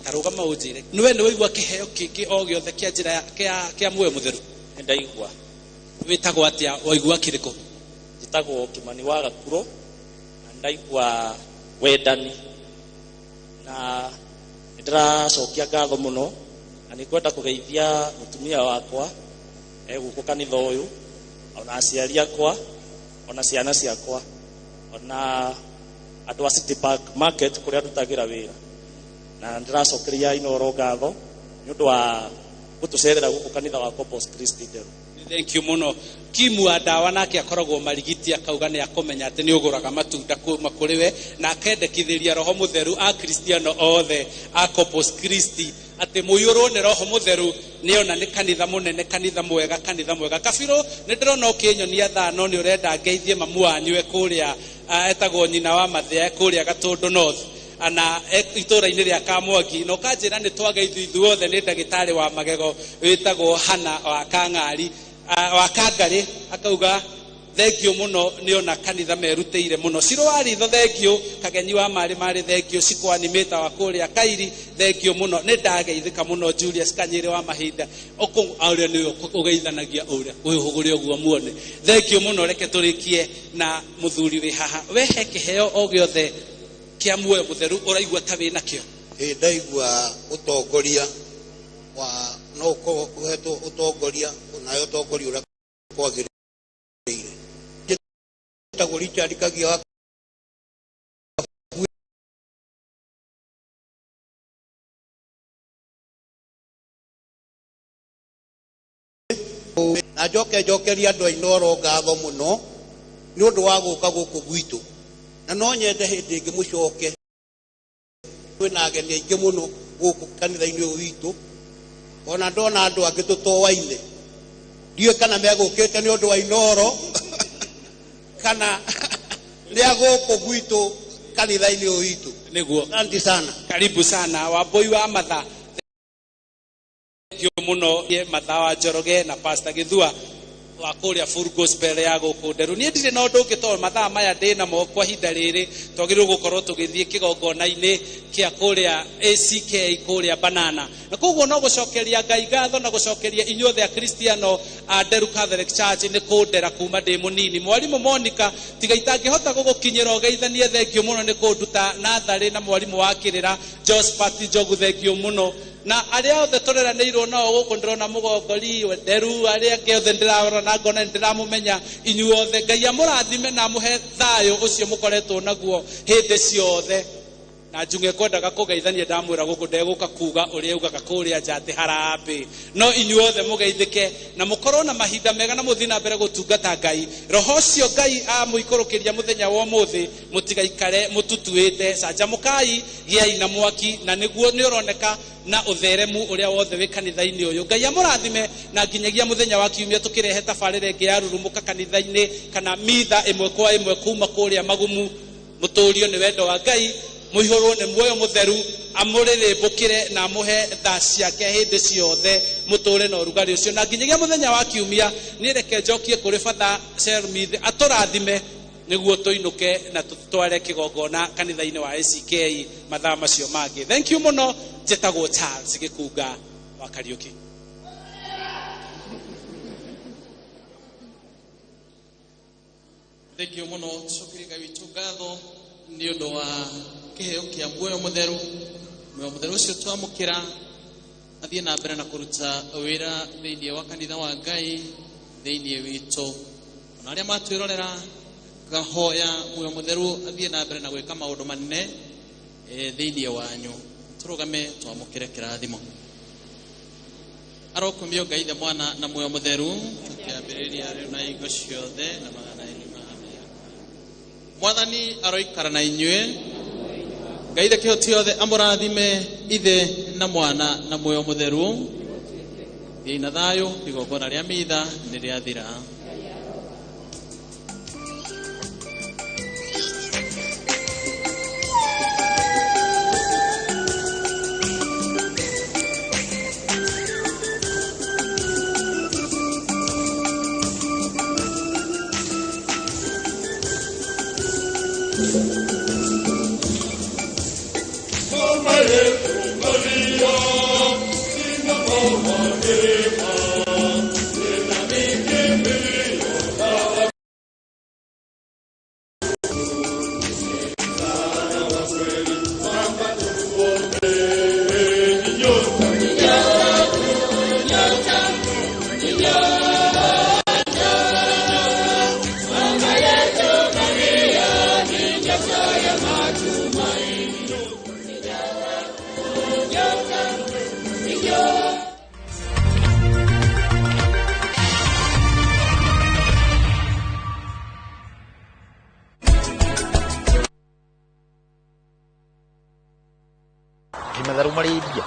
Ta rũgama ũnjĩre, nĩwe nĩ waigua kĩheo kĩngĩ o gĩothe kĩa njĩra kĩa muoyo mũtheru? Nĩ ndaigua. Wĩtagwo atĩa, waigua kĩrĩkũ? Njĩtagwo Kĩmani wa Gakuro, na ndaigua wendani, na nĩndĩracokia ngatho mũno, na nĩngwenda kũgeithia mũtumia wakwa egũkũ kanitha ũyũ, ona aciari akwa, ona ciana ciakwa, ona andũ a City Park Market kũrĩa ndutagĩra wĩra. Na ndĩracokeria Inooro ngatho nĩ ũndũ wa gũtũcerera gũkũ kanitha wa Corpus Christi Nderu. Thank you mũno. Kimu wa ndawa nake akoragwo marigiti, akauga nĩ akũmenya atĩ nĩ ũgũraga matunda kuma kũrĩ we, na akendekithĩria roho mũtheru a Kristiano othe a Corpus Christi atĩ mũiyũrwo nĩ roho mũtheru. Nĩona nĩ kanitha mũnene, kanitha mwega, kanitha mwega. Kabirũ nĩ ndĩrona ũkĩnyonia thaa, no nĩ ũrenda ngeithie mamu wanyu e kũrĩa, etagwo nyina wa Mathĩa kũrĩa Gatũndũ North ana itũra-inĩ rĩa Kamwangi, na ũkanjĩra nĩ twageithio ithuothe nĩ ndagĩtarĩ wa magego wĩtagwo Hana wa Kang'ari, wa Kangarĩ, akauga thengio mũno nĩona kanitha merutĩire mũno. Ciro wa ritho thengio, Kagenyi wa marĩ marĩ thengio, Cikwani mĩta wa kũrĩa Kairi thengio mũno. Nĩ ndageithĩka mũno Julius Kanyĩrĩ wa mahinda ũrĩa nĩwe ũgeithanagia ũrĩa wĩhũgũre ũguo muone. Thengio mũno. Reke tũrĩkie na mũthuri wĩ haha. We he kĩheo o gĩothe kĩa muoyo mũtheru ũraigua ta wĩ nakĩo? Ĩ, ndaigua ũtongoria wa no ũkorwo ũhetwo ũtongoria, nayo ũtongoria ũrĩa kwagĩrĩire. Njĩtagwo Richard Kagia wa na njoke njokeria andũ a Inooro ngatho mũno nĩ ũndũ wa gũka gũkũ gwitũ, na no nyende hĩndĩ ĩngĩ mũcoke. Kwĩna ageni aingĩ mũno gũkũ kanitha-inĩ ũyũ witũ, ona ndona andũ angĩ tũtoaine, ndiũĩ kana megũkĩte nĩ ũndũ wa Inooro kana nĩ a gũkũ gwitũ kanitha-inĩ ũyũ witũ. Nĩguo. Asante sana. Karibu sana Wambui wa Matha, thengio mũno Matha wa Njoroge na Pastor Gĩthua wa kũrĩa Full Gospel ya gũkũ Nderu. Niĩ ndirĩ na ũndũ ũngĩ tondũ mathaa maya ndĩ namo kwa ihinda rĩrĩ twagĩrĩirwo gũkorwo tũgĩthiĩ kĩgongona-inĩ kĩa kũrĩa ACK kũrĩa Banana, na koguo no gũcokeria Ngai ngatho na gũcokeria inyuothe Akristiano a Nderu Catholic Church nĩ kũndera kuma ndĩ mũnini. Mwarimũ Monica, tiga itangĩhota gũgũkinyĩra ũgeithanie, thengio mũno nĩ kũnduta natharĩ, na mwarimũ wa kĩrĩra Josephat Njogu, thengio mũno, na arĩa othe tũreranĩirwo nao gũkũ ndĩrona mũgongori Nderu, arĩa angĩ othe ndĩrarora na ngona nĩndĩramũmenya inyuothe. Ngai amũrathime na amũhe thayũ ũcio mũkoretwo naguo hĩndĩ ciothe. Na njung'e kwendaga kũgeithania ndamwĩra gũkũ ndegũka kuga ũrĩa ugaga kũrĩa nja atĩ harambĩ. No inyuothe mũgeithĩke na mũkorwo na mahinda mega na mũthiĩ na mbere gũtungata Ngai. Roho ũcio Ngai amũikũrũkĩria mũthenya wa ũmũthĩ, mũtigaikare mũtutuĩte. Canjamũkai, gĩai na mwaki, na nĩguo nĩ ũroneka na ũtheremu ũrĩa wothe wĩ kanitha-inĩ ũyũ. Ngai amũrathime na nginyagia mũthenya wa kiumia tũkĩrehe tabarĩra ĩngĩ ya rurumũka kanitha-inĩ kana mitha ĩmwe kwa ĩmwe kuma kũrĩa magumu. Mũtũrio nĩ wendo wa Ngai, mũihũrwo nĩ muoyo mũtheru, amũrĩrĩmbũkĩre na amũhe tha ciake hĩndĩ ciothe, mũtũre na ũrugarĩ ũcio. Na nginyagia mũthenya wa kiumia, niĩ reke njokie kũrĩ Father Shelmith atũrathime nĩguo tũinũke na tũtware kĩgongona kanitha-inĩ wa ACK mathaa macio mangĩ. Thank you mũno. Njĩtagwo Charles Gĩkunga wa Kariũki. Thank you mũno, tũcokerie Ngai witũ ngatho nĩ ũndũ wa kĩheo kĩa muoyo mũtheru. Muoyo mũtheru ũcio twamũkĩra athiĩ na mbere na kũruta wĩra thĩinĩ wa kanitha wa Ngai thĩinĩ witũ. Ona arĩa matwĩrorera ngahoya muoyo mũtheru athiĩ na mbere na gwĩka maũndũ manene thĩinĩ wanyu. Tũrũgame twamũkĩre kĩrathimo. Arokumio Ngai Ithe Mwana na muoyo mũtheru, tũkĩambĩrĩria rĩu na hingo ciothe na magana-inĩ ma mĩaka. Mwathani aroikara na inyuĩ. Ngai Ithe kĩhoti yothe amũrathime, Ithe na Mwana na muoyo mũtheru. Thiĩi na thayũ, igongona rĩa mitha nĩ rĩathira.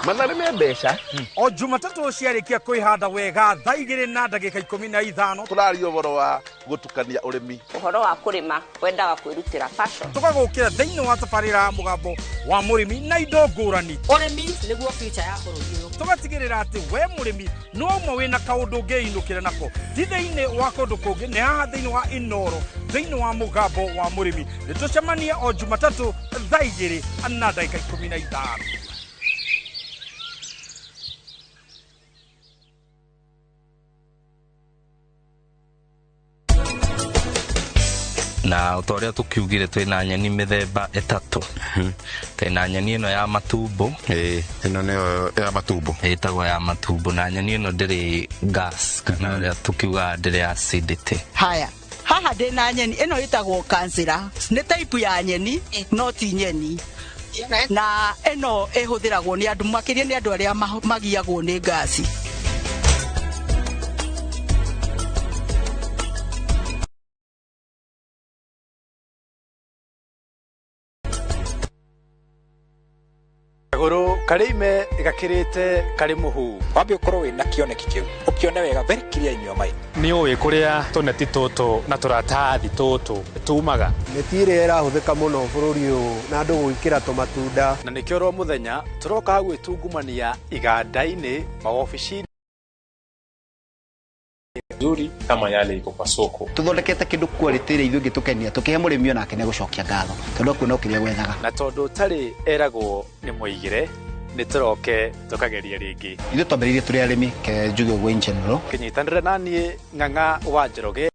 Matharu me mbeca. O Jumatatũ ciarĩkia kwĩhanda wega thaa 2:15 tũraria ũhoro wa gũtukania ũrĩmi, ũhoro wa kũrĩma wendaga kwĩrutĩra passion. Tũgagũkĩra thĩinĩ wa tabarĩra ya mũgambo wa mũrĩmi na indo ngũrani. Ũrĩmi nĩguo future ya bũrũri ũyũ. Tũgatigĩrĩra atĩ we mũrĩmi no ũmwe wĩna kaũndũ ũngĩinũkĩra nako, ti thĩinĩ wa kũndũ kũngĩ, nĩ haha thĩinĩ wa Inooro, thĩinĩ wa mũgambo wa mũrĩmi. Nĩ tũcemanie o Jumatatũ thaa 2:15. Na ta ũrĩa tũkiugire twĩna nyeni mĩthemba ĩtatũ. Twĩna nyeni ĩno ya matumbo. Ĩno nĩyo ya matumbo. Ĩtagwo ya matumbo, na nyeni ĩno ndĩrĩ gas kana ũrĩa tũkiugaga ndĩrĩ acidity. Haya, haha ndĩna nyeni ĩno ĩtagwo kansĩra. Nĩ type ya nyeni no ti nyeni. Na ĩno ĩhũthĩragwo nĩ andũ makĩria nĩ andũ arĩa magiagwo nĩ ngasi. Kagũrũ karĩ ime gakĩrĩte karĩ mũhu. Wambe ũkorwo wĩna kĩoneki kĩu, ũkĩone wega very clear in your mind. Nĩ ũĩ kũrĩa tũneti tũtũ na tũratathi tũtũ tumaga. Mĩtĩ ĩrĩa ĩrahũthĩka mũno bũrũri ũyũ na andũ gwĩkĩra tũmatunda. Na nĩkĩo oro mũthenya tũroka gwĩtungumania iganda-inĩ, mawobici nzuri kama yale iko kwa soko. Tuthondekete kindu quality ĩrĩa ithuĩ ĩngĩtũkenia, tũkĩhe mũrĩmi onake nĩegũcokia ngatho tondũ akuona o kĩrĩa gwethaga. Na tondũ ũtarĩ eragwo nĩ mũigĩre, nĩ tũroke tũkagerie rĩngĩ. Ithuĩ twambĩrĩirie tũrĩ arĩmi, ke njuge ũguo in general. Kĩnyitanĩre na niĩ Ng'ang'a wa Njoroge,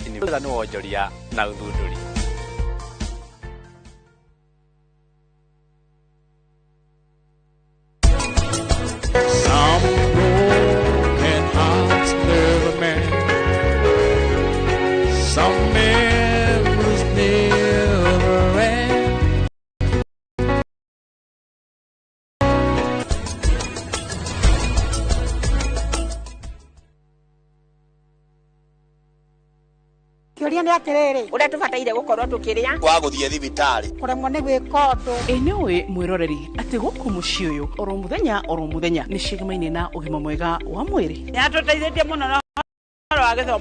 nĩ wonjoria na ũthundũri. Some broken hearts never mend, some memories never end. Kĩũria nĩ atĩrĩrĩ, ũrĩa tũbataire gũkorwo tũkĩrĩa wa gũthiĩ thibitarĩ kũremwo nĩ gwĩka ũndũ. Ĩ nĩ ũĩ mwĩroreri atĩ gũkũ mũciĩ ũyũ oro mũthenya nĩ ciĩgamaine na ũgima mwega wa mwĩrĩ. Nĩ atũteithĩtie mũno na ũhoro wa gĩthomo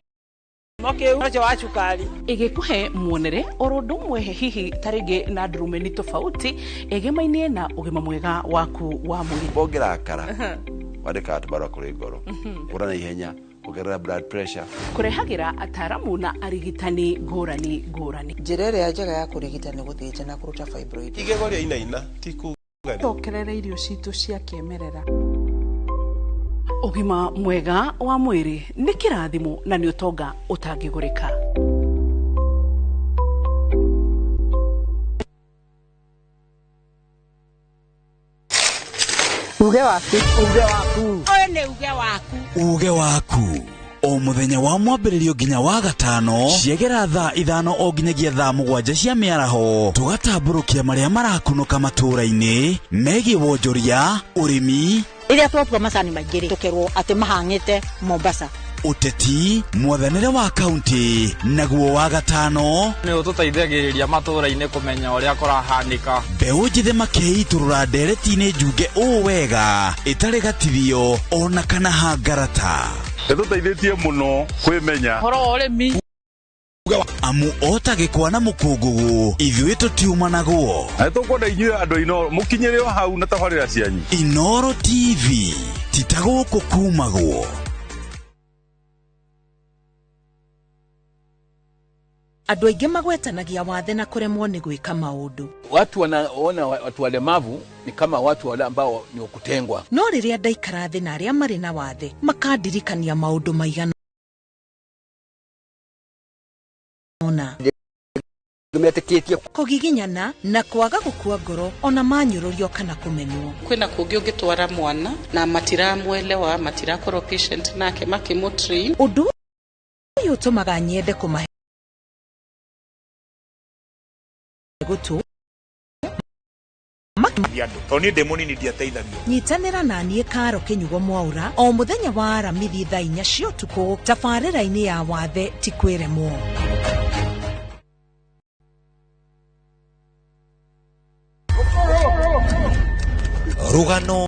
kĩu ũcio wa cukari. Ĩgĩkũhe muonere oro ũndũ ũmwe hihi ta rĩngĩ na ndurumeni tofauti ĩgemaine na ũgima mwega waku wa mwĩrĩ. Ũngĩrakara wandĩkaga tũbarũa kũrĩ ngoro ũra na ihenya ongerera blood pressure. Kũrehagĩra ataaramu na arigitani ngũrani ngũrani. Njĩra ĩrĩa njega ya kũrigita nĩ gũthĩnja na kũruta fibroid. Igego rĩa inaina ti kuga. Cokerera irio citũ cia kĩmerera. Ũgima mwega wa mwĩrĩ nĩ kĩrathimo na nĩ ũtonga ũtangĩgũrĩka. Uge waku. Uge waku. Ũyũ nĩ uge waku. Uge waku. O mũthenya wa mwambĩrĩrio nginya wa gatano ciegera thaa 5 o nginyagia thaa 7 cia mĩaraho tũgatambũrũkia marĩa marakunũka matũũra-inĩ megiĩ wonjoria, ũrĩmi, rĩrĩa twatua macani maingĩ rĩ tũkerwo atĩ mahang'ĩte Mombasa, ũteti, mwathanĩre wa kaunti, naguo wa gatano nĩ ũtũteithagĩrĩria matũũra-inĩ kũmenya ũrĩa kũrahanĩka. Mbeũ njĩthĩ makĩitũrũra ndereti-inĩ njunge ũũ wega ĩtarĩ gatithio ona kana hangarata. Ĩtũteithĩtie mũno kwĩmenya ũhoro wa ũrĩmi. Amu ota gĩkwa na mũkũngũgũ ithuĩ tũtiumanagwo. Na nĩtũkwenda inyuĩ andũ Inooro mũkinyĩre o hau na tabarĩra cianyu. Inooro TV ti ta gũkũ kumagwo. Andũ aingĩ magwetanagia wathe na kũremwo nĩ gwĩka maũndũ. Watu wanaona watu walemavu ni kama watu wale ambao ni kutengwa. No rĩrĩa ndaikara thĩ na arĩa marĩ na wathe makandirikania maũndũ maigana ũna. Metĩkĩtie kũgiginyana na kwaga gũkua ngoro ona manyũrũrio kana kũmenwo. Kwĩna kũngĩ ũngĩtwara mwana na matiramwelewa, matirakorwo patient nake makĩmũtrain. Ũndũ ũyũ ũtũmaga nyende kũmahe gũtũ. Tondũ niĩ ndĩ mũnini ndiateithagio. Nyitanĩra na niĩ Karo Kĩnyugo Mwaura o mũthenya wa Aramithi thaa 4 cia ũtukũ tabarĩra-inĩ ya wathe ti kwĩremwo. Rũgano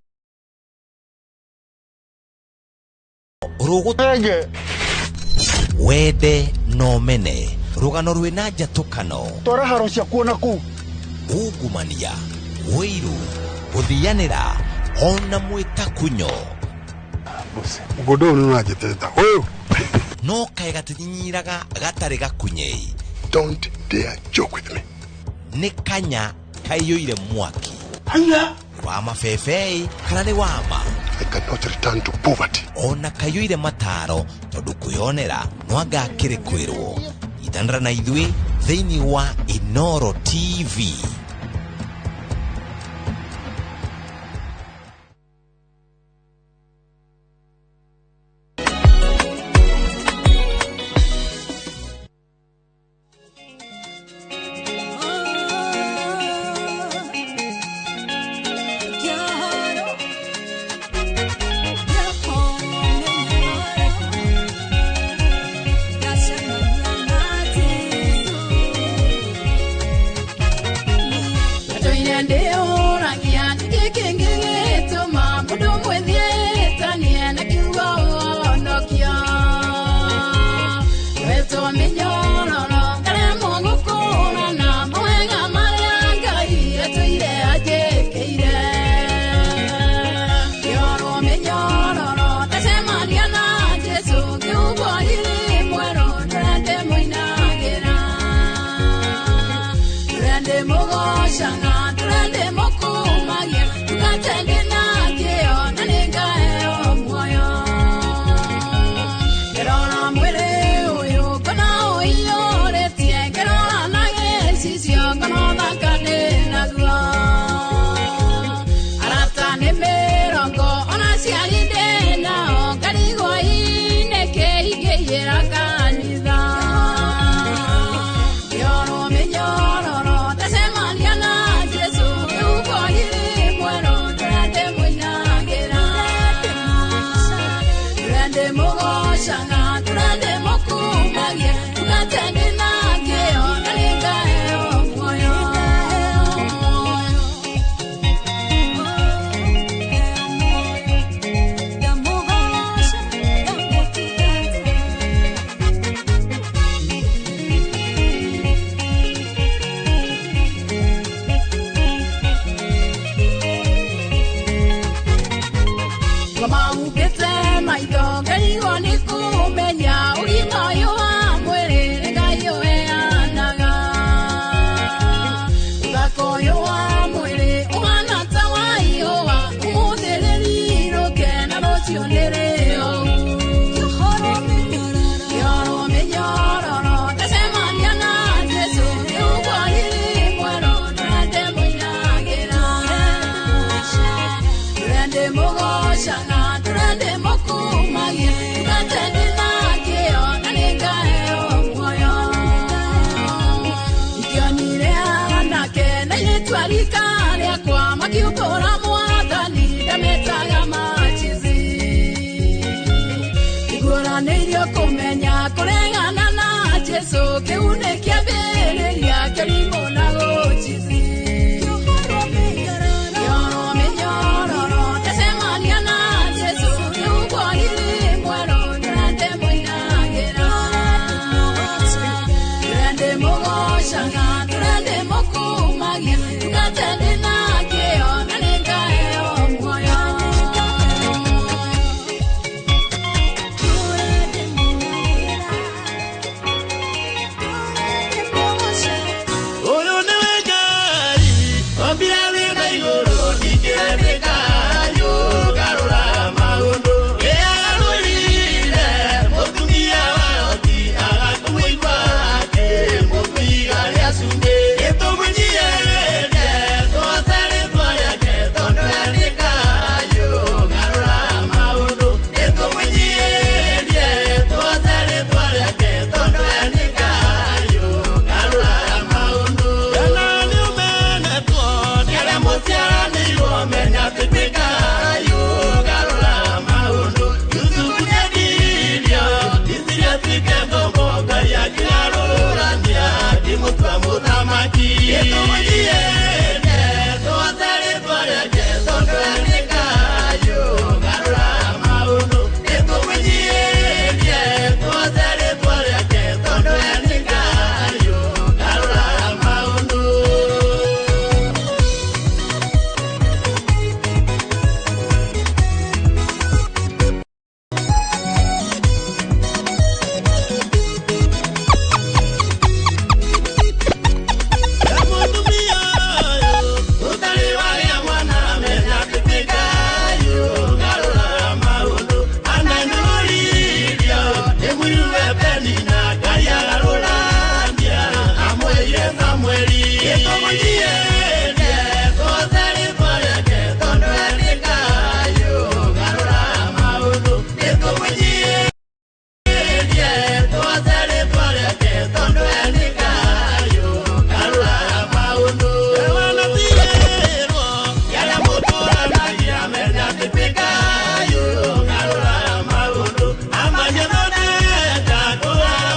rũgũtenge wende no mene rũgano rwĩna njatũkano twara haro ciakuo na kũu ungumania wĩiru gũthianĩra ona mwĩtakunyo. Mũgũnda ũyũ nĩũranjĩtĩte ũyũ no kaĩ gatinyinyiraga gatarĩ gakunyei. Don't dare joke with me. Nĩ kanya kaiyũire mwaki. Haya wa mabebei kana nĩ wama. I cannot return to poverty. Ona kaiyũire mataro tondũ kwĩyonera no anga akĩrĩ kwĩrwo. Itanĩra na ithuĩ thĩinĩ wa Inooro TV. Makiumbũra mwathani ndametaga machizi. Iguũranĩirio kũmenya kũregana na Jesũ kĩu nĩ kĩambĩrĩria kĩrimũ na gũchizi. Kĩoro mĩnyororo tecemania na Jesũ rĩu kwagiri mwerũ ndĩrendemũinagĩra. Ndĩrendemũgocaga ndĩrendemũkumagia ndungata ndĩ na kĩo na nĩngaheo muoyo. Ũyũ nĩwe Ngai, ombire thĩ na igũrũ, ndingĩremeka, nĩũgarũra maũndũ. Nĩagarũrire mũtumia wa Loti, agakũmũigua akĩmũtiga rĩa cumbĩ. Nĩtũmũnyihere, tũhote rĩtwa rĩake, tondũ we nĩ Ngai, ũgarũra maũndũ. Nĩtũmũnyihere, tũhote rĩtwa rĩake, tondũ we nĩ Ngai, ũgarũra maũndũ. Kana nĩũmenetwo nĩ arĩa mũciaranĩirwo, menya atĩ kwĩ Ngai, ũgarũra maũndũ. Yusufu nĩendirio, Misiri atuĩke ngombo, Ngai akĩgarũrania, akĩmũtua mũthamaki. Nĩtũmũnyihere, tũhote rĩtwa rĩake, tondũ we nĩ Ngai, ũgarũra maũndũ. Nĩtũmũnyihere, tũhote rĩtwa rĩake, tondũ we nĩ Ngai, ũgarũra maũndũ. Mũtumia ũyũ ũtarĩ wagĩa mwana, menya atĩ kwĩ Ngai, ũgarũra maũndũ. Ananyũrũririo nĩ mũiruwe Penina, Ngai agarũrania, amwĩrire Samueli. Nĩtũmũnyihere, tũhote rĩtwa rĩake, tondũ we nĩ Ngai, ũgarũra maũndũ. Nĩtũmũnyihere, tũhote rĩtwa rĩake, tondũ we nĩ Ngai, ũgarũra maũndũ. Wanatigĩrwo nĩ arĩa mũtũranagia, menya atĩ kwĩ Ngai, ũgarũra maũndũ. Amanyethondeka kũrara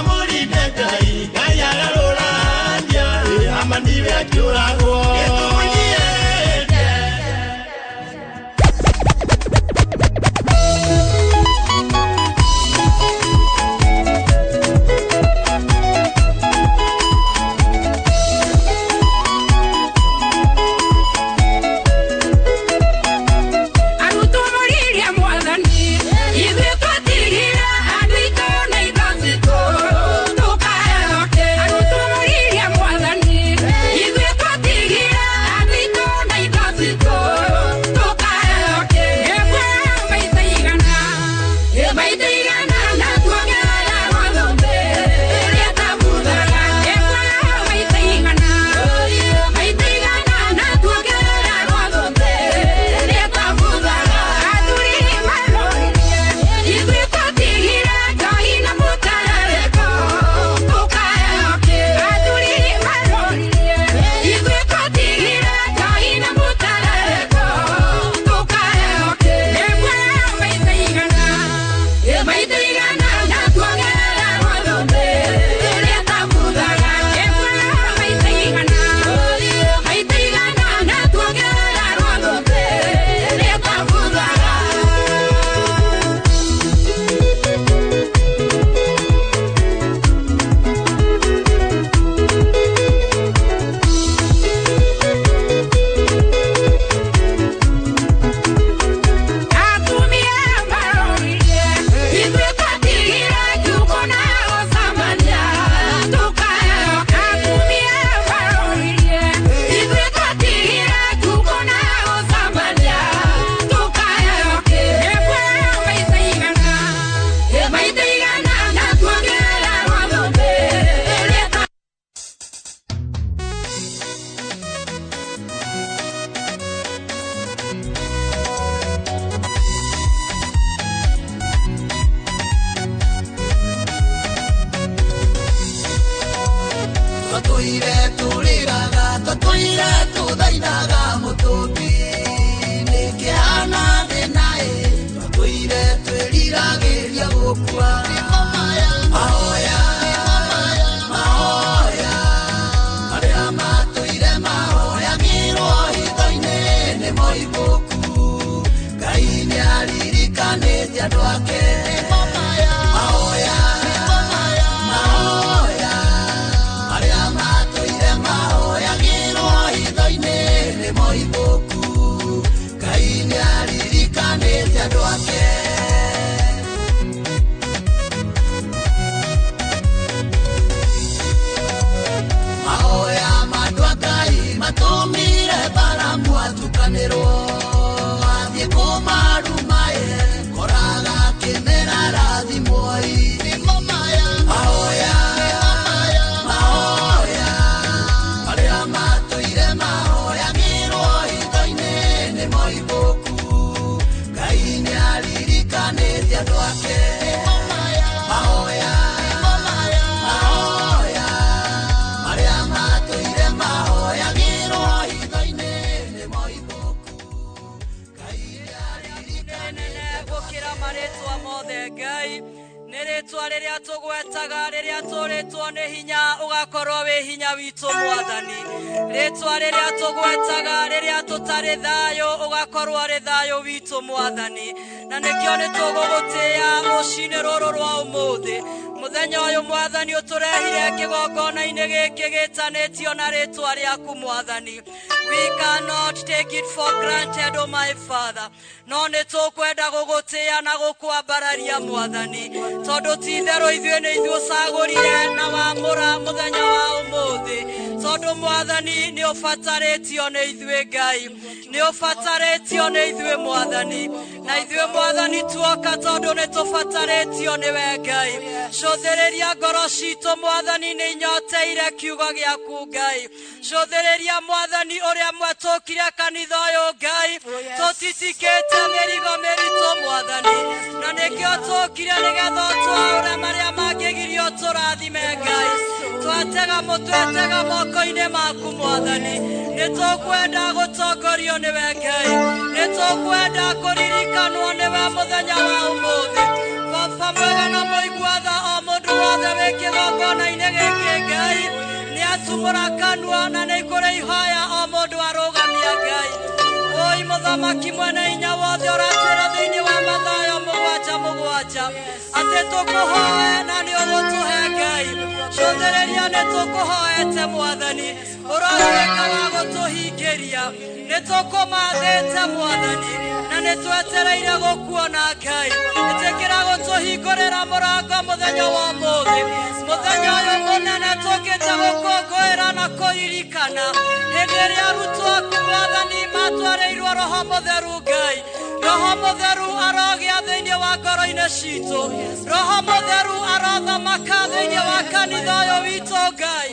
Twatũire tũrĩraga, twatũire tũthaithaga mũtũmbi. Nĩkĩhana thĩna ĩ, twatũire twĩriragĩria gũkua. Mahoya, mahoya, marĩa matũire mahoyagĩrwo hitho-inĩ nĩ moimbũku. Ngai nĩaririkanĩte andũ ake. Mahoya, mahoya, marĩa matũire mahoyagĩrwo hitho-inĩ nĩ moimbũku. Ngai nĩaririkanĩte andũ ake. Mahoya ma andũ a Ngai matũmire Balamu atukanĩrwo. Athiĩ kũmaruma ĩ, koraga akĩmera rathimwoi. Mahoya, mahoya, marĩa matũire mahoyagĩrwo hitho-inĩ nĩ moimbũku. Ngai nĩaririkanĩte andũ ake. Mahoya, mahoya, marĩa matũire mahoyagĩrwo hitho-inĩ nĩ moimbũku. Ngai nĩaririkanĩte gũkĩra marĩtwa mothe Ngai nĩ rĩtwa rĩrĩa tũgwetaga rĩrĩa tũrĩtwo nĩ hinya ũgakorwo wĩ hinya witũ Mwathani. Rĩtwa rĩrĩa tũgwetaga rĩrĩa tũtarĩ thayũ ũgakorwo arĩ thayũ witũ Mwathani. Na nĩkĩo nĩ tũgũgũtĩĩa rũcinĩ rũrũ rwa ũmũthĩ. Mũthenya ũyũ Mwathani ũtũrehire kĩgongona-inĩ gĩkĩ gĩtanĩtio na rĩtwa rĩaku Mwathani. We cannot take it for granted, oh my Father. No nĩ tũkwenda gũgũtĩĩa na gũkwambararia Mwathani, tondũ ti itherũ ithuĩ nĩ ithuĩ ũcagũrire na wamũra mũthenya wa ũmũthĩ. Tondũ Mwathani nĩ ũbatarĩtio nĩ ithuĩ Ngai, nĩ ũbatarĩtio nĩ ithuĩ Mwathani, na ithuĩ Mwathani tuoka tondũ nĩ tũbatarĩtio nĩwe Ngai. Cũthĩrĩria ngoro citũ Mwathani nĩ inyoteire kiugo gĩaku Ngai. Cũthĩrĩria Mwathani ũrĩa mwetũkire kanitha ũyũ Ngai, tũtitikĩte mĩrigo mĩritũ Mwathani, na nĩkĩo tũkire nĩgetha ũtwaũre marĩa mangĩgirio tũrathime Ngai. Twatega mũtwetega moko-inĩ maku Mwathani, nĩ tũkwenda gũtongorio nĩwe Ngai, nĩ tũkwenda kũririkanwo nĩwe mũthenya wa ũmũthĩ. Baba mwega na mũigua tha, o mũndũ wothe wĩ kĩgongona-inĩ gĩkĩ Ngai nĩ atumũra kanua na nĩ kũrĩ ihoya o mũndũ arũgamia Ngai. Oi mũthamaki mwene hinya wothe ũratwĩra thĩinĩ wa Mathayo 7:7 atĩ tũkũhoe na nĩ ũgũtũhe Ngai. Cũthĩrĩria nĩ tũkũhoete Mwathani, ũrotuĩka wa gũtũhingĩria. Nĩ tũkũmathĩte Mwathani, na nĩ twetereire gũkuona Ngai. Ĩtĩkĩra gũtũhingũrĩra mũrango mũthenya wa ũmũthĩ, mũthenya ũyũ mũnene tũkĩte gũkũngũĩra na kũririkana hĩndĩ ĩrĩa arutwo aku Mwathani matwarĩirwo Roho Mũtheru Ngai. Roho Mũtheru arogĩa thĩinĩ wa ngoro-inĩ citũ. Roho Mũtheru arothamaka thĩinĩ wa kanitha ũyũ witũ Ngai.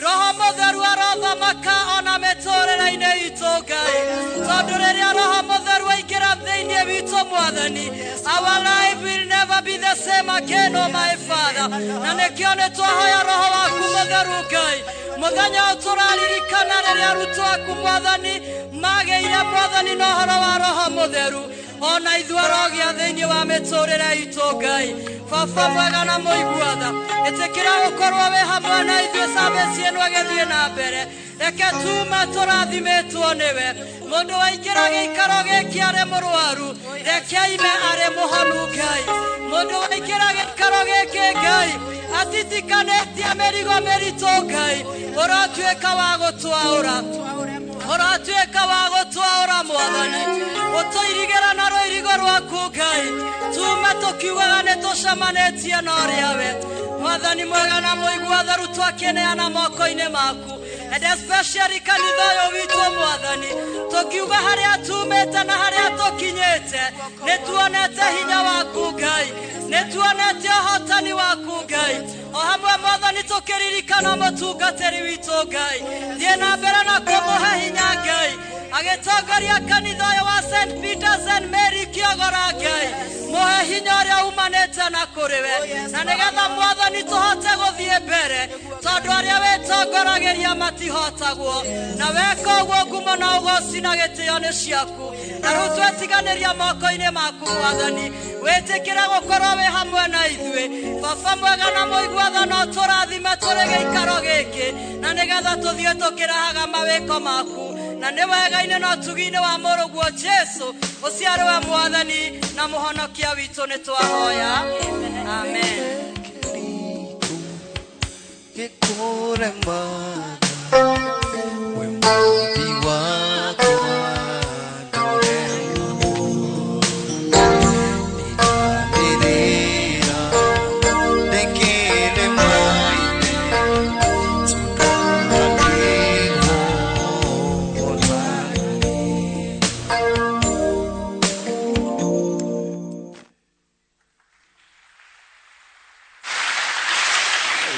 Roho Mũtheru arothamaka ona mĩtũrĩre-inĩ itũ Ngai. Tondũ rĩrĩa Roho Mũtheru aingĩra thĩinĩ witũ Mwathani, our life will never be the same again, oh my Father. Na nĩkĩo nĩ twahoya Roho waku Mũtheru Ngai. Mũthenya ũyũ tũraririkana rĩrĩa arutwo aku Mwathani magĩire Mwathani na ũhoro wa Roho Mũtheru, ona ithuĩ arogĩa thĩinĩ wa mĩtũrĩre itũ Ngai. Baba mwega na mũigua tha, ĩtĩkĩra gũkorwo wĩ hamwe na ithuĩ service ĩno ĩgĩthiĩ na mbere. Reke tume tũrathimĩtwo nĩwe. Mũndũ waingĩra gĩikaro gĩkĩ arĩ mũrwaru, reke aime arĩ mũhonu Ngai. Mũndũ waingĩra gĩikaro gĩkĩ Ngai atitikanĩtie mĩrigo mĩritũ Ngai, ũrotuĩka wa gũtwaũra, ũratuĩka wa gũtwaũra Mwathani. Ũtũirigĩra na rũirigo rwaku Ngai, tume tũkiugaga nĩ tũcemanĩtie na ũrĩa we Mwathani mwega na mũigua theru twakĩneana moko-inĩ maku. And especially kanitha ũyũ witũ Mwathani, tũkiuga harĩa tumĩte na harĩa tũkinyĩte, nĩ tuonete hinya waku Ngai, nĩ tuonete ũhotani waku Ngai. O hamwe Mwathani tũkĩririkana mũtungatĩri witũ Ngai, thiĩ na mbere na kũmũhe hinya Ngai, agĩtongoria kanitha ũyũ wa St. Peter's and Mary Kĩogora Ngai, mũhe hinya ũrĩa umanĩte na kũrĩ we, na nĩgetha Mwathani tũhote gũthiĩ mbere, tondũ arĩa wĩtongoragia mageria matihotagwo na weka ũguo ngumo na ũgoci na gĩtĩo nĩ ciaku na rĩu twetiganĩria moko-inĩ maku mwathani wĩtĩkĩre gũkorwo wĩ hamwe na ithuĩ baba mwega na mũigua tha no tũrathime tũrĩ gĩikaro gĩkĩ na nĩgetha tũthiĩ tũkĩrahaga mawĩko maku na nĩ wega-inĩ na ũtugi-inĩ wa mũrũguo Jesu ũciarĩwe mwathani na mũhonokia witũ nĩ twahoya amen.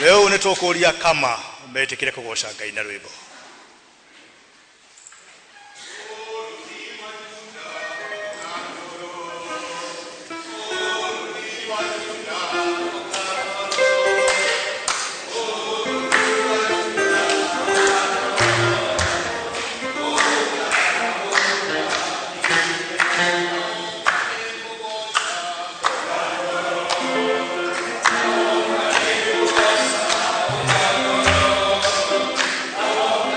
Rĩu nĩ tũkũria kama metĩkĩre kũgoca Ngai na rwĩmbo. Oh,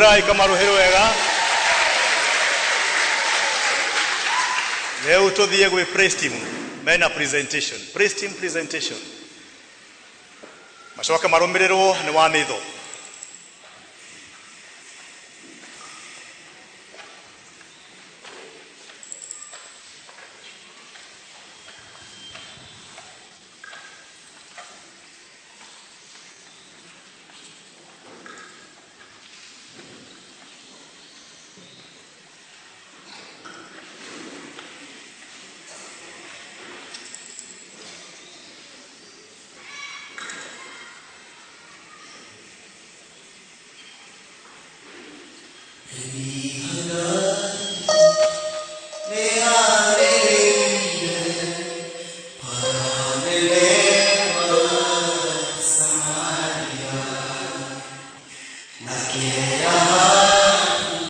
Hũrĩrai kamarũhĩ wega. Rĩu tũthiĩ gwĩ praise team mena presentation. Praise team presentation. Macoke marũmĩrĩrwo nĩ wa mĩtho. Samaria,